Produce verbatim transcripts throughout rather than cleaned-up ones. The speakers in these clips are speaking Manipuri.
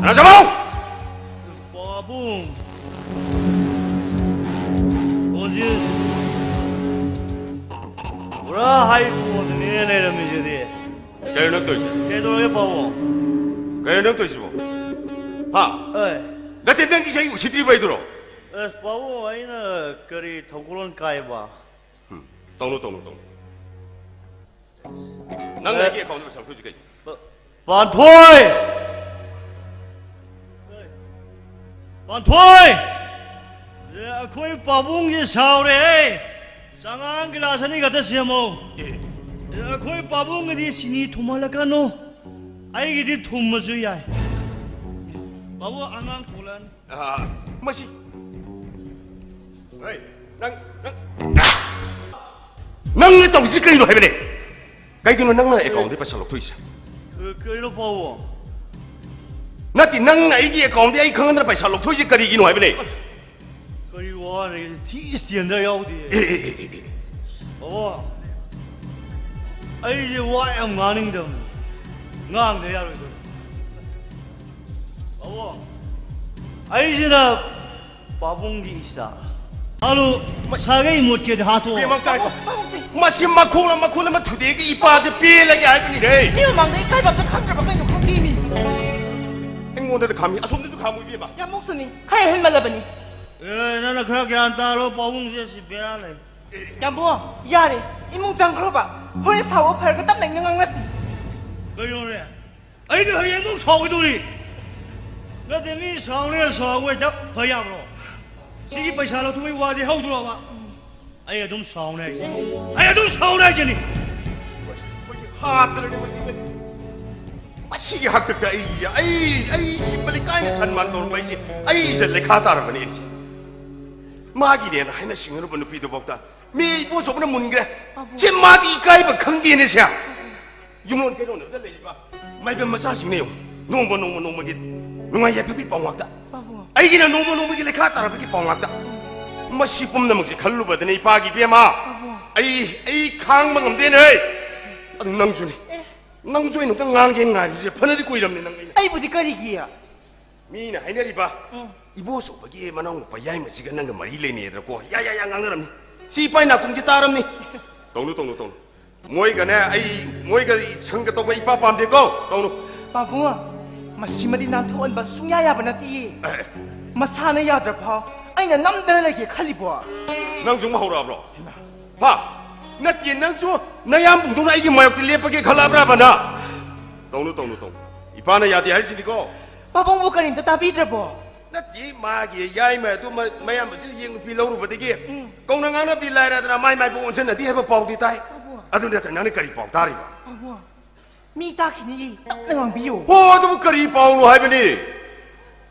ꯅꯖꯃꯧ! ꯄꯥꯕꯨꯡ! ꯍꯧꯖꯤꯛ ꯄꯨꯔꯥ ꯍꯥꯏ ꯀꯣꯟꯗꯅꯤꯅꯦ ꯂꯩꯔꯝꯃꯤꯁꯤꯗꯤ꯫ ꯀꯩꯅꯣ ꯅꯪ ꯇꯧꯔꯤꯁꯦ? ꯀꯩꯗꯧꯔꯒꯦ, ꯄꯥꯕꯨꯡ? ꯀꯩꯅꯣ ꯅꯪ ꯇꯧꯔꯤꯁꯤꯕꯣ? ꯍꯥ? ꯑꯦ꯫ ꯅꯠꯇꯦ, ꯅꯪꯒꯤꯁꯦ ꯑꯩ ꯎꯁꯤꯠꯇ꯭ꯔꯤꯕ ꯍꯥꯏꯗꯨꯔꯣ? ꯑꯁ, ꯄꯥꯕꯨꯡ, ꯑꯩꯅ ꯀꯔꯤ ꯊꯧꯒꯜꯂꯣꯟ ꯀꯥꯏꯕ? ꯎꯝ, ꯇꯧꯅꯨ, ꯇꯧꯅꯨ, ꯇꯧꯅꯨ꯫ ꯅꯪꯅ ꯑꯦ꯫ ꯑꯩꯒꯤ ꯑꯦꯀꯥꯎꯟꯗ ꯄꯩꯁꯥ ꯂꯧꯊꯣꯛꯏꯁꯦ ꯀꯩꯒꯤꯅꯣ? ꯄꯥꯟꯊꯣꯏ! ꯄꯥꯟꯊꯣꯏ! ꯑꯦ, ꯑꯩꯈꯣꯏ ꯄꯥꯕꯨꯡꯁꯦ ꯁꯥꯎꯔꯦꯍꯦ꯫ ꯆꯉꯥꯡ ꯒꯤꯂꯥꯁ ꯑꯅꯤ ꯈꯛꯇ ꯁꯦꯝꯃꯣ꯫ ꯑꯦ꯫ ꯑꯦ, ꯑꯩꯈꯣꯏ ꯄꯥꯕꯨꯡꯒꯤꯗꯤ ꯆꯤꯅꯤ ꯊꯨꯝꯍꯜꯂꯛꯀꯅꯨ꯫ ꯑꯩꯒꯤꯗꯤ ꯊꯨꯝꯃꯁꯨ ꯌꯥꯏ꯫ ꯄꯥꯕꯨꯡ, ꯑꯉꯥꯡ ꯊꯣꯛꯂꯛꯑꯅꯤ꯫ ꯑꯥ, ꯃꯁꯤ꯫ ꯍꯩ, ꯅꯪ, ꯅꯪ, ꯅꯪꯅ ꯇꯧꯔꯤꯁꯤ ꯀꯩꯅꯣ ꯍꯥꯏꯕꯅꯦ? ꯀꯩꯒꯤꯅꯣ ꯅꯪꯅ ꯑꯦꯀꯥꯎꯟꯗꯒꯤ ꯄꯩꯁꯥ ꯂꯧꯊꯣꯛꯏꯁꯦ? ꯀ-, ꯀꯩꯅꯣ ꯄꯥꯕꯨꯡ? ꯅꯠꯇꯦ, ꯅꯪꯅ ꯑꯩꯒꯤ ꯑꯦꯀꯥꯎꯟꯗꯒꯤ ꯑꯩ ꯈꯪꯍꯟꯗꯅ ꯄꯩꯁꯥ ꯂꯧꯊꯣꯛꯏꯁꯦ ꯀꯔꯤꯒꯤꯅꯣ ꯍꯥꯏꯕꯅꯦ? ꯑꯁ, ꯀꯔꯤ ꯋꯥꯅꯣ? ꯊꯤ ꯁ꯭ꯇꯦꯟꯗꯔ ꯌꯥꯎꯗꯦ꯫ ꯑꯦ, ꯑꯦ, ꯑꯦ, ꯑꯦ, ꯑꯦ꯫ ꯄꯥꯕꯨꯡ, ꯑꯩꯁꯦ ꯋꯥ ꯌꯥꯝ ꯉꯥꯡꯅꯤꯡꯗꯕꯅꯤ꯫ ꯉꯥꯡꯗ ꯌꯥꯔꯣꯏꯗꯕꯅꯤ꯫ ꯄꯥꯕꯨꯡ, ꯑꯩꯁꯤꯅ ꯄꯥꯕꯨꯡꯒꯤ ꯏꯆꯥ꯫ ꯍꯜꯂꯣ, ꯁꯥꯒꯩ ꯃꯣꯠꯀꯦꯗꯤ ꯍꯥꯠꯇꯣꯛꯑꯣ꯫ ꯄꯦꯃꯛ ꯇꯥꯏꯀꯣ꯫ ꯄꯥꯕꯨꯡꯁꯦ꯫ ꯃꯁꯤ ꯃꯈꯣꯡꯅ ꯃꯈꯨꯟ ꯑꯃ ꯊꯨꯗꯦꯛꯑꯒ ꯏꯄꯥꯁꯦ ꯄꯦꯜꯂꯒꯦ ꯍꯥꯏꯕꯅꯤꯅꯦ꯫ ꯃꯤ ꯃꯃꯥꯡꯗ ꯏꯀꯥꯏꯕ ꯑꯝꯇ ꯈꯪꯗ꯭ꯔꯕ ꯀꯩꯅꯣ ꯈꯪꯗꯦ ꯃꯤ꯫ ꯑꯩꯉꯣꯟꯗꯗ ꯈꯥꯝꯃꯤ, ꯑꯁꯣꯝꯗꯁꯨ ꯈꯥꯝꯃꯨ ꯏꯕꯦꯝꯃ꯫ ꯌꯥꯝ ꯃꯣꯛꯁꯅꯤ, ꯈꯔ ꯍꯦꯟꯃꯜꯂꯕꯅꯤ꯫ ꯑꯦ, ꯅꯪꯅ ꯈꯔ ꯒ꯭ꯌꯥꯟ ꯇꯥꯔꯣ, ꯄꯥꯕꯨꯡꯁꯦ ꯁꯤ ꯕꯦꯔꯥ ꯂꯩ꯫ ꯌꯥꯝꯕꯨꯡ, ꯌꯥꯔꯦ, ꯏꯃꯨꯡ ꯆꯪꯈ꯭ꯔꯣꯕ꯫ ꯍꯣꯔꯦꯟ ꯁꯥꯎꯕ ꯐꯔꯒ ꯇꯞꯅ ꯏꯪꯅ ꯉꯥꯡꯅꯁꯤ꯫ ꯀꯩꯅꯣꯅꯦ? ꯑꯩꯗꯤ ꯍꯌꯦꯡꯃꯨꯛ ꯁꯥꯎꯈꯤꯗꯣꯔꯤ꯫ ꯅꯠꯇꯦ, ꯃꯤ ꯁꯥꯎꯅꯦ ꯁꯥꯎꯕ ꯍꯦꯛꯇ ꯐ ꯌꯥꯕ꯭ꯔꯣ? ꯁꯤꯒꯤ ꯄꯩꯁꯥ ꯂꯧꯊꯣꯛꯄꯒꯤ ꯋꯥꯁꯦ ꯍꯧꯗ꯭ꯔꯣꯕ? ꯑꯩ ꯑꯗꯨꯝ ꯁꯥꯎꯅꯦ ꯍꯥꯏꯁꯦ꯫ ꯑꯩ ꯑꯗꯨꯝ ꯁꯥꯎꯅꯦ ꯍꯥꯏꯁꯤꯅꯤ꯫ ꯃꯁꯤ ꯍꯥꯠꯇ꯭ꯔꯗꯤ ꯃꯁꯤ, ꯃꯁꯤꯒꯤ ꯍꯥꯛꯇꯛꯇ ꯑꯩ, ꯑꯩ, ꯑꯩ ꯊꯤꯕ ꯂꯩꯀꯥꯏꯅ ꯁꯟꯃꯥꯟ ꯇꯧꯔꯝꯕ ꯑꯩꯁꯦ, ꯑꯩ ꯏꯖꯠ ꯂꯩꯈꯥ ꯇꯥꯔꯕꯅꯦ ꯑꯩꯁꯦ꯫ ꯃꯥꯒꯤꯅꯦꯅ ꯍꯥꯏꯅ ꯁꯤꯡꯅꯔꯨꯕ ꯅꯨꯄꯤꯗꯨꯐꯥꯎꯗ ꯃꯤ ꯏꯕꯣꯆꯧꯕꯅ ꯃꯨꯟꯈ꯭ꯔꯦ꯫ ꯄꯥꯕꯨꯡ꯫ ꯁꯤ ꯃꯥꯗꯤ ꯏꯀꯥꯏꯕ ꯈꯪꯗꯦꯅꯦ ꯁꯦ꯫ ꯌꯨꯝꯂꯣꯟ ꯀꯩꯔꯣꯟꯅꯕꯗ ꯂꯩꯔꯤꯕ ꯃꯥꯏꯕꯝ ꯃꯆꯥꯁꯤꯡꯅ ꯌꯦꯡꯉꯨ, ꯅꯣꯡꯃ ꯅꯣꯡꯃ ꯅꯣꯡꯃꯒꯤ ꯅꯨꯡꯉꯥꯏ ꯌꯥꯏꯐꯕꯒꯤ ꯄꯥꯎ ꯉꯥꯛꯇ꯫ ꯄꯥꯕꯨꯡ꯫ ꯑꯩꯒꯤꯅ ꯅꯣꯡꯃ ꯅꯣꯡꯃꯒꯤ ꯂꯩꯈꯥ ꯇꯥꯔꯕꯒꯤ ꯄꯥꯎ ꯉꯥꯛꯇ꯫ ꯃꯁꯤ ꯄꯨꯝꯅꯃꯛꯁꯦ ꯈꯜꯂꯨꯕꯗꯅꯦ ꯏꯄꯥꯒꯤ ꯏꯕꯦꯝꯃ, ꯄꯥꯕꯨꯡ꯫ ꯑꯩ, ꯑꯩ ꯈꯥꯡꯕ ꯉꯝꯗꯦꯅꯦ꯫ ꯑꯗꯨ ꯅꯪꯁꯨꯅꯦ꯫ ꯑꯦ꯫ ꯅꯪꯁꯨ ꯑꯩꯅ ꯑꯝꯇ ꯉꯥꯡꯒꯦ ꯉꯥꯏꯕꯁꯦ ꯐꯅꯗꯤ ꯀꯨꯏꯔꯝꯅꯦ ꯅꯪ ꯑꯩꯅ꯫ ꯑꯩꯕꯨꯗꯤ ꯀꯔꯤꯒꯤ? ꯃꯤꯅ ꯍꯥꯏꯅꯔꯤꯕ ꯎꯝ꯫ ꯏꯕꯣꯆꯧꯕꯒꯤ ꯃꯅꯥꯎ ꯅꯨꯄꯥ ꯌꯥꯏꯃꯁꯤꯒ ꯅꯪꯒ ꯃꯔꯤ ꯂꯩꯅꯩꯗ꯭ꯔꯀꯣ? ꯌꯥ, ꯌꯥ, ꯌꯥ, ꯉꯥꯡꯅꯔꯝꯅꯤ꯫ ꯁꯤ ꯏꯄꯥ ꯏꯅꯥꯀꯨꯝꯒꯤ ꯇꯥꯔꯝꯅꯤ꯫ ꯇꯧꯅꯨ, ꯇꯧꯅꯨ, ꯇꯧꯅꯨ꯫ ꯃꯣꯏꯒꯅꯦ, ꯑꯩ ꯃꯣꯏꯒ ꯁꯪꯒ ꯇꯧꯕ ꯏꯄꯥ ꯄꯥꯝꯗꯦꯀꯣ꯫ ꯇꯧꯅꯨ꯫ ꯄꯥꯕꯨꯡ, ꯃꯁꯤꯃꯗꯤ ꯅꯥꯟꯊꯣꯛꯍꯟꯕ ꯁꯨꯡꯌꯥ ꯌꯥꯕ ꯅꯠꯇꯤꯌꯦ꯫ ꯑꯦ꯫ ꯃꯁꯥꯅ ꯌꯥꯗ꯭ꯔ ꯐꯥꯎ ꯑꯩꯅ ꯅꯝꯗꯅ ꯂꯩꯒꯦ ꯈꯜꯂꯤꯕꯣ? ꯅꯪꯁꯨ ꯑꯃꯨꯛ ꯍꯧꯔꯛꯑꯕ꯭ꯔꯣ? ꯍꯥ? ꯅꯠꯇꯦ, ꯅꯪꯁꯨ ꯅꯌꯥꯝꯕꯨꯡꯗꯧꯅ ꯑꯩꯒꯤ ꯃꯥꯌꯣꯛꯇ ꯂꯦꯞꯄꯒꯦ ꯈꯜꯂꯛꯑꯕ꯭ꯔꯥꯕ ꯅꯪ? ꯇꯧꯅꯨ, ꯇꯧꯅꯨ, ꯇꯧꯅꯨ꯫ ꯏꯄꯥꯅ ꯌꯥꯗꯦ ꯍꯥꯏꯔꯤꯁꯤꯅꯤꯀꯣ꯫ ꯄꯥꯕꯨꯡꯕꯨ ꯀꯔꯤꯝꯇ ꯇꯥꯕꯤꯗ꯭ꯔꯕꯣ? ꯅꯠꯇꯦ, ꯃꯥꯒꯤ ꯌꯥꯏꯃ ꯑꯗꯨ ꯃ-, ꯃꯌꯥꯝꯕꯁꯤꯅ ꯌꯦꯡ ꯅꯨꯄꯤ ꯂꯧꯔꯨꯕꯗꯒꯤ ꯎꯝ꯫ ꯀꯧꯅ ꯉꯥꯡꯅꯕꯗꯤ ꯂꯥꯏꯔꯗꯅ ꯃꯥꯏ ꯃꯥꯏꯕꯨ ꯑꯣꯟꯁꯤꯟꯅꯗꯦ ꯍꯥꯏꯕ ꯄꯥꯎꯗꯤ ꯇꯥꯏ꯫ ꯄꯥꯕꯨꯡ꯫ ꯑꯗꯨ ꯅꯠꯇ꯭ꯔ ꯅꯪꯅ ꯀꯔꯤ ꯄꯥꯎ ꯇꯥꯔꯤꯕ? ꯄꯥꯕꯨꯡ꯫ ꯃꯤ ꯇꯥꯈꯤꯅꯤꯌꯦ, ꯇꯞꯅ ꯉꯥꯡꯕꯤꯌꯨ꯫ ꯍꯣ, ꯑꯗꯨꯕꯨ ꯀꯔꯤ ꯄꯥꯎꯅꯣ ꯍꯥꯏꯕꯅꯤ?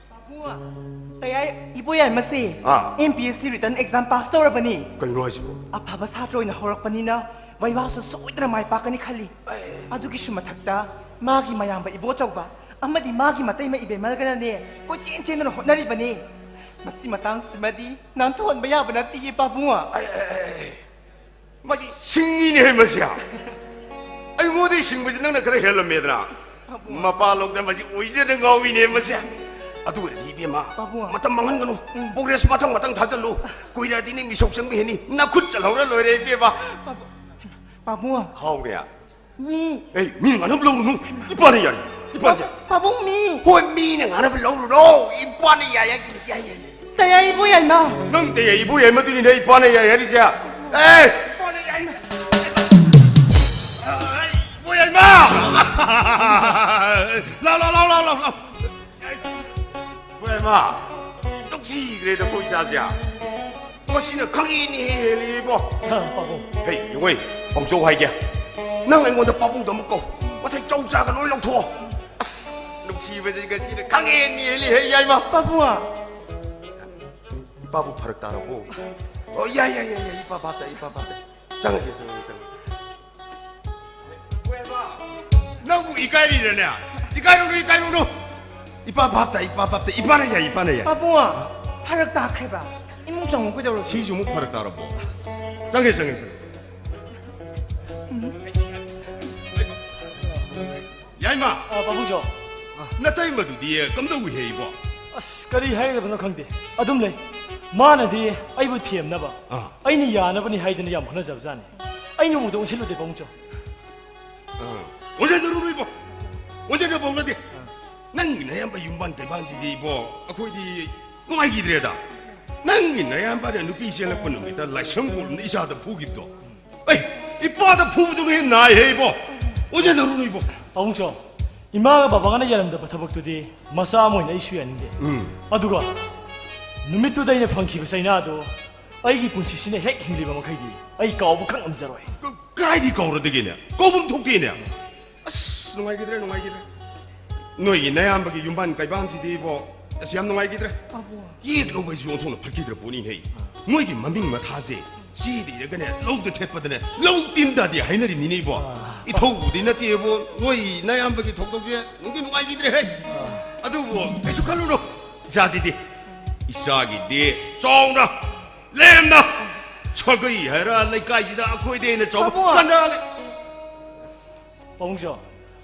ꯄꯥꯕꯨꯡ, ꯇꯌꯥꯏ ꯏꯕꯣꯌꯥꯏꯃꯁꯦ ꯑꯥ꯫ M P S C written exam pass ꯇꯧꯔꯕꯅꯤ꯫ ꯀꯩꯅꯣ ꯍꯥꯏꯁꯤꯕꯣ? ꯑꯐꯕ ꯁꯥꯇ꯭ꯔ ꯑꯣꯏꯅ ꯍꯧꯔꯛꯄꯅꯤꯅ ꯚꯩꯚꯥꯁꯨ ꯁꯣꯏꯗꯅ ꯃꯥꯏ ꯄꯥꯛꯀꯅꯤ ꯈꯜꯂꯤ꯫ ꯑꯦ꯫ ꯑꯗꯨꯒꯤꯁꯨ ꯃꯊꯛꯇ ꯃꯥꯒꯤ ꯃꯌꯥꯝꯕ ꯏꯕꯣꯆꯧꯕ ꯑꯃꯗꯤ ꯃꯥꯒꯤ ꯃꯇꯩꯃ ꯏꯕꯦꯝꯃꯜꯒꯅꯅꯦ ꯀꯣꯏꯆꯦꯟ ꯆꯦꯟꯗꯨꯅ ꯍꯣꯠꯅꯔꯤꯕꯅꯤ꯫ ꯃꯁꯤ ꯃꯇꯥꯡꯁꯤꯃꯗꯤ ꯅꯥꯟꯊꯣꯛꯍꯟꯕ ꯌꯥꯕ ꯅꯠꯇꯦꯌꯦ ꯄꯥꯕꯨꯡ꯫ ꯑꯦ, ꯑꯦ, ꯑꯦ, ꯑꯦ꯫ ꯃꯁꯤ ꯁꯤꯡꯉꯤꯅꯦꯍꯦ ꯃꯁꯤ꯫ ꯑꯩꯉꯣꯟꯗꯩ ꯁꯤꯡꯕꯁꯤ ꯅꯪꯅ ꯈꯔ ꯍꯦꯜꯂꯝꯃꯦꯗꯅ꯫ ꯄꯥꯕꯨꯡ꯫ ꯃꯄꯥ ꯂꯧꯗꯅ ꯃꯁꯤ ꯑꯣꯏꯖꯗ ꯉꯥꯎꯏꯅꯦ ꯃꯁꯤ꯫ ꯑꯗꯨ ꯑꯣꯏꯔꯗꯤ ꯏꯕꯦꯝꯃ, ꯄꯥꯕꯨꯡ꯫ ꯃꯇꯝ ꯃꯥꯡꯍꯟꯒꯅꯨ꯫ ꯎꯝ꯫ ꯄ꯭ꯔꯣꯒ꯭ꯔꯦꯁ ꯃꯊꯪ ꯃꯊꯪ ꯊꯥꯖꯤꯜꯂꯨ꯫ ꯀꯨꯏꯔꯛꯑꯗꯤ ꯅꯪ ꯃꯤꯁꯧ ꯆꯪꯕ ꯍꯦꯅꯤ꯫ ꯅꯈꯨꯠ ꯆꯜꯍꯧꯔ ꯂꯣꯏꯔꯦ ꯏꯕꯦꯝꯃ꯫ ꯄꯥꯕꯨꯡ꯫ ꯄꯥꯕꯨꯡ꯫ ꯍꯥꯎꯅꯦ꯫ ꯃꯤ꯫ ꯑꯦ, ꯃꯤ ꯉꯥꯅꯨ ꯂꯧꯔꯨꯅꯨ꯫ ꯏꯄꯥꯅ ꯌꯥꯔꯤ꯫ ꯏꯄꯥꯅ ꯌꯥꯔꯤ꯫ ꯄꯥꯕꯨꯡ ꯃꯤ꯫ ꯍꯣꯏ, ꯃꯤꯅ ꯉꯥꯅꯕ ꯂꯧꯔꯨꯅꯣ꯫ ꯏꯄꯥꯅ ꯌꯥꯏ ꯍꯥꯏꯁꯤꯗꯤ ꯌꯥꯏ, ꯌꯥꯏ, ꯌꯥꯏ꯫ ꯇꯌꯥꯏ ꯏꯕꯣ ꯌꯥꯏꯃ꯫ ꯅꯪ ꯇꯌꯥꯏ ꯏꯕꯣ ꯌꯥꯏꯃꯗꯨꯅꯤꯅꯦ ꯏꯄꯥꯅ ꯌꯥꯏ ꯍꯥꯏꯔꯤꯁꯦ꯫ ꯑꯦ! ꯏꯄꯥꯅ ꯌꯥꯏꯃ꯫ ꯑꯦ, ꯏꯕꯣ ꯌꯥꯏꯃ! ꯂꯥꯎ, ꯂꯥꯎ, ꯂꯥꯎ, ꯂꯥꯎ, ꯂꯥꯎ, ꯂꯥꯎ꯫ ꯏꯕꯣ ꯌꯥꯏꯃ, ꯅꯨꯡꯁꯤꯈ꯭ꯔꯦꯗ ꯑꯩꯈꯣꯏ ꯏꯆꯥꯁꯦ꯫ ꯃꯁꯤꯅ ꯈꯪꯍꯦꯟ ꯍꯦꯜꯂꯤꯕꯣ꯫ ꯍꯥ, ꯄꯥꯕꯨꯡ꯫ ꯍꯦ, ꯌꯦꯡꯉꯣꯏ, ꯄꯥꯎꯖꯧ ꯍꯥꯏꯒꯦ꯫ ꯅꯪ ꯑꯩꯉꯣꯟꯗ ꯄꯥꯕꯨꯡꯗ ꯑꯃꯨꯛ ꯀꯧ꯫ ꯉꯁꯥꯏ ꯆꯧ ꯆꯥꯒ ꯂꯣꯏ ꯂꯧꯊꯣꯛꯑꯣ꯫ ꯑꯁ, ꯅꯨꯡꯁꯤꯕꯁꯤ ꯉꯁꯤꯅ ꯈꯪꯍꯦꯟ ꯍꯦꯜꯂꯤ, ꯍꯦ, ꯌꯥꯏꯃ꯫ ꯄꯥꯕꯨꯡ꯫ ꯏꯄꯥꯕꯨ ꯐꯔꯛ ꯇꯥꯔꯕꯣ? ꯑꯣ, ꯌꯥꯏ, ꯌꯥꯏ, ꯌꯥꯏ, ꯌꯥꯏ, ꯏꯄꯥ ꯚꯥꯞ ꯇꯥꯏ, ꯏꯄꯥ ꯚꯥꯞ ꯇꯥꯏ꯫ ꯆꯪꯉꯒꯦ, ꯆꯪꯉꯒꯦ, ꯆꯪꯉꯒꯦ꯫ ꯅꯪꯕꯨ ꯏꯀꯥꯏꯔꯤꯔꯅꯦ? ꯏꯀꯥꯏꯔꯨꯅꯨ, ꯏꯀꯥꯏꯔꯨꯅꯨ꯫ ꯏꯄꯥ ꯚꯥꯞ ꯇꯥꯏ, ꯏꯄꯥ ꯚꯥꯞ ꯇꯥꯏ꯫ ꯏꯄꯥꯅ ꯌꯥꯏ, ꯏꯄꯥꯅ ꯌꯥꯏ꯫ ꯄꯥꯕꯨꯡ, ꯐꯔꯛ ꯇꯥꯈ꯭ꯔꯦꯕ꯫ ꯏꯃꯨꯡ ꯆꯪꯉꯨ ꯀꯩꯗꯧꯔꯒꯦ? ꯁꯤꯁꯨ ꯑꯃꯨꯛ ꯐꯔꯛ ꯇꯥꯔꯕꯣ? ꯆꯪꯉꯦ, ꯆꯪꯉꯦ, ꯆꯪꯉꯦ꯫ ꯌꯥꯏꯃ! ꯑ, ꯄꯥꯕꯨꯡꯁꯨ꯫ ꯅꯇꯩꯃꯗꯨꯗꯤ ꯀꯝꯗꯧꯏ ꯍꯦ ꯏꯕꯣ? ꯑꯁ, ꯀꯔꯤ ꯍꯥꯏꯒꯗꯕꯅꯣ ꯈꯪꯗꯦ꯫ ꯑꯗꯨꯝ ꯂꯩ꯫ ꯃꯥꯅꯗꯤ ꯑꯩꯕꯨ ꯊꯦꯝꯅꯕ, ꯑꯥ꯫ ꯑꯩꯅ ꯌꯥꯅꯕꯅꯤ ꯍꯥꯏꯗꯅ ꯌꯥꯝ ꯍꯣꯠꯅꯖꯕꯖꯥꯠꯅꯤ꯫ ꯑꯩ ꯅꯣꯡꯃꯇ ꯑꯣꯟꯁꯤꯜꯂꯨꯗꯦ, ꯄꯥꯕꯨꯡꯆꯧ꯫ ꯑꯥ꯫ ꯑꯣꯟꯁꯤꯟꯅꯔꯨꯅꯨ ꯏꯕꯣ꯫ ꯑꯣꯟꯁꯤꯟꯅꯕ ꯍꯧꯅꯗꯦ꯫ ꯅꯪꯒꯤ ꯅꯌꯥꯝꯕ ꯌꯨꯝꯕꯥꯟ ꯀꯩꯕꯥꯟꯁꯤꯗꯤ ꯏꯕꯣ, ꯑꯩꯈꯣꯏꯗꯤ ꯅꯨꯡꯉꯥꯏꯈꯤꯗ꯭ꯔꯦꯗ꯫ ꯅꯪꯒꯤ ꯅꯌꯥꯝꯕꯅ ꯅꯨꯄꯤ ꯆꯦꯜꯂꯛꯄ ꯅꯨꯃꯤꯠꯇ ꯂꯥꯏꯁꯪ ꯀꯣꯅꯨꯡꯗ ꯏꯆꯥꯗ ꯐꯨꯈꯤꯕꯗꯣ, ꯑꯩ, ꯏꯄꯥꯗ ꯐꯨꯕꯗꯨꯅ ꯍꯦꯟꯅ ꯅꯥꯏꯍꯦ ꯏꯕꯣ꯫ ꯑꯣꯟꯁꯤꯟꯅꯔꯨꯅꯨ ꯏꯕꯣ꯫ ꯄꯥꯕꯨꯡꯆꯧ, ꯏꯃꯥꯒ ꯕꯕꯥꯒꯅ ꯌꯥꯔꯝꯗꯕ ꯊꯕꯛꯇꯨꯗꯤ ꯃꯆꯥ ꯑꯃ ꯑꯣꯏꯅ ꯑꯩꯁꯨ ꯌꯥꯅꯤꯡꯗꯦ꯫ ꯎꯝ꯫ ꯑꯗꯨꯒ ꯅꯨꯃꯤꯠꯇꯨꯗ ꯑꯩꯅ ꯐꯪꯈꯤꯕ ꯆꯩꯅꯥꯗꯣ ꯑꯩꯒꯤ ꯄꯨꯟꯁꯤꯁꯤꯅ ꯍꯦꯛ ꯍꯤꯡꯂꯤꯕ ꯃꯈꯩꯗꯤ ꯑꯩ ꯀꯥꯎꯕ ꯈꯛ ꯉꯝꯖꯔꯣꯏ꯫ ꯀ-, ꯀꯥꯏꯗꯤ ꯀꯥꯎꯔꯗꯒꯦꯅꯦ? ꯀꯥꯎꯐꯝ ꯊꯣꯛꯇꯦꯅꯦ꯫ ꯑꯁ, ꯅꯨꯡꯉꯥꯏꯈꯤꯗ꯭ꯔꯦ, ꯅꯨꯡꯉꯥꯏꯈꯤꯗ꯭ꯔꯦ꯫ ꯅꯣꯏꯒꯤ ꯅꯌꯥꯝꯕꯒꯤ ꯌꯨꯝꯕꯥꯟ ꯀꯩꯕꯥꯟꯁꯤꯗꯤ ꯏꯕꯣ, ꯑꯁ, ꯌꯥꯝ ꯅꯨꯡꯉꯥꯏꯈꯤꯗ꯭ꯔꯦ꯫ ꯑꯕꯣ꯫ ꯌꯦꯠ ꯂꯧꯕ ꯍꯥꯏꯁꯤꯁꯨ ꯑꯣꯟꯊꯣꯛꯅ ꯐꯠꯈꯤꯗ꯭ꯔ ꯄꯣꯠꯅꯤꯍꯦ꯫ ꯃꯣꯏꯒꯤ ꯃꯃꯤꯡ ꯃꯊꯥꯁꯦ ꯆꯦꯗ ꯏꯔꯒꯅꯦ, ꯂꯧꯗ ꯊꯦꯠꯄꯗꯅꯦ, ꯂꯧ ꯇꯤꯟ ꯇꯥꯗꯦ ꯍꯥꯏꯅꯔꯤꯕꯅꯤꯅꯦ ꯏꯕꯣ꯫ ꯑꯥ꯫ ꯏꯊꯧꯕꯨꯗꯤ ꯅꯠꯇꯦꯕꯣ, ꯅꯣꯏ ꯅꯌꯥꯝꯕꯒꯤ ꯊꯧꯗꯧꯁꯦ ꯅꯨꯡꯗꯤ ꯅꯨꯡꯉꯥꯏꯈꯤꯗ꯭ꯔꯦꯍꯦ꯫ ꯑꯥ꯫ ꯑꯗꯨꯕꯨ ꯀꯩꯁꯨ ꯈꯜꯂꯨꯅꯨ, ꯏꯆꯥꯗꯤꯗꯤ, ꯏꯆꯥꯒꯤꯗꯤ ꯆꯥꯎꯅ, ꯂꯦꯝꯅ, ꯁꯥꯒꯩ ꯍꯥꯏꯔ ꯂꯩꯀꯥꯏꯁꯤꯗ ꯑꯩꯈꯣꯏꯗꯩ ꯍꯦꯟꯅ ꯆꯥꯎꯕ ꯄꯥꯕꯨꯡ꯫ ꯀꯅꯥ ꯂꯩ? ꯄꯥꯕꯨꯡꯆꯧ,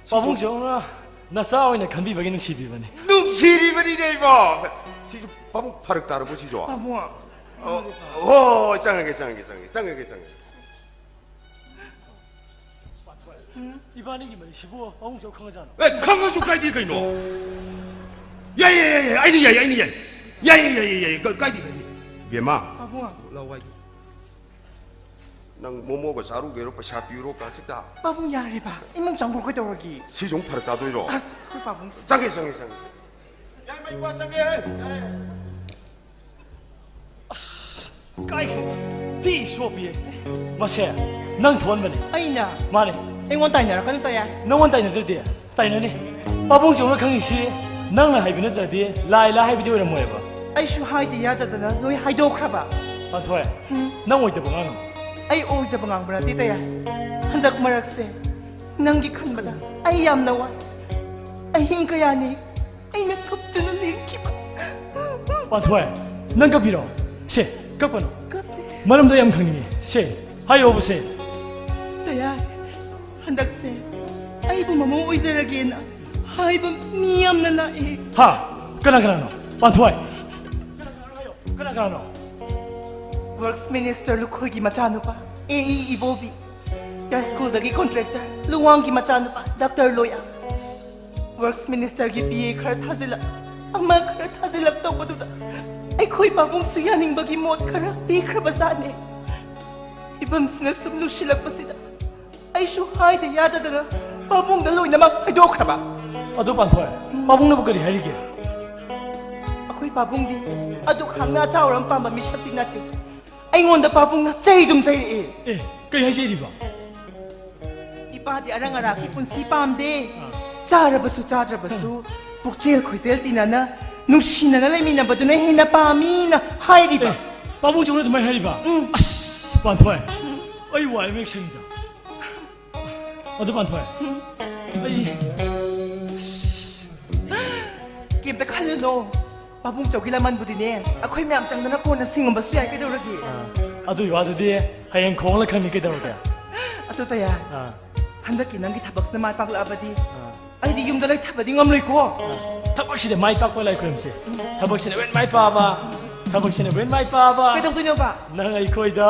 ꯄꯥꯕꯨꯡꯆꯧꯅ ꯅꯆꯥ ꯑꯣꯏꯅ ꯈꯟꯕꯤꯕꯒꯤ ꯅꯨꯡꯁꯤꯕꯤꯕꯅꯤ꯫ ꯅꯨꯡꯁꯤꯔꯤꯕꯅꯤꯅꯦ ꯏꯕꯣ꯫ ꯁꯤꯁꯨ ꯄꯥꯕꯨꯡ ꯐꯔꯛ ꯇꯥꯔꯕꯣ ꯁꯤꯁꯨ? ꯄꯥꯕꯨꯡ꯫ ꯑꯣ, ꯍꯣꯏ, ꯆꯪꯉꯒꯦ, ꯆꯪꯉꯒꯦ, ꯆꯪꯉꯒꯦ, ꯆꯪꯉꯒꯦ, ꯆꯪꯉꯒꯦ꯫ ꯏꯕꯥꯅꯤꯒꯤ ꯃꯔꯤꯁꯤꯕꯨ ꯄꯥꯕꯨꯡꯆꯧ ꯈꯪꯉꯖꯥꯠꯂꯣ? ꯑꯦ, ꯈꯪꯉꯁꯨ ꯀꯥꯏꯗꯦ ꯀꯩꯅꯣ? ꯌꯥꯏ, ꯌꯥꯏ, ꯌꯥꯏ, ꯌꯥꯏ, ꯑꯩꯅ ꯌꯥꯏ, ꯑꯩꯅ ꯌꯥꯏ꯫ ꯌꯥꯏ, ꯌꯥꯏ, ꯌꯥꯏ, ꯌꯥꯏ, ꯌꯥꯏ, ꯀ-, ꯀꯥꯏꯗꯦ, ꯀꯥꯏꯗꯦ꯫ ꯕꯦꯝꯃ, ꯄꯥꯕꯨꯡ꯫ ꯂꯥꯎ, ꯋꯥꯏ꯫ ꯅꯪ ꯃꯣꯃꯣꯒ ꯆꯥꯔꯨꯒꯦꯔꯣ? ꯄꯩꯁꯥ ꯄꯤꯔꯣ ꯀꯥꯁꯤꯗ꯫ ꯄꯥꯕꯨꯡ, ꯌꯥꯔꯦꯕ꯫ ꯏꯃꯨꯡ ꯆꯪꯈ꯭ꯔꯣ, ꯀꯩꯗꯧꯔꯒꯦ? ꯁꯤ ꯑꯃꯨꯛ ꯐꯔꯛ ꯇꯥꯗꯣꯏꯔꯣ? ꯑꯁ, ꯑꯩꯈꯣꯏ ꯄꯥꯕꯨꯡ꯫ ꯆꯪꯒꯦ, ꯆꯪꯒꯦ, ꯆꯪꯒꯦ꯫ ꯌꯥꯏꯃ, ꯏꯄꯥ ꯆꯪꯒꯦ꯫ ꯌꯥꯔꯦ꯫ ꯑꯁ, ꯀꯥꯏꯈ꯭ꯔꯦ꯫ ꯊꯤ ꯁꯣꯛꯄꯤꯌꯦ꯫ ꯃꯁꯦ, ꯅꯪ ꯊꯣꯛꯍꯟꯕꯅꯦ꯫ ꯑꯩꯅ? ꯃꯥꯅꯦ꯫ ꯑꯩꯉꯣꯟꯗ ꯇꯥꯏꯅꯔꯛꯀꯅꯨ, ꯇꯌꯥꯏ꯫ ꯅꯪꯉꯣꯟꯗ ꯇꯥꯏꯅꯗ꯭ꯔꯗꯤ? ꯇꯥꯏꯅꯅꯤ꯫ ꯄꯥꯕꯨꯡ ꯆꯧꯅ ꯈꯪꯉꯤꯁꯤ ꯅꯪꯅ ꯍꯥꯏꯕ ꯅꯠꯇ꯭ꯔꯗꯤ ꯂꯥꯏ ꯂꯥ ꯍꯥꯏꯕꯗꯤ ꯑꯣꯏꯔꯝꯃꯣꯏꯕ꯫ ꯑꯩꯁꯨ ꯍꯥꯏꯗ ꯌꯥꯗꯗꯅ ꯂꯣꯏ ꯍꯥꯏꯗꯣꯛꯈ꯭ꯔꯕ꯫ ꯄꯥꯟꯊꯣꯏ, ꯎꯝ? ꯅꯪ ꯑꯣꯏꯗꯕ ꯉꯥꯡꯅꯨ꯫ ꯑꯩ ꯑꯣꯏꯗꯕ ꯉꯥꯡꯕ ꯅꯠꯇꯦ, ꯇꯌꯥꯏ꯫ ꯍꯟꯗꯛ ꯃꯔꯛꯁꯦ ꯅꯪꯒꯤ ꯈꯟꯕꯗ ꯑꯩ ꯌꯥꯝꯅ ꯋꯥꯏ꯫ ꯑꯍꯤꯡ ꯀꯌꯥꯅꯤ ꯑꯩꯅ ꯀꯞꯇꯨꯅ ꯂꯦꯟꯈꯤꯕ꯫ ꯄꯥꯟꯊꯣꯏ, ꯅꯪ ꯀꯞꯄꯤꯔꯣ? ꯁꯦ, ꯀꯞꯀꯅꯨ꯫ ꯀꯞꯇꯦ꯫ ꯃꯔꯝꯗꯣ ꯌꯥꯝ ꯈꯪꯅꯤꯡꯉꯤ꯫ ꯁꯦ, ꯍꯥꯏꯌꯣꯕ ꯁꯦ꯫ ꯇꯌꯥꯏ, ꯍꯟꯗꯛꯁꯦ ꯑꯩꯕꯨ ꯃꯃꯧ ꯑꯣꯏꯖꯔꯒꯦꯅ ꯍꯥꯏꯕ ꯃꯤ ꯌꯥꯝꯅ ꯂꯥꯛꯑꯦ꯫ ꯍꯥ? ꯀꯅꯥ ꯀꯅꯥꯅꯣ? ꯄꯥꯟꯊꯣꯏ꯫ ꯀꯅꯥ ꯀꯅꯥꯅꯣ? Works Minister ꯂꯨꯈꯣꯏꯒꯤ ꯃꯆꯥꯅꯨꯄꯥ, ꯑꯦ ꯏ ꯏꯕꯣꯕꯤ꯫ ꯌꯥꯏꯁ꯭ꯀꯨꯜꯗꯒꯤ contractor ꯂꯨꯋꯥꯡꯒꯤ ꯃꯆꯥꯅꯨꯄꯥ, Doctor ꯂꯣꯌꯥ꯫ Works Ministerꯒꯤ ꯄꯤ ꯑꯦ ꯈꯔ ꯊꯥꯖꯤꯜꯂꯛ, ꯑꯃ ꯈꯔ ꯊꯥꯖꯤꯜꯂꯛ ꯇꯧꯕꯗꯨꯗ ꯑꯩꯈꯣꯏ ꯄꯥꯕꯨꯡꯁꯨ ꯌꯥꯅꯤꯡꯕꯒꯤ ꯃꯣꯠ ꯈꯔ ꯄꯤꯈ꯭ꯔꯕꯖꯥꯠꯅꯦ꯫ ꯐꯤꯕꯝꯁꯤꯅ ꯁꯨꯝ ꯂꯨꯁꯤꯜꯂꯛꯄꯁꯤꯗ ꯑꯩꯁꯨ ꯍꯥꯏꯗ ꯌꯥꯗꯗꯅ ꯄꯥꯕꯨꯡꯗ ꯂꯣꯏꯅꯃꯛ ꯍꯥꯏꯗꯣꯛꯈ꯭ꯔꯕ꯫ ꯑꯗꯨ ꯄꯥꯟꯊꯣꯏ, ꯄꯥꯕꯨꯡꯅꯕꯨ ꯀꯔꯤ ꯍꯥꯏꯔꯤꯒꯦ? ꯑꯩꯈꯣꯏ ꯄꯥꯕꯨꯡꯗꯤ ꯑꯗꯨꯛ ꯍꯥꯛꯅ ꯑꯆꯥꯎꯔꯝ ꯄꯥꯝꯕ ꯃꯤꯁꯛꯇꯤ ꯅꯠꯇꯦ꯫ ꯑꯩꯉꯣꯟꯗ ꯄꯥꯕꯨꯡꯅ ꯆꯩ ꯑꯗꯨꯝ ꯆꯩꯔꯛꯑꯦ꯫ ꯑꯦ, ꯀꯩ ꯍꯥꯏꯖꯔꯤꯕ? ꯏꯄꯥꯗꯤ ꯑꯔꯪ ꯑꯔꯥꯛꯀꯤ ꯄꯨꯟꯁꯤ ꯄꯥꯝꯗꯦ꯫ ꯑꯥ꯫ ꯆꯥꯔꯕꯁꯨ ꯆꯥꯗ꯭ꯔꯕꯁꯨ ꯄꯨꯛꯆꯦꯜ ꯈꯣꯏꯖꯦꯜ ꯇꯤꯟꯅꯅ ꯅꯨꯡꯁꯤꯅꯅ ꯂꯩꯃꯤꯟꯅꯕꯗꯨꯅ ꯍꯦꯟꯅ ꯄꯥꯝꯃꯤꯅ ꯍꯥꯏꯔꯤꯕ꯫ ꯑꯦ, ꯄꯥꯕꯨꯡ ꯆꯧꯅ ꯑꯗꯨꯃꯥꯏꯅ ꯍꯥꯏꯔꯤꯕ? ꯎꯝ꯫ ꯑꯁ, ꯄꯥꯟꯊꯣꯏ, ꯑꯩ ꯋꯥꯏ ꯑꯃ ꯍꯦꯛ ꯁꯪꯉꯤꯗ꯫ ꯑꯗꯨ ꯄꯥꯟꯊꯣꯏ, ꯑꯩ ꯀꯩꯝꯇ ꯈꯜꯂꯨꯅꯣ꯫ ꯄꯥꯕꯨꯡ ꯆꯧꯒꯤ ꯂꯃꯟꯕꯨꯗꯤꯅꯦ, ꯑꯩꯈꯣꯏ ꯃꯌꯥꯝ ꯆꯪꯗꯅ ꯀꯣꯟꯅ ꯁꯤꯡꯉꯝꯕꯁꯨ ꯌꯥꯏ, ꯀꯩꯗꯧꯔꯒꯦ? ꯑꯥ, ꯑꯗꯨꯒꯤ ꯋꯥꯗꯨꯗꯤ ꯍꯌꯦꯡ ꯈꯣꯡꯂ ꯈꯪꯅꯤ, ꯀꯩꯗꯧꯔꯒꯦ? ꯑꯗꯨ ꯇꯌꯥꯏ, ꯑꯥ꯫ ꯍꯟꯗꯛꯀꯤ ꯅꯪꯒꯤ ꯊꯕꯛꯁꯤꯅ ꯃꯥꯏ ꯄꯥꯛꯂꯛꯑꯕꯗꯤ ꯑꯥ꯫ ꯑꯩꯗꯤ ꯌꯨꯝꯗ ꯂꯩꯊꯕꯗꯤ ꯉꯝꯂꯣꯏꯀꯣ꯫ ꯑꯥ꯫ ꯊꯕꯛꯁꯤꯗ ꯃꯥꯏ ꯄꯥꯛꯄ ꯂꯥꯏ ꯈꯨꯔꯨꯝꯁꯦ꯫ ꯊꯕꯛꯁꯤꯅ ꯑꯣꯏꯅ ꯃꯥꯏ ꯄꯥꯛꯑꯕ, ꯊꯕꯛꯁꯤꯅ ꯑꯣꯏꯅ ꯃꯥꯏ ꯄꯥꯛꯑꯕ꯫ ꯀꯩꯗꯧꯗꯣꯏꯅꯣꯕ? ꯅꯪ ꯑꯩꯈꯣꯏꯗ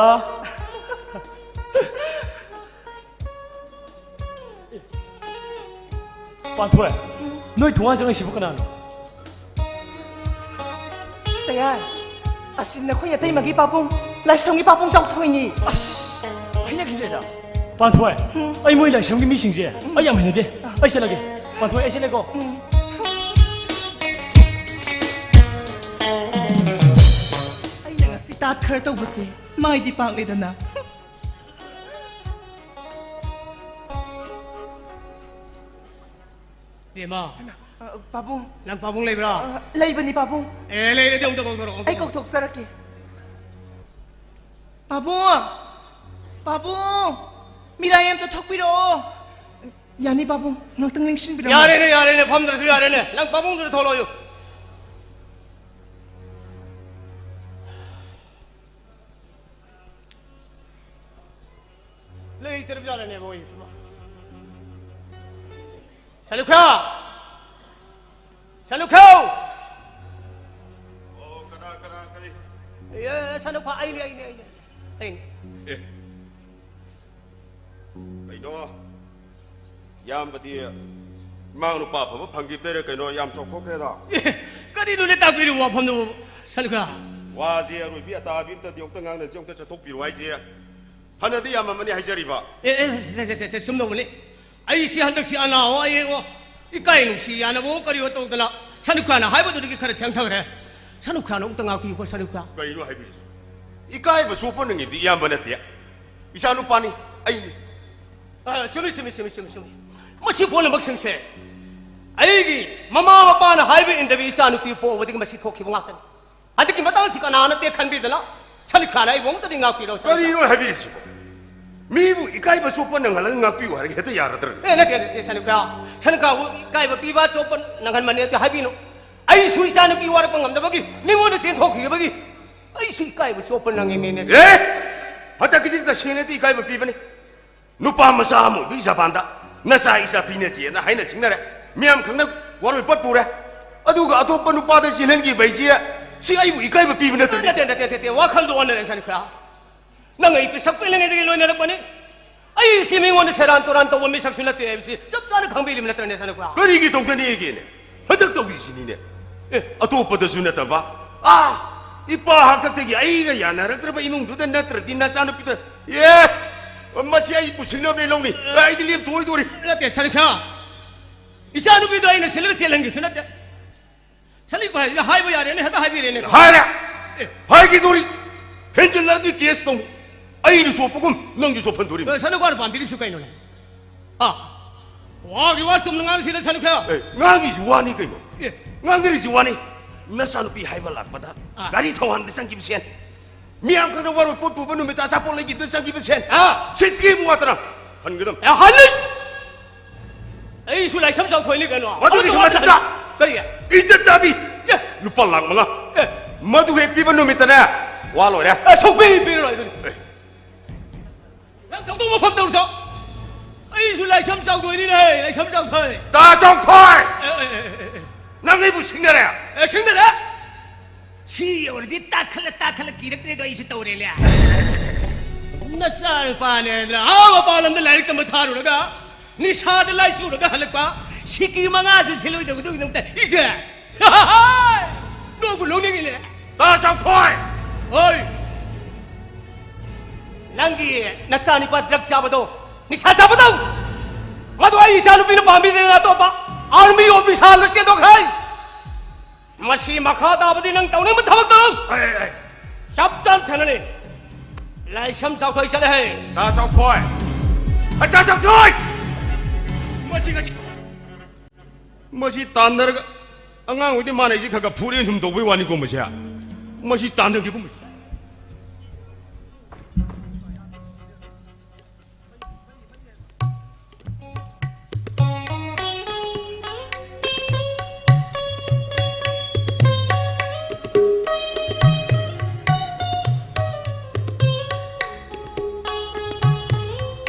ꯄꯥꯟꯊꯣꯏ, ꯅꯣꯏ ꯊꯣꯡꯒꯥꯟ ꯆꯪꯉꯛꯏꯁꯤꯕꯨ ꯀꯅꯥꯅꯣ? ꯇꯌꯥꯏ, ꯑꯁꯤ ꯅꯈꯣꯏ ꯅꯇꯩꯃꯒꯤ ꯄꯥꯕꯨꯡ, ꯂꯥꯏꯁ꯭ꯔꯝꯒꯤ ꯄꯥꯕꯨꯡ ꯆꯥꯎꯊꯣꯏꯅꯤ꯫ ꯑꯁ, ꯍꯩꯅꯈꯤꯗ꯭ꯔꯦꯗ꯫ ꯄꯥꯟꯊꯣꯏ, ꯑꯩ ꯃꯣꯏ ꯂꯥꯏꯁ꯭ꯔꯝꯒꯤ ꯃꯤꯁꯤꯡꯁꯦ ꯑꯩ ꯌꯥꯝ ꯍꯩꯅꯗꯦ꯫ ꯑꯩ ꯆꯠꯂꯒꯦ꯫ ꯄꯥꯟꯊꯣꯏ, ꯑꯩ ꯆꯠꯂꯦꯀꯣ꯫ ꯑꯩꯅ ꯉꯁꯤ ꯇꯥꯠ ꯈꯔ ꯇꯧꯕꯁꯦ ꯃꯥꯏꯗꯤ ꯄꯥꯛꯂꯦꯗꯅ꯫ ꯕꯦꯝꯃ, ꯑ, ꯄꯥꯕꯨꯡ꯫ ꯅꯪ ꯄꯥꯕꯨꯡ ꯂꯩꯕ꯭ꯔꯥ? ꯑ, ꯂꯩꯕꯅꯤ, ꯄꯥꯕꯨꯡ꯫ ꯑꯦ, ꯂꯩꯔꯗꯤ ꯑꯝꯇ ꯀꯧꯊꯣꯔꯛꯑꯣ, ꯑꯝꯇ ꯑꯩ ꯀꯧꯊꯣꯔꯛꯑꯣ꯫ ꯀꯧꯊꯣꯛꯆꯔꯛꯀꯦ꯫ ꯄꯥꯕꯨꯡ! ꯄꯥꯕꯨꯡ! ꯃꯤꯔꯥꯏ ꯑꯝꯇ ꯊꯣꯛꯄꯤꯔꯛꯑꯣ꯫ ꯌꯥꯅꯤ, ꯄꯥꯕꯨꯡ, ꯉꯥꯛꯇꯪ ꯂꯦꯡꯁꯤꯟꯕꯤꯔꯝꯃꯣ꯫ ꯌꯥꯔꯦꯅꯦ, ꯌꯥꯔꯦꯅꯦ, ꯐꯝꯗ꯭ꯔꯁꯨ ꯌꯥꯔꯦꯅꯦ꯫ ꯅꯪ ꯄꯥꯕꯨꯡꯗꯨꯗ ꯊꯣꯛꯂꯛꯑꯣꯌꯨ꯫ ꯂꯩꯇ꯭ꯔꯕ ꯖꯥꯠꯂꯅꯦ ꯃꯣꯏꯁꯤꯃ꯫ ꯁꯂꯨꯈꯥ! ꯁꯅꯨꯈ꯭ꯔꯧ! ꯑꯣ, ꯀꯅꯥ, ꯀꯅꯥ, ꯀꯔꯤ? ꯑꯦ, ꯁꯅꯨꯈ꯭ꯔꯧ, ꯑꯩꯅꯦ, ꯑꯩꯅꯦ, ꯑꯩꯅꯦ꯫ ꯑꯩꯅꯦ꯫ ꯑꯦ, ꯀꯩꯅꯣ? ꯏꯌꯥꯝꯕꯗꯤ ꯏꯃꯥ ꯅꯨꯄꯥ ꯑꯐꯕ ꯐꯪꯈꯤꯕꯗꯩꯔ ꯀꯩꯅꯣ ꯌꯥꯝ ꯆꯥꯎꯊꯣꯛꯈ꯭ꯔꯦꯗ꯫ ꯑꯦ, ꯀꯔꯤꯅꯣꯅꯦ ꯇꯥꯛꯄꯤꯔꯤꯕ ꯋꯥꯐꯝꯗꯨꯕꯨ, ꯁꯅꯨꯈ꯭ꯔꯧ? ꯋꯥꯁꯦ ꯑꯔꯣꯏꯕꯤ ꯑꯇꯥꯕꯤ ꯑꯝꯇꯗꯤ ꯑꯝꯇ ꯉꯥꯡꯅꯁꯤ, ꯑꯝꯇ ꯆꯠꯊꯣꯛꯄꯤꯔꯣ ꯍꯥꯏꯁꯦ꯫ ꯐꯅꯗꯤ ꯌꯥꯝꯃꯝꯃꯅꯤ ꯍꯥꯏꯖꯔꯤꯕ꯫ ꯑꯦ, ꯑꯦ, ꯁꯦ, ꯁꯦ, ꯁꯦ, ꯁꯦ, ꯁꯨꯝ ꯇꯧꯕꯅꯤ꯫ ꯑꯩꯁꯤ ꯍꯟꯗꯛꯁꯤ ꯑꯅꯥ ꯑꯌꯦꯛꯑꯣ, ꯏꯀꯥꯏ ꯅꯨꯡꯁꯤ ꯌꯥꯅꯕꯑꯣ ꯀꯔꯤꯑꯣ ꯇꯧꯗꯅ ꯁꯅꯨꯈ꯭ꯔꯧꯅ ꯍꯥꯏꯕꯗꯨꯗꯒꯤ ꯈꯔ ꯊꯦꯡꯊꯈ꯭ꯔꯦ꯫ ꯁꯅꯨꯈ꯭ꯔꯧꯅ ꯑꯃꯨꯛꯇ ꯉꯥꯛꯄꯤꯌꯨꯀꯣ, ꯁꯅꯨꯈ꯭ꯔꯧ꯫ ꯀꯩꯅꯣ ꯍꯥꯏꯕꯤꯔꯤꯁꯤ? ꯏꯀꯥꯏꯕ ꯆꯣꯞꯄ ꯅꯪꯉꯤꯕꯗꯤ ꯏꯌꯥꯝꯕ ꯅꯠꯇꯦ, ꯏꯆꯥꯅꯨꯄꯥꯅꯤ, ꯑꯩꯅꯤ꯫ ꯑ, ꯆꯨꯝꯃꯤ, ꯆꯨꯝꯃꯤ, ꯆꯨꯝꯃꯤ, ꯆꯨꯝꯃꯤ, ꯆꯨꯝꯃꯤ꯫ ꯃꯁꯤ ꯄꯨꯝꯅꯃꯛꯁꯤꯡꯁꯦ ꯑꯩꯒꯤ ꯃꯃꯥ ꯃꯄꯥꯅ ꯍꯥꯏꯕ ꯏꯟꯗꯕꯤ ꯏꯆꯥꯅꯨꯄꯤ ꯄꯣꯛꯎꯕꯗꯒꯤ ꯃꯁꯤ ꯊꯣꯛꯈꯤꯕ ꯉꯥꯛꯇꯅꯤ꯫ ꯍꯟꯗꯛꯀꯤ ꯃꯇꯥꯡꯁꯤ ꯀꯅꯥ ꯅꯠꯇꯦ ꯈꯟꯕꯤꯗꯅ ꯁꯅꯨꯈ꯭ꯔꯧꯅ ꯑꯩꯕꯨ ꯑꯃꯨꯛꯇꯗꯤ ꯉꯥꯛꯄꯤꯔꯣ, ꯁꯅꯨꯈ꯭ꯔꯧ꯫ ꯀꯔꯤꯅꯣ ꯍꯥꯏꯕꯤꯔꯤꯁꯤꯕꯣ? ꯃꯤꯕꯨ ꯏꯀꯥꯏꯕ ꯆꯣꯞꯄ ꯅꯪꯍꯜꯂꯒ ꯉꯥꯛꯄꯤꯌꯨ ꯍꯥꯏꯔꯒ ꯍꯦꯛꯇ ꯌꯥꯔꯗ꯭ꯔꯅꯦ? ꯑꯦ, ꯅꯠꯇꯦ, ꯅꯠꯇꯦ, ꯁꯅꯨꯈ꯭ꯔꯧ꯫ ꯁꯅꯨꯈ꯭ꯔꯧꯕꯨ ꯏꯀꯥꯏꯕ ꯄꯤꯕ ꯆꯣꯞꯄ ꯅꯪꯍꯟꯕꯅꯦꯗꯤ ꯍꯥꯏꯕꯤꯅꯨ꯫ ꯑꯩꯁꯨ ꯏꯆꯥꯅꯨꯄꯤ ꯋꯥꯔꯛꯄ ꯉꯝꯗꯕꯒꯤ ꯃꯤꯉꯣꯟꯗ ꯆꯦꯟꯊꯣꯛꯈꯤꯕꯒꯤ ꯑꯩꯁꯨ ꯏꯀꯥꯏꯕ ꯆꯣꯞꯄ ꯅꯪꯉꯤꯅꯦꯅꯦ꯫ ꯑꯦ! ꯍꯟꯗꯛꯀꯤꯁꯤ ꯇꯁꯦꯡꯅꯗꯤ ꯏꯀꯥꯏꯕ ꯄꯤꯕꯅꯤ꯫ ꯅꯨꯄꯥ ꯃꯆꯥ ꯑꯃ ꯑꯣꯏꯕꯒꯤ ꯖꯄꯥꯟꯗ ꯅꯆꯥ ꯏꯆꯥ ꯄꯤꯅꯁꯦꯅ ꯍꯥꯏꯅ ꯁꯤꯡꯅꯔꯦ꯫ ꯃꯤꯌꯥꯝ ꯈꯪꯅ ꯋꯥꯔꯣꯏ ꯄꯣꯠ ꯄꯨꯔꯦ꯫ ꯑꯗꯨꯒ ꯑꯇꯣꯞꯄ ꯅꯨꯄꯥꯗ ꯆꯦꯜꯍꯟꯈꯤꯕ ꯍꯥꯏꯁꯦ ꯁꯤ ꯑꯩꯕꯨ ꯏꯀꯥꯏꯕ ꯄꯤꯕ ꯅꯠꯇ꯭ꯔꯅꯦ? ꯅꯠꯇꯦ, ꯅꯠꯇꯦ, ꯅꯠꯇꯦ, ꯋꯥꯈꯜꯗꯣ ꯑꯣꯟꯅꯔꯦ, ꯁꯅꯨꯈ꯭ꯔꯧ꯫ ꯅꯪ ꯑꯩ ꯄꯤꯁꯛ ꯄꯤꯛꯂꯤꯉꯩꯗꯒꯤ ꯂꯣꯏꯅꯔꯛꯄꯅꯤ꯫ ꯑꯩꯁꯤ ꯃꯤꯉꯣꯟꯗ ꯁꯦꯔꯥꯟ ꯇꯨꯔꯥꯟ ꯇꯧꯕ ꯃꯤꯁꯛꯁꯨ ꯅꯠꯇꯦ ꯍꯥꯏꯕꯁꯤ ꯆꯞ ꯆꯥꯅ ꯈꯪꯕꯤꯔꯤꯕ ꯅꯠꯇ꯭ꯔꯅꯦ, ꯁꯅꯨꯈ꯭ꯔꯧ? ꯀꯔꯤꯒꯤ ꯇꯧꯗꯅꯤꯒꯦꯅꯦ? ꯍꯟꯗꯛ ꯇꯧꯔꯤꯁꯤꯅꯤꯅꯦ꯫ ꯑꯦ, ꯑꯇꯣꯞꯄꯗꯁꯨ ꯅꯠꯇꯕ, ꯑꯥ, ꯏꯄꯥ ꯍꯥꯛꯇꯛꯇꯒꯤ ꯑꯩꯒ ꯌꯥꯅꯔꯛꯇ꯭ꯔꯕ ꯏꯃꯨꯡꯗꯨꯗ ꯅꯠꯇ꯭ꯔꯗꯤ ꯅꯆꯥꯅꯨꯄꯤꯗ, ꯑꯦ, ꯃꯁꯤ ꯑꯩ ꯄꯨꯁꯤꯡꯅꯕꯅꯦ ꯂꯧꯅꯤ꯫ ꯑꯩꯗꯤ ꯂꯦꯞꯊꯣꯛꯑꯣꯏꯗꯣꯔꯤ꯫ ꯅꯠꯇꯦ, ꯁꯅꯨꯈ꯭ꯔꯧ꯫ ꯏꯆꯥꯅꯨꯄꯤꯗꯣ ꯑꯩꯅ ꯁꯤꯜꯂꯒ ꯆꯦꯜꯍꯟꯈꯤꯕꯁꯨ ꯅꯠꯇꯦ꯫ ꯁꯅꯨꯈ꯭ꯔꯧ ꯍꯥꯏꯁꯤꯗꯤ ꯍꯥꯏꯕ ꯌꯥꯔꯦꯅꯦ, ꯍꯦꯛꯇ ꯍꯥꯏꯕꯤꯔꯦꯅꯦ꯫ ꯍꯥꯏꯔꯦ꯫ ꯑꯦ꯫ ꯍꯥꯏꯈꯤꯗꯣꯔꯤ꯫ ꯍꯦꯟꯖꯤꯜꯂꯛꯑꯗꯤ ꯀꯦꯁ ꯇꯧ꯫ ꯑꯩꯅ ꯆꯣꯞꯄꯒꯨꯝ ꯅꯪꯁꯨ ꯆꯣꯞꯍꯟꯗꯣꯔꯤꯕꯅꯤ꯫ ꯑꯦ, ꯁꯅꯨꯈ꯭ꯔꯧꯅ ꯄꯥꯝꯕꯤꯔꯤꯕꯁꯨ ꯀꯩꯅꯣꯅꯦ? ꯍꯥ? ꯋꯥꯒꯤ ꯋꯥ ꯆꯨꯝꯅ ꯉꯥꯡꯁꯤꯗ, ꯁꯅꯨꯈ꯭ꯔꯧ꯫ ꯑꯦ, ꯉꯥꯡꯉꯤꯁꯤ ꯋꯥꯅꯤ ꯀꯩꯅꯣ꯫ ꯑꯦ꯫ ꯉꯥꯡꯅꯔꯤꯁꯤ ꯋꯥꯅꯤ꯫ ꯅꯆꯥꯅꯨꯄꯤ ꯍꯥꯏꯕ ꯂꯥꯛꯄꯗ ꯑꯥ꯫ ꯒꯥꯔꯤ ꯊꯧꯍꯟꯕꯗ ꯆꯪꯈꯤꯕ ꯁꯦꯟ, ꯃꯤꯌꯥꯝ ꯈꯪꯅ ꯋꯥꯔꯣꯏ ꯄꯣꯠ ꯄꯨꯕ ꯅꯨꯃꯤꯠꯇ ꯑꯆꯥꯄꯣꯠ ꯂꯩꯈꯤꯕꯗ ꯆꯪꯈꯤꯕ ꯁꯦꯟ, ꯑꯥ꯫ ꯁꯤꯀꯤ ꯋꯥꯇꯅ ꯍꯟꯒꯗꯝ꯫ ꯑꯦ, ꯍꯜꯂꯤ! ꯑꯩꯁꯨ ꯂꯥꯏꯁꯝ ꯆꯥꯎꯊꯣꯛꯏꯅꯤ ꯀꯩꯅꯣ꯫ ꯃꯗꯨꯒꯤꯁꯨ ꯑꯗꯨ ꯃꯊꯛꯇ ꯀꯔꯤ? ꯏꯖꯠ ꯇꯥꯕꯤ! ꯑꯦ! ꯂꯨꯄꯥ ꯂꯥꯛ ꯃꯉꯥ꯫ ꯑꯦ! ꯃꯗꯨ ꯍꯦꯛ ꯄꯤꯕ ꯅꯨꯃꯤꯠꯇꯅꯦ, ꯋꯥ ꯂꯣꯏꯔꯦ꯫ ꯑꯦ, ꯁꯨꯛꯄꯤ ꯄꯤꯔꯔꯣꯏ ꯑꯗꯨꯅꯤ꯫ ꯑꯦ! ꯅꯪ ꯊꯧꯗꯣꯛ ꯃꯐꯝ ꯇꯧꯔꯨꯆꯣ꯫ ꯑꯩꯁꯨ ꯂꯥꯏꯁꯝ ꯆꯥꯎꯊꯣꯛꯏꯅꯤꯅꯦ, ꯂꯥꯏꯁꯝ ꯆꯥꯎꯊꯣꯛꯏ꯫ ꯇꯥ ꯆꯥꯎꯊꯣꯏ! ꯑꯦ, ꯑꯦ, ꯑꯦ, ꯑꯦ, ꯑꯦ꯫ ꯅꯪ ꯑꯩꯕꯨ ꯁꯤꯡꯅꯔꯦ? ꯑꯦ, ꯁꯤꯡꯅꯔꯦ? ꯁꯤ ꯌꯧꯔꯗꯤ ꯇꯥꯈꯠꯂ ꯇꯥꯈꯠꯂ ꯀꯤꯔꯛꯇ꯭ꯔꯦꯗꯣ, ꯑꯩꯁꯨ ꯇꯧꯔꯦꯅꯦ꯫ ꯅꯆꯥ ꯅꯨꯄꯥꯅꯦ ꯍꯥꯏꯗꯅ ꯑꯥ ꯃꯄꯥꯟ ꯂꯝꯗ ꯂꯥꯏꯔꯤꯛ ꯇꯝꯕ ꯊꯥꯔꯨꯔꯒ, ꯅꯤꯁꯥꯗ ꯂꯥꯏꯆꯨꯔꯒ ꯍꯜꯂꯛꯄ, ꯁꯤꯀꯤ ꯃꯉꯥꯁꯦ ꯁꯤꯜꯂꯣꯏꯗꯧꯕꯗꯧꯒꯤꯗꯃꯛꯇ ꯏꯆꯦ꯫ ꯅꯣꯛꯄꯨ ꯅꯣꯛꯅꯤꯡꯉꯤꯅꯦ꯫ ꯇꯥ ꯆꯥꯎꯊꯣꯏ! ꯍꯣꯏ꯫ ꯅꯪꯒꯤ ꯅꯆꯥꯅꯨꯄꯥ ꯗ꯭ꯔꯒ ꯆꯥꯕꯗꯣ, ꯅꯤꯁꯥ ꯆꯥꯕꯗꯣ, ꯃꯗꯨ ꯑꯩ ꯏꯆꯥꯅꯨꯄꯤꯅ ꯄꯥꯝꯕꯤꯗꯅ ꯑꯇꯣꯞꯄ ꯑꯥꯔꯃꯤ ꯑꯣꯐꯤꯁꯥꯔꯗ ꯆꯦꯟꯊꯣꯛꯈ꯭ꯔꯦ꯫ ꯃꯁꯤ ꯃꯈꯥ ꯇꯥꯕꯗꯤ ꯅꯪ ꯇꯧꯅꯤꯡꯕ ꯊꯕꯛ ꯇꯧꯔꯣ꯫ ꯑꯩ, ꯑꯩ, ꯑꯩ꯫ ꯆꯞ ꯆꯥꯅ ꯊꯦꯡꯅꯅꯤ꯫ ꯂꯥꯏꯁꯝ ꯆꯥꯎꯊꯣꯏ ꯆꯠꯂꯦ ꯍꯦ꯫ ꯇꯥ ꯆꯥꯎꯊꯣꯏ! ꯑꯩ, ꯇꯥ ꯆꯥꯎꯊꯣꯏ! ꯃꯁꯤ ꯉꯁꯤ, ꯃꯁꯤ ꯇꯥꯟꯅꯔꯒ ꯑꯉꯥꯡ ꯑꯣꯏꯗꯤ ꯃꯥꯅ ꯑꯩꯁꯦ ꯈꯔ ꯈꯔ ꯐꯨꯔꯦꯅ ꯁꯨꯝ ꯇꯧꯕꯩ ꯋꯥꯅꯤꯀꯣ ꯃꯁꯦ꯫ ꯃꯁꯤ ꯇꯥꯟꯅꯒꯦꯒꯨꯝꯕ꯫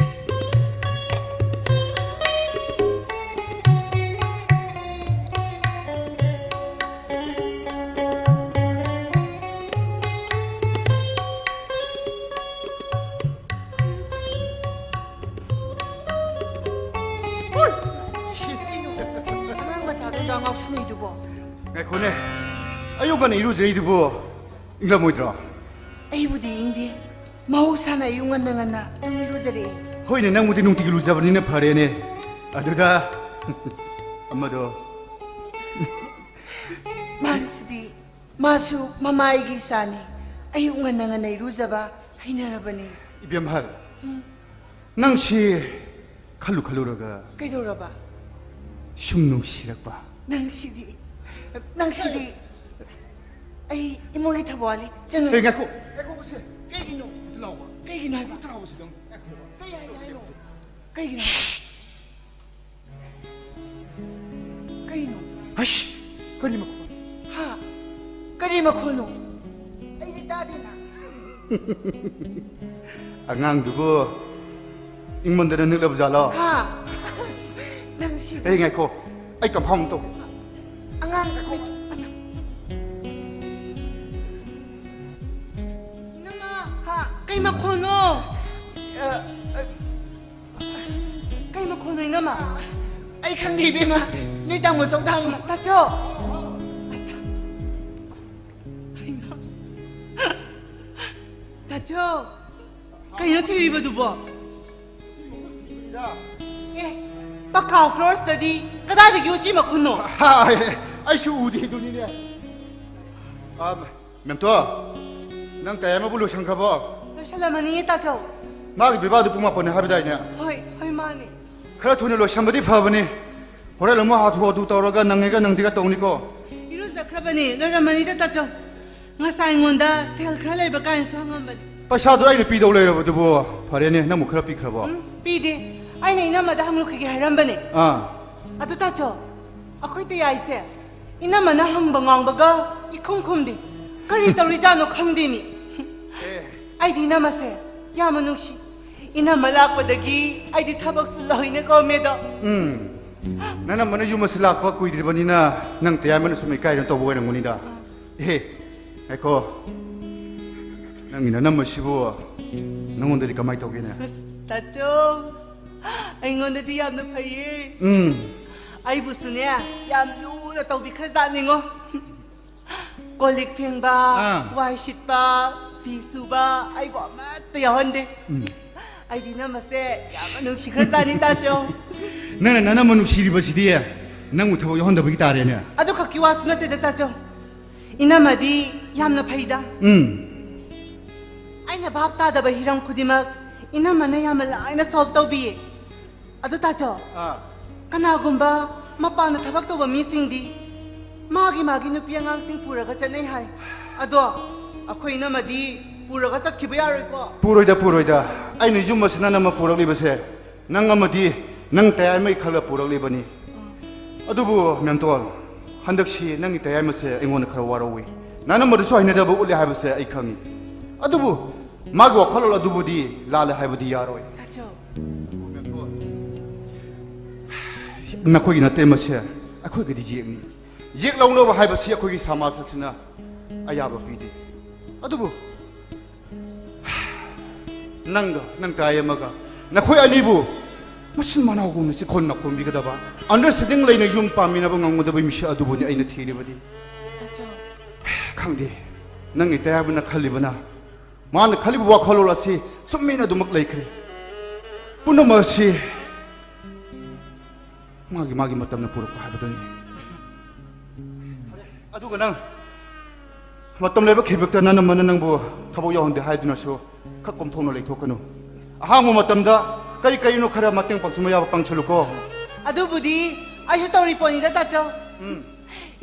ꯑꯉꯥꯡ ꯃꯆꯥꯗꯨꯗ ꯉꯥꯎꯁꯤꯟꯅꯩꯗꯨꯕꯣ? ꯉꯥꯏꯈꯣꯅꯦ, ꯑꯌꯨꯛ ꯉꯟꯅ ꯏꯔꯨꯖꯔꯤꯗꯨꯕꯨ ꯏꯪꯂꯝꯃꯣꯏꯗ꯭ꯔꯣ? ꯑꯩꯕꯨꯗꯤ ꯏꯪꯗꯦ꯫ ꯃꯍꯧꯁꯥꯅ ꯑꯌꯨꯛ ꯉꯟꯅ ꯉꯟꯅ ꯑꯗꯨꯝ ꯏꯔꯨꯖꯔꯛꯑꯦ꯫ ꯍꯣꯏꯅꯦ, ꯅꯪꯕꯨꯗꯤ ꯅꯨꯡꯇꯤꯒꯤ ꯂꯨꯖꯕꯅꯤꯅ ꯐꯔꯦꯅꯦ꯫ ꯑꯗꯨꯗ ꯑꯃꯗꯣ꯫ ꯃꯥꯁꯤꯗꯤ, ꯃꯥꯁꯨ ꯃꯃꯥꯏꯒꯤ ꯏꯆꯥꯅꯤ꯫ ꯑꯌꯨꯛ ꯉꯟꯅ ꯉꯟꯅ ꯏꯔꯨꯖꯕ ꯍꯩꯅꯔꯕꯅꯤ꯫ ꯏꯕꯦꯝꯍꯜ, ꯎꯝ꯫ ꯅꯪꯁꯤ ꯈꯜꯂꯨ ꯈꯜꯂꯨꯔꯒ ꯀꯩꯗꯧꯔꯕ? ꯁꯨꯝ ꯅꯨꯡꯁꯤꯔꯛꯄ꯫ ꯅꯪꯁꯤꯗꯤ, ꯅꯪꯁꯤꯗꯤ꯫ ꯑꯩ ꯏꯃꯣꯏꯒꯤ ꯊꯧꯕꯥꯜꯂꯤ꯫ ꯆꯪꯉꯒꯦ꯫ ꯑꯦ, ꯉꯥꯏꯈꯣ꯫ ꯉꯥꯏꯈꯣ, ꯁꯦ꯫ ꯀꯩꯒꯤꯅꯣ? ꯑꯝꯇ ꯂꯥꯎꯕ꯫ ꯀꯩꯒꯤꯅꯣ ꯍꯥꯏꯕ? ꯑꯝꯇ ꯂꯥꯎꯕ ꯁꯤꯗ꯫ ꯀꯩ ꯍꯥꯏꯒꯦ ꯍꯥꯏꯅꯣ? ꯀꯩꯒꯤꯅꯣ ꯍꯥꯏꯕ? ꯀꯩꯅꯣ? ꯑꯁ! ꯀꯔꯤ ꯃꯈꯣꯜ? ꯍꯥ? ꯀꯔꯤ ꯃꯈꯣꯜꯅꯣ? ꯑꯩꯗꯤ ꯇꯥꯗꯦꯅ꯫ ꯑꯉꯥꯡꯗꯨꯕꯨ ꯏꯪꯃꯟꯗꯅ ꯅꯤꯛꯂꯕ ꯖꯥꯠꯂꯣ? ꯍꯥ? ꯅꯪ ꯁꯤꯗꯤ꯫ ꯑꯩ ꯉꯥꯏꯈꯣ, ꯑꯩ ꯀꯟꯐꯥꯔꯝ ꯑꯃ ꯇꯧꯒꯦ꯫ ꯏꯅꯝꯃ, ꯍꯥ? ꯀꯩ ꯃꯈꯣꯟꯅꯣ? ꯑ, ꯑ, ꯀꯩ ꯃꯈꯣꯟꯅꯣ, ꯏꯅꯝꯃ? ꯑꯩ ꯈꯪꯗꯦ, ꯏꯕꯦꯝꯃ꯫ ꯅꯣꯏ ꯇꯥꯃꯣ ꯆꯧꯗ ꯍꯪꯉꯣ꯫ ꯇꯥꯆꯧ! ꯇꯥꯆꯧ! ꯀꯩꯅꯣ ꯊꯤꯔꯤꯕꯗꯨꯕꯣ? ꯑꯦ, ꯄꯀꯥ ꯐ꯭ꯂꯣꯔꯁꯇꯗꯤ ꯀꯗꯥꯏꯗꯒꯤ ꯎꯆꯤ ꯃꯈꯨꯟꯅꯣ? ꯍꯥꯏ, ꯑꯩꯁꯨ ꯎꯗꯦ ꯑꯗꯨꯅꯤꯅꯦ꯫ ꯑ, ꯃꯦꯝꯇꯣ, ꯅꯪ ꯇꯌꯥꯏꯃꯕꯨ ꯂꯣꯏꯁꯟꯈ꯭ꯔꯕꯣ? ꯂꯣꯏꯁꯜꯂꯝꯃꯅꯤꯌꯦ, ꯇꯥꯆꯧ꯫ ꯃꯥꯒꯤ ꯕꯦꯕꯥꯔꯗꯨ ꯄꯨꯡ ꯃꯥꯄꯟꯅꯦ ꯍꯥꯏꯕꯗꯥꯏꯅꯦ? ꯍꯣꯏ, ꯍꯣꯏ, ꯃꯥꯅꯦ꯫ ꯈꯔ ꯊꯨꯅ ꯂꯣꯏꯁꯟꯕꯗꯤ ꯐꯕꯅꯤ꯫ ꯍꯣꯔꯦꯟ ꯑꯃꯨꯛ ꯍꯥꯊꯨ ꯍꯥꯊꯨ ꯇꯧꯔꯒ ꯅꯪꯉꯦꯒ ꯅꯪꯗꯦꯒ ꯇꯧꯅꯤꯀꯣ꯫ ꯏꯔꯨꯖꯈ꯭ꯔꯕꯅꯦ, ꯂꯣꯏꯔꯝꯃꯅꯤꯗ, ꯇꯥꯆꯧ꯫ ꯉꯁꯥꯏ ꯑꯩꯉꯣꯟꯗ ꯁꯦꯜ ꯈꯔ ꯂꯩꯕ ꯀꯥꯏꯅꯁꯨ ꯍꯪꯉꯝꯕꯅꯦ꯫ ꯄꯩꯁꯥꯗꯣ ꯑꯩꯅ ꯄꯤꯗꯧ ꯂꯩꯔꯕꯗꯨꯕꯨ? ꯐꯔꯦꯅꯦ, ꯅꯪꯕꯨ ꯈꯔ ꯄꯤꯈ꯭ꯔꯕꯣ? ꯎꯝ, ꯄꯤꯗꯦ꯫ ꯑꯩꯅ ꯏꯅꯝꯃꯗ ꯍꯪꯂꯨꯈꯤꯒꯦ ꯍꯥꯏꯔꯝꯕꯅꯦ꯫ ꯑꯥ꯫ ꯑꯗꯨ ꯇꯥꯆꯧ, ꯑꯩꯈꯣꯏ ꯇꯌꯥꯏꯁꯦ ꯏꯅꯝꯃꯅ ꯍꯪꯕ ꯉꯥꯡꯕꯒ ꯏꯈꯨꯝ ꯈꯨꯝꯗꯦ꯫ ꯀꯔꯤ ꯇꯧꯔꯤꯖꯥꯠꯅꯣ ꯈꯪꯗꯦꯃꯤ꯫ ꯑꯦ꯫ ꯑꯩꯗꯤ ꯏꯅꯝꯃꯁꯦ ꯌꯥꯝꯅ ꯅꯨꯡꯁꯤ꯫ ꯏꯅꯝꯃ ꯂꯥꯛꯄꯗꯒꯤ ꯑꯩꯗꯤ ꯊꯕꯛꯁꯨ ꯂꯣꯏꯅ ꯀꯣꯝꯃꯦꯗꯣ꯫ ꯎꯝ꯫ ꯅꯅꯝꯃꯅ ꯌꯨꯝ ꯑꯁꯤ ꯂꯥꯛꯄ ꯀꯨꯏꯗ꯭ꯔꯤꯕꯅꯤꯅ ꯅꯪ ꯇꯌꯥꯏꯃꯅ ꯁꯨꯝ ꯏꯀꯥꯏꯗꯅ ꯇꯧꯕ ꯑꯣꯏꯔꯝꯒꯅꯤꯗ꯫ ꯑꯦ, ꯉꯥꯏꯈꯣ꯫ ꯅꯪꯒꯤ ꯅꯅꯝꯃꯁꯤꯕꯨ ꯅꯪꯉꯣꯟꯗꯗꯤ ꯀꯃꯥꯏ ꯇꯧꯒꯦꯅꯦ? ꯑꯁ, ꯇꯥꯆꯧ, ꯑꯩꯉꯣꯟꯗꯗꯤ ꯌꯥꯝꯅ ꯐꯩꯌꯦ꯫ ꯎꯝ꯫ ꯑꯩꯕꯨꯁꯨꯅꯦ, ꯌꯥꯝ ꯂꯨꯅ ꯇꯧꯕꯤꯈ꯭ꯔꯖꯥꯠꯅꯤꯉꯣ꯫ ꯀꯣꯜ ꯂꯤꯛ ꯐꯦꯡꯕ, ꯑꯥ꯫ ꯋꯥꯏ ꯁꯤꯠꯄ, ꯐꯤ ꯁꯨꯕ, ꯑꯩꯕꯨ ꯑꯃꯠꯇ ꯌꯥꯎꯍꯟꯗꯦ꯫ ꯎꯝ꯫ ꯑꯩꯗꯤ ꯏꯅꯝꯃꯁꯦ ꯌꯥꯝꯅ ꯅꯨꯡꯁꯤꯈ꯭ꯔꯖꯥꯠꯅꯤ, ꯇꯥꯆꯧ꯫ ꯅꯪꯅ ꯅꯅꯝꯃ ꯅꯨꯡꯁꯤꯔꯤꯕꯁꯤꯗꯤ ꯅꯪꯕꯨ ꯊꯕꯛ ꯌꯥꯎꯍꯟꯗꯕꯒꯤ ꯇꯥꯔꯦꯅꯦ꯫ ꯑꯗꯨ ꯈꯛꯀꯤ ꯋꯥꯁꯨ ꯅꯠꯇꯦꯗ, ꯇꯥꯆꯧ꯫ ꯏꯅꯝꯃꯗꯤ ꯌꯥꯝꯅ ꯐꯩꯗ꯫ ꯎꯝ꯫ ꯑꯩꯅ ꯚꯥꯞ ꯇꯥꯗꯕ ꯍꯤꯔꯝ ꯈꯨꯗꯤꯡꯃꯛ ꯏꯅꯝꯃꯅ ꯌꯥꯝꯅ ꯂꯥꯏꯅ ꯁꯣꯜꯕ ꯇꯧꯕꯤꯌꯦ꯫ ꯑꯗꯨ ꯇꯥꯆꯧ, ꯑꯥ꯫ ꯀꯅꯥꯒꯨꯝꯕ ꯃꯄꯥꯟꯗ ꯊꯕꯛ ꯇꯧꯕ ꯃꯤꯁꯤꯡꯗꯤ ꯃꯥꯒꯤ ꯃꯥꯒꯤ ꯅꯨꯄꯤ ꯑꯉꯥꯡꯁꯤꯡ ꯄꯨꯔꯒ ꯆꯠꯅꯩ ꯍꯥꯏ꯫ ꯑꯗꯣ ꯑꯩꯈꯣꯏ ꯏꯅꯝꯃꯗꯤ ꯄꯨꯔꯒ ꯆꯠꯈꯤꯕ ꯌꯥꯔꯣꯏꯀꯣ? ꯄꯨꯔꯣꯏꯗ, ꯄꯨꯔꯣꯏꯗ꯫ ꯑꯩꯅ ꯌꯨꯝ ꯑꯁꯤꯗ ꯅꯝꯃ ꯄꯨꯔꯛꯂꯤꯕꯁꯦ ꯅꯪ ꯑꯃꯗꯤ ꯅꯪ ꯇꯌꯥꯏꯃꯩ ꯈꯜꯂ ꯄꯨꯔꯛꯂꯤꯕꯅꯤ꯫ ꯑꯗꯨꯕꯨ ꯃꯦꯝꯇꯣꯟ, ꯍꯟꯗꯛꯁꯤ ꯅꯪꯒꯤ ꯇꯌꯥꯏꯃꯁꯦ ꯑꯩꯉꯣꯟꯗ ꯈꯔ ꯋꯥꯔꯧꯏ꯫ ꯅꯅꯝꯃꯗꯁꯨ ꯍꯩꯅꯗꯕ ꯎꯠꯂꯦ ꯍꯥꯏꯕꯁꯦ ꯑꯩ ꯈꯪꯏ꯫ ꯑꯗꯨꯕꯨ ꯃꯥꯒꯤ ꯋꯥꯈꯜꯂꯣꯟ ꯑꯗꯨꯕꯨꯗꯤ ꯂꯥꯜꯂꯦ ꯍꯥꯏꯕꯗꯤ ꯌꯥꯔꯣꯏ꯫ ꯇꯥꯆꯧ꯫ ꯅꯈꯣꯏꯒꯤ ꯅꯇꯩꯃꯁꯦ ꯑꯩꯈꯣꯏꯒꯗꯤ ꯌꯦꯛꯅꯤ꯫ ꯌꯦꯛ ꯂꯧꯅꯕ ꯍꯥꯏꯕꯁꯤ ꯑꯩꯈꯣꯏꯒꯤ ꯁꯃꯥꯖ ꯑꯁꯤꯅ ꯑꯌꯥꯕ ꯄꯤꯗꯦ꯫ ꯑꯗꯨꯕꯨ ꯅꯪꯒ ꯅꯪ ꯇꯥꯏ ꯑꯃꯒ ꯅꯈꯣꯏ ꯑꯅꯤꯕꯨ ꯃꯆꯤꯟ ꯃꯅꯥꯎꯒꯨꯝꯅ ꯆꯤꯈꯣꯟ ꯅꯥꯈꯣꯟꯕꯤꯒꯗꯕ, ꯑꯟꯗꯔꯁ꯭ꯇꯦꯟꯗꯤꯡ ꯂꯩꯅ ꯌꯨꯝ ꯄꯥꯟꯃꯤꯟꯅꯕ ꯉꯝꯒꯗꯕ ꯃꯤꯁꯛ ꯑꯗꯨꯕꯨꯅꯤ ꯑꯩꯅ ꯊꯤꯔꯤꯕꯗꯤ꯫ ꯈꯪꯗꯦ, ꯅꯪꯒꯤ ꯇꯌꯥꯕꯅ ꯈꯜꯂꯤꯕꯅ, ꯃꯥꯅ ꯈꯜꯂꯤꯕ ꯋꯥꯈꯜꯂꯣꯟ ꯑꯁꯤ ꯆꯨꯝꯃꯦꯅ ꯑꯗꯨꯃꯛ ꯂꯩꯈ꯭ꯔꯦ꯫ ꯄꯨꯝꯅꯃꯛ ꯑꯁꯤ ꯃꯥꯒꯤ ꯃꯥꯒꯤ ꯃꯇꯝꯅ ꯄꯨꯔꯛꯄ ꯍꯥꯏꯕꯗꯨꯅꯤ꯫ ꯑꯗꯨꯒ ꯅꯪ ꯃꯇꯝ ꯂꯩꯕ ꯈꯤꯕꯛꯇ ꯅꯅꯝꯃꯅ ꯅꯪꯕꯨ ꯊꯕꯛ ꯌꯥꯎꯍꯟꯗꯦ ꯍꯥꯏꯗꯨꯅꯁꯨ ꯈꯛ ꯀꯣꯝꯊꯣꯛꯅ ꯂꯩꯊꯣꯛꯀꯅꯨ꯫ ꯑꯍꯥꯡꯕ ꯃꯇꯝꯗ ꯀꯔꯤ ꯀꯔꯤꯅꯣ ꯈꯔ ꯃꯇꯦꯡ ꯄꯥꯡꯁꯤꯟꯕ ꯌꯥꯕ ꯄꯥꯡꯁꯤꯜꯂꯨꯀꯣ꯫ ꯑꯗꯨꯕꯨꯗꯤ ꯑꯩꯁꯨ ꯇꯧꯔꯤ ꯄꯣꯠꯅꯤꯗ, ꯇꯥꯆꯧ꯫ ꯎꯝ꯫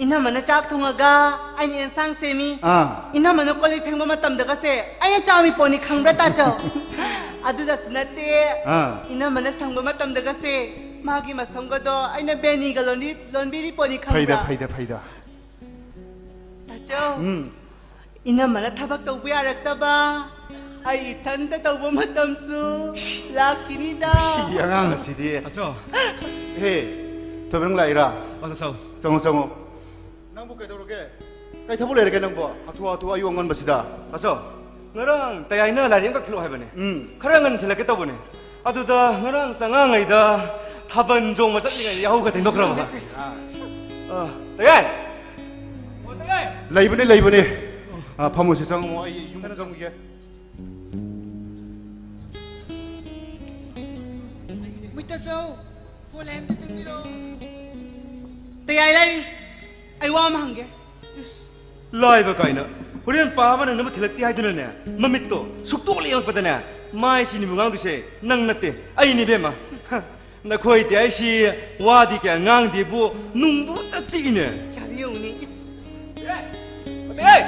ꯏꯅꯝꯃꯅ ꯆꯥꯛ ꯊꯣꯡꯉꯒ ꯑꯩꯅ ꯑꯦꯟꯁꯥꯡ ꯁꯦꯝꯃꯤ꯫ ꯑꯥ꯫ ꯏꯅꯝꯃꯅ ꯀꯣꯜ ꯂꯤꯛ ꯐꯦꯡꯕ ꯃꯇꯝꯗꯒꯁꯦ ꯑꯩꯅ ꯆꯥꯝꯃꯤ ꯄꯣꯠꯅꯤ, ꯈꯪꯕ꯭ꯔꯥ, ꯇꯥꯆꯧ? ꯑꯗꯨꯗꯁꯨ ꯅꯠꯇꯦ, ꯑꯥ꯫ ꯏꯅꯝꯃꯅ ꯁꯪꯕ ꯃꯇꯝꯗꯒꯁꯦ ꯃꯥꯒꯤ ꯃꯁꯝꯒꯗꯣ ꯑꯩꯅ ꯕꯦꯅꯤꯒ ꯂꯣꯟꯕꯤ-, ꯂꯣꯟꯕꯤꯔꯤ ꯄꯣꯠꯅꯤ, ꯈꯪꯕ꯭ꯔꯥ? ꯐꯩꯗ, ꯐꯩꯗ, ꯐꯩꯗ꯫ ꯇꯥꯆꯧ, ꯎꯝ꯫ ꯏꯅꯝꯃꯅ ꯊꯕꯛ ꯇꯧꯕ ꯌꯥꯔꯛꯇꯕ, ꯑꯩ ꯏꯊꯟꯇ ꯇꯧꯕ ꯃꯇꯝꯁꯨ ꯂꯥꯛꯈꯤꯅꯤꯗ꯫ ꯁꯤ ꯑꯉꯥꯡ ꯑꯁꯤꯗꯤ꯫ ꯑꯆꯧ꯫ ꯍꯦ, ꯊꯣꯏꯕ, ꯅꯪ ꯂꯥꯛꯏꯔꯥ? ꯑꯣ, ꯇꯥꯆꯧ꯫ ꯆꯪꯉꯣ, ꯆꯪꯉꯣ꯫ ꯅꯪꯕꯨ ꯀꯩꯗꯧꯔꯒꯦ? ꯀꯩ ꯊꯕꯛ ꯂꯩꯔꯒꯦ ꯅꯪꯕꯣ? ꯍꯥꯊꯨ ꯍꯥꯊꯨ ꯑꯌꯨꯛ ꯑꯉꯟꯕꯁꯤꯗ꯫ ꯑꯆꯧ, ꯉꯔꯥꯡ ꯇꯌꯥꯏꯅ ꯂꯥꯏꯔꯤ ꯑꯃꯈꯛ ꯊꯤꯜꯂꯛꯑꯣ ꯍꯥꯏꯕꯅꯦ꯫ ꯎꯝ꯫ ꯈꯔ ꯉꯟꯅ ꯊꯤꯜꯂꯛꯀꯦ ꯇꯧꯕꯅꯦ꯫ ꯑꯗꯨꯗ ꯉꯔꯥꯡ ꯆꯉꯥꯡꯉꯩꯗ ꯊꯥꯕꯜ ꯆꯣꯡꯕ ꯆꯠꯂꯤꯉꯩꯗ ꯌꯥꯍꯧ ꯈꯔ ꯊꯦꯡꯗꯣꯛꯈ꯭ꯔꯕ꯫ ꯑꯥ꯫ ꯑ, ꯇꯌꯥꯏ! ꯑꯣ, ꯇꯌꯥꯏ! ꯂꯩꯕꯅꯦ, ꯂꯩꯕꯅꯦ꯫ ꯑ, ꯐꯝꯃꯨꯁꯦ, ꯆꯪꯉꯣ꯫ ꯑꯩ ꯌꯨꯝꯗ ꯆꯪꯉꯨꯒꯦ꯫ ꯃꯨꯏꯇꯆꯧ, ꯐꯣꯟ ꯂꯥꯏ ꯑꯝꯇ ꯆꯪꯕꯤꯔꯣ꯫ ꯇꯌꯥꯏ ꯂꯥꯏꯔꯤ, ꯑꯩ ꯋꯥ ꯑꯃ ꯍꯪꯒꯦ꯫ ꯏꯁ, ꯂꯥꯏꯕ ꯀꯥꯏꯅ꯫ ꯍꯣꯔꯦꯟ ꯄꯥ ꯑꯃ ꯅꯪꯅꯕ ꯊꯤꯜꯂꯛꯇꯦ ꯍꯥꯏꯗꯨꯅꯅꯦ, ꯃꯃꯤꯠꯇꯣ ꯁꯨꯛꯇꯣꯛꯂ ꯌꯦꯡꯉꯛꯄꯗꯅꯦ, ꯃꯥꯏꯁꯤꯅꯤ ꯉꯥꯡꯗꯣꯏꯁꯦ ꯅꯪ ꯅꯠꯇꯦ, ꯑꯩꯅꯤ ꯏꯕꯦꯝꯃ꯫ ꯅꯈꯣꯏꯗꯤ ꯑꯩꯁꯤ ꯋꯥꯗꯤ ꯀꯌꯥ ꯉꯥꯡꯗꯦꯕꯨ, ꯅꯨꯡꯗꯨꯗ ꯆꯤꯛꯏꯅꯦ꯫ ꯌꯥꯔꯦ, ꯌꯦꯡꯉꯨꯅꯦ, ꯏꯁ꯫ ꯇꯌꯥꯏ!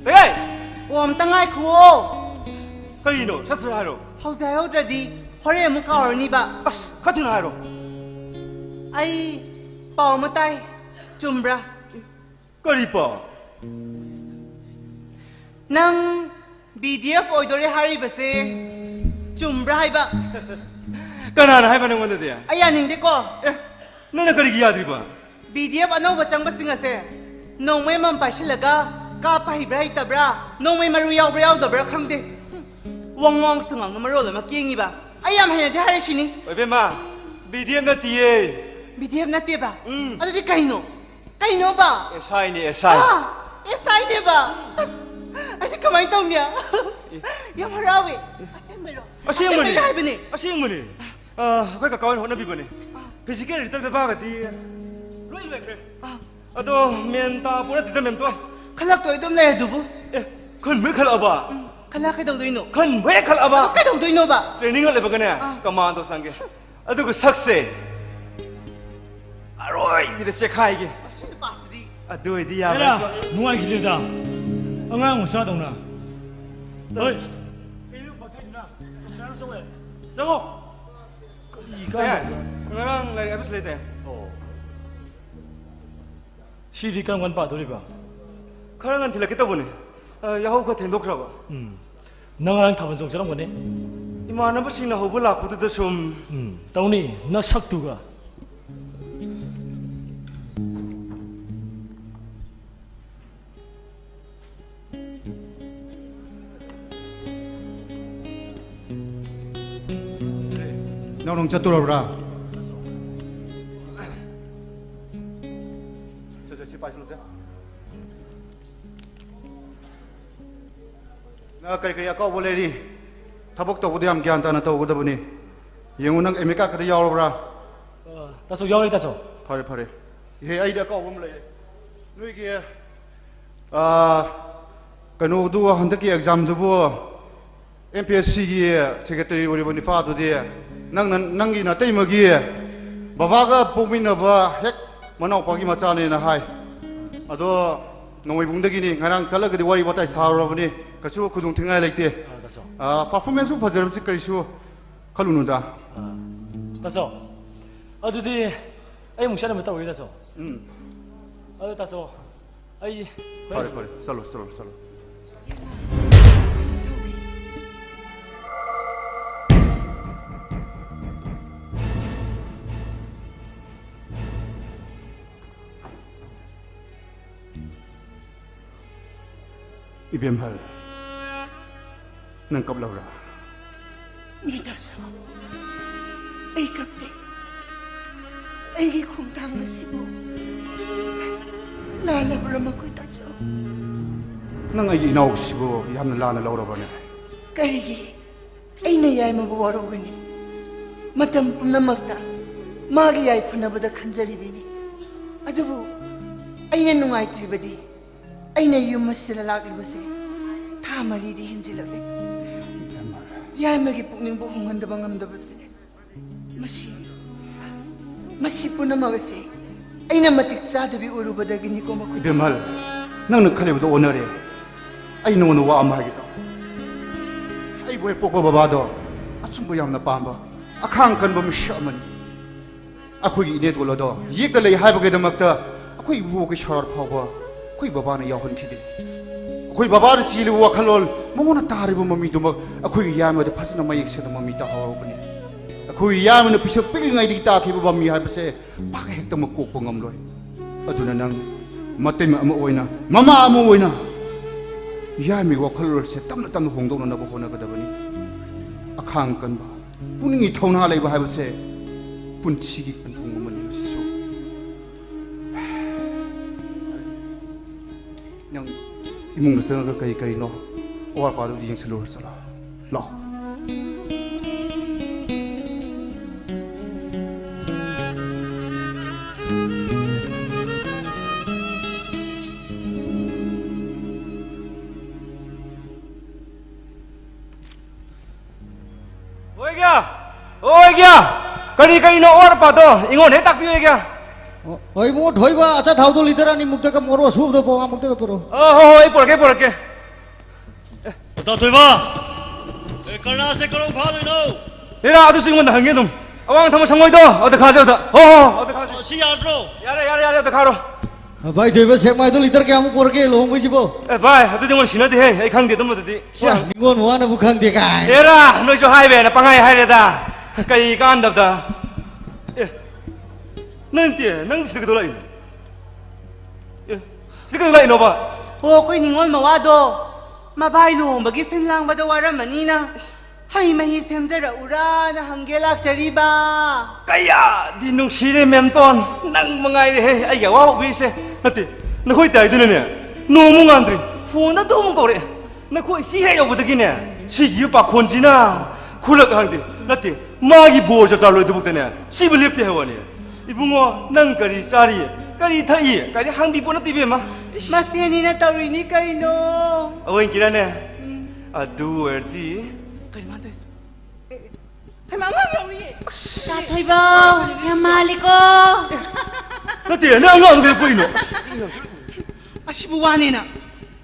ꯇꯌꯥꯏ! ꯑꯣ, ꯑꯝꯇ ꯉꯥꯏꯈꯨꯑꯣ꯫ ꯀꯔꯤꯅꯣ? ꯁꯠ ꯁꯠ ꯍꯥꯏꯔꯣ꯫ ꯍꯧꯖꯤꯛ ꯍꯥꯏꯍꯧꯗ꯭ꯔꯗꯤ ꯍꯣꯔꯦꯟ ꯑꯃꯨꯛ ꯀꯥꯎꯔꯅꯤꯕ꯫ ꯑꯁ, ꯈꯔ ꯊꯨꯅ ꯍꯥꯏꯔꯣ꯫ ꯑꯩ ꯄꯥꯎ ꯑꯃ ꯇꯥꯏ, ꯆꯨꯝꯕ꯭ꯔꯥ? ꯀꯔꯤ ꯄꯥꯎ? ꯅꯪ ꯕꯤ ꯗꯤ ꯑꯦꯐ ꯑꯣꯏꯗꯣꯔꯦ ꯍꯥꯏꯔꯤꯕꯁꯦ ꯆꯨꯝꯕ꯭ꯔꯥ ꯍꯥꯏꯕ? ꯀꯅꯥꯅ ꯍꯥꯏꯕ ꯅꯪꯉꯣꯟꯗꯗꯤ? ꯑꯩ ꯌꯥꯅꯤꯡꯗꯦꯀꯣ꯫ ꯑꯦ, ꯅꯪꯅ ꯀꯔꯤꯒꯤ ꯌꯥꯗ꯭ꯔꯤꯕ? ꯕꯤ ꯗꯤ ꯑꯦꯐ ꯑꯅꯧꯕ ꯆꯪꯕꯁꯤꯡ ꯑꯁꯦ ꯅꯣꯡꯃꯩ ꯑꯃꯃꯝ ꯄꯥꯏꯁꯤꯜꯂꯒ ꯀꯥꯞꯄ ꯍꯩꯕ꯭ꯔꯥ ꯍꯩꯇꯕ꯭ꯔꯥ, ꯅꯣꯡꯃꯩ ꯃꯔꯨ ꯌꯥꯎꯕ꯭ꯔꯥ ꯌꯥꯎꯗꯕ꯭ꯔꯥ ꯈꯪꯗꯦ꯫ ꯍꯨꯝ, ꯋꯥꯉꯥꯡ ꯁꯉꯥꯡꯅ ꯃꯔꯣꯜ ꯑꯃ ꯀꯦꯡꯉꯤꯕ꯫ ꯑꯩ ꯌꯥꯝ ꯍꯩꯅꯗꯦ ꯍꯥꯏꯔꯤꯁꯤꯅꯤ꯫ ꯑꯣꯏꯕꯦꯝꯃ, ꯕꯤ ꯗꯤ ꯑꯦꯐ ꯅꯠꯇꯤꯌꯦ꯫ ꯕꯤ ꯗꯤ ꯑꯦꯐ ꯅꯠꯇꯦꯕ? ꯎꯝ꯫ ꯑꯗꯨꯗꯤ ꯀꯩꯅꯣ? ꯀꯩꯅꯣꯕ? ꯑꯦꯁ ꯑꯥꯏꯅꯦ, ꯑꯦꯁ ꯑꯥꯏ꯫ ꯑꯥ, ꯑꯦꯁ ꯑꯥꯏꯅꯦꯕ? ꯑꯁ, ꯑꯩꯗꯤ ꯀꯃꯥꯏꯅ ꯇꯧꯅꯤ? ꯌꯥꯝ ꯍꯔꯥꯎꯋꯦ꯫ ꯑꯁꯦꯡꯕꯩꯔꯣ? ꯑꯁꯦꯡꯕꯅꯦ꯫ ꯑꯁꯦꯡꯕꯩ ꯍꯥꯏꯕꯅꯦ꯫ ꯑꯁꯦꯡꯕꯅꯦ꯫ ꯑ, ꯑꯩꯈꯣꯏ ꯀꯀꯥ ꯍꯣꯏꯅ ꯍꯣꯠꯅꯕꯤꯕꯅꯦ꯫ ꯐꯤꯖꯤꯀꯦꯜ ꯔꯤꯇꯔꯟ ꯄꯦꯄꯔꯒꯗꯤ ꯂꯣꯏ ꯂꯣꯏꯈ꯭ꯔꯦ꯫ ꯑꯗꯣ ꯃꯦꯟ ꯇꯥꯕ ꯅꯠꯇꯦꯗ, ꯃꯦꯝꯇꯣꯟ꯫ ꯈꯜꯂꯛꯇꯣꯏ ꯑꯗꯨꯝ ꯂꯩ ꯑꯗꯨꯕꯨ꯫ ꯑꯦ, ꯈꯟꯕ ꯍꯦꯛ ꯈꯜꯂꯛꯑꯕ? ꯎꯝ, ꯈꯜꯂꯛꯑ ꯀꯩꯗꯧꯗꯣꯏꯅꯣ? ꯈꯟꯕ ꯍꯦꯛ ꯈꯜꯂꯛꯑꯕ? ꯑꯗꯨ ꯀꯩꯗꯧꯗꯣꯏꯅꯣꯕ? ꯇ꯭ꯔꯦꯅꯤꯡ ꯍꯜꯂꯛꯄꯒꯅꯦ, ꯑꯥ꯫ ꯀꯃꯥꯟꯗꯣ ꯆꯪꯒꯦ꯫ ꯑꯗꯨꯒ ꯁꯛꯁꯦ ꯑꯔꯣꯏꯕꯤꯗ ꯆꯦꯈꯥꯏꯒꯦ꯫ ꯃꯁꯤ ꯅꯨꯄꯥꯁꯤꯗꯤ꯫ ꯑꯗꯨ ꯑꯣꯏꯗꯤ ꯌꯥꯕ ꯍꯦꯔꯥ, ꯅꯠꯇ꯭ꯔꯣ? ꯅꯨꯡꯉꯥꯏꯈꯤꯗ꯭ꯔꯦꯗ꯫ ꯑꯉꯥꯡ ꯃꯆꯥꯗꯧꯅ꯫ ꯍꯣꯏ꯫ ꯀꯩꯅꯣ ꯄꯛꯊꯛꯏꯗꯨꯅ? ꯆꯪꯉꯣ꯫ ꯀꯔꯤ ꯑꯦ, ꯀꯥꯟꯗ? ꯉꯔꯥꯡ ꯂꯥꯏꯔꯤꯛ ꯍꯥꯏꯕꯁꯨ ꯂꯩꯇꯦ꯫ ꯑꯣ꯫ ꯁꯤꯗꯤ ꯀꯔꯝ ꯀꯥꯟ ꯄꯥꯗꯣꯔꯤꯕ? ꯈꯔ ꯉꯟ ꯊꯤꯜꯂꯛꯀꯦ ꯇꯧꯕꯅꯦ꯫ ꯑ, ꯌꯥꯍꯧ ꯈꯔ ꯊꯦꯡꯗꯣꯛꯈ꯭ꯔꯕ꯫ ꯎꯝ꯫ ꯅꯪ ꯉꯔꯥꯡ ꯊꯥꯕꯜ ꯆꯣꯡ ꯆꯠꯂꯝꯒꯅꯤ? ꯏꯃꯥꯟꯅꯕꯁꯤꯡꯅ ꯍꯧꯕ ꯂꯥꯛꯄꯗꯨꯗ ꯁꯨꯝ꯫ ꯎꯝ, ꯇꯧꯅꯤ, ꯅꯁꯛꯇꯨꯒ꯫ ꯅꯪ ꯅꯨꯡ ꯆꯠꯇꯣꯔꯕ꯭ꯔꯥ? ꯁꯦ, ꯁꯦ, ꯁꯤ ꯄꯥꯏꯁꯤꯜꯂꯨꯁꯦ꯫ ꯅꯪ ꯀꯔꯤ ꯀꯔꯤ ꯑꯀꯥꯎꯕ ꯂꯩꯔꯤ? ꯊꯕꯛ ꯇꯧꯕꯗ ꯌꯥꯝ ꯒ꯭ꯌꯥꯟ ꯇꯥꯅ ꯇꯧꯒꯗꯕꯅꯤ꯫ ꯌꯦꯡꯉꯨ, ꯅꯪ ꯑꯦꯝ ꯑꯦ ꯀꯥꯔꯗꯀꯗ ꯌꯥꯎꯔꯕ꯭ꯔꯥ? ꯑ, ꯇꯥꯆꯧ, ꯌꯥꯎꯔꯦ, ꯇꯥꯆꯧ꯫ ꯐꯔꯦ, ꯐꯔꯦ꯫ ꯏꯍꯦ, ꯑꯩꯗꯤ ꯑꯀꯥꯎꯕ ꯑꯃ ꯂꯩꯔꯦ꯫ ꯅꯣꯏꯒꯤ, ꯑ, ꯀꯩꯅꯣꯗꯨ, ꯍꯟꯗꯛꯀꯤ ꯑꯦꯛꯖꯥꯝꯗꯨꯕꯨ ꯑꯦꯝ ꯄꯤ ꯑꯦꯁ ꯁꯤꯒꯤ ꯁꯦꯀ꯭ꯔꯦꯇꯔꯤ ꯑꯣꯏꯔꯤꯕ ꯅꯤꯄꯥꯗꯨꯗꯤ ꯅꯪꯅ, ꯅꯪꯒꯤ ꯅꯇꯩꯃꯒꯤ ꯕꯕꯥꯒ ꯄꯣꯛꯃꯤꯟꯅꯕ ꯍꯦꯛ ꯃꯅꯥꯎꯄꯥꯒꯤ ꯃꯆꯥꯅꯦꯅ ꯍꯥꯏ꯫ ꯑꯗꯣ ꯅꯣꯡꯃꯩꯕꯨꯡꯗꯒꯤꯅꯤ, ꯉꯔꯥꯡ ꯆꯠꯂꯒꯗꯤ ꯋꯥꯔꯤ ꯋꯥꯇꯥꯏ ꯁꯥꯔꯨꯔꯕꯅꯤ, ꯀꯩꯁꯨ ꯈꯨꯗꯣꯡ ꯊꯤꯅꯤꯡꯉꯥꯏ ꯂꯩꯇꯦ꯫ ꯑꯥ, ꯇꯥꯆꯧ꯫ ꯑꯥ, ꯄꯔꯐꯣꯔꯃꯦꯟꯁꯄꯨ ꯐꯖꯔꯕꯁꯤ ꯀꯔꯤꯁꯨ ꯈꯜꯂꯨꯅꯨꯗ꯫ ꯑꯥ, ꯇꯥꯆꯧ, ꯑꯗꯨꯗꯤ ꯑꯩ ꯑꯃꯨꯛ ꯆꯠꯅꯕ ꯇꯧꯔꯒꯦ, ꯇꯥꯆꯧ꯫ ꯎꯝ꯫ ꯑꯗꯨ, ꯇꯥꯆꯧ, ꯑꯩ ꯐꯔꯦ, ꯐꯔꯦ, ꯆꯠꯂꯣ, ꯆꯠꯂꯣ, ꯆꯠꯂꯣ꯫ ꯏꯕꯦꯝꯍꯜ, ꯅꯪ ꯀꯞꯂꯕ꯭ꯔꯥ? ꯃꯤꯇꯥꯁꯣ, ꯑꯩ ꯀꯞꯇꯦ꯫ ꯑꯩꯒꯤ ꯈꯣꯡꯊꯥꯡ ꯑꯁꯤꯕꯨ ꯂꯥꯜꯂꯕ꯭ꯔꯥ, ꯃꯈꯣꯏ ꯇꯥꯆꯧ? ꯅꯪ ꯑꯩꯒꯤ ꯏꯅꯥꯎꯁꯤꯕꯨ ꯌꯥꯝꯅ ꯂꯥꯟꯅ ꯂꯧꯔꯕꯅꯦ꯫ ꯀꯔꯤꯒꯤ? ꯑꯩꯅ ꯌꯥꯏꯃꯕꯨ ꯋꯥꯔꯧꯕꯅꯤ꯫ ꯃꯇꯝ ꯄꯨꯝꯅꯃꯛꯇ ꯃꯥꯒꯤ ꯌꯥꯏꯐꯅꯕꯗ ꯈꯟꯖꯔꯤꯕꯅꯤ꯫ ꯑꯗꯨꯕꯨ ꯑꯩꯅ ꯅꯨꯡꯉꯥꯏꯇ꯭ꯔꯤꯕꯗꯤ, ꯑꯩꯅ ꯌꯨꯝ ꯑꯁꯤꯗ ꯂꯥꯛꯂꯤꯕꯁꯦ ꯊꯥ ꯃꯔꯤꯗꯤ ꯍꯦꯟꯖꯤꯜꯂꯛꯂꯦ꯫ ꯌꯥꯏꯃꯒꯤ ꯄꯨꯛꯅꯤꯡꯕꯨ ꯍꯣꯡꯍꯟꯗꯕ ꯉꯝꯗꯕꯁꯦ, ꯃꯁꯤ, ꯃꯁꯤ ꯄꯨꯝꯅꯃꯛ ꯑꯁꯤ ꯑꯩꯅ ꯃꯇꯤꯛ ꯆꯥꯗꯕꯤ ꯑꯣꯏꯔꯨꯕꯗꯒꯤꯅꯤꯀꯣ, ꯃꯈꯣꯏ꯫ ꯏꯕꯦꯝꯍꯜ, ꯅꯪꯅ ꯈꯜꯂꯤꯕꯗꯣ ꯑꯣꯟꯅꯔꯦ꯫ ꯑꯩ ꯅꯉꯣꯟꯗ ꯋꯥ ꯑꯃ ꯍꯥꯏꯒꯦ ꯇꯧ꯫ ꯑꯩꯕꯨ ꯍꯦꯛ ꯄꯣꯛꯄ ꯕꯕꯥꯗꯣ ꯑꯆꯨꯝꯕ ꯌꯥꯝꯅ ꯄꯥꯝꯕ, ꯑꯈꯥꯡ ꯀꯟꯕ ꯃꯤꯁꯛ ꯑꯃꯅꯤ꯫ ꯑꯩꯈꯣꯏꯒꯤ ꯏꯅꯦꯇꯣꯜ ꯑꯗꯣ ꯌꯦꯛꯇ ꯂꯩ ꯍꯥꯏꯕꯒꯤꯗꯃꯛꯇ ꯑꯩꯈꯣꯏ ꯏꯕꯣꯛꯀꯤ ꯁꯣꯔꯥꯠ ꯐꯥꯎꯕ ꯑꯩꯈꯣꯏ ꯕꯕꯥꯅ ꯌꯥꯎꯍꯟꯈꯤꯗꯦ꯫ ꯑꯩꯈꯣꯏ ꯕꯕꯥꯅ ꯆꯦꯜꯂꯤꯕ ꯋꯥꯈꯜꯂꯣꯟ, ꯃꯉꯣꯟꯗ ꯇꯥꯔꯤꯕ ꯃꯃꯤꯗꯨꯃꯛ ꯑꯩꯈꯣꯏꯒꯤ ꯌꯥꯏꯃꯗ ꯐꯖꯅ ꯃꯌꯦꯛ ꯁꯦꯡꯅ ꯃꯃꯤ ꯇꯥꯍꯧꯔꯕꯅꯤ꯫ ꯑꯩꯈꯣꯏꯒꯤ ꯌꯥꯏꯃꯅ ꯄꯤꯁꯛ ꯄꯤꯛꯂꯤꯉꯩꯗꯒꯤ ꯇꯥꯈꯤꯕ ꯃꯃꯤ ꯍꯥꯏꯕꯁꯦ ꯄꯥꯛ ꯍꯦꯛꯇꯃꯛ ꯀꯣꯛꯄ ꯉꯝꯂꯣꯏ꯫ ꯑꯗꯨꯅ ꯅꯪ ꯃꯇꯩꯃ ꯑꯃ ꯑꯣꯏꯅ, ꯃꯃꯥ ꯑꯃ ꯑꯣꯏꯅ ꯌꯥꯏꯃꯒꯤ ꯋꯥꯈꯜꯂꯣꯟꯁꯦ ꯇꯞꯅ ꯇꯞꯅ ꯍꯣꯡꯗꯣꯛꯅꯅꯕ ꯍꯣꯠꯅꯒꯗꯕꯅꯤ꯫ ꯑꯈꯥꯡ ꯀꯟꯕ, ꯄꯨꯛꯅꯤꯡꯒꯤ ꯊꯧꯅꯥ ꯂꯩꯕ ꯍꯥꯏꯕꯁꯦ ꯄꯨꯟꯁꯤꯒꯤ ꯄꯟꯊꯨꯡ ꯑꯃꯅꯤ꯫ ꯃꯁꯤꯁꯨ ꯅꯪ ꯏꯃꯨꯡꯗ ꯆꯪꯉꯒ ꯀꯔꯤ ꯀꯔꯤꯅꯣ ꯑꯋꯥꯠ ꯑꯄꯥꯗꯨ ꯌꯦꯡꯁꯤꯜꯂꯨꯔꯣ, ꯆꯠꯂꯣ꯫ ꯂꯥꯛꯑꯣ꯫ ꯑꯣꯏꯒ꯭ꯌꯥ! ꯑꯣꯏꯒ꯭ꯌꯥ! ꯀꯔꯤ ꯀꯔꯤꯅꯣ ꯑꯋꯥꯠ ꯑꯄꯥꯗꯣ ꯑꯩꯉꯣꯟꯗ ꯍꯦꯛ ꯇꯥꯛꯄꯤꯌꯨ, ꯑꯣꯏꯒ꯭ꯌꯥ꯫ ꯑꯣ, ꯍꯣꯏ, ꯏꯕꯨꯡꯉꯣ, ꯊꯣꯏꯕ, ꯑꯆꯥꯊꯥꯎꯗꯣ ꯂꯤꯇꯔ ꯑꯅꯤꯃꯨꯛꯇꯒ ꯃꯣꯔꯣꯛ ꯑꯁꯨꯕꯗꯣ ꯄꯋꯥꯃꯨꯛꯇꯒ ꯄꯨꯔꯛꯑꯣ꯫ ꯑ, ꯍꯣꯏ, ꯍꯣꯏ, ꯑꯩ ꯄꯨꯔꯛꯀꯦ, ꯄꯨꯔꯛꯀꯦ꯫ ꯑꯣꯖꯥ ꯊꯣꯏꯕ, ꯑꯦ, ꯀꯔꯅꯥꯁꯦ ꯀꯔꯝ ꯐꯥꯗꯣꯏꯅꯣ? ꯍꯦꯔꯥ, ꯑꯗꯨꯁꯨ ꯑꯩꯉꯣꯟꯗ ꯍꯪꯉꯦ ꯑꯗꯨꯝ꯫ ꯑꯋꯥꯡ ꯊꯪꯕ ꯁꯪꯒꯣꯏꯗꯣ, ꯑꯗꯨ ꯈꯥꯖꯦ ꯑꯗ꯫ ꯍꯣ, ꯍꯣ, ꯑꯗꯨ ꯈꯥꯖꯦ꯫ ꯑꯣ, ꯁꯤ ꯌꯥꯗ꯭ꯔꯣ? ꯌꯥꯔꯦ, ꯌꯥꯔꯦ, ꯌꯥꯔꯦ, ꯑꯗꯨ ꯈꯥꯔꯣ꯫ ꯑ, ꯚꯥꯏ ꯊꯣꯏꯕ, ꯁꯦꯛꯃꯥꯏꯗꯣ ꯂꯤꯇꯔ ꯀꯌꯥꯃꯨꯛ ꯄꯨꯔꯛꯀꯦ ꯂꯨꯍꯣꯡꯕꯩꯁꯤꯕꯣ? ꯑꯦ, ꯚꯥꯏ, ꯑꯗꯨꯗꯤ ꯑꯩꯉꯣꯟꯗ ꯁꯤꯟꯅꯗꯦꯍꯦ, ꯑꯩ ꯈꯪꯗꯦ ꯑꯗꯨꯝꯕꯗꯨꯗꯤ꯫ ꯁꯤ, ꯅꯤꯉꯣꯜ ꯋꯥꯅꯕꯨ ꯈꯪꯗꯦ ꯀꯥꯏ꯫ ꯑꯦꯔꯥ, ꯅꯣꯏꯁꯨ ꯍꯥꯏꯕ ꯍꯦꯟꯅ ꯄꯪꯍꯥꯏ ꯍꯥꯏꯔꯦꯗ꯫ ꯀꯩ ꯀꯥꯟꯗꯕꯗ꯫ ꯑꯦ, ꯅꯪ ꯅꯠꯇꯦ, ꯅꯪ ꯁꯤꯗ ꯀꯩꯗꯧ ꯂꯥꯛꯏꯅꯣ? ꯑꯦ, ꯁꯤꯗ ꯀꯩꯗꯧ ꯂꯥꯛꯏꯅꯣꯕ? ꯑꯣ, ꯑꯩꯈꯣꯏ ꯅꯤꯉꯣꯜ ꯃꯋꯥꯗꯣ ꯃꯕꯥꯏ ꯂꯨꯍꯣꯡꯕꯒꯤ ꯁꯤꯟ ꯂꯥꯡꯕꯗ ꯋꯥꯔꯝꯃꯅꯤꯅ ꯍꯩ ꯃꯍꯤ ꯁꯦꯝꯖꯔꯛꯎꯔꯥꯅ ꯍꯪꯒꯦ ꯂꯥꯛꯆꯔꯤꯕ꯫ ꯀꯌꯥꯗꯤ ꯅꯨꯡꯁꯤꯔꯦ ꯃꯦꯝꯇꯣꯟ, ꯅꯪ ꯃꯉꯥꯏꯔꯦꯍꯦ ꯑꯩꯒꯤ ꯑꯋꯥꯕ ꯎꯕꯤꯔꯤꯁꯦ꯫ ꯅꯠꯇꯦ, ꯅꯈꯣꯏ ꯇꯥꯏꯗꯨꯅꯅꯦ ꯅꯣꯡꯃꯨ ꯉꯥꯟꯗ꯭ꯔꯤ, ꯐꯣꯟꯗ ꯑꯗꯨꯝ ꯀꯧꯔꯛꯑꯦ꯫ ꯅꯈꯣꯏ ꯁꯤ ꯍꯦꯛ ꯌꯧꯕꯗꯒꯤꯅꯦ ꯁꯤꯒꯤ ꯄꯥꯈꯣꯟꯁꯤꯅ ꯈꯨꯂꯛ ꯍꯪꯗꯦ, ꯅꯠꯇꯦ, ꯃꯥꯒꯤ ꯕꯣꯔ ꯆꯞ ꯆꯥ ꯂꯣꯏꯗꯨꯕꯨꯛꯇꯅꯦ ꯁꯤꯕꯨ ꯂꯦꯞꯇꯦ ꯍꯥꯏꯕ ꯋꯥꯅꯤ꯫ ꯏꯕꯨꯡꯉꯣ, ꯅꯪ ꯀꯔꯤ ꯆꯥꯔꯤ, ꯀꯔꯤ ꯊꯛꯏ ꯀꯥꯏꯗꯤ ꯍꯪꯕꯤꯄꯣꯠ ꯅꯠꯇꯦ ꯏꯕꯦꯝꯃ꯫ ꯏꯁ꯫ ꯃꯁꯦꯟꯅꯤꯅ ꯇꯧꯔꯤꯅꯤ ꯀꯩꯅꯣ꯫ ꯑꯑꯣꯏ ꯀꯤꯔꯥꯅꯦ? ꯎꯝ꯫ ꯑꯗꯨ ꯑꯣꯏꯔꯗꯤ ꯀꯩꯅꯣ ꯃꯥ ꯇꯧꯔꯤꯁꯦ? ꯍꯩꯃꯥ, ꯑꯉꯥꯡ ꯌꯥꯎꯔꯤꯌꯦ꯫ ꯇꯥꯊꯣꯏꯕꯧ, ꯌꯥꯝ ꯃꯥꯜꯂꯤꯀꯣ꯫ ꯅꯠꯇꯦ, ꯅꯪ ꯑꯉꯥꯡꯗꯨ ꯀꯩꯗꯧ ꯄꯨꯔꯤꯅꯣ? ꯑꯁꯤꯕꯨ ꯋꯥꯅꯦꯅ꯫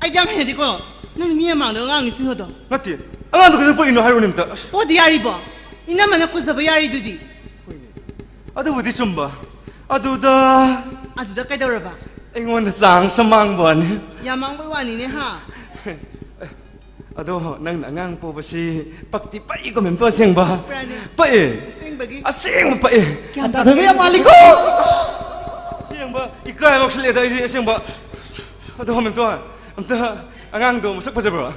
ꯑꯩꯗꯤ ꯌꯥꯝ ꯍꯩꯅꯗꯦꯀꯣ꯫ ꯅꯪ ꯃꯤ ꯃꯃꯥꯡꯗ ꯑꯉꯥꯡꯅꯤ ꯁꯤꯡꯉꯗꯣ꯫ ꯅꯠꯇꯦ, ꯑꯉꯥꯡꯗꯨ ꯀꯩꯗꯧ ꯄꯨꯔꯤꯅꯣ ꯍꯥꯏꯔꯣꯅꯦ ꯑꯝꯇ꯫ ꯑꯁ꯫ ꯄꯣꯗꯤ ꯌꯥꯔꯤꯕꯣ? ꯏꯅꯝꯃꯅ ꯈꯨꯖꯕ ꯌꯥꯔꯤꯗꯨꯗꯤ꯫ ꯍꯣꯏꯅꯦ꯫ ꯑꯗꯨꯕꯨꯗꯤ ꯆꯨꯝꯕ꯫ ꯑꯗꯨꯗ ꯑꯗꯨꯗ ꯀꯩꯗꯧꯔꯕ? ꯑꯩꯉꯣꯟꯗ ꯆꯥꯡꯁ ꯃꯥꯡꯕ ꯋꯥꯅꯤ꯫ ꯌꯥꯝ ꯃꯥꯡꯕꯩ ꯋꯥꯅꯤꯅꯦ, ꯍꯥ? ꯑꯗꯣ ꯅꯪꯅ ꯑꯉꯥꯡ ꯄꯣꯕꯁꯤ ꯄꯛꯇꯤ ꯄꯛꯏꯀꯣ, ꯃꯦꯝꯇꯣ, ꯑꯁꯦꯡꯕ꯫ ꯄꯛꯄ꯭ꯔꯥꯅꯦ? ꯄꯛꯑꯦ꯫ ꯑꯁꯦꯡꯕꯒꯤ? ꯑꯁꯦꯡꯕ ꯄꯛꯑꯦ꯫ ꯒ꯭ꯌꯥꯟ ꯇꯥꯗꯕ ꯌꯥꯝ ꯃꯥꯜꯂꯤꯀꯣ꯫ ꯑꯁꯦꯡꯕ ꯏꯀꯥꯏ ꯂꯧꯁꯤꯜꯂꯦꯗ ꯑꯩꯗꯤ, ꯑꯁꯦꯡꯕ꯫ ꯑꯗꯣ ꯃꯦꯝꯇꯣ, ꯑꯝꯇ ꯑꯉꯥꯡꯗꯣ ꯃꯁꯛ ꯐꯖꯕ꯭ꯔꯣ?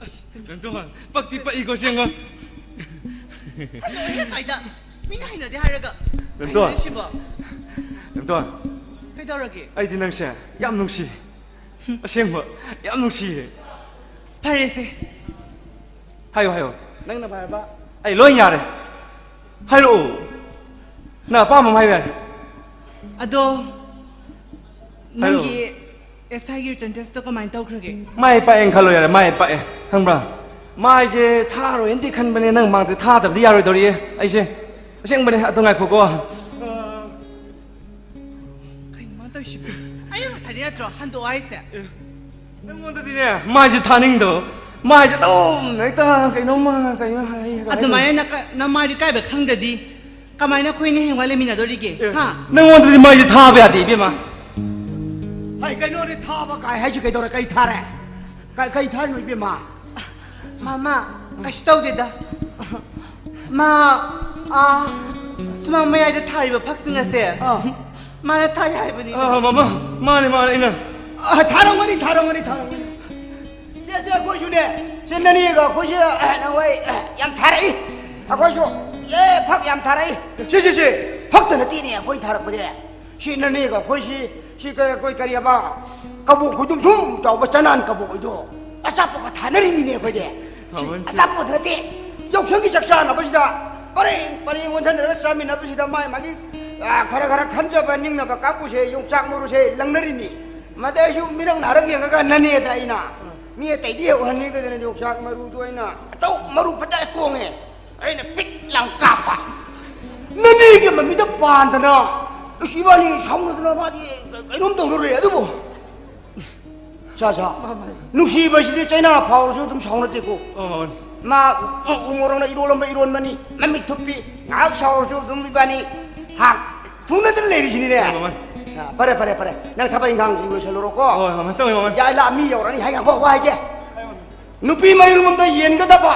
ꯑꯁ, ꯃꯦꯝꯇꯣ, ꯄꯛꯇꯤ ꯄꯛꯏꯀꯣ, ꯑꯁꯦꯡꯕ꯫ ꯍꯟꯗꯣꯛꯑꯣꯍꯦ ꯁ꯭ꯋꯥꯏꯗ꯫ ꯃꯤꯅ ꯍꯩꯅꯗꯦ ꯍꯥꯏꯔꯒ꯫ ꯃꯦꯝꯇꯣ꯫ ꯍꯩꯅꯔꯤꯁꯤꯕꯣ? ꯃꯦꯝꯇꯣ꯫ ꯀꯩꯗꯧꯔꯒꯦ? ꯑꯩꯗꯤ ꯅꯪꯁꯦ ꯌꯥꯝ ꯅꯨꯡꯁꯤ꯫ ꯑꯁꯦꯡꯕ, ꯌꯥꯝ ꯅꯨꯡꯁꯤꯌꯦ꯫ ꯐꯔꯦꯁꯦ꯫ ꯍꯥꯏꯌꯣ, ꯍꯥꯏꯌꯣ꯫ ꯅꯪꯅ ꯍꯥꯏꯔꯕ ꯑꯩ ꯂꯣꯏ ꯌꯥꯔꯦ꯫ ꯍꯥꯏꯔꯛꯑꯣ꯫ ꯅꯪ ꯑꯄꯥꯝꯕ ꯑꯃ ꯍꯥꯏꯌꯨ ꯌꯥꯔꯦ꯫ ꯑꯗꯣ, ꯍꯥꯏꯔꯛꯑꯣ꯫ ꯅꯪꯒꯤ ꯑꯦꯁ ꯑꯥꯏꯒꯤ ꯔꯤꯇꯟ ꯇꯦꯁꯇꯣ ꯀꯃꯥꯏꯅ ꯇꯧꯈ꯭ꯔꯒꯦ? ꯃꯥꯏ ꯄꯥꯛꯑꯦꯅ ꯈꯜꯂꯣ ꯌꯥꯔꯦ, ꯃꯥꯏ ꯄꯥꯛꯑꯦ꯫ ꯈꯪꯕ꯭ꯔꯥ? ꯃꯥꯏꯁꯦ ꯊꯥꯔꯣꯏꯅꯗꯤ ꯈꯟꯕꯅꯦ, ꯅꯪ ꯃꯥꯡꯗ ꯊꯥꯗꯕꯗꯤ ꯌꯥꯔꯣꯏꯗꯧꯔꯤꯌꯦ ꯑꯩꯁꯦ꯫ ꯑꯁꯦꯡꯕꯅꯦ, ꯑꯗꯣ ꯉꯥꯏꯈꯣꯀꯣ꯫ ꯀꯩꯅꯣ ꯃꯥ ꯇꯧꯔꯤꯁꯤꯕꯣ? ꯑꯩꯅ ꯉꯁꯥꯏꯗꯩ ꯅꯠꯇ꯭ꯔꯣ ꯍꯟꯗꯣꯛꯑꯣ ꯍꯥꯏꯁꯦ? ꯑꯦ, ꯅꯪꯉꯣꯟꯗꯗꯤꯅꯦ ꯃꯥꯏꯁꯦ ꯊꯥꯅꯤꯡꯗꯕ, ꯃꯥꯏꯁꯦ ꯑꯗꯨꯝ ꯍꯦꯛꯇ ꯀꯩꯅꯣꯝꯃ ꯀꯩꯅꯣ ꯍꯥꯏ, ꯍꯥꯏ꯫ ꯑꯗꯨꯃꯥꯏꯅ ꯅ-, ꯅꯃꯥꯏꯗꯣ ꯏꯀꯥꯏꯕ ꯈꯪꯗ꯭ꯔꯗꯤ ꯀꯃꯥꯏꯅ ꯑꯩꯈꯣꯏ ꯑꯅꯤ ꯍꯌꯦꯡꯋꯥꯏ ꯂꯩꯃꯤꯟꯅꯗꯣꯔꯤꯒꯦ? ꯑꯦ, ꯍꯥ? ꯅꯪꯉꯣꯟꯗꯗꯤ ꯃꯥꯏꯁꯦ ꯊꯥꯕ ꯌꯥꯗꯦ ꯏꯕꯦꯝꯃ꯫ ꯍꯥꯏ, ꯀꯩꯅꯣꯅꯦ ꯊꯥꯕ ꯀꯥꯏ ꯍꯥꯏꯁꯤ ꯀꯩꯗꯧꯔꯦ? ꯀꯩ ꯊꯥꯔꯦ? ꯀ-, ꯀꯩ ꯊꯥꯔꯤꯅꯣ ꯏꯕꯦꯝꯃ? ꯃꯃꯥ, ꯀꯩꯁꯨ ꯇꯧꯗꯦꯗ꯫ ꯃꯥ, ꯑꯥ, ꯁꯨꯃꯥꯡ ꯃꯌꯥꯏꯗ ꯊꯥꯔꯤꯕ ꯐꯛꯁꯤꯡ ꯑꯁꯦ ꯑꯥ꯫ ꯃꯥꯅ ꯊꯥꯏ ꯍꯥꯏꯕꯅꯤ꯫ ꯑꯥ, ꯃꯃꯥ, ꯃꯥꯅꯦ, ꯃꯥꯅꯦ, ꯑꯩꯅ꯫ ꯑꯥ, ꯊꯥꯔꯝꯒꯅꯤ, ꯊꯥꯔꯝꯒꯅꯤ, ꯊꯥꯔꯝꯒꯅꯤ꯫ ꯁꯦ, ꯑꯩꯈꯣꯏꯁꯨꯅꯦ, ꯁꯦ, ꯅꯅꯦꯒ ꯑꯩꯈꯣꯏꯁꯦ, ꯅꯍꯥꯟꯋꯥꯏ ꯌꯥꯝ ꯊꯥꯔꯛꯏ꯫ ꯑꯩꯈꯣꯏꯁꯨ, ꯑꯦ, ꯐꯛ ꯌꯥꯝ ꯊꯥꯔꯛꯏ꯫ ꯁꯤ, ꯁꯤ, ꯁꯤ, ꯐꯛꯇ ꯅꯠꯇꯦꯅꯦ ꯑꯩꯈꯣꯏ ꯊꯥꯔꯛꯄꯗꯤ꯫ ꯁꯤ ꯅꯅꯦꯒ ꯑꯩꯈꯣꯏꯁꯤ, ꯁꯤ ꯀ-, ꯑꯩꯈꯣꯏ ꯀꯔꯤ ꯍꯥꯏꯕ, ꯀꯕꯣꯛ ꯈꯣꯏꯗꯨꯝ ꯁꯨꯝ ꯆꯥꯎꯕ ꯆꯅꯥꯟ ꯀꯕꯣꯛ ꯈꯣꯏꯗꯣ, ꯑꯆꯥꯄꯣꯠꯀ ꯊꯥꯅꯔꯤꯃꯤꯅꯦ ꯑꯩꯈꯣꯏꯗꯤ꯫ ꯁꯤ ꯃꯃꯜꯁꯦ꯫ ꯑꯆꯥꯄꯣꯠ ꯅꯠꯇꯦ, ꯌꯥꯎꯁꯪꯒꯤ ꯆꯥꯛ ꯆꯥꯅꯕꯁꯤꯗ ꯄꯔꯦꯡ ꯄꯔꯦꯡ ꯑꯣꯟꯁꯤꯟꯅꯔꯒ ꯆꯥꯃꯤꯟꯅꯕꯁꯤꯗ ꯃꯥꯏ ꯃꯥꯒꯤ, ꯑ, ꯈꯔ ꯈꯔ ꯈꯟꯖꯕ ꯅꯤꯡꯅꯕ ꯀꯥꯡꯕꯨꯁꯦ ꯌꯣꯡꯆꯥꯛ ꯃꯔꯨꯁꯦ ꯂꯪꯅꯔꯤꯃꯤ꯫ ꯃꯗꯩꯁꯨ ꯃꯤꯔꯛ ꯅꯥꯔꯛ ꯌꯦꯡꯉꯒ ꯅꯅꯦꯗ ꯑꯩꯅ, ꯃꯤ ꯑꯇꯩꯗꯤ ꯍꯦꯛ ꯎꯍꯟꯅꯤꯡꯗꯗꯅ ꯌꯣꯡꯆꯥꯛ ꯃꯔꯨꯗꯣ ꯑꯩꯅ ꯑꯆꯧ ꯃꯔꯨ ꯐꯖꯅ ꯇꯣꯡꯉꯦ꯫ ꯑꯩꯅ ꯄꯤꯛ ꯂꯥꯎ ꯀꯥꯞꯄ꯫ ꯅꯅꯦꯒꯤ ꯃꯃꯤꯗ ꯄꯥꯟꯗꯅ, ꯑꯁ, ꯏꯕꯥꯅꯤ ꯁꯥꯎꯅꯗꯅ ꯃꯥꯗꯤ ꯀꯩꯅꯣꯝ ꯇꯧꯅꯔꯨꯔꯦ꯫ ꯑꯗꯨꯕꯨ ꯁꯥ, ꯁꯥ꯫ ꯃꯃꯜ꯫ ꯅꯨꯡꯁꯤꯕꯁꯤꯗꯤ ꯆꯩꯅꯥ ꯐꯥꯎꯔꯁꯨ ꯑꯗꯨꯝ ꯁꯥꯎꯅꯗꯦꯀꯣ꯫ ꯑꯣ, ꯃꯃꯜ꯫ ꯃꯥ ꯎ-, ꯎ ꯃꯣꯔꯣꯛꯅ ꯏꯔꯣꯜꯂꯝꯕ ꯏꯔꯣꯟꯕꯅꯤ, ꯃꯃꯤꯠ ꯊꯨꯞꯄꯤ, ꯉꯥꯏꯍꯥꯛ ꯁꯥꯎꯔꯁꯨ ꯑꯗꯨꯝ ꯏꯕꯥꯅꯤ ꯍꯥ, ꯊꯨꯡꯅꯗꯅ ꯂꯩꯔꯤꯁꯤꯅꯤꯅꯦ꯫ ꯑꯣ, ꯃꯃꯜ꯫ ꯑ, ꯐꯔꯦ, ꯐꯔꯦ, ꯐꯔꯦ꯫ ꯅꯪ ꯊꯕꯛ ꯏꯪꯈꯥꯡꯁꯤ ꯂꯣꯏꯁꯜꯂꯨꯔꯣꯀꯣ꯫ ꯍꯣꯏ, ꯃꯃꯜ, ꯆꯪꯉꯣ, ꯃꯃꯜ꯫ ꯌꯥꯏ, ꯂꯥ, ꯃꯤ ꯌꯧꯔꯛꯑꯅꯤ꯫ ꯍꯥꯏ, ꯉꯥꯏꯈꯣ, ꯋꯥ ꯍꯥꯏꯒꯦ꯫ ꯅꯨꯄꯤ ꯃꯌꯨꯝꯂꯣꯝꯗ ꯌꯦꯟꯒꯗꯕ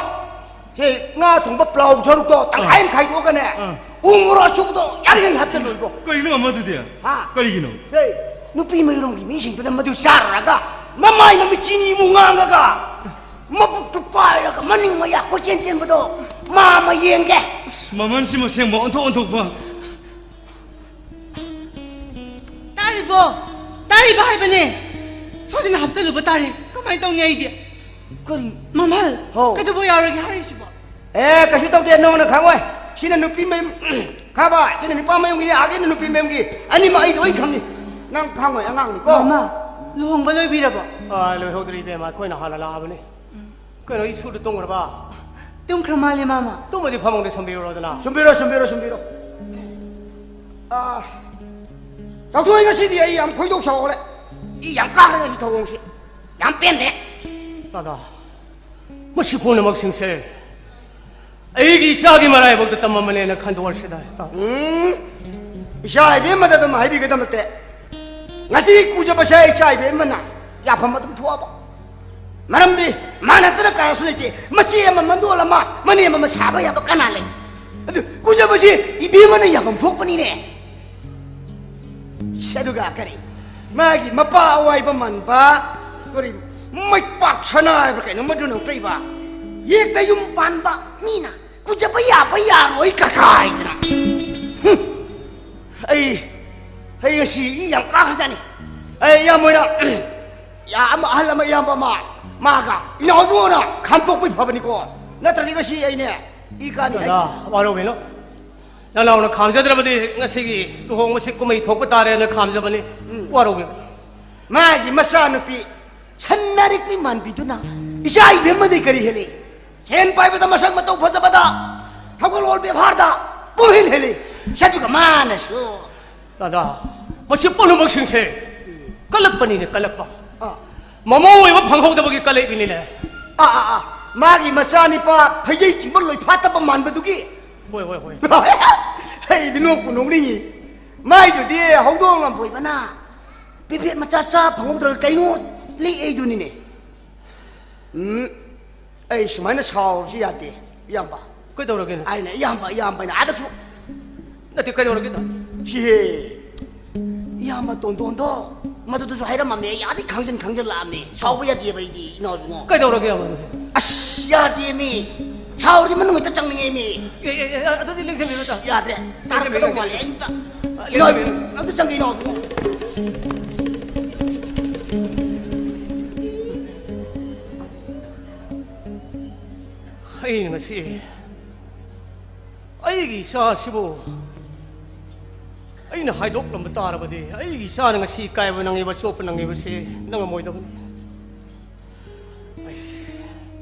ꯁꯦ, ꯉꯥ ꯊꯣꯡꯕ ꯄ꯭ꯂꯥꯎ ꯁꯔꯨꯛꯇꯣ ꯇꯪꯈꯥꯏ ꯑꯃ ꯈꯥꯏꯗꯣꯛꯑꯒꯅꯦ, ꯑꯥ꯫ ꯎ ꯃꯣꯔꯣꯛ ꯑꯁꯨꯕꯗꯣ ꯌꯥꯔꯤꯉꯩ ꯍꯥꯞꯆꯜꯂꯣ ꯏꯕꯣ꯫ ꯀꯔꯤꯅꯣ, ꯃꯃꯜ, ꯑꯗꯨꯗꯤ? ꯍꯥ? ꯀꯔꯤꯒꯤꯅꯣ? ꯁꯦ, ꯅꯨꯄꯤ ꯃꯌꯨꯝꯒꯤ ꯃꯤꯁꯤꯡꯗꯨꯅ ꯃꯗꯨ ꯆꯥꯔꯨꯔꯒ ꯃꯃꯥꯏ ꯃꯃꯤꯠ ꯆꯤꯅꯤꯃꯨꯛ ꯉꯥꯡꯉꯒ ꯃꯕꯨꯛꯇꯨ ꯄꯥꯏꯔꯒ ꯃꯅꯤꯡ ꯃꯌꯥ ꯀꯣꯏꯆꯦꯟ ꯆꯦꯟꯕꯗꯣ ꯃꯥ ꯑꯃ ꯌꯦꯡꯒꯦ꯫ ꯑꯁ, ꯃꯃꯜꯁꯤꯃ ꯑꯁꯦꯡꯕ ꯑꯣꯟꯊꯣꯛ ꯑꯣꯟꯊꯣꯛꯄ꯫ ꯇꯥꯔꯤꯕꯣ? ꯇꯥꯔꯤꯕ ꯍꯥꯏꯕꯅꯦ꯫ ꯁꯣꯏꯗꯅ ꯍꯥꯞꯆꯜꯂꯨꯕ ꯇꯥꯔꯦ꯫ ꯀꯃꯥꯏꯅ ꯇꯧꯅꯤ ꯑꯩꯗꯤ? ꯀꯔꯤ? ꯃꯃꯜ, ꯍꯣ꯫ ꯀꯩꯗꯧꯕ ꯌꯥꯎꯔꯒꯦ ꯍꯥꯏꯔꯤꯁꯤꯕꯣ? ꯑꯦ, ꯀꯩꯁꯨ ꯇꯧꯗꯦ, ꯅꯪꯅ ꯈꯪꯉꯣꯏ꯫ ꯁꯤꯅ ꯅꯨꯄꯤ ꯃꯌꯨꯝ, ꯈꯪꯉꯕ? ꯁꯤꯅ ꯅꯨꯄꯥ ꯃꯌꯨꯝꯒꯤꯅꯤ, ꯑꯥꯒꯤꯅ ꯅꯨꯄꯤ ꯃꯌꯨꯝꯒꯤ꯫ ꯑꯅꯤꯃꯛ ꯑꯩ ꯂꯣꯏ ꯈꯪꯉꯤ꯫ ꯅꯪ ꯈꯪꯉꯣꯏ, ꯑꯉꯥꯡꯅꯤꯀꯣ꯫ ꯃꯃꯥ, ꯂꯨꯍꯣꯡꯕ ꯂꯣꯏꯕꯤꯔꯕꯣ? ꯑꯥ, ꯂꯣꯏꯍꯧꯗ꯭ꯔꯤ, ꯏꯕꯦꯝꯃ, ꯑꯩꯈꯣꯏꯅ ꯍꯥꯟꯅ ꯂꯥꯛꯑꯕꯅꯤ꯫ ꯀꯩꯅꯣ, ꯏꯁꯨꯗ ꯇꯨꯝꯈ꯭ꯔꯕ? ꯇꯨꯝꯈ꯭ꯔ ꯃꯥꯜꯂꯦ, ꯃꯥꯃ꯫ ꯇꯨꯝꯃꯗꯤ ꯐꯃꯨꯡꯗ ꯁꯨꯝꯕꯤꯔꯨꯔꯣꯗꯅ꯫ ꯁꯨꯝꯕꯤꯔꯣ, ꯁꯨꯝꯕꯤꯔꯣ, ꯁꯨꯝꯕꯤꯔꯣ꯫ ꯑꯥ, ꯆꯥꯎꯊꯣꯏ, ꯉꯁꯤꯗꯤ ꯑꯩ ꯌꯥꯝ ꯈꯣꯏꯗꯧ ꯁꯥꯎꯒꯠꯂꯦ꯫ ꯏ ꯌꯥꯝ ꯀꯥꯈ꯭ꯔꯦ ꯉꯁꯤ ꯊꯧꯑꯣꯡꯁꯦ꯫ ꯌꯥꯝ ꯄꯦꯟꯗꯦ꯫ ꯇꯥꯗ, ꯃꯁꯤ ꯄꯨꯝꯅꯃꯛꯁꯤꯡꯁꯦ ꯑꯩꯒꯤ ꯏꯆꯥꯒꯤ ꯃꯔꯥꯏꯕꯛꯇ ꯇꯝꯃꯝꯕꯅꯦꯅ ꯈꯟꯗꯣꯛꯑꯁꯤꯗ, ꯇꯥꯗ꯫ ꯎꯝ, ꯏꯆꯥ ꯏꯕꯦꯝꯃꯗ ꯑꯗꯨꯝ ꯍꯥꯏꯕꯤꯒꯗꯕ ꯅꯠꯇꯦ꯫ ꯉꯁꯤ ꯀꯨꯖꯕꯁꯦ ꯏꯆꯥ ꯏꯕꯦꯝꯃꯅ ꯌꯥꯐꯝ ꯑꯗꯨꯝ ꯊꯣꯛꯑꯕ꯫ ꯃꯔꯝꯗꯤ ꯃꯥ ꯅꯠꯇꯅ ꯀꯅꯥꯁꯨ ꯂꯩꯇꯦ꯫ ꯃꯆꯦ ꯑꯃ ꯃꯟꯗꯣꯜ ꯑꯃ, ꯃꯅꯦꯝ ꯑꯃ ꯁꯥꯕ ꯌꯥꯕ ꯀꯅꯥ ꯂꯩ? ꯑꯗꯨ ꯀꯨꯖꯕꯁꯤ ꯏꯕꯦꯝꯃꯅ ꯌꯥꯐꯝ ꯊꯣꯛꯄꯅꯤꯅꯦ꯫ ꯏꯁ, ꯑꯗꯨꯒ ꯀꯔꯤ, ꯃꯥꯒꯤ ꯃꯄꯥ ꯑꯋꯥꯏꯕ ꯃꯟꯕ, ꯀꯔꯤ, ꯃꯩꯄꯥꯛ ꯁꯅꯥ ꯍꯥꯏꯕ꯭ꯔꯥ ꯀꯩꯅꯣ ꯃꯗꯨꯅ ꯀꯩꯕ? ꯌꯦꯛꯇ ꯌꯨꯝ ꯄꯥꯟꯕ ꯃꯤꯅ ꯀꯨꯖꯕ ꯌꯥꯕ ꯌꯥꯔꯣꯏ ꯀꯊꯥꯏꯗꯅ꯫ ꯍꯨꯝ꯫ ꯑꯩ, ꯑꯩ ꯉꯁꯤ ꯏ ꯌꯥꯝ ꯀꯥꯈ꯭ꯔꯖꯥꯠꯅꯤ꯫ ꯑꯩ ꯏꯌꯥꯝꯕ ꯍꯣꯏꯅ, ꯌꯥ-, ꯑꯃ, ꯑꯍꯜ ꯑꯃ, ꯏꯌꯥꯝꯕ ꯑꯃ, ꯃꯥꯒ ꯏꯅꯥꯎꯕꯨꯅ ꯈꯥꯝꯇꯣꯛꯄꯩ ꯐꯕꯅꯤꯀꯣ꯫ ꯅꯠꯇ꯭ꯔꯗꯤ ꯉꯁꯤ ꯑꯩꯅꯦ ꯏ ꯀꯥꯅꯤ꯫ ꯗꯥꯗꯥ, ꯋꯥꯔꯧꯕꯤꯅꯨ꯫ ꯅꯅꯥꯎꯅ ꯈꯥꯝꯖꯗ꯭ꯔꯕꯗꯤ ꯉꯁꯤꯒꯤ ꯂꯨꯍꯣꯡꯕꯁꯤ ꯀꯨꯝꯍꯩ ꯊꯣꯛꯄ ꯇꯥꯔꯦꯅ ꯈꯥꯝꯖꯕꯅꯤ꯫ ꯎꯝ꯫ ꯋꯥꯔꯧꯕꯤꯅꯨ꯫ ꯃꯥꯒꯤ ꯃꯆꯥꯅꯨꯄꯤ ꯁꯟ ꯃꯔꯤꯛ ꯃꯤ ꯃꯥꯟꯕꯤꯗꯨꯅ ꯏꯆꯥ ꯏꯕꯦꯝꯃꯗꯤ ꯀꯔꯤ ꯍꯦꯜꯂꯤ? ꯁꯦꯟ ꯄꯥꯏꯕꯗ, ꯃꯁꯛ ꯃꯇꯧ ꯐꯖꯕꯗ, ꯊꯧꯒꯜꯂꯣꯟ ꯕꯦꯕꯥꯔꯗ ꯄꯨꯝꯍꯦꯟ ꯍꯦꯜꯂꯤ꯫ ꯑꯗꯨꯒ ꯃꯥꯅꯁꯨ꯫ ꯗꯥꯗꯥ, ꯃꯁꯤ ꯄꯨꯝꯅꯃꯛꯁꯤꯡꯁꯦ ꯀꯜꯂꯛꯄꯅꯤꯅꯦ, ꯀꯜꯂꯛꯄ꯫ ꯑꯥ꯫ ꯃꯃꯧ ꯑꯣꯏꯕ ꯐꯪꯍꯧꯗꯕꯒꯤ ꯀꯜꯂꯛꯏꯅꯤꯅꯦ꯫ ꯑꯥ, ꯑꯥ, ꯑꯥ꯫ ꯃꯥꯒꯤ ꯃꯆꯥꯅꯤꯄꯥ ꯐꯩꯖꯩ ꯆꯤꯡꯕ ꯂꯣꯏꯐꯥꯠꯇꯕ ꯃꯥꯟꯕꯗꯨꯒꯤ꯫ ꯍꯣꯏ, ꯍꯣꯏ, ꯍꯣꯏ꯫ ꯑꯩꯗꯤ ꯅꯣꯛꯄꯨ ꯅꯣꯛꯅꯤꯡꯉꯤ꯫ ꯃꯥꯏꯗꯨꯗꯤ ꯍꯧꯗꯣꯡ ꯂꯝꯕꯣꯏꯕꯅ ꯄꯦꯄꯦꯠ ꯃꯆꯥ ꯆꯥ ꯐꯪꯍꯧꯗ꯭ꯔꯒ ꯀꯩꯅꯣ ꯂꯤꯛꯑꯦꯗꯨꯅꯤꯅꯦ꯫ ꯎꯝ, ꯑꯩ ꯁꯨꯃꯥꯏꯅ ꯁꯥꯎꯔꯁꯨ ꯌꯥꯗꯦ, ꯏꯌꯥꯝꯕ꯫ ꯀꯩꯗꯧꯔꯒꯦꯅꯦ? ꯑꯩꯅ ꯏꯌꯥꯝꯕ, ꯏꯌꯥꯝꯕ ꯍꯥꯏꯅ ꯑꯥꯗꯁꯨ꯫ ꯅꯠꯇꯦ, ꯀꯩꯗꯧꯔꯒꯦ? ꯁꯤꯍꯦ, ꯏꯌꯥꯝꯕ ꯇꯣꯟꯗꯣꯟꯗꯣ, ꯃꯗꯨꯗꯁꯨ ꯍꯥꯏꯔꯝꯃꯕꯅꯦ꯫ ꯑꯩ ꯑꯥꯗꯩ ꯈꯥꯡꯖꯟ ꯈꯥꯡꯖꯜꯂꯛꯑꯕꯅꯦ꯫ ꯁꯥꯎꯕ ꯌꯥꯗꯦꯕ ꯑꯩꯗꯤ, ꯏꯅꯥꯎ ꯏꯕꯨꯡꯉꯣ꯫ ꯀꯩꯗꯧꯔꯒꯦ ꯃꯗꯨꯗꯤ? ꯑꯁ, ꯌꯥꯗꯦꯃꯤ꯫ ꯁꯥꯎꯔꯗꯤ ꯃꯅꯨꯡ ꯍꯦꯛꯇ ꯆꯪꯅꯤꯡꯉꯦꯃꯤ꯫ ꯑꯦ, ꯑꯦ, ꯑꯦ, ꯑꯗꯨꯗꯤ ꯂꯦꯡꯁꯤꯟꯕꯤꯔꯣ, ꯇꯥ-, ꯌꯥꯗ꯭ꯔꯦ꯫ ꯂꯦꯡꯁꯤꯟꯕꯤꯔꯣ, ꯇꯥꯔꯛꯀꯗꯧ ꯃꯥꯜꯂꯦ꯫ ꯂꯦꯡꯁꯤꯟꯕꯤꯔꯣ꯫ ꯑꯩ ꯑꯝꯇ, ꯂꯦꯡꯁꯤꯟꯕꯤꯔꯣ꯫ ꯏꯅꯥꯎ, ꯑꯝꯇ ꯆꯪꯒꯦ, ꯏꯅꯥꯎ ꯏꯕꯨꯡꯉꯣ꯫ ꯑꯩꯅ ꯉꯁꯤ ꯑꯩꯒꯤ ꯏꯆꯥꯁꯤꯕꯨ ꯑꯩꯅ ꯍꯥꯏꯗꯣꯛꯂꯝꯕ ꯇꯥꯔꯕꯗꯤ, ꯑꯩꯒꯤ ꯏꯆꯥꯅ ꯉꯁꯤ ꯏꯀꯥꯏꯕ ꯅꯪꯉꯤꯕ, ꯆꯣꯞꯄ ꯅꯪꯉꯤꯕꯁꯤ ꯅꯪꯉꯝꯃꯣꯏꯗꯕꯅꯤ꯫ ꯑꯩ,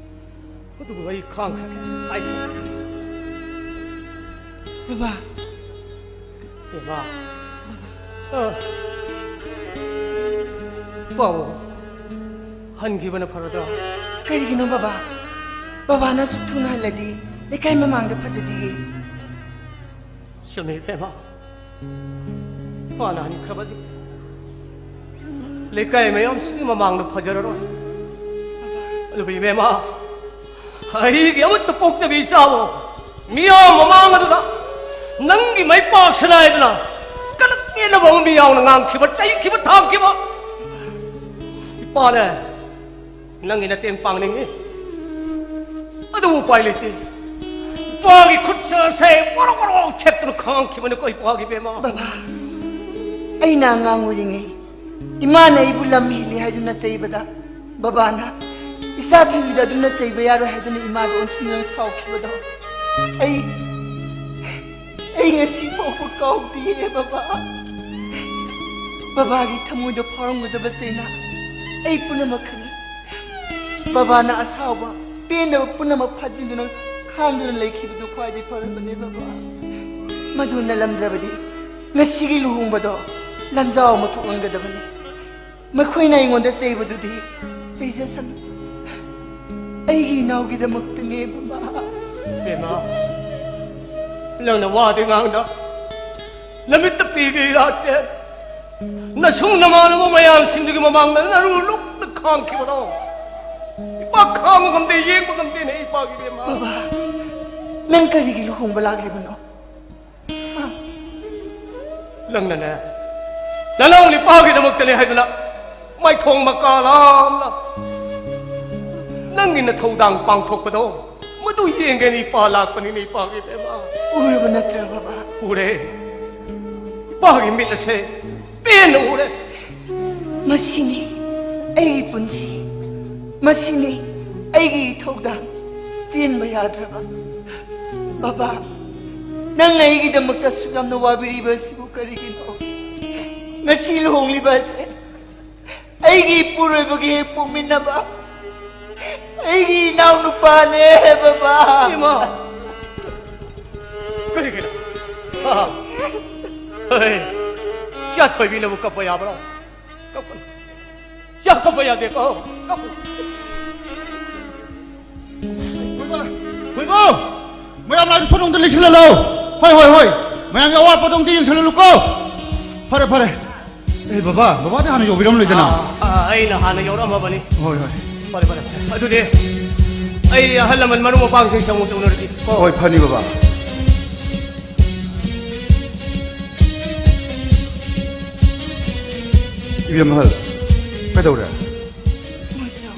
ꯑꯗꯨꯕꯨ ꯑꯩ ꯈꯥꯡꯈ꯭ꯔꯒꯦ꯫ ꯍꯥꯏ꯫ ꯕꯕꯥ꯫ ꯏꯃꯥ꯫ ꯑ꯫ ꯄꯥꯎ꯫ ꯍꯟꯈꯤꯕꯅ ꯐꯔꯗ꯭ꯔꯥ? ꯀꯔꯤꯒꯤꯅꯣ ꯕꯕꯥ? ꯕꯕꯥꯅ ꯑꯁꯨꯛ ꯊꯨꯅ ꯍꯜꯂꯗꯤ ꯂꯩꯀꯥꯏ ꯃꯃꯥꯡꯗ ꯐꯖꯗꯤꯌꯦ꯫ ꯆꯨꯝꯃꯤ, ꯏꯕꯦꯝꯃ꯫ ꯃꯥꯅ ꯍꯟꯈ꯭ꯔꯕꯗꯤ ꯂꯩꯀꯥꯏ ꯃꯌꯥꯝꯁꯤꯒꯤ ꯃꯃꯥꯡꯗ ꯐꯖꯔꯔꯣꯏ꯫ ꯑꯗꯨꯕꯨ ꯏꯕꯦꯝꯃ, ꯑꯩꯒꯤ ꯑꯃꯠꯇ ꯄꯣꯛꯆꯕꯤ ꯏꯆꯥꯕꯨ ꯃꯤꯌꯥꯝ ꯃꯃꯥꯡ ꯑꯗꯨꯗ ꯅꯪꯒꯤ ꯃꯥꯏ ꯄꯥꯛꯁꯅꯥꯏꯗꯅ ꯀꯂꯛ ꯄꯦꯟꯅꯕ ꯑꯃ ꯃꯤ ꯌꯥꯎꯅ ꯉꯥꯡꯈꯤꯕ, ꯆꯩꯈꯤꯕ, ꯊꯥꯡꯈꯤꯕ꯫ ꯏꯄꯥꯅꯦ, ꯅꯪꯒꯤ ꯃꯇꯦꯡ ꯄꯥꯡꯅꯤꯡꯉꯤ, ꯑꯗꯨꯕꯨ ꯎꯄꯥꯏ ꯂꯩꯇꯦ꯫ ꯏꯄꯥꯒꯤ ꯈꯨꯠꯁꯦ ꯒꯣꯔꯣ ꯒꯣꯔꯣ ꯊꯦꯛꯇꯨꯅ ꯈꯥꯡꯈꯤꯕꯅꯤꯀꯣ, ꯏꯄꯥꯒꯤ ꯕꯦꯝꯃ꯫ ꯕꯕꯥ, ꯑꯩꯅ ꯑꯉꯥꯡ ꯑꯣꯏꯔꯤꯉꯩ ꯏꯃꯥꯅ ꯑꯩꯕꯨ ꯂꯝ ꯍꯦꯜꯂꯤ ꯍꯥꯏꯗꯨꯅ ꯆꯩꯕꯗ, ꯕꯕꯥꯅ ꯏꯆꯥ ꯊꯤꯕꯤꯗ ꯑꯗꯨꯝꯅ ꯆꯩꯕ ꯌꯥꯔꯣꯏ ꯍꯥꯏꯗꯨꯅ ꯏꯃꯥꯗ ꯑꯣꯟꯁꯤꯟꯗꯨꯅ ꯁꯥꯎꯈꯤꯕꯗꯣ ꯑꯩ, ꯑꯩ ꯉꯁꯤ ꯐꯥꯎꯕ ꯀꯥꯎꯗꯤꯌꯦ ꯕꯕꯥ꯫ ꯕꯕꯥꯒꯤ ꯊꯃꯣꯏꯗ ꯐꯥꯎꯔꯝꯒꯗꯕ ꯆꯩꯅꯥ ꯑꯩ ꯄꯨꯝꯅꯃꯛ ꯈꯪꯏ꯫ ꯕꯕꯥꯅ ꯑꯁꯥꯎꯕ, ꯄꯦꯟꯗꯕ ꯄꯨꯝꯅꯃꯛ ꯐꯥꯖꯤꯟꯗꯨꯅ ꯈꯥꯡꯗꯨꯅ ꯂꯩꯈꯤꯕꯗꯨ ꯈ꯭ꯋꯥꯏꯗꯒꯤ ꯐꯔꯕꯅꯦ ꯕꯕꯥ꯫ ꯃꯗꯨ ꯅꯠꯂꯝꯗ꯭ꯔꯕꯗꯤ ꯉꯁꯤꯒꯤ ꯂꯨꯍꯣꯡꯕꯗꯣ ꯂꯝꯖꯥꯎ ꯑꯃ ꯊꯣꯛꯂꯝꯒꯗꯕꯅꯤ꯫ ꯃꯈꯣꯏꯅ ꯑꯩꯉꯣꯟꯗ ꯆꯩꯕꯗꯨꯗꯤ ꯆꯩꯖꯁꯅꯨ꯫ ꯑꯩꯒꯤ ꯏꯅꯥꯎꯒꯤꯗꯃꯛꯇꯅꯦ ꯕꯕꯥ꯫ ꯕꯦꯝꯃ, ꯅꯪꯅ ꯋꯥꯗꯤ ꯉꯥꯡꯗ, ꯅꯃꯤꯠꯇ ꯄꯤꯒꯦ ꯏꯔꯥꯠꯁꯦ꯫ ꯅꯁꯨꯡ ꯅꯃꯥꯟꯅꯕ ꯃꯌꯥꯝꯁꯤꯡꯗꯨꯒꯤ ꯃꯃꯥꯡꯗ ꯅꯔꯨ ꯂꯨꯛꯅ ꯈꯥꯡꯈꯤꯕꯗꯣ ꯏꯄꯥ ꯈꯥꯡꯕ ꯉꯝꯗꯦ, ꯌꯦꯡꯕ ꯉꯝꯗꯦꯅꯦ ꯏꯄꯥꯒꯤ ꯕꯦꯝꯃ꯫ ꯕꯕꯥ, ꯅꯪ ꯀꯔꯤꯒꯤ ꯂꯨꯍꯣꯡꯕ ꯂꯥꯛꯂꯤꯕꯅꯣ? ꯅꯪꯅꯅꯦ, ꯅꯅꯥꯎ ꯅꯤꯄꯥꯒꯤꯗꯃꯛꯇꯅꯦ ꯍꯥꯏꯗꯨꯅ ꯃꯥꯏꯊꯣꯡ ꯃꯀꯥ ꯂꯥꯝꯅ ꯅꯪꯒꯤ ꯅꯊꯧꯗꯥꯡ ꯄꯥꯡꯊꯣꯛꯄꯗꯣ, ꯃꯗꯨ ꯌꯦꯡꯒꯦꯅ ꯏꯄꯥ ꯂꯥꯛꯄꯅꯤꯅꯦ, ꯏꯄꯥꯒꯤ ꯕꯦꯝꯃ꯫ ꯎꯔꯕ ꯅꯠꯇ꯭ꯔꯥ ꯕꯕꯥ? ꯎꯔꯦ꯫ ꯏꯄꯥꯒꯤ ꯃꯤꯠ ꯑꯁꯦ ꯄꯦꯟꯅ ꯎꯔꯦ꯫ ꯃꯁꯤꯅꯤ ꯑꯩꯒꯤ ꯄꯨꯟꯁꯤ꯫ ꯃꯁꯤꯅꯤ ꯑꯩꯒꯤ ꯏꯊꯧꯗꯥꯡ꯫ ꯆꯦꯟꯕ ꯌꯥꯗ꯭ꯔꯕ꯫ ꯕꯕꯥ, ꯅꯪꯅ ꯑꯩꯒꯤꯗꯃꯛꯇ ꯑꯁꯨꯛ ꯌꯥꯝꯅ ꯋꯥꯕꯤꯔꯤꯕ ꯑꯁꯤꯕꯨ ꯀꯔꯤꯒꯤꯅꯣ? ꯉꯁꯤ ꯂꯨꯍꯣꯡꯂꯤꯕ ꯑꯁꯦ ꯑꯩꯒꯤ ꯏꯄꯨꯔꯣꯏꯕꯒꯤ ꯍꯦꯛ ꯄꯣꯛꯃꯤꯟꯅꯕ ꯑꯩꯒꯤ ꯏꯅꯥꯎꯅꯨꯄꯥꯅꯦ, ꯕꯕꯥ꯫ ꯏꯃꯥ! ꯀꯔꯤꯒꯤꯅꯣ? ꯑꯥ! ꯍꯩ! ꯁꯤ ꯊꯣꯏꯕꯤꯅꯕꯨ ꯀꯞꯄ ꯌꯥꯕ꯭ꯔꯣ? ꯀꯞꯀꯅꯨ꯫ ꯁꯤ ꯀꯞꯄ ꯌꯥꯗꯦꯀꯣ꯫ ꯀꯞꯀꯅꯨ꯫ ꯊꯣꯏꯕ! ꯊꯣꯏꯕ! ꯃꯌꯥꯝ ꯂꯥꯛꯑꯗꯤ ꯁꯣꯝꯗ ꯂꯩꯁꯤꯜꯍꯜꯂꯣ꯫ ꯍꯣꯏ, ꯍꯣꯏ, ꯍꯣꯏ꯫ ꯃꯌꯥꯝꯒꯤ ꯑꯋꯥꯠꯄꯗꯣ ꯑꯝꯇ ꯌꯦꯡꯁꯤꯜꯍꯜꯂꯨꯀꯣ꯫ ꯐꯔꯦ, ꯐꯔꯦ꯫ ꯑꯦ, ꯕꯕꯥ, ꯕꯕꯥꯗꯤ ꯍꯥꯟꯅ ꯌꯧꯕꯤꯔꯝꯂꯣꯏꯗꯅ꯫ ꯑꯥ, ꯑꯥ, ꯑꯩꯅ ꯍꯥꯟꯅ ꯌꯧꯔꯛꯑꯝꯃꯕꯅꯤ꯫ ꯍꯣꯏ, ꯍꯣꯏ꯫ ꯐꯔꯦ, ꯐꯔꯦ, ꯐꯔꯦ꯫ ꯑꯗꯨꯗꯤ ꯑꯩ ꯑꯍꯜ ꯂꯃꯟ ꯃꯔꯨꯞ ꯃꯄꯥꯡꯁꯤꯡ ꯁꯪꯒꯣꯝ ꯇꯧꯅꯔꯁꯤ꯫ ꯀꯣ꯫ ꯍꯣꯏ, ꯐꯅꯤ, ꯕꯕꯥ꯫ ꯏꯕꯦꯝ ꯑꯍꯜ, ꯀꯩꯗꯧꯔꯦ? ꯃꯣꯏꯁꯨ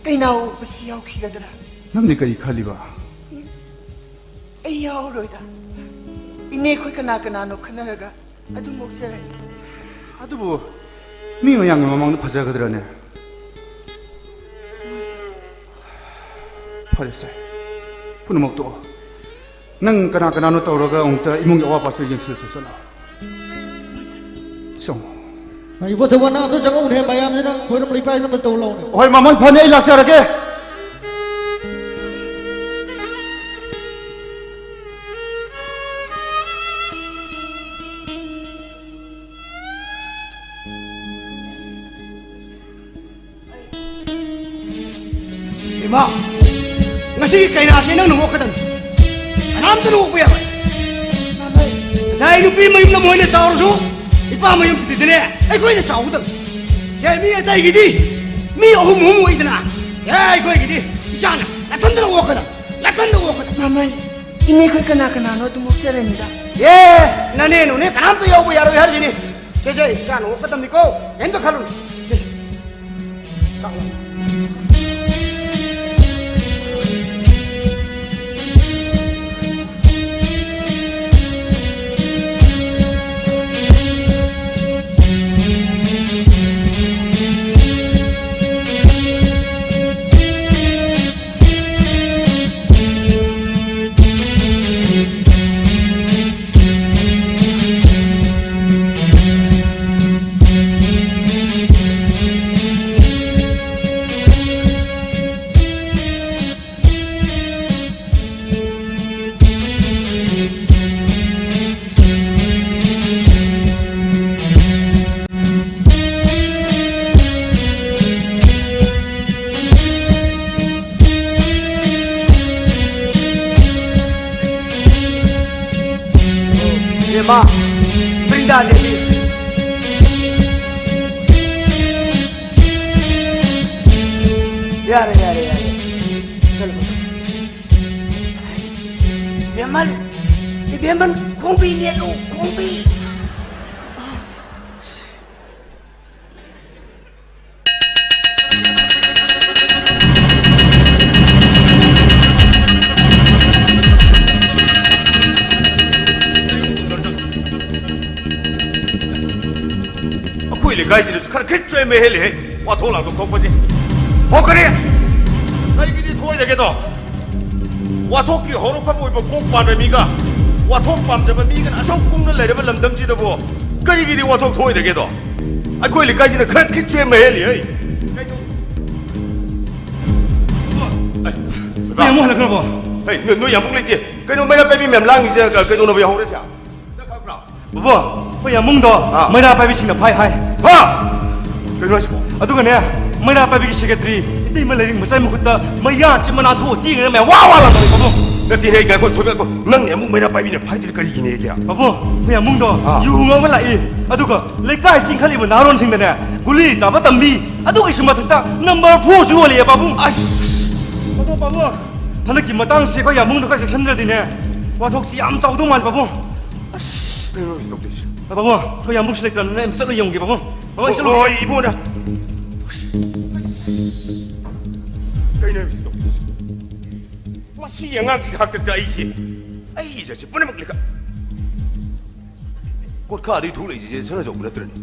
ꯀꯩꯅꯥ ꯑꯣꯛꯄꯁꯤ ꯌꯥꯎꯈꯤꯒꯗ꯭ꯔꯥ? ꯅꯪꯗꯤ ꯀꯔꯤ ꯈꯜꯂꯤꯕ? ꯑꯩ ꯌꯥꯎꯔꯣꯏꯗ꯫ ꯏꯅꯦ ꯑꯩꯈꯣꯏ ꯀꯅꯥ ꯀꯅꯥꯅꯣ ꯈꯟꯅꯔꯒ ꯑꯗꯨꯝ ꯑꯣꯛꯆꯔꯅꯤ꯫ ꯑꯗꯨꯕꯨ ꯃꯤ ꯃꯌꯥꯝꯒꯤ ꯃꯃꯥꯡꯗ ꯐꯖꯒꯗ꯭ꯔꯅꯦ? ꯐꯔꯦꯁꯦ, ꯄꯨꯝꯅꯃꯛ ꯇꯣꯛꯑꯣ꯫ ꯅꯪ ꯀꯅꯥ ꯀꯅꯥꯅꯣ ꯇꯧꯔꯒ ꯑꯃꯨꯛꯇ ꯏꯃꯨꯡꯒꯤ ꯑꯋꯥꯠ ꯑꯄꯥꯁꯨ ꯌꯦꯡꯁꯤꯜꯂꯨꯆꯣ, ꯆꯠꯂꯣ꯫ ꯆꯪꯉꯣ꯫ ꯏꯕꯣ ꯊꯧꯕꯥꯜ, ꯅꯪ ꯑꯝꯇ ꯆꯪꯉꯛꯎꯅꯦ, ꯃꯌꯥꯝꯁꯦ ꯅꯪ ꯈꯣꯏꯔꯝ ꯂꯩꯄꯥꯏꯅꯕ ꯇꯧ ꯂꯥꯎꯅꯦ꯫ ꯍꯣꯏ, ꯃꯃꯜ ꯐꯅꯤ, ꯑꯩ ꯂꯥꯛꯆꯔꯒꯦ꯫ ꯏꯃꯥ, ꯉꯁꯤꯒꯤ ꯀꯩꯅꯥꯁꯦ ꯅꯪꯅ ꯑꯣꯛꯀꯗꯕꯅꯤ꯫ ꯀꯅꯥꯝꯇꯅ ꯑꯣꯛꯄ ꯌꯥꯔꯣꯏ꯫ ꯉꯁꯥꯏ ꯅꯨꯄꯤ ꯃꯌꯨꯝꯅ ꯃꯣꯏꯅ ꯆꯥꯎꯔꯁꯨ, ꯏꯄꯥ ꯃꯌꯨꯝꯁꯤꯗꯤꯅꯦ ꯑꯩꯈꯣꯏꯅ ꯆꯥꯎꯒꯗꯕꯅꯤ꯫ ꯌꯥꯏ, ꯃꯤ ꯑꯇꯩꯒꯤꯗꯤ ꯃꯤ ꯑꯍꯨꯝ ꯑꯍꯨꯝ ꯑꯣꯏꯗꯅ꯫ ꯑꯦ, ꯑꯩꯈꯣꯏꯒꯤꯗꯤ ꯏꯆꯥꯅ ꯅꯥꯊꯟꯗꯅ ꯑꯣꯛꯀꯗꯕꯅꯤ, ꯅꯥꯊꯟꯗ ꯑꯣꯛꯀꯗꯕꯅꯤ꯫ ꯃꯃꯩ, ꯏꯅꯦ ꯑꯩꯈꯣꯏ ꯀꯅꯥ ꯀꯅꯥꯅꯣ ꯑꯗꯨꯝ ꯑꯣꯛꯆꯔꯅꯤꯗ꯫ ꯑꯦ, ꯅꯅꯦ ꯅꯨꯅꯦ ꯀꯅꯥꯝꯇ ꯌꯥꯎꯕ ꯌꯥꯔꯣꯏ ꯍꯥꯏꯔꯤꯁꯤꯅꯤ꯫ ꯁꯦ, ꯁꯦ, ꯏꯆꯥꯅ ꯑꯣꯛꯀꯗꯕꯅꯤꯀꯣ, ꯀꯩꯝꯇ ꯈꯜꯂꯨꯅꯨ꯫ ꯁꯦ, ꯂꯥꯛꯑꯣ, ꯂꯥꯛꯑꯣ꯫ ꯏꯕꯦꯝꯃ, ꯕ꯭ꯔꯤꯟꯗꯥ ꯗꯦꯕꯤ꯫ ꯌꯥꯔꯦ, ꯌꯥꯔꯦ, ꯌꯥꯔꯦ꯫ ꯆꯠꯂꯣ, ꯆꯠꯂꯣ꯫ ꯏꯕꯦꯝꯃ, ꯏꯕꯦꯝꯃ, ꯈꯣꯡꯕꯤ ꯅꯦꯠꯂꯨ, ꯈꯣꯡꯕꯤ꯫ ꯂꯩꯀꯥꯏꯁꯤꯗꯁꯨ ꯈꯔ ꯈꯤꯠ ꯆꯣꯏꯃ ꯍꯦꯜꯂꯤꯍꯦ꯫ ꯋꯥꯊꯣꯛ ꯂꯥꯡꯊꯣꯛ ꯊꯣꯛꯄꯁꯦ꯫ ꯍꯣ, ꯀꯔꯤ? ꯀꯔꯤꯒꯤꯗꯤ ꯊꯣꯛꯑꯣꯏꯗꯒꯦꯗꯣ? ꯋꯥꯊꯣꯛꯀꯤ ꯍꯧꯔꯛꯐꯝ ꯑꯣꯏꯕ ꯀꯣꯛ ꯄꯥꯟꯕ ꯃꯤꯒ ꯋꯥꯊꯣꯛ ꯄꯥꯝꯖꯕ ꯃꯤꯒꯅ ꯑꯁꯨꯛ ꯀꯨꯡꯅ ꯂꯩꯔꯕ ꯂꯝꯗꯝꯁꯤꯗꯕꯨ ꯀꯔꯤꯒꯤꯗꯤ ꯋꯥꯊꯣꯛ ꯊꯣꯛꯑꯣꯏꯗꯒꯦꯗꯣ? ꯑꯩꯈꯣꯏ ꯂꯩꯀꯥꯏꯁꯤꯅ ꯈꯔ ꯈꯤꯠ ꯆꯣꯏꯃ ꯍꯦꯜꯂꯤꯍꯦ꯫ ꯀꯩꯗꯧ-, ꯑꯩ, ꯑꯩꯈꯣꯏ ꯌꯥꯝꯕꯨꯡ ꯍꯜꯂꯛꯈ꯭ꯔꯕꯣ? ꯍꯩ, ꯅꯣꯏ, ꯅꯣꯏ ꯌꯥꯝꯕꯨꯡ ꯂꯩꯇꯦ꯫ ꯀꯩꯅꯣ ꯃꯩꯔꯥ ꯄꯥꯏꯕꯤ ꯃꯌꯥꯝ ꯂꯥꯡꯉꯤꯁꯦ ꯀ-, ꯀꯩꯗꯧꯅꯕ ꯌꯥꯎꯍꯧꯔꯁꯦ? ꯆꯠꯈ꯭ꯔꯕ꯭ꯔꯥ? ꯕꯕꯣ, ꯑꯩꯈꯣꯏ ꯌꯥꯝꯕꯨꯡꯗꯣ ꯑꯥ꯫ ꯃꯩꯔꯥ ꯄꯥꯏꯕꯤꯁꯤꯡꯅ ꯐꯥꯏ ꯍꯥꯏ꯫ ꯍꯥ? ꯀꯩꯅꯣ ꯍꯥꯏꯁꯤꯕꯣ? ꯑꯗꯨꯒꯅꯦ, ꯃꯩꯔꯥ ꯄꯥꯏꯕꯤꯒꯤ ꯁꯦꯀ꯭ꯔꯦꯇꯔꯤ ꯏꯇꯩꯃ ꯂꯩꯔꯤꯡ ꯃꯆꯥꯏ ꯃꯈꯨꯠꯇ ꯃꯩꯌꯥ ꯆꯤꯞ ꯃꯅꯥ ꯊꯣꯛꯑ ꯆꯦꯡꯉꯒ ꯃꯌꯥꯝ ꯋꯥ ꯋꯥ ꯂꯥꯎꯅꯔꯦ, ꯕꯕꯣ꯫ ꯅꯠꯇꯦꯅꯦ, ꯉꯥꯏꯈꯣ, ꯊꯣꯏꯕ, ꯉꯥꯏꯈꯣ꯫ ꯅꯪꯅꯦ ꯑꯃꯨꯛ ꯃꯩꯔꯥ ꯄꯥꯏꯕꯤꯅ ꯐꯥꯏꯗꯨꯗꯤ ꯀꯔꯤꯒꯤꯅꯦꯒꯦ? ꯕꯕꯣ, ꯑꯩꯈꯣꯏ ꯌꯥꯝꯕꯨꯡꯗꯣ ꯑꯥ꯫ ꯌꯨ ꯉꯥꯎꯔ ꯂꯥꯛꯏ꯫ ꯑꯗꯨꯒ ꯂꯩꯀꯥꯏ ꯆꯤꯡꯈꯠꯂꯤꯕ ꯅꯍꯥꯔꯣꯟꯁꯤꯡꯗꯅꯦ, ꯒꯨꯂꯤ ꯆꯥꯕ ꯇꯝꯕꯤ꯫ ꯑꯗꯨꯒꯤꯁꯨ ꯃꯊꯛꯇ ꯅꯝꯕꯔ ꯐꯣꯔꯁꯨ ꯌꯣꯜꯂꯤꯑꯦ, ꯄꯥꯕꯨꯡ꯫ ꯑꯁ! ꯑꯗꯣ, ꯄꯥꯕꯨꯡ, ꯍꯟꯗꯛꯀꯤ ꯃꯇꯥꯡꯁꯤ ꯑꯩꯈꯣꯏ ꯌꯥꯝꯕꯨꯡꯗꯣ ꯈꯔ ꯆꯦꯛꯁꯤꯟꯗ꯭ꯔꯗꯤꯅꯦ, ꯋꯥꯊꯣꯛꯁꯤ ꯌꯥꯝ ꯆꯥꯎꯗꯧ ꯃꯥꯜꯂꯦ, ꯄꯥꯕꯨꯡ꯫ ꯑꯁ! ꯀꯩꯅꯣ ꯍꯧꯖꯤꯛ ꯇꯧꯗꯣꯏꯁꯦ? ꯄꯥꯕꯨꯡ, ꯑꯩꯈꯣꯏ ꯌꯥꯝꯕꯨꯡꯁꯨ ꯂꯩꯇ꯭ꯔꯕꯅꯤꯅ ꯑꯩ ꯑꯝꯇ ꯆꯠꯂ ꯌꯦꯡꯉꯨꯒꯦ, ꯄꯥꯕꯨꯡ꯫ ꯄꯥꯕꯨꯡ, ꯑꯩ ꯆꯠꯂꯨꯒꯦ꯫ ꯍꯣꯏ, ꯏꯕꯨꯡꯉꯣ꯫ ꯀꯩꯅꯣ ꯍꯧꯖꯤꯛ ꯇꯧꯗꯣꯏꯁꯦ? ꯃꯁꯤꯒꯤ ꯑꯉꯥꯡꯁꯤꯒꯤ ꯍꯥꯛꯇꯛꯇ ꯑꯩꯁꯦ, ꯑꯩ ꯏꯖꯠꯁꯦ ꯄꯨꯝꯅꯃꯛ ꯂꯩꯈꯠ-, ꯀꯣꯠꯈꯥꯗꯒꯤ ꯊꯣꯛꯂꯛꯏꯁꯦ ꯁꯅꯥꯖꯥꯎꯕ ꯅꯠꯇ꯭ꯔꯅꯦ?